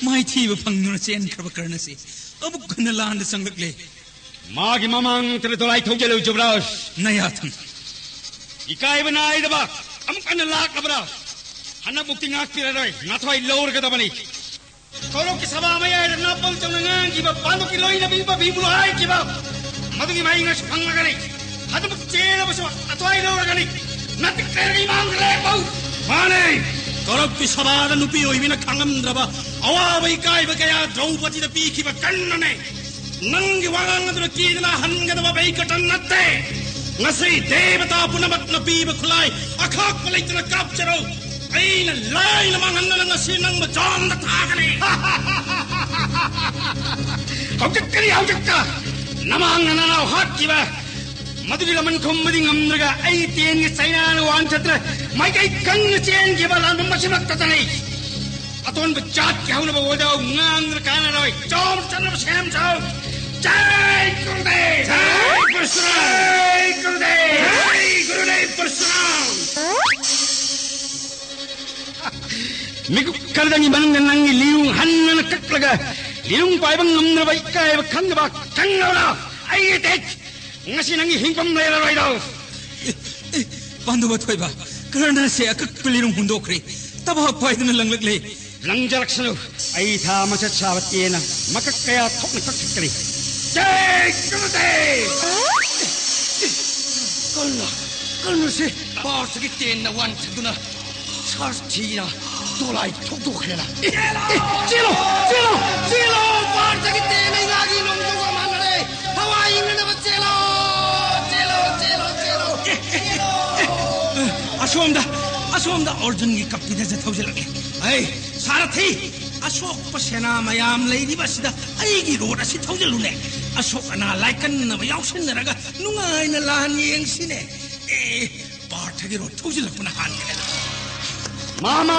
ꯃꯥꯏꯊꯤꯕ ꯐꯪꯗꯨꯅ ꯆꯦꯟꯈ꯭ꯔꯕ ꯀꯔꯅꯁꯤ ꯑꯃꯨꯛ ꯍꯟꯅ ꯂꯥꯟꯗ ꯆꯪꯂꯛꯂꯦ꯫ ꯃꯥꯒꯤ ꯃꯃꯥꯡꯗ ꯗꯣꯂꯥꯏ ꯊꯧꯖꯤꯜꯂꯨ, ꯖꯨꯕꯔꯥꯖ꯫ ꯅꯌꯥꯊꯪ꯫ ꯏꯀꯥꯏꯕ ꯅꯥꯏꯗꯕ ꯑꯃꯨꯛ ꯍꯟꯅ ꯂꯥꯛꯂꯕ꯭ꯔꯥ? ꯍꯟꯗꯛꯃꯨꯛꯇꯤ ꯉꯥꯛꯄꯤꯔꯔꯣꯏ, ꯅꯊ꯭ꯋꯥꯏ ꯂꯧꯔꯒꯗꯕꯅꯤ꯫ ꯀꯧꯔꯛꯀꯤ ꯁꯚꯥ ꯃꯌꯥꯏꯗ ꯅꯥꯄꯜ ꯆꯧꯅ ꯉꯥꯡꯈꯤꯕ, ꯄꯥꯟꯗꯣꯞꯀꯤ ꯂꯣꯏꯅꯕꯤ ꯄꯥꯕꯤꯕꯨ ꯍꯥꯏꯈꯤꯕ, ꯃꯗꯨꯒꯤ ꯃꯍꯩ ꯉꯁꯤ ꯐꯪꯂꯒꯅꯤ꯫ ꯑꯗꯨꯕꯨ ꯆꯦꯜꯂꯕꯁꯨ ꯑꯊ꯭ꯋꯥꯏ ꯂꯧꯔꯒꯅꯤ꯫ ꯅꯠꯇꯦ, ꯀꯩꯗꯧꯔꯒꯦ ꯏꯃꯥꯡꯗ ꯂꯦꯞꯄꯧ? ꯃꯥꯅꯦ, ꯀꯧꯔꯛꯀꯤ ꯁꯚꯥꯗ ꯅꯨꯄꯤ ꯑꯣꯏꯕꯤꯅ ꯈꯥꯡꯉꯝꯗ꯭ꯔꯕ ꯑꯋꯥꯕ ꯏꯀꯥꯏꯕ ꯀꯌꯥ ꯗ꯭ꯔꯧꯄꯗꯤꯗ ꯄꯤꯈꯤꯕ ꯀꯔꯅꯅꯦ꯫ ꯅꯪꯒꯤ ꯋꯥꯉꯥꯡ ꯑꯗꯨꯅ ꯀꯤꯗꯅ ꯍꯟꯒꯗꯕ ꯕꯩꯀꯇꯟ ꯅꯠꯇꯦ꯫ ꯉꯁꯤ ꯗꯦꯕꯇꯥ ꯄꯨꯝꯅꯃꯛꯅ ꯄꯤꯕ ꯈꯨꯠꯂꯥꯏ ꯑꯈꯥꯛꯄ ꯂꯩꯇꯅ ꯀꯥꯞꯆꯔꯧ꯫ ꯑꯩꯅ ꯂꯥꯏꯅ ꯃꯥꯡꯍꯟꯗꯅ ꯉꯁꯤ ꯅꯪꯕꯨ ꯖꯣꯝꯗ ꯊꯥꯒꯅꯤ꯫ ꯍꯧꯖꯤꯛꯀꯅꯤ, ꯍꯧꯖꯤꯛꯇ ꯅꯃꯥꯡꯅ ꯅꯅꯥꯎ ꯍꯥꯠꯈꯤꯕ ꯃꯗꯨꯒꯤ ꯂꯃꯟ ꯈꯨꯝꯕꯗꯤ ꯉꯝꯗ꯭ꯔꯒ ꯑꯩ ꯇꯦꯟꯒꯤ ꯆꯩꯅꯥꯅ ꯋꯥꯟꯊꯗ꯭ꯔꯦ꯫ ꯃꯥꯏꯀꯩ ꯀꯪꯅ ꯆꯦꯟꯈꯤꯕ ꯂꯥꯟꯕ ꯃꯁꯤꯃꯛꯇꯗꯅꯤ꯫ ꯑꯇꯣꯟꯕ ꯖꯥꯠꯀꯤ ꯍꯧꯅꯕ ꯋꯥꯗꯥꯎ ꯉꯥꯡꯗꯨꯅ ꯀꯥꯟꯅꯔꯣꯏ꯫ ꯆꯥꯎꯅ ꯆꯠꯅꯕ ꯁꯦꯝ ꯁꯥꯎ꯫ ꯖꯥꯏ ꯒꯨꯔꯨꯗꯦꯕ! ꯖꯥꯏ ꯄꯔꯁꯨꯔꯥꯝ! ꯖꯥꯏ ꯒꯨꯔꯨꯗꯦꯕ! ꯖꯥꯏ ꯒꯨꯔꯨꯗꯦꯕ ꯄꯔꯁꯨꯔꯥꯝ! ꯃꯤꯀꯨꯞ ꯈꯔꯗꯪꯒꯤ ꯃꯅꯨꯡꯗ ꯅꯪꯒꯤ ꯂꯤꯔꯨꯡ ꯍꯟꯅꯅ ꯀꯛꯂꯒ ꯂꯤꯔꯨꯡ ꯄꯥꯏꯕ ꯉꯝꯗ꯭ꯔꯕ ꯏꯀꯥꯏꯕ ꯈꯪꯗꯕ ꯈꯪꯉꯕ꯭ꯔꯥ? ꯑꯩꯒꯤ ꯇꯦꯛ ꯉꯁꯤ ꯅꯪꯒꯤ ꯍꯤꯡꯐꯝ ꯂꯩꯔꯔꯣꯏꯗꯧ꯫ ꯑꯦ, ꯑꯦ, ꯄꯥꯟꯗꯨꯕ ꯊꯣꯏꯕ, ꯀꯔꯅꯁꯦ ꯑꯀꯛꯄ ꯂꯤꯔꯨꯡ ꯍꯨꯟꯗꯣꯛꯈ꯭ꯔꯦ꯫ ꯇꯕꯥꯛ ꯄꯥꯏꯗꯨꯅ ꯂꯪꯂꯛꯂꯦ꯫ ꯂꯪꯖꯔꯛꯁꯅꯨ꯫ ꯑꯩ ꯊꯥ ꯃꯆꯠ ꯁꯥꯕ ꯇꯦꯟꯅ ꯃꯀꯛ ꯀꯌꯥ ꯊꯣꯛꯅ ꯀꯛꯊꯠꯀꯅꯤ꯫ ꯖꯥꯏ ꯒꯨꯔꯨꯗꯦꯕ! ꯀꯔꯅ, ꯀꯔꯅꯁꯦ ꯄꯥꯔꯊꯒꯤ ꯇꯦꯟꯅ ꯋꯥꯟꯊꯗꯨꯅ ꯁꯥꯔꯊꯤꯅ ꯗꯣꯂꯥꯏ ꯊꯧꯗꯣꯛꯈ꯭ꯔꯦꯅ꯫ ꯑꯦ, ꯑꯦ, ꯆꯦꯜꯂꯣ, ꯆꯦꯜꯂꯣ, ꯆꯦꯜꯂꯣ! ꯄꯥꯔꯊꯒꯤ ꯇꯦꯟꯅ ꯉꯥꯒꯤ ꯅꯣꯡꯖꯨꯒ ꯃꯥꯟꯅꯔꯦ꯫ ꯊꯋꯥꯏ ꯍꯤꯡꯅꯅꯕ ꯆꯦꯜꯂꯣ! ꯆꯦꯜꯂꯣ, ꯆꯦꯜꯂꯣ, ꯆꯦꯜꯂꯣ! ꯑꯁꯣꯝꯗ, ꯑꯁꯣꯝꯗ ꯑꯔꯖꯨꯟꯒꯤ ꯀꯞꯄꯤꯗꯁꯦ ꯊꯧꯖꯤꯜꯂꯛꯑꯦ꯫ ꯑꯩ, ꯁꯥꯔꯊꯤ! ꯑꯁꯣꯛꯄ ꯁꯦꯅꯥ ꯃꯌꯥꯝ ꯂꯩꯔꯤꯕ ꯑꯁꯤꯗ ꯑꯩꯒꯤ ꯔꯣꯠ ꯑꯁꯤ ꯊꯧꯖꯤꯜꯂꯨꯅꯦ꯫ ꯑꯁꯣꯛ ꯑꯅꯥ ꯂꯥꯏꯀꯟꯅꯕ ꯌꯥꯎꯁꯟꯅꯔꯒ ꯅꯨꯡꯉꯥꯏꯅ ꯂꯥꯟ ꯌꯦꯡꯁꯤꯅꯦ꯫ ꯑꯦ, ꯄꯥꯔꯊꯒꯤ ꯔꯣꯠ ꯊꯧꯖꯤꯜꯂꯛꯄꯅ ꯍꯥꯟꯈ꯭ꯔꯦꯗ꯫ ꯃꯥꯃ!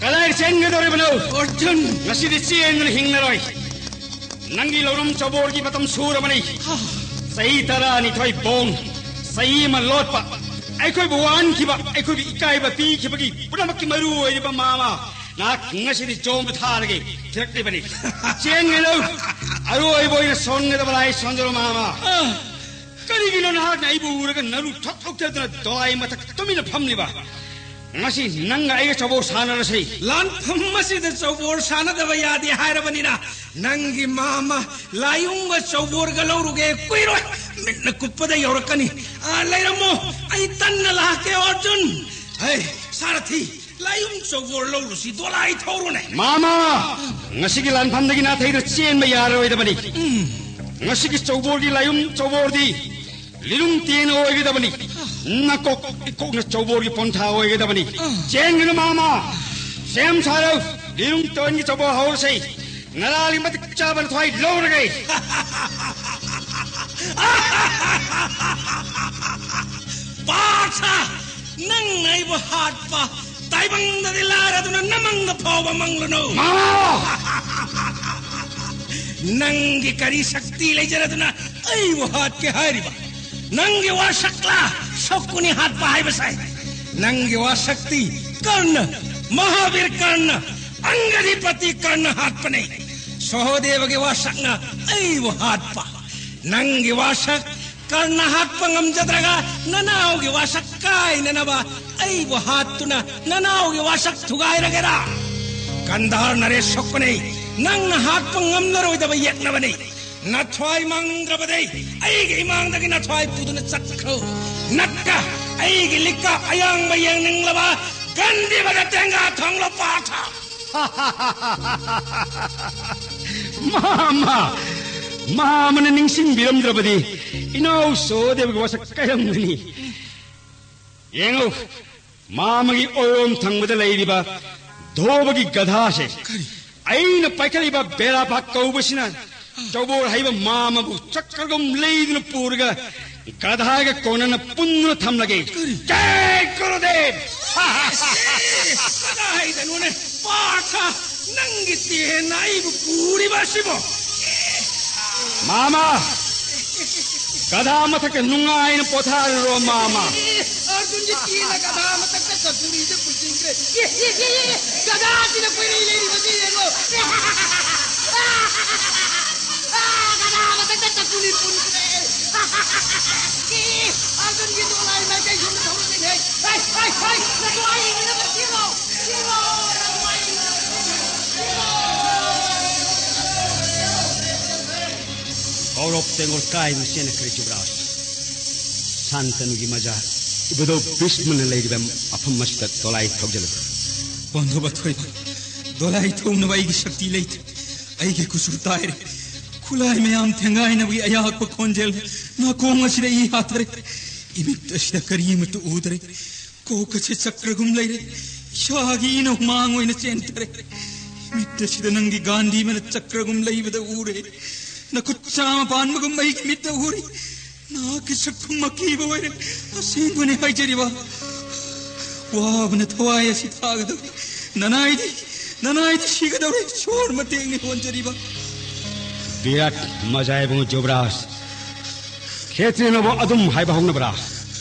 ꯀꯗꯥꯏ ꯆꯦꯟꯒꯗꯧꯔꯤꯕꯅꯣ? ꯑꯔꯖꯨꯟ! ꯉꯁꯤꯗꯤ ꯆꯦꯟꯗꯨꯅ ꯍꯤꯡꯂꯔꯣꯏ꯫ ꯅꯪꯒꯤ ꯂꯧꯔꯝ ꯆꯕꯣꯔꯒꯤ ꯃꯇꯝ ꯁꯨꯔꯕꯅꯤ꯫ ꯍꯥ꯫ ꯆꯍꯤ ꯇꯔꯥꯅꯤꯊꯣꯏ ꯕꯣꯝ, ꯆꯍꯤ ꯑꯃ ꯂꯣꯠꯄ, ꯑꯩꯈꯣꯏꯕꯨ ꯋꯥꯍꯟꯈꯤꯕ, ꯑꯩꯈꯣꯏꯕꯨ ꯏꯀꯥꯏꯕ ꯄꯤꯈꯤꯕꯒꯤ ꯄꯨꯝꯅꯃꯛꯀꯤ ꯃꯔꯨ ꯑꯣꯏꯔꯤꯕ ꯃꯥꯃ, ꯅꯍꯥꯛ ꯉꯁꯤꯗꯤ ꯖꯣꯝꯗ ꯊꯥꯔꯒꯦ ꯊꯤꯔꯛꯂꯤꯕꯅꯤ꯫ ꯆꯦꯟꯒꯅꯨ, ꯑꯔꯣꯏꯕ ꯑꯣꯏꯅ ꯁꯣꯟꯒꯗꯕ ꯂꯥꯏ ꯁꯣꯟꯖꯔꯣ ꯃꯥꯃ꯫ ꯑ, ꯀꯔꯤꯒꯤꯅꯣ ꯅꯍꯥꯛꯅ ꯑꯩꯕꯨ ꯎꯔꯒ ꯅꯔꯨ ꯊꯛ ꯊꯣꯛꯇꯗꯅ ꯗꯣꯂꯥꯏ ꯃꯊꯛ ꯇꯨꯃꯤꯟꯅ ꯐꯝꯂꯤꯕ? ꯉꯁꯤ ꯅꯪꯒ ꯑꯩꯒ ꯆꯧꯕꯣ ꯁꯥꯟꯅꯔꯁꯤ꯫ ꯂꯥꯟꯐꯝ ꯑꯁꯤꯗ ꯆꯧꯕꯣꯔ ꯁꯥꯟꯅꯗꯕ ꯌꯥꯗꯦ ꯍꯥꯏꯔꯕꯅꯤꯅ, ꯅꯪꯒꯤ ꯃꯥꯃ ꯂꯥꯏꯌꯨꯝꯒ ꯆꯧꯕꯣꯔꯒ ꯂꯧꯔꯨꯒꯦ꯫ ꯀꯨꯏꯔꯣꯏ, ꯃꯤꯠꯅ ꯀꯨꯞꯄꯗ ꯌꯧꯔꯛꯀꯅꯤ꯫ ꯑ, ꯂꯩꯔꯝꯃꯣ, ꯑꯩ ꯇꯟꯅ ꯂꯥꯛꯀꯦ꯫ ꯑꯔꯖꯨꯟ, ꯍꯩ, ꯁꯥꯔꯊꯤ, ꯂꯥꯏꯌꯨꯝ ꯆꯧꯕꯣꯔ ꯂꯧꯔꯨꯁꯤ꯫ ꯗꯣꯂꯥꯏ ꯊꯧꯔꯨꯅꯦ꯫ ꯃꯥꯃ, ꯉꯁꯤꯒꯤ ꯂꯥꯟꯐꯝꯗꯒꯤ ꯅꯥꯊꯩꯗꯨꯅ ꯆꯦꯟꯕ ꯌꯥꯔꯔꯣꯏꯗꯕꯅꯤ꯫ ꯉꯁꯤꯒꯤ ꯆꯧꯕꯣꯔꯒꯤ ꯂꯥꯏꯌꯨꯝ ꯆꯧꯕꯣꯔꯗꯤ ꯂꯤꯔꯨꯡ ꯇꯦꯟ ꯑꯣꯏꯒꯗꯕꯅꯤ꯫ ꯅꯀꯣꯛ ꯏꯀꯣꯛꯅ ꯆꯧꯕꯣꯔꯒꯤ ꯄꯣꯟꯊꯥ ꯑꯣꯏꯒꯗꯕꯅꯤ꯫ ꯆꯦꯟꯒꯅꯨ ꯃꯥꯃ, ꯁꯦꯝ ꯁꯥꯔꯣ꯫ ꯂꯤꯔꯨꯡ ꯇꯦꯟꯒꯤ ꯆꯧꯕꯣꯔ ꯍꯧꯔꯁꯤ꯫ ꯅꯔꯥꯒꯤ ꯃꯇꯤꯛ ꯆꯥꯕ ꯅꯊ꯭ꯋꯥꯏ ꯂꯧꯔꯒꯦ꯫ ꯄꯥꯔꯊ, ꯅꯪꯅ ꯑꯩꯕꯨ ꯍꯥꯠꯄ ꯇꯥꯏꯕꯪꯗꯗꯤ ꯂꯥꯏꯔꯗꯨꯅ ꯅꯃꯪꯗ ꯐꯥꯎꯕ ꯃꯪꯂꯨꯅꯨ꯫ ꯃꯥꯃ! ꯅꯪꯒꯤ ꯀꯔꯤ ꯁꯛꯇꯤ ꯂꯩꯖꯔꯗꯨꯅ ꯑꯩꯕꯨ ꯍꯥꯠꯀꯦ ꯍꯥꯏꯔꯤꯕ? ꯅꯪꯒꯤ ꯋꯥꯁꯛꯂꯥ ꯁꯛꯀꯨꯅꯤ ꯍꯥꯠꯄ ꯍꯥꯏꯕꯁꯦ? ꯅꯪꯒꯤ ꯋꯥꯁꯛꯇꯤ ꯀꯔꯅ, ꯃꯍꯥꯕꯤꯔ ꯀꯔꯅ, ꯑꯪꯒꯗꯤꯄꯇꯤ ꯀꯔꯅ ꯍꯥꯠꯄꯅꯦ꯫ ꯁꯍꯣꯗꯦꯕꯒꯤ ꯋꯥꯁꯛꯅ ꯑꯩꯕꯨ ꯍꯥꯠꯄ꯫ ꯅꯪꯒꯤ ꯋꯥꯁꯛ ꯀꯔꯅ ꯍꯥꯠꯄ ꯉꯝꯖꯗ꯭ꯔꯒ ꯅꯅꯥꯎꯒꯤ ꯋꯥꯁꯛ ꯀꯥꯏꯅꯅꯕ ꯑꯩꯕꯨ ꯍꯥꯠꯇꯨꯅ ꯅꯅꯥꯎꯒꯤ ꯋꯥꯁꯛ ꯊꯨꯒꯥꯏꯔꯒꯦꯔꯥ? ꯀꯟꯙꯥꯔ ꯅꯔꯦꯁ ꯁꯣꯛꯄꯅꯤ, ꯅꯪꯅ ꯍꯥꯠꯄ ꯉꯝꯂꯔꯣꯏꯗꯕ ꯌꯦꯛꯅꯕꯅꯤ꯫ ꯅꯊ꯭ꯋꯥꯏ ꯃꯥꯡꯅꯤꯡꯗ꯭ꯔꯕꯗꯤ ꯑꯩꯒꯤ ꯏꯃꯥꯡꯗꯒꯤ ꯅꯊ꯭ꯋꯥꯏ ꯄꯨꯗꯨꯅ ꯆꯠꯈ꯭ꯔꯣ꯫ ꯅꯠꯇ ꯑꯩꯒꯤ ꯂꯤꯛꯀ ꯑꯌꯥꯡꯕ ꯌꯦꯡꯅꯤꯡꯂꯕ ꯒꯟꯗꯤꯕꯗ ꯇꯦꯡꯒꯥ ꯊꯣꯡꯂꯣ ꯄꯥꯊ꯫ ꯃꯥꯃ! ꯃꯥꯃꯅ ꯅꯤꯡꯁꯤꯡꯕꯤꯔꯝꯗ꯭ꯔꯕꯗꯤ ꯏꯅꯥꯎ ꯁꯣꯗꯦꯕꯒꯤ ꯋꯥꯁꯛ ꯀꯥꯏꯔꯝꯒꯅꯤ꯫ ꯌꯦꯡꯉꯨ, ꯃꯥꯃꯒꯤ ꯑꯣꯏꯔꯣꯝ ꯊꯪꯕꯗ ꯂꯩꯔꯤꯕ ꯙꯣꯕꯒꯤ ꯒꯙꯥꯁꯦ꯫ ꯀꯔꯤ? ꯑꯩꯅ ꯄꯥꯏꯈꯠꯂꯤꯕ ꯕꯦꯔꯥꯄꯥꯛ ꯀꯧꯕꯁꯤꯅ ꯆꯧꯕꯣꯔ ꯍꯩꯕ ꯃꯥꯃꯕꯨ ꯆꯀ꯭ꯔꯒꯨꯝ ꯂꯩꯗꯨꯅ ꯄꯨꯔꯒ ꯒꯙꯥꯒ ꯀꯣꯟꯅꯅ ꯄꯨꯟꯗꯨꯅ ꯊꯝꯂꯒꯦ꯫ ꯀꯔꯤ? ꯖꯥꯏ ꯒꯨꯔꯨꯗꯦꯕ! ꯀꯗꯥꯏꯗꯅꯣꯅꯦ ꯄꯥꯔꯊ, ꯅꯪꯒꯤ ꯇꯦꯟꯅ ꯑꯩꯕꯨ ꯄꯨꯔꯤꯕ ꯑꯁꯤꯕꯣ? ꯃꯥꯃ! ꯒꯙꯥ ꯃꯊꯛꯇ ꯅꯨꯡꯉꯥꯏꯅ ꯄꯣꯊꯥꯔꯨꯔꯣ, ꯃꯥꯃ꯫ ꯑꯦ, ꯑꯔꯖꯨꯟꯒꯤ ꯆꯦꯅ ꯒꯙꯥ ꯃꯊꯛꯇ ꯆꯧꯀ꯭ꯔꯤꯗ ꯄꯨꯟꯁꯤꯟꯈ꯭ꯔꯦ꯫ ꯑꯦ, ꯑꯦ, ꯑꯦ, ꯑꯦ, ꯒꯙꯥꯁꯤꯅ ꯀꯣꯏꯂꯩ ꯂꯩꯔꯤꯕꯁꯤ ꯌꯦꯡꯉꯣ꯫ ꯑꯥ, ꯒꯙꯥ ꯃꯊꯛꯇ ꯆꯧꯀ꯭ꯔꯤ ꯄꯨꯟꯈ꯭ꯔꯦ꯫ ꯑꯦ, ꯑꯔꯖꯨꯟꯒꯤ ꯗꯣꯂꯥꯏ ꯃꯥꯏꯀꯩ ꯁꯣꯝꯗ ꯊꯧꯔꯛꯏꯅꯦ꯫ ꯍꯩ, ꯍꯩ, ꯍꯩ, ꯅꯈꯣꯏ ꯑꯩ ꯎꯅꯕ ꯆꯦꯜꯂꯣ꯫ ꯆꯦꯜꯂꯣ, ꯅꯈꯣꯏ ꯑꯩ ꯎꯅꯕ ꯆꯦꯜꯂꯣ꯫ ꯀꯧꯔꯕ ꯇꯦꯡꯒꯣꯜ ꯀꯥꯏꯗꯨꯅ ꯆꯦꯟꯈ꯭ꯔꯦ ꯌꯨꯕꯔꯥꯖ꯫ ꯁꯥꯟꯇꯅꯨꯒꯤ ꯃꯖꯥ ꯏꯕꯨꯙꯧ ꯚꯤꯁꯃꯅ ꯂꯩꯔꯤꯕ ꯃꯐꯝ ꯑꯁꯤꯗ ꯗꯣꯂꯥꯏ ꯊꯧꯖꯤꯜꯂꯨ꯫ ꯄꯥꯟꯗꯕ ꯊꯣꯏꯕ, ꯗꯣꯂꯥꯏ ꯊꯧꯅꯕ ꯑꯩꯒꯤ ꯁꯛꯇꯤ ꯂꯩꯇ꯭ꯔꯦ꯫ ꯑꯩꯒꯤ ꯀꯨꯆꯨ ꯇꯥꯏꯔꯦ꯫ ꯈꯨꯠꯂꯥꯏ ꯃꯌꯥꯝ ꯊꯦꯡꯒꯥꯏꯅꯕꯒꯤ ꯑꯌꯥꯛꯄ ꯈꯣꯟꯖꯦꯜ ꯅꯥꯀꯣꯡ ꯑꯁꯤꯗ ꯏ ꯍꯥꯊꯔꯦ꯫ ꯏꯃꯤꯠ ꯑꯁꯤꯗ ꯀꯔꯤꯃꯠꯇ ꯎꯗ꯭ꯔꯦ꯫ ꯀꯣꯛ ꯑꯁꯤ ꯆꯀ꯭ꯔꯒꯨꯝ ꯂꯩꯔꯦ꯫ ꯏꯁꯥꯒꯤ ꯏꯅ ꯍꯨꯃꯥꯡ ꯑꯣꯏꯅ ꯆꯦꯟꯊꯔꯦ꯫ ꯃꯤꯠ ꯑꯁꯤꯗ ꯅꯪꯒꯤ ꯒꯥꯟꯙꯤ ꯃꯅ ꯆꯀ꯭ꯔꯒꯨꯝ ꯂꯩꯕꯗ ꯎꯔꯦ꯫ ꯅꯈꯨꯠ ꯆꯥꯝꯃ ꯄꯥꯟꯕꯒꯨꯝ ꯑꯩꯒꯤ ꯃꯤꯠꯇ ꯎꯔꯤ꯫ ꯅꯍꯥꯛꯀꯤ ꯁꯛꯐꯝ ꯑꯀꯤꯕ ꯑꯣꯏꯔꯦ꯫ ꯑꯁꯦꯡꯕꯅꯤ ꯍꯥꯏꯖꯔꯤꯕ꯫ ꯋꯥꯕꯅ ꯊꯋꯥꯏ ꯑꯁꯤ ꯊꯥꯒꯗꯧꯔꯦ꯫ ꯅꯅꯥꯏꯗꯤ, ꯅꯅꯥꯏꯗꯤ ꯁꯤꯒꯗꯧꯔꯦ꯫ ꯁꯣꯔ ꯃꯇꯦꯛꯅꯤ ꯍꯣꯟꯖꯔꯤꯕ꯫ ꯕꯤꯔꯥꯠ ꯃꯖꯥꯏꯕꯨꯡ ꯖꯨꯕꯔꯥꯖ꯫ ꯈꯦꯇ꯭ꯔꯤꯅꯕꯨ ꯑꯗꯨꯝ ꯍꯥꯏꯕ ꯍꯧꯅꯕ꯭ꯔꯥ?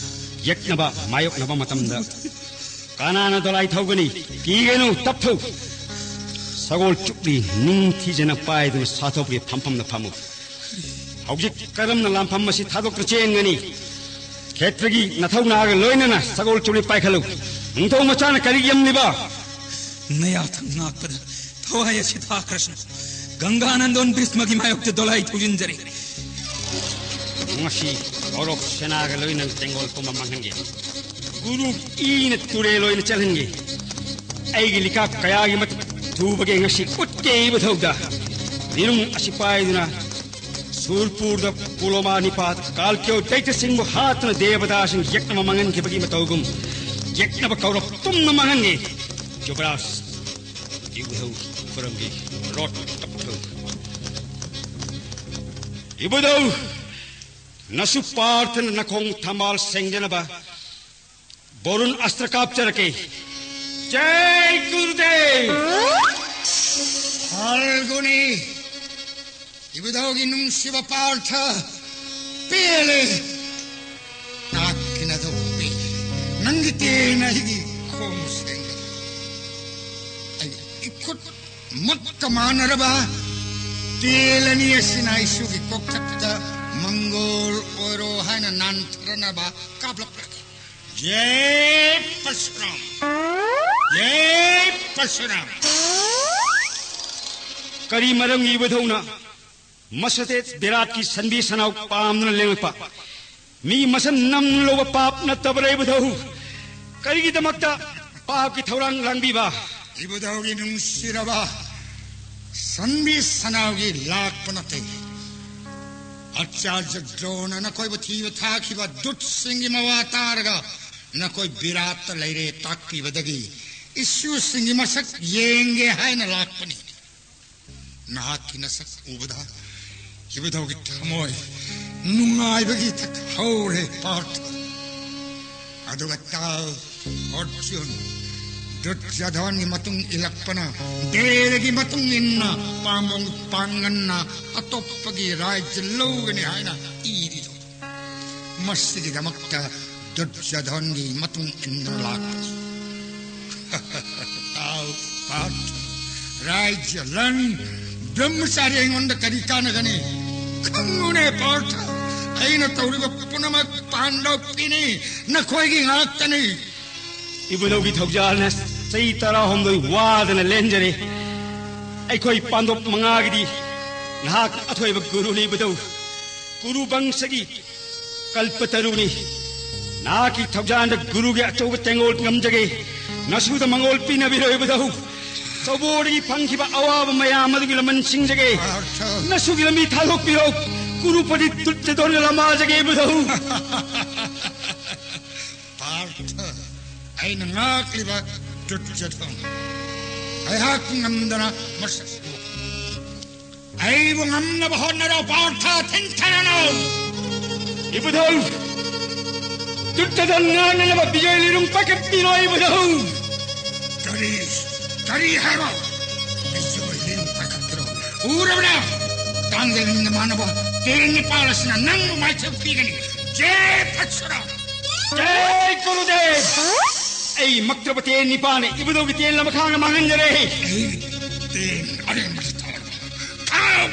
ꯌꯦꯛꯅꯕ, ꯃꯥꯌꯣꯛꯅꯕ ꯃꯇꯝꯗ ꯀꯅꯥꯅ ꯗꯣꯂꯥꯏ ꯊꯧꯒꯅꯤ? ꯀꯤꯒꯅꯨ, ꯇꯞꯊꯧ꯫ ꯁꯒꯣꯜ ꯆꯨꯞꯂꯤ ꯅꯤꯡꯊꯤꯖꯅ ꯄꯥꯏꯗꯨꯅ ꯁꯥꯊꯧꯒꯤ ꯐꯝꯐꯝꯗ ꯐꯝꯃꯨ꯫ ꯍꯧꯖꯤꯛ ꯀꯔꯝꯅ ꯂꯥꯟꯐꯝ ꯑꯁꯤ ꯊꯥꯗꯣꯛꯇꯨꯅ ꯆꯦꯟꯒꯅꯤ? ꯈꯦꯇ꯭ꯔꯒꯤ ꯅꯊꯧ ꯅꯥꯒ ꯂꯣꯏꯅꯅ ꯁꯒꯣꯜ ꯆꯨꯞꯂꯤ ꯄꯥꯏꯈꯠꯂꯨ꯫ ꯅꯤꯡꯊꯧ ꯃꯆꯥꯅ ꯀꯔꯤ ꯌꯝꯂꯤꯕ? ꯅꯌꯥꯊꯪ ꯉꯥꯛꯄꯗ ꯊꯋꯥꯏ ꯑꯁꯤ ꯊꯥꯈ꯭ꯔꯁꯅꯨ꯫ ꯒꯪꯒꯥꯅꯟꯗꯣꯟ ꯚꯤꯁꯃꯒꯤ ꯃꯥꯌꯣꯛꯇ ꯗꯣꯂꯥꯏ ꯊꯧꯖꯤꯟꯖꯔꯤ꯫ ꯉꯁꯤ ꯀꯧꯔꯕ ꯁꯦꯅꯥꯒ ꯂꯣꯏꯅꯅ ꯇꯦꯡꯒꯣꯜ ꯄꯨꯝꯕ ꯃꯥꯡꯍꯟꯒꯦ꯫ ꯒꯨꯔꯨ ꯏꯅ ꯇꯨꯔꯦꯜ ꯑꯣꯏꯅ ꯆꯦꯜꯍꯟꯒꯦ꯫ ꯑꯩꯒꯤ ꯂꯤꯀꯥꯞ ꯀꯌꯥꯒꯤ ꯃꯇꯤꯛ ꯊꯨꯕꯒꯦ ꯉꯁꯤ ꯎꯠꯀꯦ ꯏꯕꯨꯙꯧꯗ꯫ ꯅꯤꯔꯨꯝ ꯑꯁꯤ ꯄꯥꯏꯗꯨꯅ ꯁꯨꯔꯄꯨꯔꯗ ꯄꯨꯂꯣꯃꯥ ꯅꯤꯄꯥ ꯀꯥꯜꯀ꯭ꯌꯣ ꯗꯩꯇ꯭ꯌꯁꯤꯡꯕꯨ ꯍꯥꯠꯇꯨꯅ ꯗꯦꯕꯗꯥꯁꯤꯡ ꯌꯦꯛꯅꯕ ꯃꯥꯡꯍꯟꯈꯤꯕꯒꯤ ꯃꯇꯧꯒꯨꯝ ꯌꯦꯛꯅꯕ ꯀꯧꯔꯕ ꯄꯨꯝꯅ ꯃꯥꯡꯍꯟꯒꯦ꯫ ꯌꯨꯕꯔꯥꯖ, ꯏꯕꯨꯙꯧ ꯈꯨꯔꯝꯒꯤ ꯔꯣꯠ ꯇꯞꯊꯧ꯫ ꯏꯕꯨꯙꯧ, ꯅꯁꯨ ꯄꯥꯔꯊꯅ ꯅꯈꯣꯡ ꯊꯝꯕꯥꯜ ꯁꯦꯡꯗꯅꯕ ꯕꯣꯔꯨꯟ ꯑꯁꯇ꯭ꯔ ꯀꯥꯞꯆꯔꯛꯀꯦ꯫ ꯖꯩ ꯒꯨꯔꯨꯗꯦꯕ! ꯐꯥꯜꯒꯨꯅꯤ, ꯏꯕꯨꯙꯧꯒꯤ ꯅꯨꯡꯁꯤꯕ ꯄꯥꯔꯊ, ꯄꯦꯜꯂꯦ꯫ ꯇꯥꯛꯀꯤꯅ ꯑꯗꯨ ꯄꯦꯜꯂꯦ꯫ ꯅꯪꯒꯤ ꯇꯦꯟ ꯑꯩꯒꯤ ꯈꯣꯡ ꯁꯦꯡꯒꯅꯤ꯫ ꯑꯩ ꯏꯈꯨꯠ ꯃꯨꯠꯀ ꯃꯥꯟꯅꯔꯕ ꯇꯦꯟ ꯑꯅꯤ ꯑꯁꯤꯅ ꯑꯩꯁꯨꯒꯤ ꯀꯣꯛꯊꯛꯇ ꯃꯪꯒꯣꯜ ꯑꯣꯏꯔꯣ ꯍꯥꯏꯅ ꯅꯥꯟꯊꯔꯅꯕ ꯀꯥꯞꯂꯛꯂꯒꯦ꯫ ꯖꯦ ꯄꯔꯁꯨꯔꯥꯝ! ꯖꯦ ꯄꯔꯁꯨꯔꯥꯝ! ꯀꯔꯤ ꯃꯔꯝꯒꯤ ꯏꯕꯨꯙꯧꯅ ꯃꯁꯇꯦꯠ ꯕꯤꯔꯥꯠꯀꯤ ꯁꯟꯕꯤ ꯁꯅꯥꯎ ꯄꯥꯝꯗꯨꯅ ꯂꯦꯡꯂꯛꯄ? ꯃꯤ ꯃꯁꯝ ꯅꯝ ꯂꯧꯕ ꯄꯥꯞ ꯅꯠꯇꯕ꯭ꯔꯥ ꯏꯕꯨꯙꯧ? ꯀꯔꯤꯒꯤꯗꯃꯛꯇ ꯄꯥꯞꯀꯤ ꯊꯧꯔꯥꯡ ꯂꯥꯡꯕꯤꯕ? ꯏꯕꯨꯙꯧꯒꯤ ꯅꯨꯡꯁꯤꯔꯕ ꯁꯟꯕꯤ ꯁꯅꯥꯎꯒꯤ ꯂꯥꯛꯄ ꯅꯠꯇꯦ꯫ ꯑꯆꯥꯔꯌ ꯗ꯭ꯔꯣꯅ ꯅꯈꯣꯏꯕꯨ ꯊꯤꯕ ꯊꯥꯈꯤꯕ ꯗꯨꯠꯁꯤꯡꯒꯤ ꯃꯋꯥ ꯇꯥꯔꯒ ꯅꯈꯣꯏ ꯕꯤꯔꯥꯠꯇ ꯂꯩꯔꯦ ꯇꯥꯛꯄꯤꯕꯗꯒꯤ ꯏꯁꯨꯁꯤꯡꯒꯤ ꯃꯁꯛ ꯌꯦꯡꯒꯦ ꯍꯥꯏꯅ ꯂꯥꯛꯄꯅꯤ꯫ ꯅꯍꯥꯛꯀꯤ ꯅꯁꯛ ꯎꯕꯗ ꯏꯕꯨꯙꯧꯒꯤ ꯊꯃꯣꯏ ꯅꯨꯡꯉꯥꯏꯕꯒꯤ ꯏꯊꯛ ꯍꯧꯔꯦ ꯄꯥꯔꯊ꯫ ꯑꯗꯨꯒ ꯇꯥꯎ ꯑꯔꯖꯨꯟ, ꯗꯨꯔꯖꯣꯙꯟꯒꯤ ꯃꯇꯨꯡ ꯏꯜꯂꯛꯄꯅ ꯕꯦꯗꯒꯤ ꯃꯇꯨꯡ ꯏꯟꯅ ꯄꯥꯝꯕꯣꯝ ꯄꯥꯡꯒꯟꯅ ꯑꯇꯣꯞꯄꯒꯤ ꯔꯥꯖ꯭ꯌ ꯂꯧꯒꯅꯤ ꯍꯥꯏꯅ ꯏꯔꯤꯗꯣ꯫ ꯃꯁꯤꯒꯤꯗꯃꯛꯇ ꯗꯨꯔꯖꯣꯙꯟꯒꯤ ꯃꯇꯨꯡ ꯏꯟꯗꯨꯅ ꯂꯥꯛꯄꯅꯤ꯫ ꯇꯥꯎ ꯄꯥꯔꯊ, ꯔꯥꯖ꯭ꯌ ꯂꯟ ꯕ꯭ꯔꯍ꯭ꯃꯆꯥꯔꯤ ꯑꯩꯉꯣꯟꯗ ꯀꯔꯤ ꯀꯥꯟꯅꯒꯅꯤ? ꯈꯪꯉꯨꯅꯦ ꯄꯥꯔꯊ, ꯑꯩꯅ ꯇꯧꯔꯤꯕ ꯄꯨꯝꯅꯃꯛ ꯄꯥꯟꯗꯕꯀꯤꯅꯤ, ꯅꯈꯣꯏꯒꯤ ꯉꯥꯛꯇꯅꯤ꯫ ꯏꯕꯨꯙꯧꯒꯤ ꯊꯧꯖꯥꯜꯅ ꯆꯍꯤ ꯇꯔꯥꯍꯨꯝꯗꯣꯏ ꯋꯥꯗꯅ ꯂꯦꯟꯖꯔꯦ꯫ ꯑꯩꯈꯣꯏ ꯄꯥꯟꯗꯣꯞ ꯃꯉꯥꯒꯤꯗꯤ ꯅꯍꯥꯛ ꯑꯊꯣꯏꯕ ꯒꯨꯔꯨꯅꯤ ꯏꯕꯨꯙꯧ꯫ ꯀꯨꯔꯨ ꯕꯪꯁꯒꯤ ꯀꯜꯄꯇꯔꯨꯅꯤ꯫ ꯅꯍꯥꯛꯀꯤ ꯊꯧꯖꯥꯜꯗ ꯒꯨꯔꯨꯒꯤ ꯑꯆꯧꯕ ꯇꯦꯡꯒꯣꯜ ꯉꯝꯖꯒꯦ꯫ ꯅꯁꯨꯗ ꯃꯉꯣꯜ ꯄꯤꯅꯕꯤꯔꯣ ꯏꯕꯨꯙꯧ꯫ ꯆꯧꯕꯣꯗꯒꯤ ꯐꯪꯈꯤꯕ ꯑꯋꯥꯕ ꯃꯌꯥꯝ ꯑꯗꯨꯒꯤ ꯂꯃꯟ ꯁꯤꯡꯖꯒꯦ꯫ ꯄꯥꯔꯊ꯫ ꯅꯁꯨꯒꯤ ꯂꯝꯕꯤ ꯊꯥꯗꯣꯛꯄꯤꯔꯣ꯫ ꯀꯨꯔꯨꯄꯇꯤ ꯗꯨꯔꯖꯣꯙꯟꯒ ꯂꯃꯥꯖꯒꯦ ꯏꯕꯨꯙꯧ꯫ ꯄꯥꯔꯊ, ꯑꯩꯅ ꯉꯥꯛꯂꯤꯕ ꯗꯨꯔꯖꯣꯙꯟ ꯑꯩꯍꯥꯛ ꯉꯝꯗꯅ ꯃꯁꯛ ꯎ꯫ ꯑꯩꯕꯨ ꯉꯝꯅꯕ ꯍꯣꯠꯅꯔꯣ ꯄꯥꯔꯊ, ꯊꯤꯟꯊꯔꯅꯨ꯫ ꯏꯕꯨꯙꯧ, ꯗꯨꯔꯖꯣꯙꯟ ꯉꯥꯛꯅꯅꯕ ꯕꯤꯖꯣꯏ ꯂꯤꯔꯨꯡ ꯄꯥꯏꯈꯠꯄꯤꯔꯣ ꯏꯕꯨꯙꯧ꯫ ꯀꯔꯤ, ꯀꯔꯤ ꯍꯥꯏꯕ? ꯕꯤꯖꯣꯏ ꯂꯤꯔꯨꯡ ꯄꯥꯏꯈꯠꯄꯤꯔꯣ꯫ ꯎꯔꯕ꯭ꯔꯥ? ꯇꯥꯡꯖꯩ ꯅꯃꯥꯟꯅꯕ ꯅꯤꯄꯥꯜ ꯑꯁꯤꯅ ꯅꯪꯕꯨ ꯃꯥꯏꯊꯤꯕ ꯄꯤꯒꯅꯤ꯫ ꯖꯦ ꯄꯔꯁꯨꯔꯥꯝ꯫ ꯖꯦ ꯒꯨꯔꯨꯗꯦꯕ꯫ ꯑꯩ ꯃꯛꯇ꯭ꯔꯕꯇꯦ ꯅꯤꯄꯥꯜꯅ ꯏꯕꯨꯙꯧꯒꯤ ꯇꯦꯟ ꯂꯃꯈꯥꯡꯅ ꯃꯥꯡꯍꯟꯖꯔꯦ꯫ ꯑꯩ ꯇꯦꯟ ꯑꯔꯦꯝꯕꯗ ꯇꯧꯔꯕ꯫ ꯊꯥꯎ!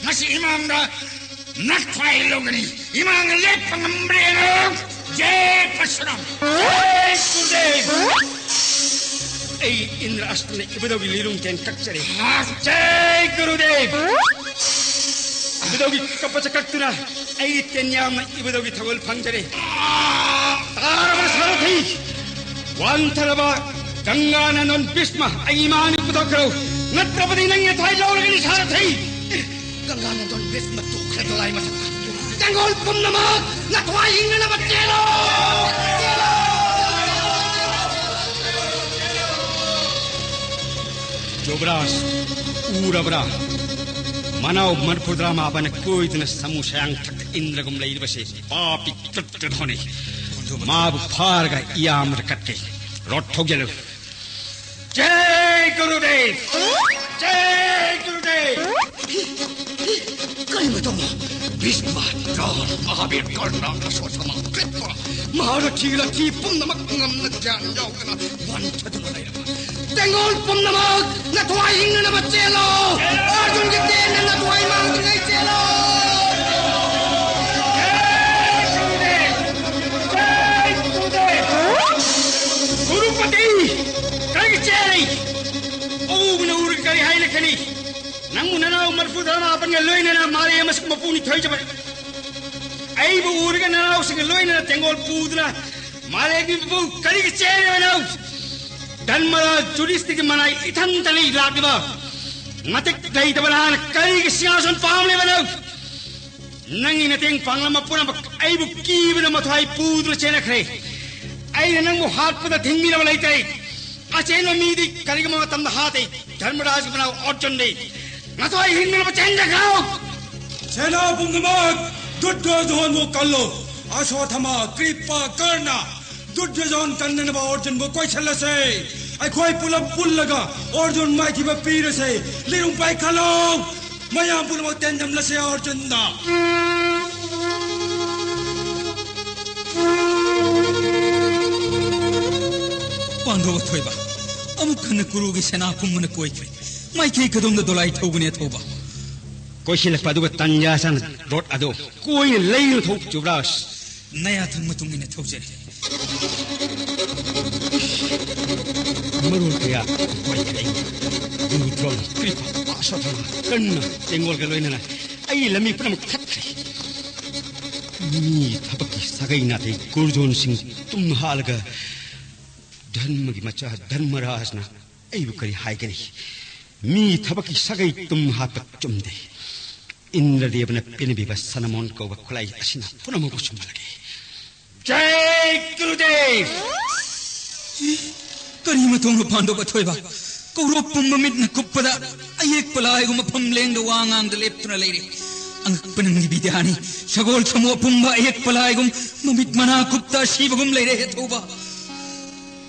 ꯉꯁꯤ ꯏꯃꯥꯡꯗ ꯅꯊ꯭ꯋꯥꯏ ꯂꯧꯒꯅꯤ꯫ ꯏꯃꯥꯡꯗ ꯂꯦꯞꯄ ꯉꯝꯕ꯭ꯔꯦꯅ꯫ ꯖꯦ ꯄꯔꯁꯨꯔꯥꯝ꯫ ꯖꯦ ꯒꯨꯔꯨꯗꯦꯕ꯫ ꯑꯩ ꯏꯟꯗ꯭ꯔ ꯑꯁꯇ꯭ꯔꯅ ꯏꯕꯨꯙꯧꯒꯤ ꯂꯤꯔꯨꯡ ꯇꯦꯟ ꯀꯛꯆꯔꯦ꯫ ꯖꯦ ꯒꯨꯔꯨꯗꯦꯕ꯫ ꯏꯕꯨꯙꯧꯒꯤ ꯀꯞꯄ ꯆꯀꯛꯇꯨꯅ ꯑꯩꯒꯤ ꯇꯦꯟꯌꯥꯝꯅ ꯏꯕꯨꯙꯧꯒꯤ ꯊꯧꯒꯜ ꯐꯪꯖꯔꯦ꯫ ꯇꯥꯔꯕ ꯁꯥꯔꯊꯤ? ꯋꯥꯟꯊꯔꯕ ꯒꯪꯒꯥ ꯅꯟꯗꯣꯟ ꯚꯤꯁꯃ ꯑꯩ ꯏꯃꯥꯅ ꯄꯨꯊꯣꯛꯈ꯭ꯔꯣ, ꯅꯠꯇ꯭ꯔꯕꯗꯤ ꯅꯪꯒꯤ ꯊꯋꯥꯏ ꯂꯧꯔꯒꯅꯤ ꯁꯥꯔꯊꯤ꯫ ꯒꯪꯒꯥ ꯅꯟꯗꯣꯟ ꯚꯤꯁꯃ ꯇꯨꯈ꯭ꯔꯦ ꯗꯣꯂꯥꯏ ꯃꯊꯛꯇ꯫ ꯇꯦꯡꯒꯣꯜ ꯄꯨꯝꯅꯃꯛ ꯅꯊ꯭ꯋꯥꯏ ꯍꯤꯡꯅꯅꯕ ꯆꯦꯜꯂꯣ! ꯌꯨꯕꯔꯥꯖ, ꯎꯔꯕ꯭ꯔꯥ? ꯃꯅꯥꯎ ꯃꯔꯐꯨꯇꯔꯥ ꯃꯥꯄꯟꯅ ꯀꯣꯏꯗꯨꯅ ꯁꯃꯨ ꯁꯌꯥꯡꯊꯛꯇ ꯏꯟꯗ꯭ꯔꯒꯨꯝ ꯂꯩꯔꯤꯕꯁꯦ ꯄꯥꯄꯤ ꯇ꯭ꯔꯨꯠ ꯇ꯭ꯔꯨꯠ ꯍꯣꯠꯅꯩ꯫ ꯃꯥꯕꯨ ꯐꯥꯔꯒ ꯏꯌꯥꯝꯕꯗ ꯀꯠꯀꯦ꯫ ꯔꯣꯠ ꯊꯧꯖꯤꯜꯂꯨ꯫ ꯖꯦ ꯒꯨꯔꯨꯗꯦꯕ! ꯖꯦ ꯒꯨꯔꯨꯗꯦꯕ! ꯀꯔꯤꯅꯣ ꯇꯧꯕ? ꯚꯤꯁꯃ, ꯗ꯭ꯔꯣꯟ, ꯃꯍꯥꯕꯤꯔ, ꯀꯔꯅ, ꯑꯁ꯭ꯋꯠꯊꯥꯃ, ꯀ꯭ꯔꯤꯄ, ꯃꯍꯥꯔꯊꯤ, ꯔꯊꯤ ꯄꯨꯝꯅꯃꯛ ꯉꯝꯅ ꯒ꯭ꯌꯥꯟ ꯌꯥꯎꯗꯅ ꯋꯥꯟꯊꯗꯨꯅ ꯂꯩꯔꯕ꯫ ꯇꯦꯡꯒꯣꯜ ꯄꯨꯝꯅꯃꯛ ꯅꯊ꯭ꯋꯥꯏ ꯍꯤꯡꯅꯅꯕ ꯆꯦꯜꯂꯣ! ꯑꯔꯖꯨꯟꯒꯤ ꯇꯦꯟꯅ ꯅꯊ꯭ꯋꯥꯏ ꯃꯥꯡꯗ꯭ꯔꯤꯉꯩ ꯆꯦꯜꯂꯣ! ꯒꯨꯔꯨꯄꯇꯤ! ꯀꯔꯤꯒꯤ ꯆꯦꯜꯂꯤ? ꯑꯎꯕꯅ ꯎꯔꯒ ꯀꯔꯤ ꯍꯥꯏꯅ ꯈꯜꯂꯤ? ꯅꯪꯕꯨ ꯅꯅꯥꯎ ꯃꯔꯐꯨꯇꯔꯥ ꯃꯥꯄꯟꯒ ꯂꯣꯏꯅꯅ ꯃꯥꯂꯦꯝ ꯑꯁꯤꯒꯤ ꯃꯄꯨꯅꯤ ꯊꯣꯏꯖꯕ꯫ ꯑꯩꯕꯨ ꯎꯔꯒ ꯅꯅꯥꯎꯁꯤꯡꯒ ꯂꯣꯏꯅꯅ ꯇꯦꯡꯒꯣꯜ ꯄꯨꯗꯨꯅ ꯃꯥꯂꯦꯝꯒꯤ ꯃꯄꯨ ꯀꯔꯤꯒꯤ ꯆꯦꯜꯂꯤꯕꯅꯣ? ꯙꯔꯃꯔꯥꯖ ꯌꯨꯙꯤꯁꯊꯤꯔꯒꯤ ꯃꯅꯥꯏ ꯏꯊꯟꯇꯅꯤ ꯂꯥꯛꯂꯤꯕ꯫ ꯃꯇꯤꯛ ꯂꯩꯇꯕ ꯅꯍꯥꯛꯅ ꯀꯔꯤꯒꯤ ꯁꯤꯡꯍꯥꯁꯟ ꯄꯥꯝꯂꯤꯕꯅꯣ? ꯅꯪꯒꯤ ꯃꯇꯦꯡ ꯄꯥꯡꯂꯝꯕ ꯄꯨꯝꯅꯃꯛ ꯑꯩꯕꯨ ꯀꯤꯕꯅ ꯃꯊ꯭ꯋꯥꯏ ꯄꯨꯗꯨꯅ ꯆꯦꯟꯅꯈ꯭ꯔꯦ꯫ ꯑꯩꯅ ꯅꯪꯕꯨ ꯍꯥꯠꯄꯗ ꯊꯤꯡꯕꯤꯅꯕ ꯂꯩꯇ꯭ꯔꯦ꯫ ꯑꯆꯦꯟꯕ ꯃꯤꯗꯤ ꯀꯔꯤꯒꯨꯝꯕ ꯃꯇꯝꯗ ꯍꯥꯠꯇꯦ꯫ ꯙꯔꯃꯔꯥꯖꯒꯤ ꯃꯅꯥꯎ ꯑꯔꯖꯨꯟꯅꯤ꯫ ꯅꯊ꯭ꯋꯥꯏ ꯍꯤꯡꯅꯅꯕ ꯆꯦꯟꯖꯈ꯭ꯔꯣ! ꯁꯦꯅꯥ ꯄꯨꯝꯅꯃꯛ ꯗꯨꯔꯖꯣꯙꯟꯕꯨ ꯀꯜꯂꯨ꯫ ꯑꯁ꯭ꯋꯠꯊꯥꯃ, ꯀ꯭ꯔꯤꯄ, ꯀꯔꯅ, ꯗꯨꯔꯖꯣꯙꯟ ꯀꯟꯅꯅꯕ ꯑꯔꯖꯨꯟꯕꯨ ꯀꯣꯏꯁꯜꯂꯁꯦ꯫ ꯑꯩꯈꯣꯏ ꯄꯨꯂꯞ ꯄꯨꯜꯂꯒ ꯑꯔꯖꯨꯟ ꯃꯥꯏꯊꯤꯕ ꯄꯤꯔꯁꯦ꯫ ꯂꯤꯔꯨꯡ ꯄꯥꯏꯈꯠꯂꯣ! ꯃꯌꯥꯝ ꯄꯨꯝꯅꯃꯛ ꯇꯦꯟꯗꯝꯂꯁꯦ ꯑꯔꯖꯨꯟꯗ꯫ ꯄꯥꯟꯗꯕ ꯊꯣꯏꯕ, ꯑꯃꯨꯛ ꯍꯟꯅ ꯀꯨꯔꯨꯒꯤ ꯁꯦꯅꯥ ꯄꯨꯝꯕꯅ ꯀꯣꯏꯈ꯭ꯔꯦ꯫ ꯃꯥꯏꯀꯩ ꯀꯗꯣꯝꯗ ꯗꯣꯂꯥꯏ ꯊꯧꯒꯅꯤ ꯑꯊꯧꯕ? ꯀꯣꯏꯁꯤꯜꯂꯛꯄ ꯑꯗꯨꯒ ꯇꯟꯖꯥ ꯆꯥꯅ ꯔꯣꯠ ꯑꯗꯨ ꯀꯣꯏꯅ ꯂꯩꯅ ꯊꯧ ꯌꯨꯕꯔꯥꯖ꯫ ꯅꯌꯥꯊꯪ ꯃꯇꯨꯡ ꯏꯟꯅ ꯊꯧꯖꯔꯤ꯫ ꯃꯔꯣꯜ ꯀꯌꯥ ꯀꯣꯏꯈ꯭ꯔꯦ꯫ ꯒꯨꯔꯨ ꯗ꯭ꯔꯣꯟ, ꯀ꯭ꯔꯤꯄ, ꯑꯁ꯭ꯋꯠꯊꯥꯃ, ꯀꯔꯅ, ꯇꯦꯡꯒꯣꯜꯒ ꯂꯣꯏꯅꯅ ꯑꯩ ꯂꯝꯕꯤ ꯄꯨꯝꯅꯃꯛ ꯊꯠꯈ꯭ꯔꯦ꯫ ꯃꯤ ꯊꯕꯛꯀꯤ ꯁꯥꯒꯩ ꯅꯥꯇꯩ ꯒꯨꯔꯨꯖꯣꯟꯁꯤꯡ ꯇꯨꯝ ꯍꯥꯠꯂꯒ ꯙꯔꯃꯒꯤ ꯃꯆꯥ ꯙꯔꯃꯔꯥꯖꯅ ꯑꯩꯕꯨ ꯀꯔꯤ ꯍꯥꯏꯒꯅꯤ? ꯃꯤ ꯊꯕꯛꯀꯤ ꯁꯥꯒꯩ ꯇꯨꯝ ꯍꯥꯠꯄ ꯆꯨꯝꯗꯦ꯫ ꯏꯟꯗ꯭ꯔꯗꯦꯕꯅ ꯄꯤꯅꯕꯤꯕ ꯁꯅꯃꯣꯟ ꯀꯧꯕ ꯈꯨꯠꯂꯥꯏ ꯑꯁꯤꯅ ꯄꯨꯝꯅꯃꯛꯄꯨ ꯁꯨꯝꯍꯜꯂꯒꯦ꯫ ꯖꯩ ꯒꯨꯔꯨꯗꯦꯕ! ꯀꯔꯤ ꯃꯇꯧꯅꯣ ꯄꯥꯟꯗꯕ ꯊꯣꯏꯕ? ꯀꯧꯔꯣꯞ ꯄꯨꯝꯕ ꯃꯤꯠꯅ ꯀꯨꯞꯄꯗ ꯑꯌꯦꯛꯄ ꯂꯥꯏꯒꯨꯝ ꯃꯐꯝ ꯂꯦꯡꯗ ꯋꯥ ꯉꯥꯡꯗ ꯂꯦꯞꯇꯨꯅ ꯂꯩꯔꯦ꯫ ꯑꯉꯛꯄ ꯅꯪꯒꯤ ꯕꯤꯗ꯭ꯌꯥꯅꯤ꯫ ꯁꯒꯣꯜ ꯁꯃꯨ ꯑꯄꯨꯝꯕ ꯑꯌꯦꯛꯄ ꯂꯥꯏꯒꯨꯝ ꯃꯃꯤꯠ ꯃꯅꯥ ꯀꯨꯞꯇ ꯑꯁꯤꯕꯒꯨꯝ ꯂꯩꯔꯦ ꯍꯦ ꯊꯧꯕ꯫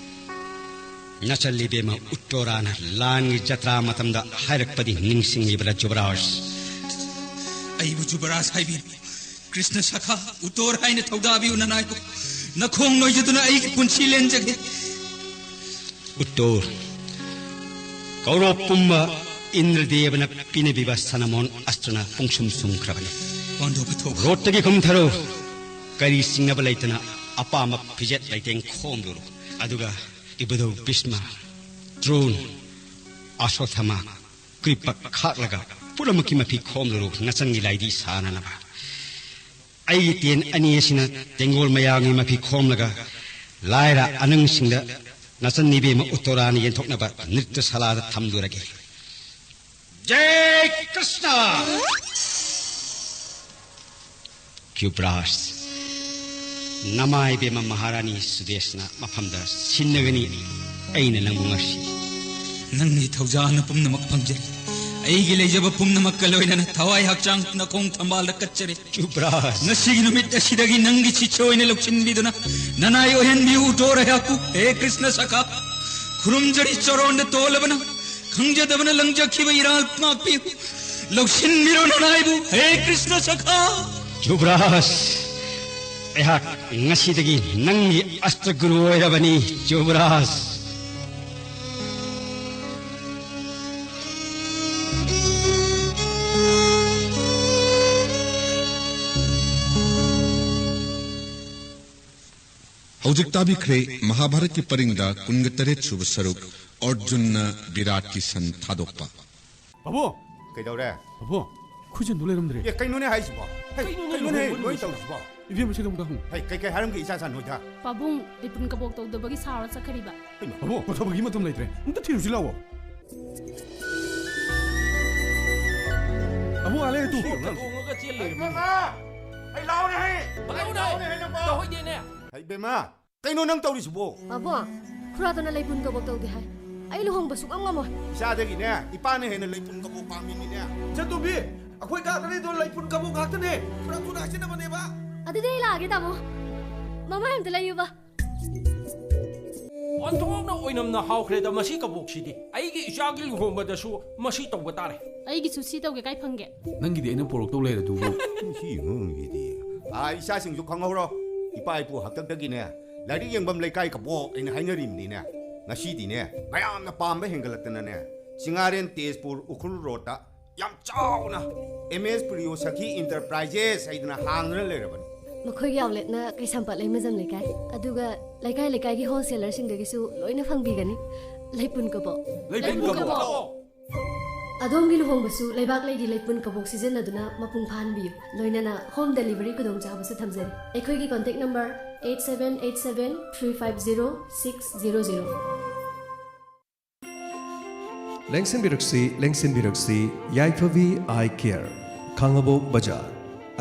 ꯅꯆꯜ ꯏꯕꯦꯝꯃ ꯎꯠꯇꯣꯔꯥꯅ ꯂꯥꯟꯒꯤ ꯖꯇ꯭ꯔꯥ ꯃꯇꯝꯗ ꯍꯥꯏꯔꯛꯄꯗꯤ ꯅꯤꯡꯁꯤꯡꯂꯤꯕ꯭ꯔꯥ ꯖꯨꯕꯔꯥꯖ? ꯑꯩꯕꯨ ꯖꯨꯕꯔꯥꯖ ꯍꯥꯏꯕꯤꯔꯤ꯫ ꯀ꯭ꯔꯤꯁꯅ ꯁꯈꯥ ꯎꯠꯇꯣꯔ ꯍꯥꯏꯅ ꯊꯧꯗꯥꯕꯤꯌꯨ ꯅꯅꯥꯏꯕꯨ꯫ ꯅꯈꯣꯡ ꯅꯣꯏꯖꯗꯨꯅ ꯑꯩꯒꯤ ꯄꯨꯟꯁꯤ ꯂꯦꯟꯖꯒꯦ꯫ ꯎꯠꯇꯣꯔ, ꯀꯧꯔꯣꯞ ꯄꯨꯝꯕ ꯏꯟꯗ꯭ꯔꯗꯦꯕꯅ ꯄꯤꯅꯕꯤꯕ ꯁꯅꯃꯣꯟ ꯑꯁꯇ꯭ꯔꯅ ꯄꯨꯡꯁꯨꯝ ꯁꯨꯝꯈ꯭ꯔꯕꯅꯤ꯫ ꯄꯥꯟꯗꯕ ꯊꯧꯕ꯫ ꯔꯣꯠꯇꯒꯤ ꯀꯨꯝꯊꯔꯣ꯫ ꯀꯔꯤ ꯆꯤꯡꯅꯕ ꯂꯩꯇꯅ ꯑꯄꯥꯝꯕ ꯐꯤꯖꯦꯠ ꯂꯩꯇꯦꯡ ꯈꯣꯝꯂꯨꯔꯣ꯫ ꯑꯗꯨꯒ ꯏꯕꯨꯙꯧ ꯚꯤꯁꯃ, ꯗ꯭ꯔꯣꯟ, ꯑꯁ꯭ꯋꯠꯊꯥꯃ, ꯀ꯭ꯔꯤꯄ ꯈꯥꯛꯂꯒ ꯄꯨꯝꯅꯃꯛꯀꯤ ꯃꯐꯤ ꯈꯣꯝꯂꯨꯔꯨ ꯅꯆꯟꯒꯤ ꯂꯥꯏꯗꯤ ꯁꯥꯅꯅꯕ꯫ ꯑꯩꯒꯤ ꯇꯦꯟ ꯑꯅꯤ ꯑꯁꯤꯅ ꯇꯦꯡꯒꯣꯜ ꯃꯌꯥꯝꯒꯤ ꯃꯐꯤ ꯈꯣꯝꯂꯒ ꯂꯥꯏꯔ ꯑꯅꯪꯁꯤꯡꯗ ꯅꯆꯟ ꯏꯕꯦꯝꯃ ꯎꯠꯇꯣꯔꯥꯅ ꯌꯦꯟꯊꯣꯛꯅꯕ ꯅ꯭ꯔꯤꯇ꯭ꯌ ꯁꯥꯂꯥꯗ ꯊꯝꯂꯨꯔꯒꯦ꯫ ꯖꯩ ꯀ꯭ꯔꯤꯁꯅ! ꯌꯨꯕꯔꯥꯖ, ꯅꯃꯥ ꯏꯕꯦꯝꯃ ꯃꯍꯥꯔꯥꯅꯤ ꯁꯨꯗꯦꯁꯅ ꯃꯐꯝꯗ ꯁꯤꯟꯅꯒꯅꯤ꯫ ꯑꯩꯅ ꯅꯪꯕꯨ ꯉꯁꯤ ꯅꯪꯒꯤ ꯊꯧꯖꯥꯜꯅ ꯄꯨꯝꯅꯃꯛ ꯐꯪꯖꯔꯤ꯫ ꯑꯩꯒꯤ ꯂꯩꯖꯕ ꯄꯨꯝꯅꯃꯛꯀ ꯂꯣꯏꯅꯅ ꯊꯋꯥꯏ ꯍꯛꯆꯥꯡ ꯅꯈꯣꯡ ꯊꯝꯕꯥꯜꯗ ꯀꯠꯆꯔꯤ꯫ ꯌꯨꯕꯔꯥꯖ! ꯉꯁꯤꯒꯤ ꯅꯨꯃꯤꯠ ꯑꯁꯤꯗꯒꯤ ꯅꯪꯒꯤ ꯁꯤꯁꯣꯏꯅ ꯂꯧꯁꯤꯟꯕꯤꯗꯨꯅ ꯅꯅꯥꯏ ꯑꯣꯏꯍꯟꯕꯤꯌꯨ ꯎꯇꯣꯔ ꯑꯩꯍꯥꯛꯄꯨ꯫ ꯍꯦ ꯀ꯭ꯔꯤꯁꯅ ꯁꯈꯥ, ꯈꯨꯔꯨꯝꯖꯔꯤ ꯆꯔꯣꯟꯗ ꯇꯣꯜꯂꯕꯅ ꯈꯪꯖꯗꯕꯅ ꯂꯪꯖꯈꯤꯕ ꯏꯔꯥꯜ ꯃꯥꯛꯄꯤꯌꯨ꯫ ꯂꯧꯁꯤꯟꯕꯤꯔꯣ ꯅꯅꯥꯏꯕꯨ, ꯍꯦ ꯀ꯭ꯔꯤꯁꯅ ꯁꯈꯥ꯫ ꯌꯨꯕꯔꯥꯖ, ꯑꯩꯍꯥꯛ ꯉꯁꯤꯗꯒꯤ ꯅꯪꯒꯤ ꯑꯁꯇ꯭ꯔ ꯒꯨꯔꯨ ꯑꯣꯏꯔꯕꯅꯤ, ꯌꯨꯕꯔꯥꯖ꯫ ꯍꯧꯖꯤꯛ ꯇꯥꯕꯤꯈ꯭ꯔꯦ ꯃꯍꯥꯚꯥꯔꯠꯀꯤ ꯄꯔꯤꯡꯗ ꯀꯨꯟꯒ ꯇꯔꯦꯠ ꯁꯨꯕ ꯁꯔꯨꯛ, ꯑꯔꯖꯨꯟꯅ ꯕꯤꯔꯥꯠꯀꯤ ꯁꯟ ꯊꯥꯗꯣꯛꯄ꯫ ꯄꯥꯕꯨꯡ! ꯀꯩꯗꯧꯔꯦ? ꯄꯥꯕꯨꯡ, ꯈꯨꯖꯤꯟꯗꯨ ꯂꯩꯔꯝꯗ꯭ꯔꯦ꯫ ꯑꯦ, ꯀꯩꯅꯣꯅꯦ ꯍꯥꯏꯁꯤꯕꯣ? ꯍꯩ, ꯀꯩꯅꯣꯅꯦ ꯀꯩꯅꯣꯅꯦ ꯂꯣꯏ ꯂꯣꯏ ꯇꯧꯔꯤꯁꯤꯕꯣ? ꯏꯕꯦꯝꯃ, ꯁꯤꯗ ꯑꯝꯇ ꯍꯪꯉꯨ꯫ ꯍꯩ, ꯀꯩ, ꯀꯩ ꯍꯥꯏꯔꯝꯒꯦ ꯏꯆꯥ ꯁꯥ ꯅꯣꯏꯗ? ꯄꯥꯕꯨꯡ, ꯂꯩꯄꯨꯟ ꯀꯕꯣꯛ ꯇꯧꯗꯕꯒꯤ ꯁꯥꯎꯔ ꯆꯠꯈ꯭ꯔꯤꯕ꯫ ꯀꯩꯅꯣ? ꯄꯥꯕꯨꯡ, ꯄꯣꯊꯥꯕꯒꯤ ꯃꯇꯝ ꯂꯩꯇ꯭ꯔꯦ꯫ ꯑꯝꯇ ꯊꯤꯔꯨꯁꯤ ꯂꯥꯛꯑꯣ꯫ ꯄꯥꯕꯨꯡ, ꯑꯥ ꯂꯩꯔꯦ ꯇꯨ꯫ ꯈꯣꯡꯅ ꯇꯣꯡꯉꯒ ꯆꯦꯜ ꯂꯩꯔꯝꯃꯤ꯫ ꯏꯕꯦꯝꯃ! ꯑꯩ ꯂꯥꯎꯔꯦ ꯍꯩ! ꯕꯂꯥꯎꯅꯦ! ꯂꯥꯎꯔꯦ ꯍꯩ ꯅꯪꯕꯣ! ꯇꯧꯍꯣꯏꯗꯦꯅꯦ! ꯍꯩ ꯏꯕꯦꯝꯃ! ꯀꯩꯅꯣ ꯅꯪ ꯇꯧꯔꯤꯁꯤꯕꯣ? ꯄꯥꯕꯨꯡ, ꯈꯨꯔꯥꯗꯨꯅ ꯂꯩꯄꯨꯟ ꯀꯕꯣꯛ ꯇꯧꯗꯦ ꯍꯥꯏ꯫ ꯑꯩ ꯂꯨꯍꯣꯡꯕ ꯁꯨꯡꯉꯝ ꯉꯝꯃꯣꯏ꯫ ꯏꯆꯥꯗꯒꯤꯅꯦ ꯏꯄꯥꯅ ꯍꯦꯟꯅ ꯂꯩꯄꯨꯟ ꯀꯕꯣꯛ ꯄꯥꯝꯃꯤꯅꯤꯅꯦ꯫ ꯁꯦꯟꯗꯣꯝꯕꯤ, ꯑꯩꯈꯣꯏ ꯀꯥꯗ꯭ꯔꯤꯗꯣ ꯂꯩꯄꯨꯟ ꯀꯕꯣꯛ ꯉꯥꯛꯇꯅꯦ꯫ ꯈꯨꯔꯥ ꯊꯨꯅ ꯍꯥꯏꯖꯤꯟꯅꯕꯅꯦꯕ꯫ ꯑꯗꯨꯗꯤ ꯑꯩ ꯂꯥꯛꯑꯒꯦ, ꯇꯥꯃꯣ꯫ ꯃꯃꯥꯏ ꯑꯝꯇ ꯂꯩꯌꯨꯕ꯫ ꯑꯣꯟꯊꯣꯛꯅ ꯑꯣꯏꯅꯝꯅ ꯍꯥꯎꯈ꯭ꯔꯦꯗ ꯃꯁꯤ ꯀꯕꯣꯛꯁꯤꯗꯤ꯫ ꯑꯩꯒꯤ ꯏꯆꯥꯒꯤ ꯂꯨꯍꯣꯡꯕꯗꯁꯨ ꯃꯁꯤ ꯇꯧꯕ ꯇꯥꯔꯦ꯫ ꯑꯩꯒꯤꯁꯨ ꯁꯤ ꯇꯧꯒꯦ ꯀꯥꯏ ꯐꯪꯒꯦ? ꯅꯪꯒꯤꯗꯤ ꯑꯩꯅ ꯄꯣꯔꯛꯇꯧ ꯂꯩꯔꯗꯨꯕꯨ꯫ ꯁꯤ ꯑꯉꯥꯡꯒꯤꯗꯤ꯫ ꯑꯥ, ꯏꯆꯥꯁꯤꯡꯁꯨ ꯈꯪꯍꯧꯔꯣ꯫ ꯏꯄꯥ ꯏꯄꯨ ꯍꯥꯛꯇꯛꯇꯒꯤꯅꯦ ꯂꯥꯏꯔꯤꯛ ꯌꯦꯡꯐꯝ ꯂꯩꯀꯥꯏ ꯀꯕꯣꯛ ꯑꯩꯅ ꯍꯥꯏꯅꯔꯤꯕꯅꯤꯅꯦ꯫ ꯉꯁꯤꯗꯤꯅꯦ ꯃꯌꯥꯝꯅ ꯄꯥꯝꯕ ꯍꯦꯟꯒꯠꯂꯛꯇꯅꯅꯦ, ꯆꯤꯡꯉꯥꯔꯦꯟ ꯇꯦꯖꯄꯨꯔ ꯎꯈ꯭ꯔꯨꯜ ꯔꯣꯗꯇ ꯌꯥꯝ ꯆꯥꯎꯅ ꯑꯦꯝ ꯑꯦꯁ ꯄ꯭ꯔꯤꯌꯣ ꯁꯈꯤ ꯏꯟꯇꯔꯄ꯭ꯔꯥꯏꯖꯦꯁ ꯍꯥꯏꯗꯅ ꯍꯥꯡꯗꯨꯅ ꯂꯩꯔꯕꯅꯤ꯫ ꯃꯈꯣꯏꯒꯤ ꯑꯥꯎꯠꯂꯦꯠꯅ ꯀꯩꯁꯥꯝꯄꯥꯠ ꯂꯩꯃꯖꯝ ꯂꯩꯀꯥꯏ, ꯑꯗꯨꯒ ꯂꯩꯀꯥꯏ ꯂꯩꯀꯥꯏꯒꯤ ꯍꯣꯜꯁꯦꯂꯔꯁꯤꯡꯗꯒꯤꯁꯨ ꯂꯣꯏꯅ ꯐꯪꯕꯤꯒꯅꯤ꯫ ꯂꯩꯄꯨꯟ ꯀꯕꯣꯛ꯫ ꯂꯩꯄꯨꯟ ꯀꯕꯣꯛ꯫ ꯑꯗꯣꯝꯒꯤ ꯂꯨꯍꯣꯡꯕꯁꯨ ꯂꯩꯕꯥꯛ ꯂꯩꯒꯤ ꯂꯩꯄꯨꯟ ꯀꯕꯣꯛ ꯁꯤꯖꯤꯟꯅꯗꯨꯅ ꯃꯄꯨꯡ ꯐꯥꯍꯟꯕꯤꯌꯨ꯫ ꯂꯣꯏꯅꯅ ꯍꯣꯝ ꯗꯦꯂꯤꯚꯔꯤ ꯈꯨꯗꯣꯡꯆꯥꯕꯁꯨ ꯊꯝꯖꯔꯤ꯫ ꯑꯩꯈꯣꯏꯒꯤ contact number eight seven eight seven three five zero six zero zero꯫ ꯂꯦꯡꯁꯤꯟꯕꯤꯔꯛꯁꯤ, ꯂꯦꯡꯁꯤꯟꯕꯤꯔꯛꯁꯤ, ꯌꯥꯏꯐꯕꯤ ꯑꯥꯏ ꯀꯦꯌꯔ, ꯈꯥꯡꯉꯕꯣꯛ ꯕꯖꯥꯔ꯫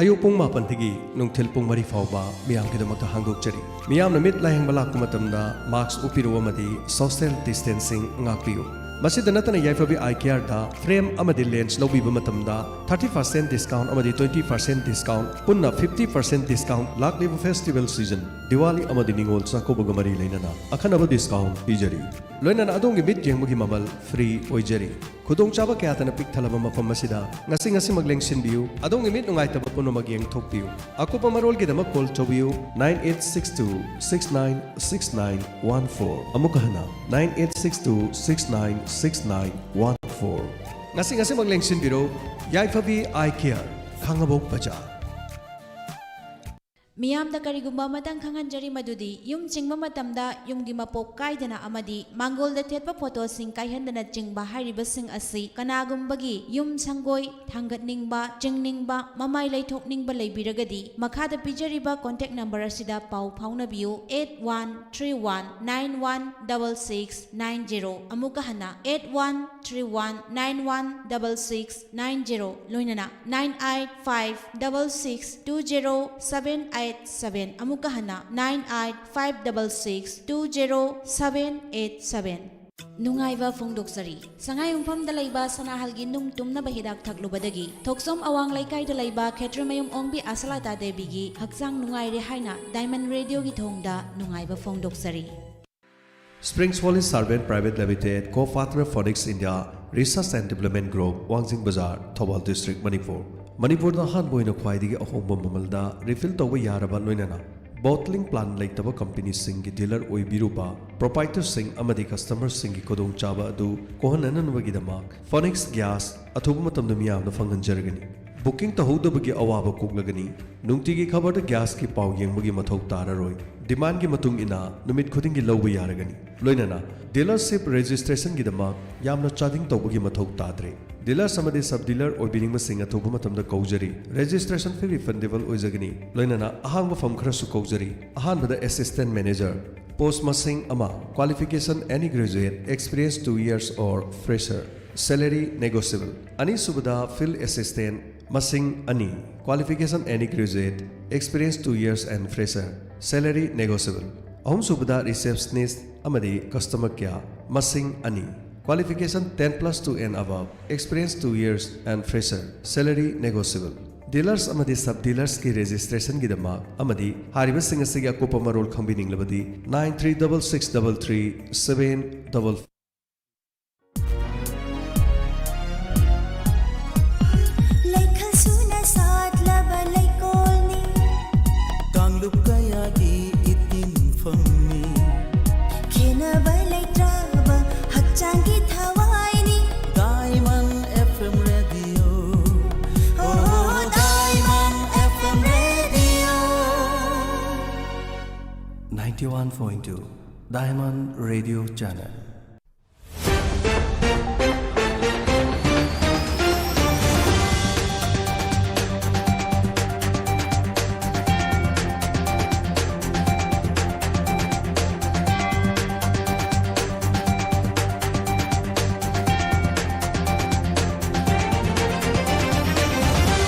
ꯑꯌꯨꯛ ꯄꯨꯡ ꯃꯥꯄꯟꯗꯒꯤ ꯅꯨꯡꯊꯤꯜ ꯄꯨꯡ ꯃꯔꯤ ꯐꯥꯎꯕ ꯃꯤꯌꯥꯝꯒꯤꯗꯃꯛꯇ ꯍꯥꯡꯗꯣꯛꯆꯔꯤ꯫ ꯃꯤꯌꯥꯝꯅ ꯃꯤꯠ ꯂꯥꯌꯦꯡꯕ ꯂꯥꯛꯄ ꯃꯇꯝꯗ ꯃꯥꯛꯁ ꯎꯞꯄꯤꯔꯛꯎ ꯑꯃꯗꯤ ꯁꯣꯁꯤꯌꯦꯜ ꯗꯤꯁꯇꯦꯟꯁꯤꯡ ꯉꯥꯛꯄꯤꯌꯨ꯫ ꯃꯁꯤꯗ ꯅꯠꯇꯅ ꯌꯥꯏꯐꯕꯤ ꯑꯥꯏ ꯀꯦꯌꯔꯗ ꯐ꯭ꯔꯦꯝ ꯑꯃꯗꯤ ꯂꯦꯟꯁ ꯂꯧꯕꯤꯕ ꯃꯇꯝꯗ thirty percent discount ꯑꯃꯗꯤ twenty percent discount, ꯄꯨꯟꯅ fifty percent discount ꯂꯥꯛꯂꯤꯕ ꯐꯦꯁꯇꯤꯚꯦꯜ ꯁꯤꯖꯟ, ꯗꯤꯋꯥꯂꯤ ꯑꯃꯗꯤ ꯅꯤꯉꯣꯜ ꯆꯥꯛꯀꯧꯕꯒ ꯃꯔꯤ ꯂꯩꯅꯅ ꯑꯈꯟꯅꯕ ꯗꯤꯁꯀꯥꯎꯟ ꯄꯤꯖꯔꯤ꯫ ꯂꯣꯏꯅꯅ ꯑꯗꯣꯝꯒꯤ ꯃꯤꯠ ꯌꯦꯡꯕꯒꯤ ꯃꯃꯜ ꯐ꯭ꯔꯤ ꯑꯣꯏꯖꯔꯤ꯫ ꯈꯨꯗꯣꯡꯆꯥꯕ ꯀꯌꯥꯇꯅ ꯄꯤꯛ ꯊꯜꯂꯕ ꯃꯐꯝ ꯑꯁꯤꯗ ꯉꯁꯤ ꯉꯁꯤꯃꯛ ꯂꯦꯡꯁꯤꯟꯕꯤꯌꯨ꯫ ꯑꯗꯣꯝꯒꯤ ꯃꯤꯠ ꯅꯨꯡꯉꯥꯏꯇꯕ ꯄꯨꯝꯅꯃꯛ ꯌꯦꯡꯊꯣꯛꯄꯤꯌꯨ꯫ ꯑꯀꯨꯞꯄ ꯃꯔꯣꯜꯒꯤꯗꯃꯛ ꯀꯣꯜ ꯇꯧꯕꯤꯌꯨ, nine eight six two six nine six nine one four꯫ ꯑꯃꯨꯛꯀ ꯍꯟꯅ, nine eight six two six nine six nine one four꯫ ꯉꯁꯤ ꯉꯁꯤꯃꯛ ꯂꯦꯡꯁꯤꯟꯕꯤꯔꯣ꯫ ꯌꯥꯏꯐꯕꯤ ꯑꯥꯏ ꯀꯤꯌꯔ, ꯈꯥꯡꯉꯕꯣꯛ ꯕꯖꯥꯔ꯫ ꯃꯤꯌꯥꯝꯗ ꯀꯔꯤꯒꯨꯝꯕ ꯑꯃꯇꯪ ꯈꯪꯍꯟꯖꯔꯤ, ꯃꯗꯨꯗꯤ ꯌꯨꯝ ꯆꯤꯡꯕ ꯃꯇꯝꯗ ꯌꯨꯝꯒꯤ ꯃꯄꯣꯞ ꯀꯥꯏꯗꯅ ꯑꯃꯗꯤ ꯃꯥꯡꯒꯣꯜꯗ ꯊꯦꯠꯄ ꯐꯣꯇꯣꯁꯤꯡ ꯀꯥꯏꯍꯟꯗꯅ ꯆꯤꯡꯕ ꯍꯥꯏꯔꯤꯕꯁꯤꯡ ꯑꯁꯤ ꯀꯅꯥꯒꯨꯝꯕꯒꯤ ꯌꯨꯝ ꯁꯪꯒꯣꯏ ꯊꯥꯡꯒꯠꯅꯤꯡꯕ, ꯆꯤꯡꯅꯤꯡꯕ, ꯃꯃꯥꯏ ꯂꯩꯊꯣꯛꯅꯤꯡꯕ ꯂꯩꯕꯤꯔꯒꯗꯤ ꯃꯈꯥꯗ ꯄꯤꯖꯔꯤꯕ ꯀꯣꯟꯇꯦꯛ ꯅꯝꯕꯔ ꯑꯁꯤꯗ ꯄꯥꯎ ꯐꯥꯎꯅꯕꯤꯌꯨ, eight one three one nine one double six nine zero꯫ ꯑꯃꯨꯛꯀ ꯍꯟꯅ, eight one three one nine one double six nine zero, ꯂꯣꯏꯅꯅ nine eight five double six two zero seven eight seven꯫ ꯑꯃꯨꯛꯀ ꯍꯟꯅ, nine eight five double six two zero seven eight seven꯫ ꯅꯨꯡꯉꯥꯏꯕ ꯐꯣꯡꯗꯣꯛꯆꯔꯤ꯫ ꯁꯉꯥꯏ ꯌꯨꯝꯐꯝꯗ ꯂꯩꯕ ꯁꯅꯥꯍꯜꯒꯤ ꯅꯨꯡ ꯇꯨꯝꯅꯕ ꯍꯤꯗꯥꯛ ꯊꯛꯂꯨꯕꯗꯒꯤ ꯊꯣꯛꯆꯣꯝ ꯑꯋꯥꯡ ꯂꯩꯀꯥꯏꯗ ꯂꯩꯕ ꯈꯦꯇ꯭ꯔꯤꯃꯌꯨꯝ ꯑꯣꯡꯕꯤ ꯑꯁꯂꯥꯇꯥ ꯗꯦꯕꯤꯒꯤ ꯍꯛꯆꯥꯡ ꯅꯨꯡꯉꯥꯏꯔꯦ ꯍꯥꯏꯅ ꯗꯥꯏꯃꯟ ꯔꯦꯗꯤꯑꯣꯒꯤ ꯊꯣꯡꯗ ꯅꯨꯡꯉꯥꯏꯕ ꯐꯣꯡꯗꯣꯛꯆꯔꯤ꯫ Springs Valley Servant Private Limited, co-partner Phoenix India Research and Development Group, ꯋꯥꯡꯖꯤꯡ ꯕꯖꯥꯔ, ꯊꯧꯕꯥꯜ district, ꯃꯅꯤꯄꯨꯔ꯫ ꯃꯅꯤꯄꯨꯔꯗ ꯑꯍꯥꯟꯕ ꯑꯣꯏꯅ ꯈ꯭ꯋꯥꯏꯗꯒꯤ ꯑꯍꯣꯡꯕ ꯃꯃꯜꯗ refill ꯇꯧꯕ ꯌꯥꯔꯕ, ꯂꯣꯏꯅꯅ bottling plant ꯂꯩꯇꯕ companyꯁꯤꯡꯒꯤ dealer ꯑꯣꯏꯕꯤꯔꯨꯕ proprietorꯁꯤꯡ ꯑꯃꯗꯤ customerꯁꯤꯡꯒꯤ ꯈꯨꯗꯣꯡꯆꯥꯕ ꯑꯗꯨ ꯀꯣꯍꯟꯅꯅꯕꯒꯤꯗꯃꯛ Phoenix Gas ꯑꯊꯨꯕ ꯃꯇꯝꯗ ꯃꯤꯌꯥꯝꯗ ꯐꯪꯍꯟꯖꯔꯒꯅꯤ꯫ Booking ꯇꯧꯍꯧꯗꯕꯒꯤ ꯑꯋꯥꯕ ꯀꯣꯛꯂꯒꯅꯤ꯫ ꯅꯨꯡꯇꯤꯒꯤ ꯈꯕꯔꯗ gasꯀꯤ ꯄꯥꯎ ꯌꯦꯡꯕꯒꯤ ꯃꯊꯧ ꯇꯥꯔꯔꯣꯏ꯫ Demandꯒꯤ ꯃꯇꯨꯡ ꯏꯟꯅ ꯅꯨꯃꯤꯠ ꯈꯨꯗꯤꯡꯒꯤ ꯂꯧꯕ ꯌꯥꯔꯒꯅꯤ꯫ ꯂꯣꯏꯅꯅ dealership registrationꯒꯤꯗꯃꯛ ꯌꯥꯝꯅ ꯆꯥꯗꯤꯡ ꯇꯧꯕꯒꯤ ꯃꯊꯧ ꯇꯥꯗ꯭ꯔꯦ꯫ Dealers ꯑꯃꯗꯤ sub dealer ꯑꯣꯏꯕꯤꯅꯤꯡꯕꯁꯤꯡ ꯑꯊꯨꯕ ꯃꯇꯝꯗ ꯀꯧꯖꯔꯤ꯫ Registration fee refundable ꯑꯣꯏꯖꯒꯅꯤ꯫ ꯂꯣꯏꯅꯅ ꯑꯍꯥꯡꯕ ꯐꯝ ꯈꯔꯁꯨ ꯀꯧꯖꯔꯤ꯫ ꯑꯍꯥꯟꯕꯗ assistant manager, post ꯃꯁꯤꯡ ꯑꯃ, qualification any graduate, experience two years or fresher, salary negotiable꯫ ꯑꯅꯤꯁꯨꯕꯗ field assistant, ꯃꯁꯤꯡ ꯑꯅꯤ, qualification any graduate, experience two years and fresher, salary negotiable꯫ ꯑꯍꯨꯝꯁꯨꯕꯗ receptionist ꯑꯃꯗꯤ customer care, ꯃꯁꯤꯡ ꯑꯅꯤ, qualification ten plus two and above, experience two years and fresher, salary negotiable꯫ Dealers ꯑꯃꯗꯤ sub dealers ꯀꯤ registration ꯒꯤꯗꯃꯛ ꯑꯃꯗꯤ ꯍꯥꯏꯔꯤꯕꯁꯤꯡ ꯑꯁꯤꯒꯤ ꯑꯀꯨꯞꯄ ꯃꯔꯣꯜ ꯈꯪꯕꯤꯅꯤꯡꯂꯕꯗꯤ nine three double six double three seven double ꯂꯩꯈꯜ ꯁꯨꯅ ꯁꯥꯠꯂꯕ ꯂꯩꯀꯣꯜꯅꯤ꯫ ꯀꯥꯡꯂꯨꯞ ꯀꯌꯥꯒꯤ ꯏꯇꯤꯟꯐꯝꯅꯤ꯫ ꯈꯦꯅꯕ ꯂꯩꯇ꯭ꯔꯕ ꯍꯛꯆꯥꯡꯒꯤ ꯊꯋꯥꯏꯅꯤ꯫ Diamond F M Radio. Oh, Diamond F M Radio. Ninety-one point two Diamond Radio Channel.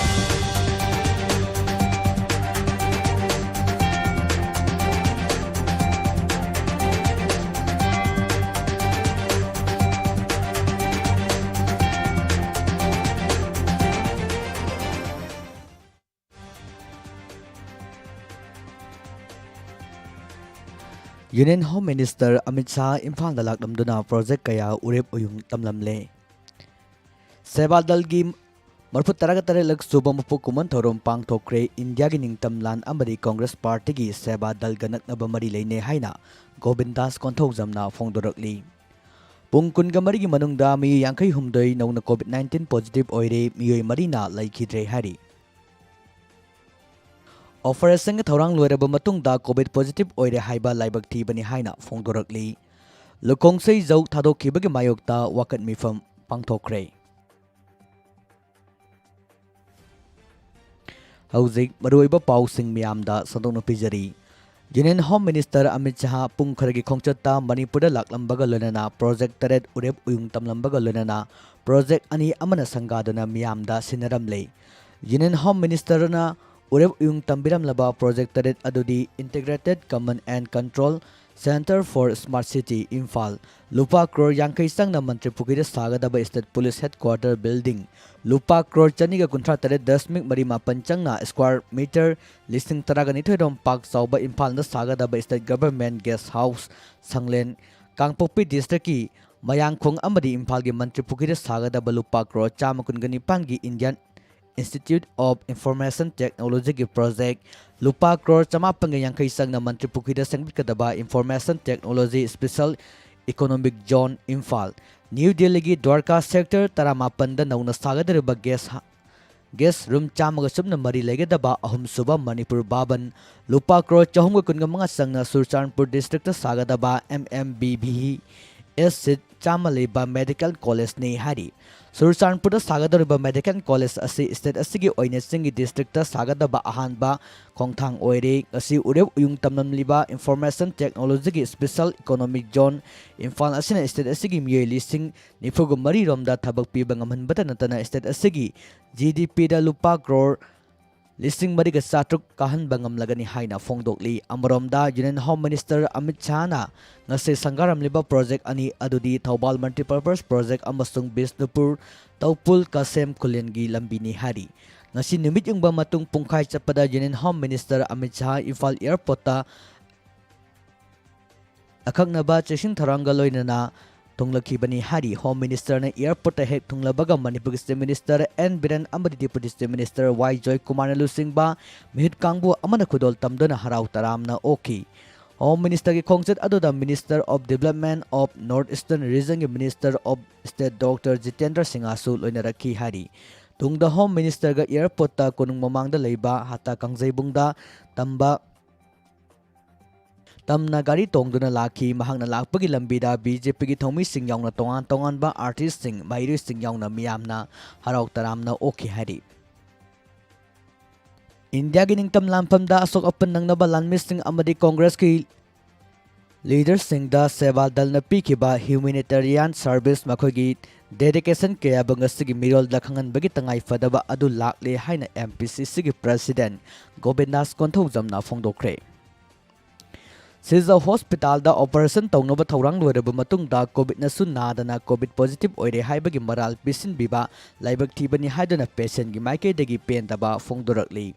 Union Home Minister Amit Shah ꯏꯝꯐꯥꯜꯗ ꯂꯥꯛꯂꯝꯗꯨꯅ ꯄ꯭ꯔꯣꯖꯦꯛ ꯀꯌꯥ ꯎꯔꯦꯞ ꯎꯌꯨꯡ ꯇꯝꯂꯝꯂꯦ꯫ ꯁꯦꯕꯥ ꯗꯜꯒꯤ ꯃꯔꯐꯨ ꯇꯔꯥꯒ ꯇꯔꯦꯠꯂꯛ ꯁꯨꯕ ꯃꯄꯣꯛ ꯀꯨꯝꯑꯣꯟ ꯊꯧꯔꯝ ꯄꯥꯡꯊꯣꯛꯈ꯭ꯔꯦ꯫ ꯏꯟꯗꯤꯌꯥꯒꯤ ꯅꯤꯡꯇꯝ ꯂꯥꯟ ꯑꯃꯗꯤ ꯀꯣꯡꯒ꯭ꯔꯦꯁ ꯄꯥꯔꯇꯤꯒꯤ ꯁꯦꯕꯥ ꯗꯜꯒ ꯅꯛꯅꯕ ꯃꯔꯤ ꯂꯩꯅꯩ ꯍꯥꯏꯅ ꯒꯣꯕꯤꯟꯗꯥꯁ ꯀꯣꯟꯊꯧꯖꯝꯅ ꯐꯣꯡꯗꯣꯔꯛꯂꯤ꯫ ꯄꯨꯡ ꯀꯨꯟꯒ ꯃꯔꯤꯒꯤ ꯃꯅꯨꯡꯗ ꯃꯤꯑꯣꯏ ꯌꯥꯡꯈꯩ ꯍꯨꯝꯗꯣꯏ ꯅꯧꯅ COVID nineteen positive ꯑꯣꯏꯔꯦ, ꯃꯤꯑꯣꯏ ꯃꯔꯤꯅ ꯂꯩꯈꯤꯗ꯭ꯔꯦ ꯍꯥꯏꯔꯤ꯫ ꯑꯣꯄꯔꯦꯁꯟꯒꯤ ꯊꯧꯔꯥꯡ ꯂꯣꯏꯔꯕ ꯃꯇꯨꯡꯗ COVID positive ꯑꯣꯏꯔꯦ ꯍꯥꯏꯕ ꯂꯥꯏꯕꯛ ꯊꯤꯕꯅꯤ ꯍꯥꯏꯅ ꯐꯣꯡꯗꯣꯔꯛꯂꯤ꯫ ꯂꯨꯈꯣꯡꯁꯩ ꯖꯧ ꯊꯥꯗꯣꯛꯈꯤꯕꯒꯤ ꯃꯥꯌꯣꯛꯇ ꯋꯥꯀꯠ ꯃꯤꯐꯝ ꯄꯥꯡꯊꯣꯛꯈ꯭ꯔꯦ꯫ ꯍꯧꯖꯤꯛ ꯃꯔꯨꯑꯣꯏꯕ ꯄꯥꯎꯁꯤꯡ ꯃꯤꯌꯥꯝꯗ ꯁꯟꯗꯣꯛꯅ ꯄꯤꯖꯔꯤ꯫ Union Home Minister Amit Shah ꯄꯨꯡ ꯈꯔꯒꯤ ꯈꯣꯡꯆꯠꯇ ꯃꯅꯤꯄꯨꯔꯗ ꯂꯥꯛꯂꯝꯕꯒ ꯂꯣꯏꯅꯅ ꯄ꯭ꯔꯣꯖꯦꯛ ꯇꯔꯦꯠ ꯎꯔꯦꯞ ꯎꯌꯨꯡ ꯇꯝꯂꯝꯕꯒ ꯂꯣꯏꯅꯅ ꯄ꯭ꯔꯣꯖꯦꯛ ꯑꯅꯤ ꯑꯃꯅ ꯁꯪꯒꯥꯗꯨꯅ ꯃꯤꯌꯥꯝꯗ ꯁꯤꯟꯅꯔꯝꯂꯦ꯫ Union Home Ministerꯅ ꯎꯔꯦꯞ ꯎꯌꯨꯡ ꯇꯝꯕꯤꯔꯝꯂꯕ ꯄ꯭ꯔꯣꯖꯦꯛ ꯇꯔꯦꯠ ꯑꯗꯨꯗꯤ Integrated Command and Control Centre for Smart City, Imphal, ꯂꯨꯄꯥ ꯀ꯭ꯔꯣꯔ ꯌꯥꯡꯈꯩ ꯆꯪꯅ ꯃꯟꯇ꯭ꯔꯤ ꯄꯨꯈ꯭ꯔꯤꯗ ꯁꯥꯒꯗꯕ State Police Headquarter Building, ꯂꯨꯄꯥ ꯀ꯭ꯔꯣꯔ ꯆꯅꯤꯒ ꯀꯨꯟꯊ꯭ꯔꯥ ꯇꯔꯦꯠ ꯗꯁꯃꯤꯛ ꯃꯔꯤ ꯃꯥꯄꯟ ꯆꯪꯅ square meter ꯂꯤꯁꯤꯡ ꯇꯔꯥꯒ ꯅꯤꯊꯣꯏ ꯔꯣꯝ ꯄꯥꯛ ꯆꯥꯎꯕ ꯏꯝꯐꯥꯜꯗ ꯁꯥꯒꯗꯕ State Government Guest House, ꯁꯪꯂꯦꯟ, ꯀꯥꯡꯄꯣꯛꯄꯤ Districtꯀꯤ ꯃꯌꯥꯡꯈꯣꯡ ꯑꯃꯗꯤ ꯏꯝꯐꯥꯜꯒꯤ ꯃꯟꯇ꯭ꯔꯤ ꯄꯨꯈ꯭ꯔꯤꯗ ꯁꯥꯒꯗꯕ ꯂꯨꯄꯥ ꯀ꯭ꯔꯣꯔ ꯆꯥꯝꯃ ꯀꯨꯟꯒ ꯅꯤꯄꯥꯟꯒꯤ Indian Institute of Information Technologyꯒꯤ project, ꯂꯨꯄꯥ ꯀ꯭ꯔꯣꯔ ꯆꯃꯥꯄꯟꯒ ꯌꯥꯡꯈꯩ ꯆꯪꯅ ꯃꯟꯇ꯭ꯔꯤ ꯄꯨꯈ꯭ꯔꯤꯗ ꯁꯦꯝꯒꯠꯀꯗꯕ Information Technology Special Economic Zone, Imphal, new ꯗꯦꯜꯂꯤꯒꯤ ꯗ꯭ꯋꯥꯔꯀꯥ Sector ꯇꯔꯥꯃꯥꯄꯟꯗ ꯅꯧꯅ ꯁꯥꯒꯗꯧꯔꯤꯕ guest ꯍ-, guest room ꯆꯥꯝꯃꯒ ꯁꯨꯞꯅ ꯃꯔꯤ ꯂꯩꯒꯗꯕ ꯑꯍꯨꯝꯁꯨꯕ ꯃꯅꯤꯄꯨꯔ ꯚꯕꯟ, ꯂꯨꯄꯥ ꯀ꯭ꯔꯣꯔ ꯆꯍꯨꯝꯒ ꯀꯨꯟꯒ ꯃꯉꯥ ꯆꯪꯅ Churachandpur Districtꯇ ꯁꯥꯒꯗꯕ M M B B S seat ꯆꯥꯝꯃ ꯂꯩꯕ Medical Collegeꯅꯤ ꯍꯥꯏꯔꯤ꯫ ꯆꯨꯔꯆꯥꯟꯄꯨꯔꯗ ꯁꯥꯒꯗꯧꯔꯤꯕ Medical College ꯑꯁꯤ state ꯑꯁꯤꯒꯤ ꯑꯣꯏꯅ ꯆꯤꯡꯒꯤ districtꯇ ꯁꯥꯒꯗꯕ ꯑꯍꯥꯟꯕ ꯈꯣꯡꯊꯥꯡ ꯑꯣꯏꯔꯦ꯫ ꯉꯁꯤ ꯎꯔꯦꯞ ꯎꯌꯨꯡ ꯇꯝꯂꯝꯂꯤꯕ Information Technologyꯒꯤ Special Economic Zone, Imphal ꯑꯁꯤꯅ state ꯑꯁꯤꯒꯤ ꯃꯤꯑꯣꯏ ꯂꯤꯁꯤꯡ ꯅꯤꯐꯨꯒ ꯃꯔꯤ ꯔꯣꯝꯗ ꯊꯕꯛ ꯄꯤꯕ ꯉꯝꯍꯟꯕꯇ ꯅꯠꯇꯅ state ꯑꯁꯤꯒꯤ GDPꯗ ꯂꯨꯄꯥ ꯀ꯭ꯔꯣꯔ ꯂꯤꯁꯤꯡ ꯃꯔꯤꯒ ꯆꯥꯇ꯭ꯔꯨꯛ ꯀꯥꯍꯟꯕ ꯉꯝꯂꯒꯅꯤ ꯍꯥꯏꯅ ꯐꯣꯡꯗꯣꯛꯂꯤ꯫ ꯑꯃꯔꯣꯝꯗ, Union Home Minister ꯑꯃꯤꯠ ꯁꯍꯥꯅ ꯉꯁꯤ ꯁꯪꯒꯥꯔꯝꯂꯤꯕ project ꯑꯅꯤ, ꯑꯗꯨꯗꯤ ꯊꯧꯕꯥꯜ Multipurpose Project ꯑꯃꯁꯨꯡ ꯕꯤꯁꯅꯨꯄꯨꯔ ꯇꯧꯄꯨꯜ ꯀꯁꯦꯝ ꯈꯨꯂꯦꯟꯒꯤ ꯂꯝꯕꯤꯅꯤ ꯍꯥꯏꯔꯤ꯫ ꯉꯁꯤ ꯅꯨꯃꯤꯠ ꯌꯨꯡꯕ ꯃꯇꯨꯡ ꯄꯨꯡꯈꯥꯏ ꯆꯠꯄꯗ Union Home Minister ꯑꯃꯤꯠ ꯁꯍꯥ ꯏꯝꯐꯥꯜ Airportꯇ ꯑꯀꯛꯅꯕ ꯆꯦꯛꯁꯤꯟ ꯊꯧꯔꯥꯡꯒ ꯂꯣꯏꯅꯅ ꯊꯨꯡꯂꯛꯈꯤꯕꯅꯤ ꯍꯥꯏꯔꯤ꯫ Home Ministerꯅ airportꯇ ꯍꯦꯛ ꯊꯨꯡꯂꯕꯒ ꯃꯅꯤꯄꯨꯔꯒꯤ Chief Minister N ꯕꯤꯔꯦꯟ ꯑꯃꯗꯤ Deputy Chief Minister ꯋꯥꯏ ꯖꯣꯏꯀꯨꯃꯥꯔꯅ ꯂꯨꯆꯤꯡꯕ ꯃꯤꯍꯨꯠ ꯀꯥꯡꯕꯨ ꯑꯃꯅ ꯈꯨꯗꯣꯜ ꯇꯝꯗꯨꯅ ꯍꯔꯥꯎ ꯇꯔꯥꯝꯅ ꯑꯣꯛꯈꯤ꯫ Home Ministerꯒꯤ ꯈꯣꯡꯆꯠ ꯑꯗꯨꯗ Minister of Development of North Eastern Regionꯒꯤ Minister of State Doctor Jitendra ꯁꯤꯡꯍꯁꯨ ꯂꯣꯏꯅꯔꯛꯈꯤ ꯍꯥꯏꯔꯤ꯫ ꯇꯨꯡꯗ Home Ministerꯒ airportꯇ ꯀꯣꯅꯨꯡ ꯃꯃꯥꯡꯗ ꯂꯩꯕ ꯍꯇꯥ ꯀꯥꯡꯖꯩꯕꯨꯡꯗ ꯇꯝꯕ ꯇꯝꯅ ꯒꯥꯔꯤ ꯇꯣꯡꯗꯨꯅ ꯂꯥꯛꯈꯤ꯫ ꯃꯍꯥꯛꯅ ꯂꯥꯛꯄꯒꯤ ꯂꯝꯕꯤꯗ BJPꯒꯤ ꯊꯧꯃꯤꯁꯤꯡ ꯌꯥꯎꯅ ꯇꯣꯉꯥꯟ ꯇꯣꯉꯥꯟꯕ artistꯁꯤꯡ, ꯃꯍꯩꯔꯣꯏꯁꯤꯡ ꯌꯥꯎꯅ ꯃꯤꯌꯥꯝꯅ ꯍꯔꯥꯎ ꯇꯔꯥꯝꯅ ꯑꯣꯛꯈꯤ ꯍꯥꯏꯔꯤ꯫ ꯏꯟꯗꯤꯌꯥꯒꯤ ꯅꯤꯡꯇꯝ ꯂꯥꯟꯐꯝꯗ ꯑꯁꯣꯛ ꯑꯄꯟ ꯅꯪꯅꯕ ꯂꯥꯟꯃꯤꯁꯤꯡ ꯑꯃꯗꯤ Congressꯀꯤ leaderꯁꯤꯡꯗ ꯁꯦꯕꯥ ꯗꯜꯅ ꯄꯤꯈꯤꯕ humanitarian service, ꯃꯈꯣꯏꯒꯤ dedication ꯀꯌꯥꯕꯨ ꯉꯁꯤꯒꯤ ꯃꯤꯔꯣꯜꯗ ꯈꯪꯍꯟꯕꯒꯤ ꯇꯉꯥꯏ ꯐꯗꯕ ꯑꯗꯨ ꯂꯥꯛꯂꯦ ꯍꯥꯏꯅ MPCCꯒꯤ President ꯒꯣꯕꯤꯟꯗꯥꯁ ꯀꯣꯟꯊꯧꯖꯝꯅ ꯐꯣꯡꯗꯣꯛꯈ꯭ꯔꯦ꯫ ꯁꯤꯖ ꯍꯣꯁꯄꯤꯇꯥꯜꯗ ꯑꯣꯄꯔꯦꯁꯟ ꯇꯧꯅꯕ ꯊꯧꯔꯥꯡ ꯂꯣꯏꯔꯕ ꯃꯇꯨꯡꯗ ꯀꯣꯚꯤꯗꯅꯁꯨ ꯅꯥꯗꯅ ꯀꯣꯚꯤꯗ ꯄꯣꯖꯤꯇꯤꯚ ꯑꯣꯏꯔꯦ ꯍꯥꯏꯕꯒꯤ ꯃꯔꯥꯜ ꯄꯤꯁꯤꯟꯕꯤꯕ ꯂꯥꯏꯕꯛ ꯊꯤꯕꯅꯤ ꯍꯥꯏꯗꯨꯅ ꯄꯦꯁꯦꯟꯒꯤ ꯃꯥꯏꯀꯩꯗꯒꯤ ꯄꯦꯟꯗꯕ ꯐꯣꯡꯗꯣꯔꯛꯂꯤ꯫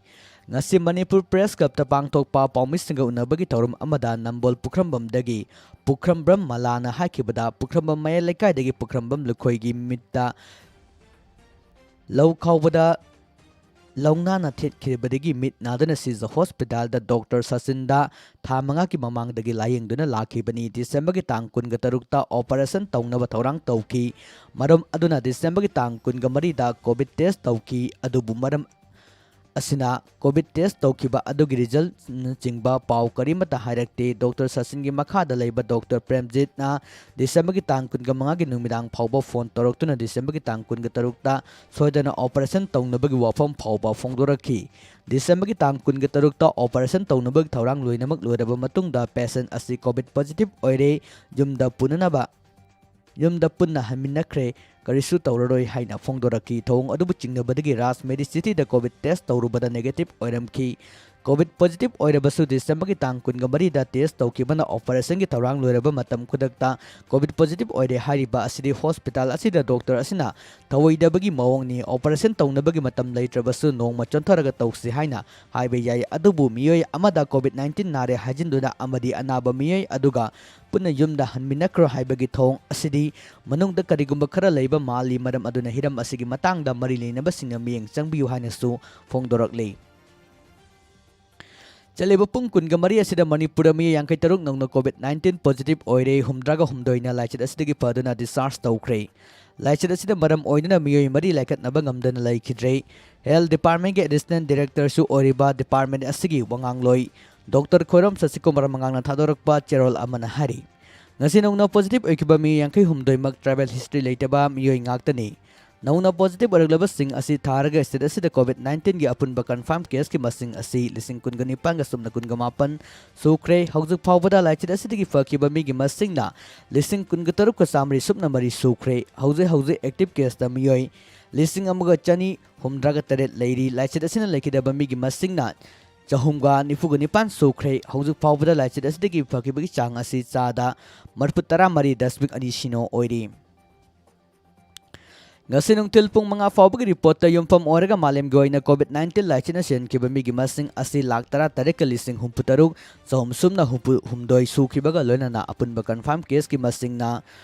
ꯉꯁꯤ ꯃꯅꯤꯄꯨꯔ ꯄ꯭ꯔꯦꯁ ꯀ꯭ꯂꯕꯇ ꯄꯥꯡꯊꯣꯛꯄ ꯄꯥꯎꯃꯤꯁꯤꯡꯒ ꯎꯅꯕꯒꯤ ꯊꯧꯔꯝ ꯑꯃꯗ ꯅꯝꯕꯣꯜ ꯄꯨꯈ꯭ꯔꯝꯕꯝꯗꯒꯤ ꯄꯨꯈ꯭ꯔꯝꯕ꯭ꯔꯝ ꯃꯂꯥꯅ ꯍꯥꯏꯈꯤꯕꯗ, ꯄꯨꯈ꯭ꯔꯝꯕꯝ ꯃꯌꯥꯏ ꯂꯩꯀꯥꯏꯗꯒꯤ ꯄꯨꯈ꯭ꯔꯝꯕꯝ ꯂꯨꯈꯣꯏꯒꯤ ꯃꯤꯠꯇ ꯂꯧ ꯈꯥꯎꯕꯗ ꯂꯧꯅꯥꯅ ꯊꯦꯠꯈꯤꯕꯗꯒꯤ ꯃꯤꯠ ꯅꯥꯗꯨꯅ ꯁꯤꯖ ꯍꯣꯁꯄꯤꯇꯥꯜꯗ ꯗꯣꯛꯇꯔ ꯁꯆꯤꯟꯗ ꯊꯥ ꯃꯉꯥꯒꯤ ꯃꯃꯥꯡꯗꯒꯤ ꯂꯥꯌꯦꯡꯗꯨꯅ ꯂꯥꯛꯈꯤꯕꯅꯤ꯫ ꯗꯤꯁꯦꯝꯕꯔꯒꯤ ꯇꯥꯡ ꯀꯨꯟꯒ ꯇꯔꯨꯛꯇ ꯑꯣꯄꯔꯦꯁꯟ ꯇꯧꯅꯕ ꯊꯧꯔꯥꯡ ꯇꯧꯈꯤ꯫ ꯃꯔꯝ ꯑꯗꯨꯅ ꯗꯤꯁꯦꯝꯕꯔꯒꯤ ꯇꯥꯡ ꯀꯨꯟꯒ ꯃꯔꯤꯗ ꯀꯣꯚꯤꯗ ꯇꯦꯁ ꯇꯧꯈꯤ꯫ ꯑꯗꯨꯕꯨ ꯃꯔꯝ ꯑꯁꯤꯅ ꯀꯣꯚꯤꯗ ꯇꯦꯁ ꯇꯧꯈꯤꯕ ꯑꯗꯨꯒꯤ ꯔꯤꯖꯜꯅꯆꯤꯡꯕ ꯄꯥꯎ ꯀꯔꯤꯃꯠꯇ ꯍꯥꯏꯔꯛꯇꯦ꯫ ꯗꯣꯛꯇꯔ ꯁꯆꯤꯟꯒꯤ ꯃꯈꯥꯗ ꯂꯩꯕ ꯗꯣꯛꯇꯔ ꯄ꯭ꯔꯦꯝꯖꯤꯠꯅ ꯗꯤꯁꯦꯝꯕꯔꯒꯤ ꯇꯥꯡ ꯀꯨꯟꯒ ꯃꯉꯥꯒꯤ ꯅꯨꯃꯤꯗꯥꯡ ꯐꯥꯎꯕ ꯐꯣꯟ ꯇꯧꯔꯛꯇꯨꯅ ꯗꯤꯁꯦꯝꯕꯔꯒꯤ ꯇꯥꯡ ꯀꯨꯟꯒ ꯇꯔꯨꯛꯇ ꯁꯣꯏꯗꯅ ꯑꯣꯄꯔꯦꯁꯟ ꯇꯧꯅꯕꯒꯤ ꯋꯥꯐꯝ ꯐꯥꯎꯕ ꯐꯣꯡꯗꯣꯔꯛꯈꯤ꯫ ꯗꯤꯁꯦꯝꯕꯔꯒꯤ ꯇꯥꯡ ꯀꯨꯟꯒ ꯇꯔꯨꯛꯇ ꯑꯣꯄꯔꯦꯁꯟ ꯇꯧꯅꯕꯒꯤ ꯊꯧꯔꯥꯡ ꯂꯣꯏꯅꯃꯛ ꯂꯣꯏꯔꯕ ꯃꯇꯨꯡꯗ ꯄꯦꯁꯦꯟ ꯑꯁꯤ ꯀꯣꯚꯤꯗ ꯄꯣꯖꯤꯇꯤꯚ ꯑꯣꯏꯔꯦ, ꯌꯨꯝꯗ ꯄꯨꯅꯅꯕ, ꯌꯨꯝꯗ ꯄꯨꯟꯅ ꯍꯟꯃꯤꯟꯅꯈ꯭ꯔꯦ, ꯀꯔꯤꯁꯨ ꯇꯧꯔꯔꯣꯏ ꯍꯥꯏꯅ ꯐꯣꯡꯗꯣꯔꯛꯈꯤ꯫ ꯊꯧꯑꯣꯡ ꯑꯗꯨꯕꯨ ꯆꯤꯡꯅꯕꯗꯒꯤ ꯔꯥꯖ ꯃꯦꯗꯤꯁꯤꯇꯤꯗ ꯀꯣꯚꯤꯗ ꯇꯦꯁ ꯇꯧꯔꯨꯕꯗ ꯅꯦꯒꯦꯇꯤꯚ ꯑꯣꯏꯔꯝꯈꯤ꯫ ꯀꯣꯚꯤꯗ ꯄꯣꯖꯤꯇꯤꯚ ꯑꯣꯏꯔꯕꯁꯨ ꯗꯤꯁꯦꯝꯕꯔꯒꯤ ꯇꯥꯡ ꯀꯨꯟꯒ ꯃꯔꯤꯗ ꯇꯦꯁ ꯇꯧꯈꯤꯕꯅ ꯑꯣꯄꯔꯦꯁꯟꯒꯤ ꯊꯧꯔꯥꯡ ꯂꯣꯏꯔꯕ ꯃꯇꯝ ꯈꯨꯗꯛꯇ ꯀꯣꯚꯤꯗ ꯄꯣꯖꯤꯇꯤꯚ ꯑꯣꯏꯔꯦ ꯍꯥꯏꯔꯤꯕ ꯑꯁꯤꯗꯤ ꯍꯣꯁꯄꯤꯇꯥꯜ ꯑꯁꯤꯗ ꯗꯣꯛꯇꯔ ꯑꯁꯤꯅ ꯊꯧꯑꯣꯏꯗꯕꯒꯤ ꯃꯑꯣꯡꯅꯤ꯫ ꯑꯣꯄꯔꯦꯁꯟ ꯇꯧꯅꯕꯒꯤ ꯃꯇꯝ ꯂꯩꯇ꯭ꯔꯕꯁꯨ ꯅꯣꯡꯃ ꯆꯣꯟꯊꯔꯒ ꯇꯧꯁꯤ ꯍꯥꯏꯅ ꯍꯥꯏꯕ ꯌꯥꯏ꯫ ꯑꯗꯨꯕꯨ ꯃꯤꯑꯣꯏ ꯑꯃꯗ ꯀꯣꯚꯤꯗ ꯅꯥꯏꯟꯇꯤꯟ ꯅꯥꯔꯦ ꯍꯥꯏꯖꯤꯟꯗꯨꯅ ꯑꯃꯗꯤ ꯑꯅꯥꯕ ꯃꯤꯑꯣꯏ ꯑꯗꯨꯒ ꯄꯨꯟꯅ ꯌꯨꯝꯗ ꯍꯟꯃꯤꯟꯅꯈ꯭ꯔꯣ ꯍꯥꯏꯕꯒꯤ ꯊꯧꯑꯣꯡ ꯑꯁꯤꯗꯤ ꯃꯅꯨꯡꯗ ꯀꯔꯤꯒꯨꯝꯕ ꯈꯔ ꯂꯩꯕ ꯃꯥꯜꯂꯤ꯫ ꯃꯔꯝ ꯑꯗꯨꯅ ꯍꯤꯔꯝ ꯑꯁꯤꯒꯤ ꯃꯇꯥꯡꯗ ꯃꯔꯤ ꯂꯩꯅꯕꯁꯤꯡꯅ ꯃꯤꯠꯌꯦꯡ ꯆꯪꯕꯤꯌꯨ ꯍꯥꯏꯅꯁꯨ ꯐꯣꯡꯗꯣꯔꯛꯂꯤ꯫ ꯆꯠꯂꯤꯕ ꯄꯨꯡ ꯀꯨꯟꯒ ꯃꯔꯤ ꯑꯁꯤꯗ ꯃꯅꯤꯄꯨꯔꯗ ꯃꯤꯑꯣꯏ ꯌꯥꯡꯈꯩ ꯇꯔꯨꯛ ꯅꯧꯅ ꯀꯣꯚꯤꯗ ꯅꯥꯏꯟꯇꯤꯟ ꯄꯣꯖꯤꯇꯤꯚ ꯑꯣꯏꯔꯦ, ꯍꯨꯝꯗ꯭ꯔꯥꯒ ꯍꯨꯝꯗꯣꯏꯅ ꯂꯥꯏꯆꯠ ꯑꯁꯤꯗꯒꯤ ꯐꯗꯨꯅ ꯗꯤꯁꯆꯥꯔꯖ ꯇꯧꯈ꯭ꯔꯦ꯫ ꯂꯥꯏꯆꯠ ꯑꯁꯤꯅ ꯃꯔꯝ ꯑꯣꯏꯗꯨꯅ ꯃꯤꯑꯣꯏ ꯃꯔꯤ ꯂꯥꯏꯀꯠꯅꯕ ꯉꯝꯗꯅ ꯂꯩꯈꯤꯗ꯭ꯔꯦ꯫ ꯍꯦꯜꯊ ꯗꯤꯄꯥꯔꯠꯃꯦꯟꯒꯤ ꯑꯦꯗꯤꯁꯅꯦꯜ ꯗꯤꯔꯦꯛꯇꯔꯁꯨ ꯑꯣꯏꯔꯤꯕ ꯗꯤꯄꯥꯔꯠꯃꯦꯟ ꯑꯁꯤꯒꯤ ꯋꯥꯉꯥꯡꯂꯣꯏ ꯗꯣꯛꯇꯔ ꯈꯣꯏꯔꯝ ꯁꯁꯤꯀꯨꯃꯥꯔ ꯃꯉꯥꯡꯅ ꯊꯥꯗꯣꯔꯛꯄ ꯆꯦꯔꯣꯜ ꯑꯃꯅ ꯍꯥꯏꯔꯤ, ꯉꯁꯤ ꯅꯧꯅ ꯄꯣꯖꯤꯇꯤꯚ ꯑꯣꯏꯈꯤꯕ ꯃꯤꯑꯣꯏ ꯌꯥꯡꯈꯩ ꯍꯨꯝꯗꯣꯏꯃꯛ ꯇ꯭ꯔꯥꯏꯕꯦꯜ ꯍꯤꯁꯇ꯭ꯔꯤ ꯂꯩꯇꯕ ꯃꯤꯑꯣꯏ ꯉꯥꯛꯇꯅꯤ꯫ ꯅꯧꯅ ꯄꯣꯖꯤꯇꯤꯚ ꯑꯣꯏꯔꯛꯂꯕꯁꯤꯡ ꯑꯁꯤ ꯊꯥꯔꯒ ꯁ꯭ꯇꯦꯠ ꯑꯁꯤꯗ ꯀꯣꯚꯤꯗ ꯅꯥꯏꯟꯇꯤꯟꯒꯤ ꯑꯄꯨꯟꯕ ꯀꯟꯐꯥꯔꯝ ꯀꯦꯁꯀꯤ ꯃꯁꯤꯡ ꯑꯁꯤ ꯂꯤꯁꯤꯡ ꯀꯨꯟꯒ ꯅꯤꯄꯥꯟꯒ ꯁꯨꯞꯅ ꯀꯨꯟꯒ ꯃꯥꯄꯟ ꯁꯨꯈ꯭ꯔꯦ꯫ ꯍꯧꯖꯤꯛ ꯐꯥꯎꯕꯗ ꯂꯥꯏꯆꯠ ꯑꯁꯤꯗꯒꯤ ꯐꯈꯤꯕ ꯃꯤꯒꯤ ꯃꯁꯤꯡꯅ ꯂꯤꯁꯤꯡ ꯀꯨꯟꯒ ꯇꯔꯨꯛꯀ ꯆꯥꯃꯔꯤ ꯁꯨꯞꯅ ꯃꯔꯤ ꯁꯨꯈ꯭ꯔꯦ꯫ ꯍꯧꯖꯤꯛ ꯍꯧꯖꯤꯛ ꯑꯦꯛꯇꯤꯚ ꯀꯦꯁꯇ ꯃꯤꯑꯣꯏ ꯂꯤꯁꯤꯡ ꯑꯃꯒ ꯆꯅꯤ ꯍꯨꯝꯗ꯭ꯔꯥꯒ ꯇꯔꯦꯠ ꯂꯩꯔꯤ꯫ ꯂꯥꯏꯆꯠ ꯑꯁꯤꯅ ꯂꯩꯈꯤꯗꯕ ꯃꯤꯒꯤ ꯃꯁꯤꯡꯅ ꯆꯍꯨꯝꯒ ꯅꯤꯐꯨꯒ ꯅꯤꯄꯥꯟ ꯁꯨꯈ꯭ꯔꯦ꯫ ꯍꯧꯖꯤꯛ ꯐꯥꯎꯕꯗ ꯂꯥꯏꯆꯠ ꯑꯁꯤꯗꯒꯤ ꯐꯈꯤꯕꯒꯤ ꯆꯥꯡ ꯑꯁꯤ ꯆꯥꯗ ꯃꯔꯤꯐꯨ ꯇꯔꯥ ꯃꯔꯤ ꯗꯁꯃꯤꯛ ꯑꯅꯤ ꯁꯤꯅꯣ ꯑꯣꯏꯔꯤ꯫ ꯉꯁꯤ ꯅꯨꯡꯊꯤꯜ ꯄꯨꯡ ꯃꯉꯥ ꯐꯥꯎꯕꯒꯤ ꯔꯤꯄꯣꯔꯠꯇ ꯌꯨꯝꯐꯝ ꯑꯣꯏꯔꯒ ꯃꯥꯂꯦꯝꯒꯤ ꯑꯣꯏꯅ ꯀꯣꯚꯤꯗ ꯅꯥꯏꯟꯇꯤꯟ ꯂꯥꯏꯆꯠꯅ ꯁꯤꯍꯟꯈꯤꯕ ꯃꯤꯒꯤ ꯃꯁꯤꯡ ꯑꯁꯤ ꯂꯥꯈ ꯇꯔꯥ ꯇꯔꯦꯠꯀ ꯂꯤꯁꯤꯡ ꯍꯨꯝꯐꯨ ꯇꯔꯨꯛ ꯆꯍꯨꯝ ꯁꯨꯞꯅ ꯍꯨꯝꯐꯨ ꯍꯨꯝꯗꯣꯏ ꯁꯨꯈꯤꯕꯒ ꯂꯣꯏꯅꯅ ꯑꯄꯨꯟꯕ ꯀꯟꯐꯥꯔꯝ ꯀꯦꯁꯀꯤ ꯃꯁꯤꯡꯅ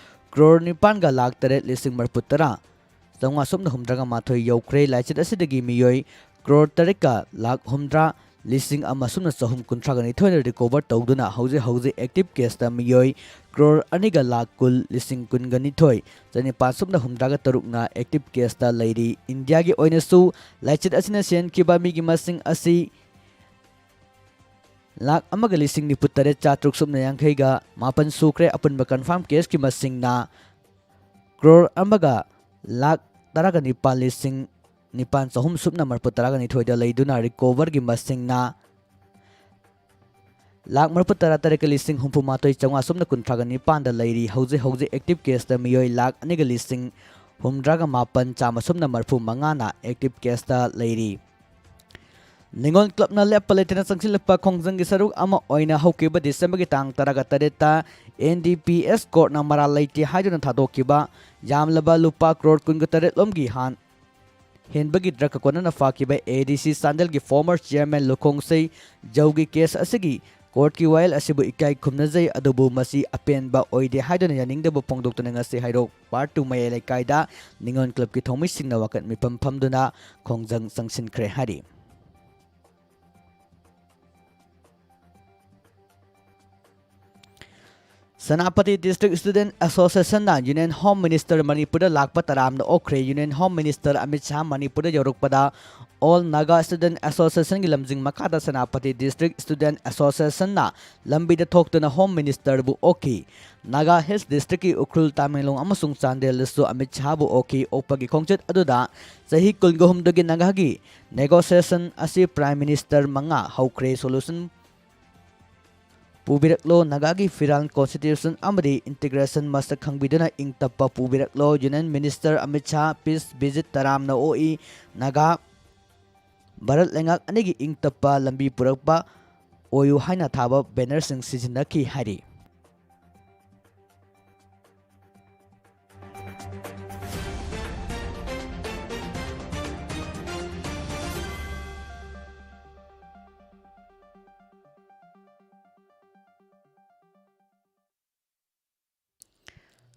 ꯀ꯭ꯔꯣꯔ ꯅꯤꯄꯥꯟꯒ ꯂꯥꯈ ꯇꯔꯦꯠ ꯂꯤꯁꯤꯡ ꯃꯔꯤꯐꯨ ꯇꯔꯥ ꯆꯥꯝꯃꯉꯥ ꯁꯨꯞꯅ ꯍꯨꯝꯗ꯭ꯔꯥꯒ ꯃꯥꯊꯣꯏ ꯌꯧꯈ꯭ꯔꯦ꯫ ꯂꯥꯏꯆꯠ ꯑꯁꯤꯗꯒꯤ ꯃꯤꯑꯣꯏ ꯀ꯭ꯔꯣꯔ ꯇꯔꯦꯠꯀ ꯂꯥꯈ ꯍꯨꯝꯗ꯭ꯔꯥ ꯂꯤꯁꯤꯡ ꯑꯃ ꯁꯨꯞꯅ ꯆꯍꯨꯝ ꯀꯨꯟꯊ꯭ꯔꯥꯒ ꯅꯤꯊꯣꯏꯅ ꯔꯤꯀꯣꯚꯔ ꯇꯧꯗꯨꯅ ꯍꯧꯖꯤꯛ ꯍꯧꯖꯤꯛ ꯑꯦꯛꯇꯤꯚ ꯀꯦꯁꯇ ꯃꯤꯑꯣꯏ ꯀ꯭ꯔꯣꯔ ꯑꯅꯤꯒ ꯂꯥꯈ ꯀꯨꯟ ꯂꯤꯁꯤꯡ ꯀꯨꯟꯒ ꯅꯤꯊꯣꯏ ꯆꯅꯤꯄꯥꯟ ꯁꯨꯞꯅ ꯍꯨꯝꯗ꯭ꯔꯥꯒ ꯇꯔꯨꯛꯅ ꯑꯦꯛꯇꯤꯚ ꯀꯦꯁꯇ ꯂꯩꯔꯤ꯫ ꯏꯟꯗꯤꯌꯥꯒꯤ ꯑꯣꯏꯅꯁꯨ ꯂꯥꯏꯆꯠ ꯑꯁꯤꯅ ꯁꯤꯍꯟꯈꯤꯕ ꯃꯤꯒꯤ ꯃꯁꯤꯡ ꯑꯁꯤ ꯂꯥꯈ ꯑꯃꯒ ꯂꯤꯁꯤꯡ ꯅꯤꯐꯨ ꯇꯔꯦꯠ ꯆꯥꯇ꯭ꯔꯨꯛ ꯁꯨꯞꯅ ꯌꯥꯡꯈꯩꯒ ꯃꯥꯄꯟ ꯁꯨꯈ꯭ꯔꯦ꯫ ꯑꯄꯨꯟꯕ ꯀꯟꯐꯥꯔꯝ ꯀꯦꯁꯀꯤ ꯃꯁꯤꯡꯅ ꯀ꯭ꯔꯣꯔ ꯑꯃꯒ ꯂꯥꯈ ꯇꯔꯥꯒ ꯅꯤꯄꯥꯜ ꯂꯤꯁꯤꯡ ꯅꯤꯄꯥꯜ ꯆꯍꯨꯝ ꯁꯨꯞꯅ ꯃꯔꯤꯐꯨ ꯇꯔꯥꯒ ꯅꯤꯊꯣꯏꯗ ꯂꯩꯗꯨꯅ ꯔꯤꯀꯣꯚꯔꯒꯤ ꯃꯁꯤꯡꯅ ꯂꯥꯈ ꯃꯔꯤꯐꯨ ꯇꯔꯥ ꯇꯔꯦꯠꯀ ꯂꯤꯁꯤꯡ ꯍꯨꯝꯐꯨ ꯃꯥꯊꯣꯏ ꯆꯥꯝꯃꯉꯥ ꯁꯨꯞꯅ ꯀꯨꯟꯊ꯭ꯔꯥꯒ ꯅꯤꯄꯥꯟꯗ ꯂꯩꯔꯤ꯫ ꯍꯧꯖꯤꯛ ꯍꯧꯖꯤꯛ ꯑꯦꯛꯇꯤꯚ ꯀꯦꯁꯇ ꯃꯤꯑꯣꯏ ꯂꯥꯈ ꯑꯅꯤꯒ ꯂꯤꯁꯤꯡ ꯍꯨꯝꯗ꯭ꯔꯥꯒ ꯃꯥꯄꯟ ꯆꯥꯝꯃ ꯁꯨꯞꯅ ꯃꯔꯤꯐꯨ ꯃꯉꯥꯅ ꯑꯦꯛꯇꯤꯚ ꯀꯦꯁꯇ ꯂꯩꯔꯤ꯫ ꯅꯤꯉꯣꯜ ꯀ꯭ꯂꯕꯅ ꯂꯦꯞꯄ ꯂꯩꯇꯅ ꯆꯪꯁꯤꯜꯂꯛꯄ ꯈꯣꯡꯖꯪꯒꯤ ꯁꯔꯨꯛ ꯑꯃ ꯑꯣꯏꯅ ꯍꯧꯈꯤꯕ ꯗꯤꯁꯦꯝꯕꯔꯒꯤ ꯇꯥꯡ ꯇꯔꯥꯒ ꯇꯔꯦꯠꯇ ꯑꯦꯟ ꯗꯤ ꯄꯤ ꯑꯦꯁ ꯀꯣꯔꯠꯅ ꯃꯔꯥꯜ ꯂꯩꯇꯦ ꯍꯥꯏꯗꯨꯅ ꯊꯥꯗꯣꯛꯈꯤꯕ ꯌꯥꯝꯂꯕ ꯂꯨꯄꯥ ꯀ꯭ꯔꯣꯔ ꯀꯨꯟꯒ ꯇꯔꯦꯠ ꯂꯣꯝꯒꯤ ꯍꯥꯟ ꯍꯦꯟꯕꯒꯤ ꯗ꯭ꯔꯒ ꯀꯣꯟꯅꯅ ꯐꯥꯈꯤꯕ ꯑꯦ ꯗꯤ ꯁꯤ ꯆꯥꯟꯗꯦꯜꯒꯤ ꯐꯣꯔꯃꯔ ꯆꯤꯌꯔꯃꯦꯟ ꯂꯨꯈꯣꯡꯁꯩ ꯖꯧꯒꯤ ꯀꯦꯁ ꯑꯁꯤꯒꯤ ꯀꯣꯔꯠꯀꯤ ꯋꯥꯌꯦꯜ ꯑꯁꯤꯕꯨ ꯏꯀꯥꯏ ꯈꯨꯝꯅꯖꯩ, ꯑꯗꯨꯕꯨ ꯃꯁꯤ ꯑꯄꯦꯟꯕ ꯑꯣꯏꯗꯦ ꯍꯥꯏꯗꯨꯅ ꯌꯥꯅꯤꯡꯗꯕ ꯐꯣꯡꯗꯣꯛꯇꯨꯅ ꯉꯁꯤ ꯍꯩꯔꯣꯛ ꯄꯥꯔꯠ ꯇꯨ ꯃꯌꯥꯏ ꯂꯩꯀꯥꯏꯗ ꯅꯤꯉꯣꯜ ꯀ꯭ꯂꯕꯀꯤ ꯊꯧꯃꯤꯁꯤꯡꯅ ꯋꯥꯀꯠ ꯃꯤꯐꯝ ꯐꯝꯗꯨꯅ ꯈꯣꯡꯖꯪ ꯆꯪꯁꯤꯟꯈ꯭ꯔꯦ ꯍꯥꯏꯔꯤ꯫ ꯁꯦꯅꯥꯄꯇꯤ ꯗꯤꯁꯇ꯭ꯔꯤꯛ ꯁ꯭ꯇꯨꯗꯦꯟꯠ ꯑꯦꯁꯣꯁꯤꯌꯦꯁꯟꯅ ꯌꯨꯅꯤꯌꯟ ꯍꯣꯝ ꯃꯤꯅꯤꯁꯇꯔ ꯃꯅꯤꯄꯨꯔꯗ ꯂꯥꯛꯄ ꯇꯔꯥꯝꯅ ꯑꯣꯛꯈ꯭ꯔꯦ꯫ Union home minister Amit Shah ꯃꯅꯤꯄꯨꯔꯗ ꯌꯧꯔꯛꯄꯗ ꯑꯣꯜ ꯅꯥꯒꯥ ꯁ꯭ꯇꯨꯗꯦꯟꯠ ꯑꯦꯁꯣꯁꯤꯌꯦꯁꯟꯒꯤ ꯂꯝꯖꯤꯡ ꯃꯈꯥꯗ ꯁꯦꯅꯥꯄꯇꯤ ꯗꯤꯁꯇ꯭ꯔꯤꯛ ꯁ꯭ꯇꯨꯗꯦꯟꯠ ꯑꯦꯁꯣꯁꯤꯌꯦꯁꯟꯅ ꯂꯝꯕꯤꯗ ꯊꯣꯛꯇꯨꯅ ꯍꯣꯝ ꯃꯤꯅꯤꯁꯇꯔꯕꯨ ꯑꯣꯛꯈꯤ꯫ ꯅꯥꯒꯥ ꯍꯤꯜꯁ ꯗꯤꯁꯇ꯭ꯔꯤꯛꯀꯤ ꯎꯈ꯭ꯔꯨꯜ, ꯇꯥꯃꯦꯡꯂꯣꯡ ꯑꯃꯁꯨꯡ ꯆꯥꯟꯗꯦꯜꯗꯁꯨ ꯑꯃꯤꯠ ꯁꯥꯍꯕꯨ ꯑꯣꯛꯈꯤ꯫ ꯑꯣꯛꯄꯒꯤ ꯈꯣꯡꯆꯠ ꯑꯗꯨꯗ ꯆꯍꯤ ꯀꯨꯟꯒ ꯍꯨꯝꯗꯣꯏꯒꯤ ꯅꯥꯒꯥꯒꯤ ꯅꯦꯒꯣꯁꯤꯌꯦꯁꯟ ꯑꯁꯤ ꯄ꯭ꯔꯥꯏꯝ ꯃꯤꯅꯤꯁꯇꯔ ꯃꯉꯥ ꯍꯧꯈ꯭ꯔꯦ꯫ ꯁꯣꯂꯨꯁꯟ ꯄꯨꯕꯤꯔꯛꯂꯣ, ꯅꯥꯒꯥꯒꯤ ꯐꯤꯔꯥꯜ ꯀꯣꯟꯁꯇꯤꯇ꯭ꯌꯨꯁꯟ ꯑꯃꯗꯤ ꯏꯟꯇꯤꯒ꯭ꯔꯦꯁꯟ ꯃꯁꯛ ꯈꯪꯕꯤꯗꯨꯅ ꯏꯪ ꯇꯞꯄ ꯄꯨꯕꯤꯔꯛꯂꯣ꯫ Union minister Amit Shah peace visit ꯇꯔꯥꯝꯅ ꯑꯣꯛꯏ꯫ ꯅꯥꯒꯥ ꯚꯥꯔꯠ ꯂꯩꯉꯥꯛ ꯑꯅꯤꯒꯤ ꯏꯪ ꯇꯞꯄ ꯂꯝꯕꯤ ꯄꯨꯔꯛꯄ ꯑꯣꯏꯌꯨ ꯍꯥꯏꯅ ꯊꯥꯕ ꯕꯦꯅꯔꯁꯤꯡ ꯁꯤꯖꯤꯟꯅꯈꯤ ꯍꯥꯏꯔꯤ꯫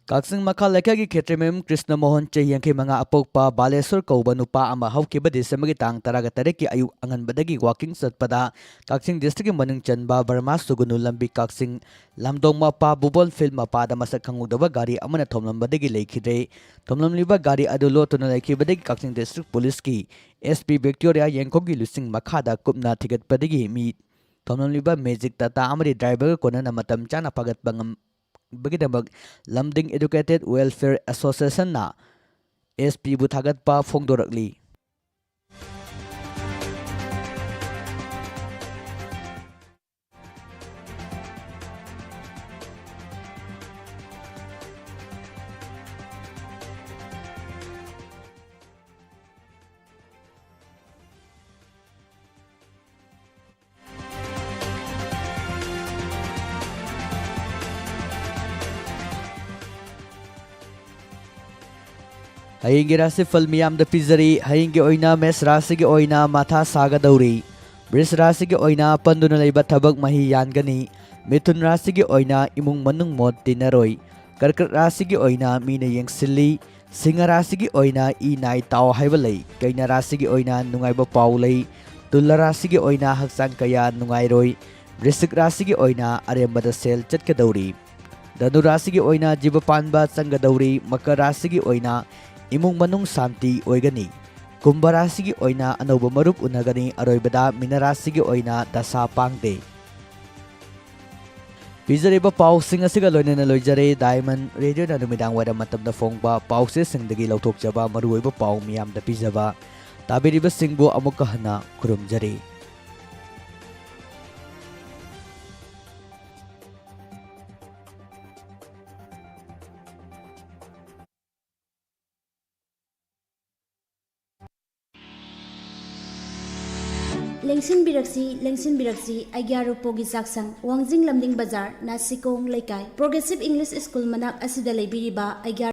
ꯀꯛꯆꯤꯡ ꯃꯈꯥ ꯂꯩꯀꯥꯏꯒꯤ ꯈꯦꯇ꯭ꯔꯤꯃꯌꯨꯝ ꯀ꯭ꯔꯤꯁꯅ ꯃꯣꯍꯟ, ꯆꯍꯤ ꯌꯥꯡꯈꯩ ꯃꯉꯥ, ꯑꯄꯣꯛꯄ ꯕꯥꯂꯦꯁꯣꯔ ꯀꯧꯕ ꯅꯨꯄꯥ ꯑꯃ ꯍꯧꯈꯤꯕ ꯗꯤꯁꯦꯝꯕꯔꯒꯤ ꯇꯥꯡ ꯇꯔꯥꯒ ꯇꯔꯦꯠꯀꯤ ꯑꯌꯨꯛ ꯑꯉꯟꯕꯗꯒꯤ ꯋꯥꯀꯤꯡ ꯆꯠꯄꯗ ꯀꯛꯆꯤꯡ ꯗꯤꯁꯇ꯭ꯔꯤꯛꯀꯤ ꯃꯅꯨꯡ ꯆꯟꯕ ꯕꯔꯃꯥ ꯁꯨꯒꯨꯅꯨ ꯂꯝꯕꯤ ꯀꯛꯆꯤꯡ ꯂꯝꯗꯣꯡ ꯃꯄꯥ ꯕꯨꯕꯣꯟ ꯐꯤꯜꯗ ꯃꯄꯥꯗ ꯃꯁꯛ ꯈꯪꯍꯧꯗꯕ ꯒꯥꯔꯤ ꯑꯃꯅ ꯊꯣꯝꯂꯝꯕꯗꯒꯤ ꯂꯩꯈꯤꯗ꯭ꯔꯦ꯫ ꯊꯣꯝꯂꯝꯂꯤꯕ ꯒꯥꯔꯤ ꯑꯗꯨ ꯂꯣꯠꯇꯨꯅ ꯂꯩꯈꯤꯕꯗꯒꯤ ꯀꯛꯆꯤꯡ ꯗꯤꯁꯇ꯭ꯔꯤꯛ ꯄꯨꯂꯤꯁꯀꯤ ꯑꯦꯁ ꯄꯤ ꯚꯤꯛꯇꯣꯔꯤꯌꯥ ꯌꯦꯡꯈꯣꯝꯒꯤ ꯂꯨꯆꯤꯡ ꯃꯈꯥꯗ ꯀꯨꯞꯅ ꯊꯤꯒꯠꯄꯗꯒꯤ ꯃꯤ ꯊꯣꯝꯂꯝꯂꯤꯕ ꯃꯦꯖꯤꯛ ꯇꯥꯇꯥ ꯑꯃꯗꯤ ꯗ꯭ꯔꯥꯏꯚꯔꯒ ꯀꯣꯟꯅꯅ ꯃꯇꯝ ꯆꯥꯅ ꯐꯥꯒꯠꯄ ꯉꯝꯕꯒꯤꯗꯃꯛ ꯂꯝꯗꯤꯡ ꯑꯦꯗꯨꯀꯦꯇꯦꯗ ꯋꯦꯜꯐꯤꯌꯔ ꯑꯦꯁꯣꯁꯤꯌꯦꯁꯟꯅ ꯑꯦꯁ ꯄꯤꯕꯨ ꯊꯥꯒꯠꯄ ꯐꯣꯡꯗꯣꯔꯛꯂꯤ꯫ ꯍꯌꯦꯡꯒꯤ ꯔꯥꯁꯤꯐꯜ ꯃꯤꯌꯥꯝꯗ ꯄꯤꯖꯔꯤ꯫ ꯍꯌꯦꯡꯒꯤ ꯑꯣꯏꯅ ꯃꯦꯁ ꯔꯥꯁꯤꯒꯤ ꯑꯣꯏꯅ ꯃꯊꯥ ꯁꯥꯒꯗꯧꯔꯤ꯫ ꯕ꯭ꯔꯤꯁ ꯔꯥꯁꯤꯒꯤ ꯑꯣꯏꯅ ꯄꯟꯗꯨꯅ ꯂꯩꯕ ꯊꯕꯛ ꯃꯍꯩ ꯌꯥꯟꯒꯅꯤ꯫ ꯃꯤꯊꯨꯟ ꯔꯥꯁꯤꯒꯤ ꯑꯣꯏꯅ ꯏꯃꯨꯡ ꯃꯅꯨꯡ ꯃꯣꯠ ꯇꯤꯟꯅꯔꯣꯏ꯫ ꯀꯔꯀꯠ ꯔꯥꯁꯤꯒꯤ ꯑꯣꯏꯅ ꯃꯤꯅ ꯌꯦꯡꯁꯤꯜꯂꯤ꯫ ꯁꯤꯡꯍ ꯔꯥꯁꯤꯒꯤ ꯑꯣꯏꯅ ꯏ ꯅꯥꯏ ꯇꯥꯎ ꯍꯥꯏꯕ ꯂꯩ꯫ ꯀꯩꯅ ꯔꯥꯁꯤꯒꯤ ꯑꯣꯏꯅ ꯅꯨꯡꯉꯥꯏꯕ ꯄꯥꯎ ꯂꯩ꯫ ꯇꯨꯂꯥ ꯔꯥꯁꯤꯒꯤ ꯑꯣꯏꯅ ꯍꯛꯆꯥꯡ ꯀꯌꯥ ꯅꯨꯡꯉꯥꯏꯔꯣꯏ꯫ ꯕ꯭ꯔꯤꯁꯤꯛ ꯔꯥꯁꯤꯒꯤ ꯑꯣꯏꯅ ꯑꯔꯦꯝꯕꯗ ꯁꯦꯜ ꯆꯠꯀꯗꯧꯔꯤ꯫ ꯙꯅꯨ ꯔꯥꯁꯤꯒꯤ ꯑꯣꯏꯅ ꯖꯤꯕ ꯄꯥꯟꯕ ꯆꯪꯒꯗꯧꯔꯤ꯫ ꯃꯀꯔ ꯔꯥꯁꯤꯒꯤ ꯑꯣꯏꯅ ꯏꯃꯨꯡ ꯃꯅꯨꯡ ꯁꯥꯟꯇꯤ ꯑꯣꯏꯒꯅꯤ꯫ ꯀꯨꯝꯚ ꯔꯥꯁꯤꯒꯤ ꯑꯣꯏꯅ ꯑꯅꯧꯕ ꯃꯔꯨꯞ ꯎꯅꯒꯅꯤ꯫ ꯑꯔꯣꯏꯕꯗ ꯃꯤꯅ ꯔꯥꯁꯤꯒꯤ ꯑꯣꯏꯅ ꯗꯁꯥ ꯄꯥꯡꯗꯦ꯫ ꯄꯤꯖꯔꯤꯕ ꯄꯥꯎꯁꯤꯡ ꯑꯁꯤꯒ ꯂꯣꯏꯅꯅ ꯂꯣꯏꯖꯔꯦ ꯗꯥꯏꯃꯟ ꯔꯦꯗꯤꯑꯣꯅ ꯅꯨꯃꯤꯗꯥꯡ ꯋꯥꯏꯔꯝ ꯃꯇꯝꯗ ꯐꯣꯡꯕ ꯄꯥꯎꯆꯦꯁꯤꯡꯗꯒꯤ ꯂꯧꯊꯣꯛꯆꯕ ꯃꯔꯨꯑꯣꯏꯕ ꯄꯥꯎ ꯃꯤꯌꯥꯝꯗ ꯄꯤꯖꯕ꯫ ꯇꯥꯕꯤꯔꯤꯕꯁꯤꯡꯕꯨ ꯑꯃꯨꯛꯀ ꯍꯟꯅ ꯈꯨꯔꯨꯝꯖꯔꯤ꯫ ꯂꯦꯡꯁꯤꯟꯕꯤꯔꯛꯁꯤ, ꯂꯦꯡꯁꯤꯟꯕꯤꯔꯛꯁꯤ, ꯑꯩꯒ꯭ꯌꯥ ꯔꯨꯄꯣꯒꯤ ꯆꯥꯛꯁꯪ, ꯋꯥꯡꯖꯤꯡ ꯂꯝꯗꯤꯡ ꯕꯖꯥꯔ, ꯅꯥꯁꯤꯀꯣꯡ ꯂꯩꯀꯥꯏ, Progressive English School ꯃꯅꯥꯛ ꯑꯁꯤꯗ ꯂꯩꯕꯤꯔꯤꯕ ꯑꯩꯒ꯭ꯌꯥ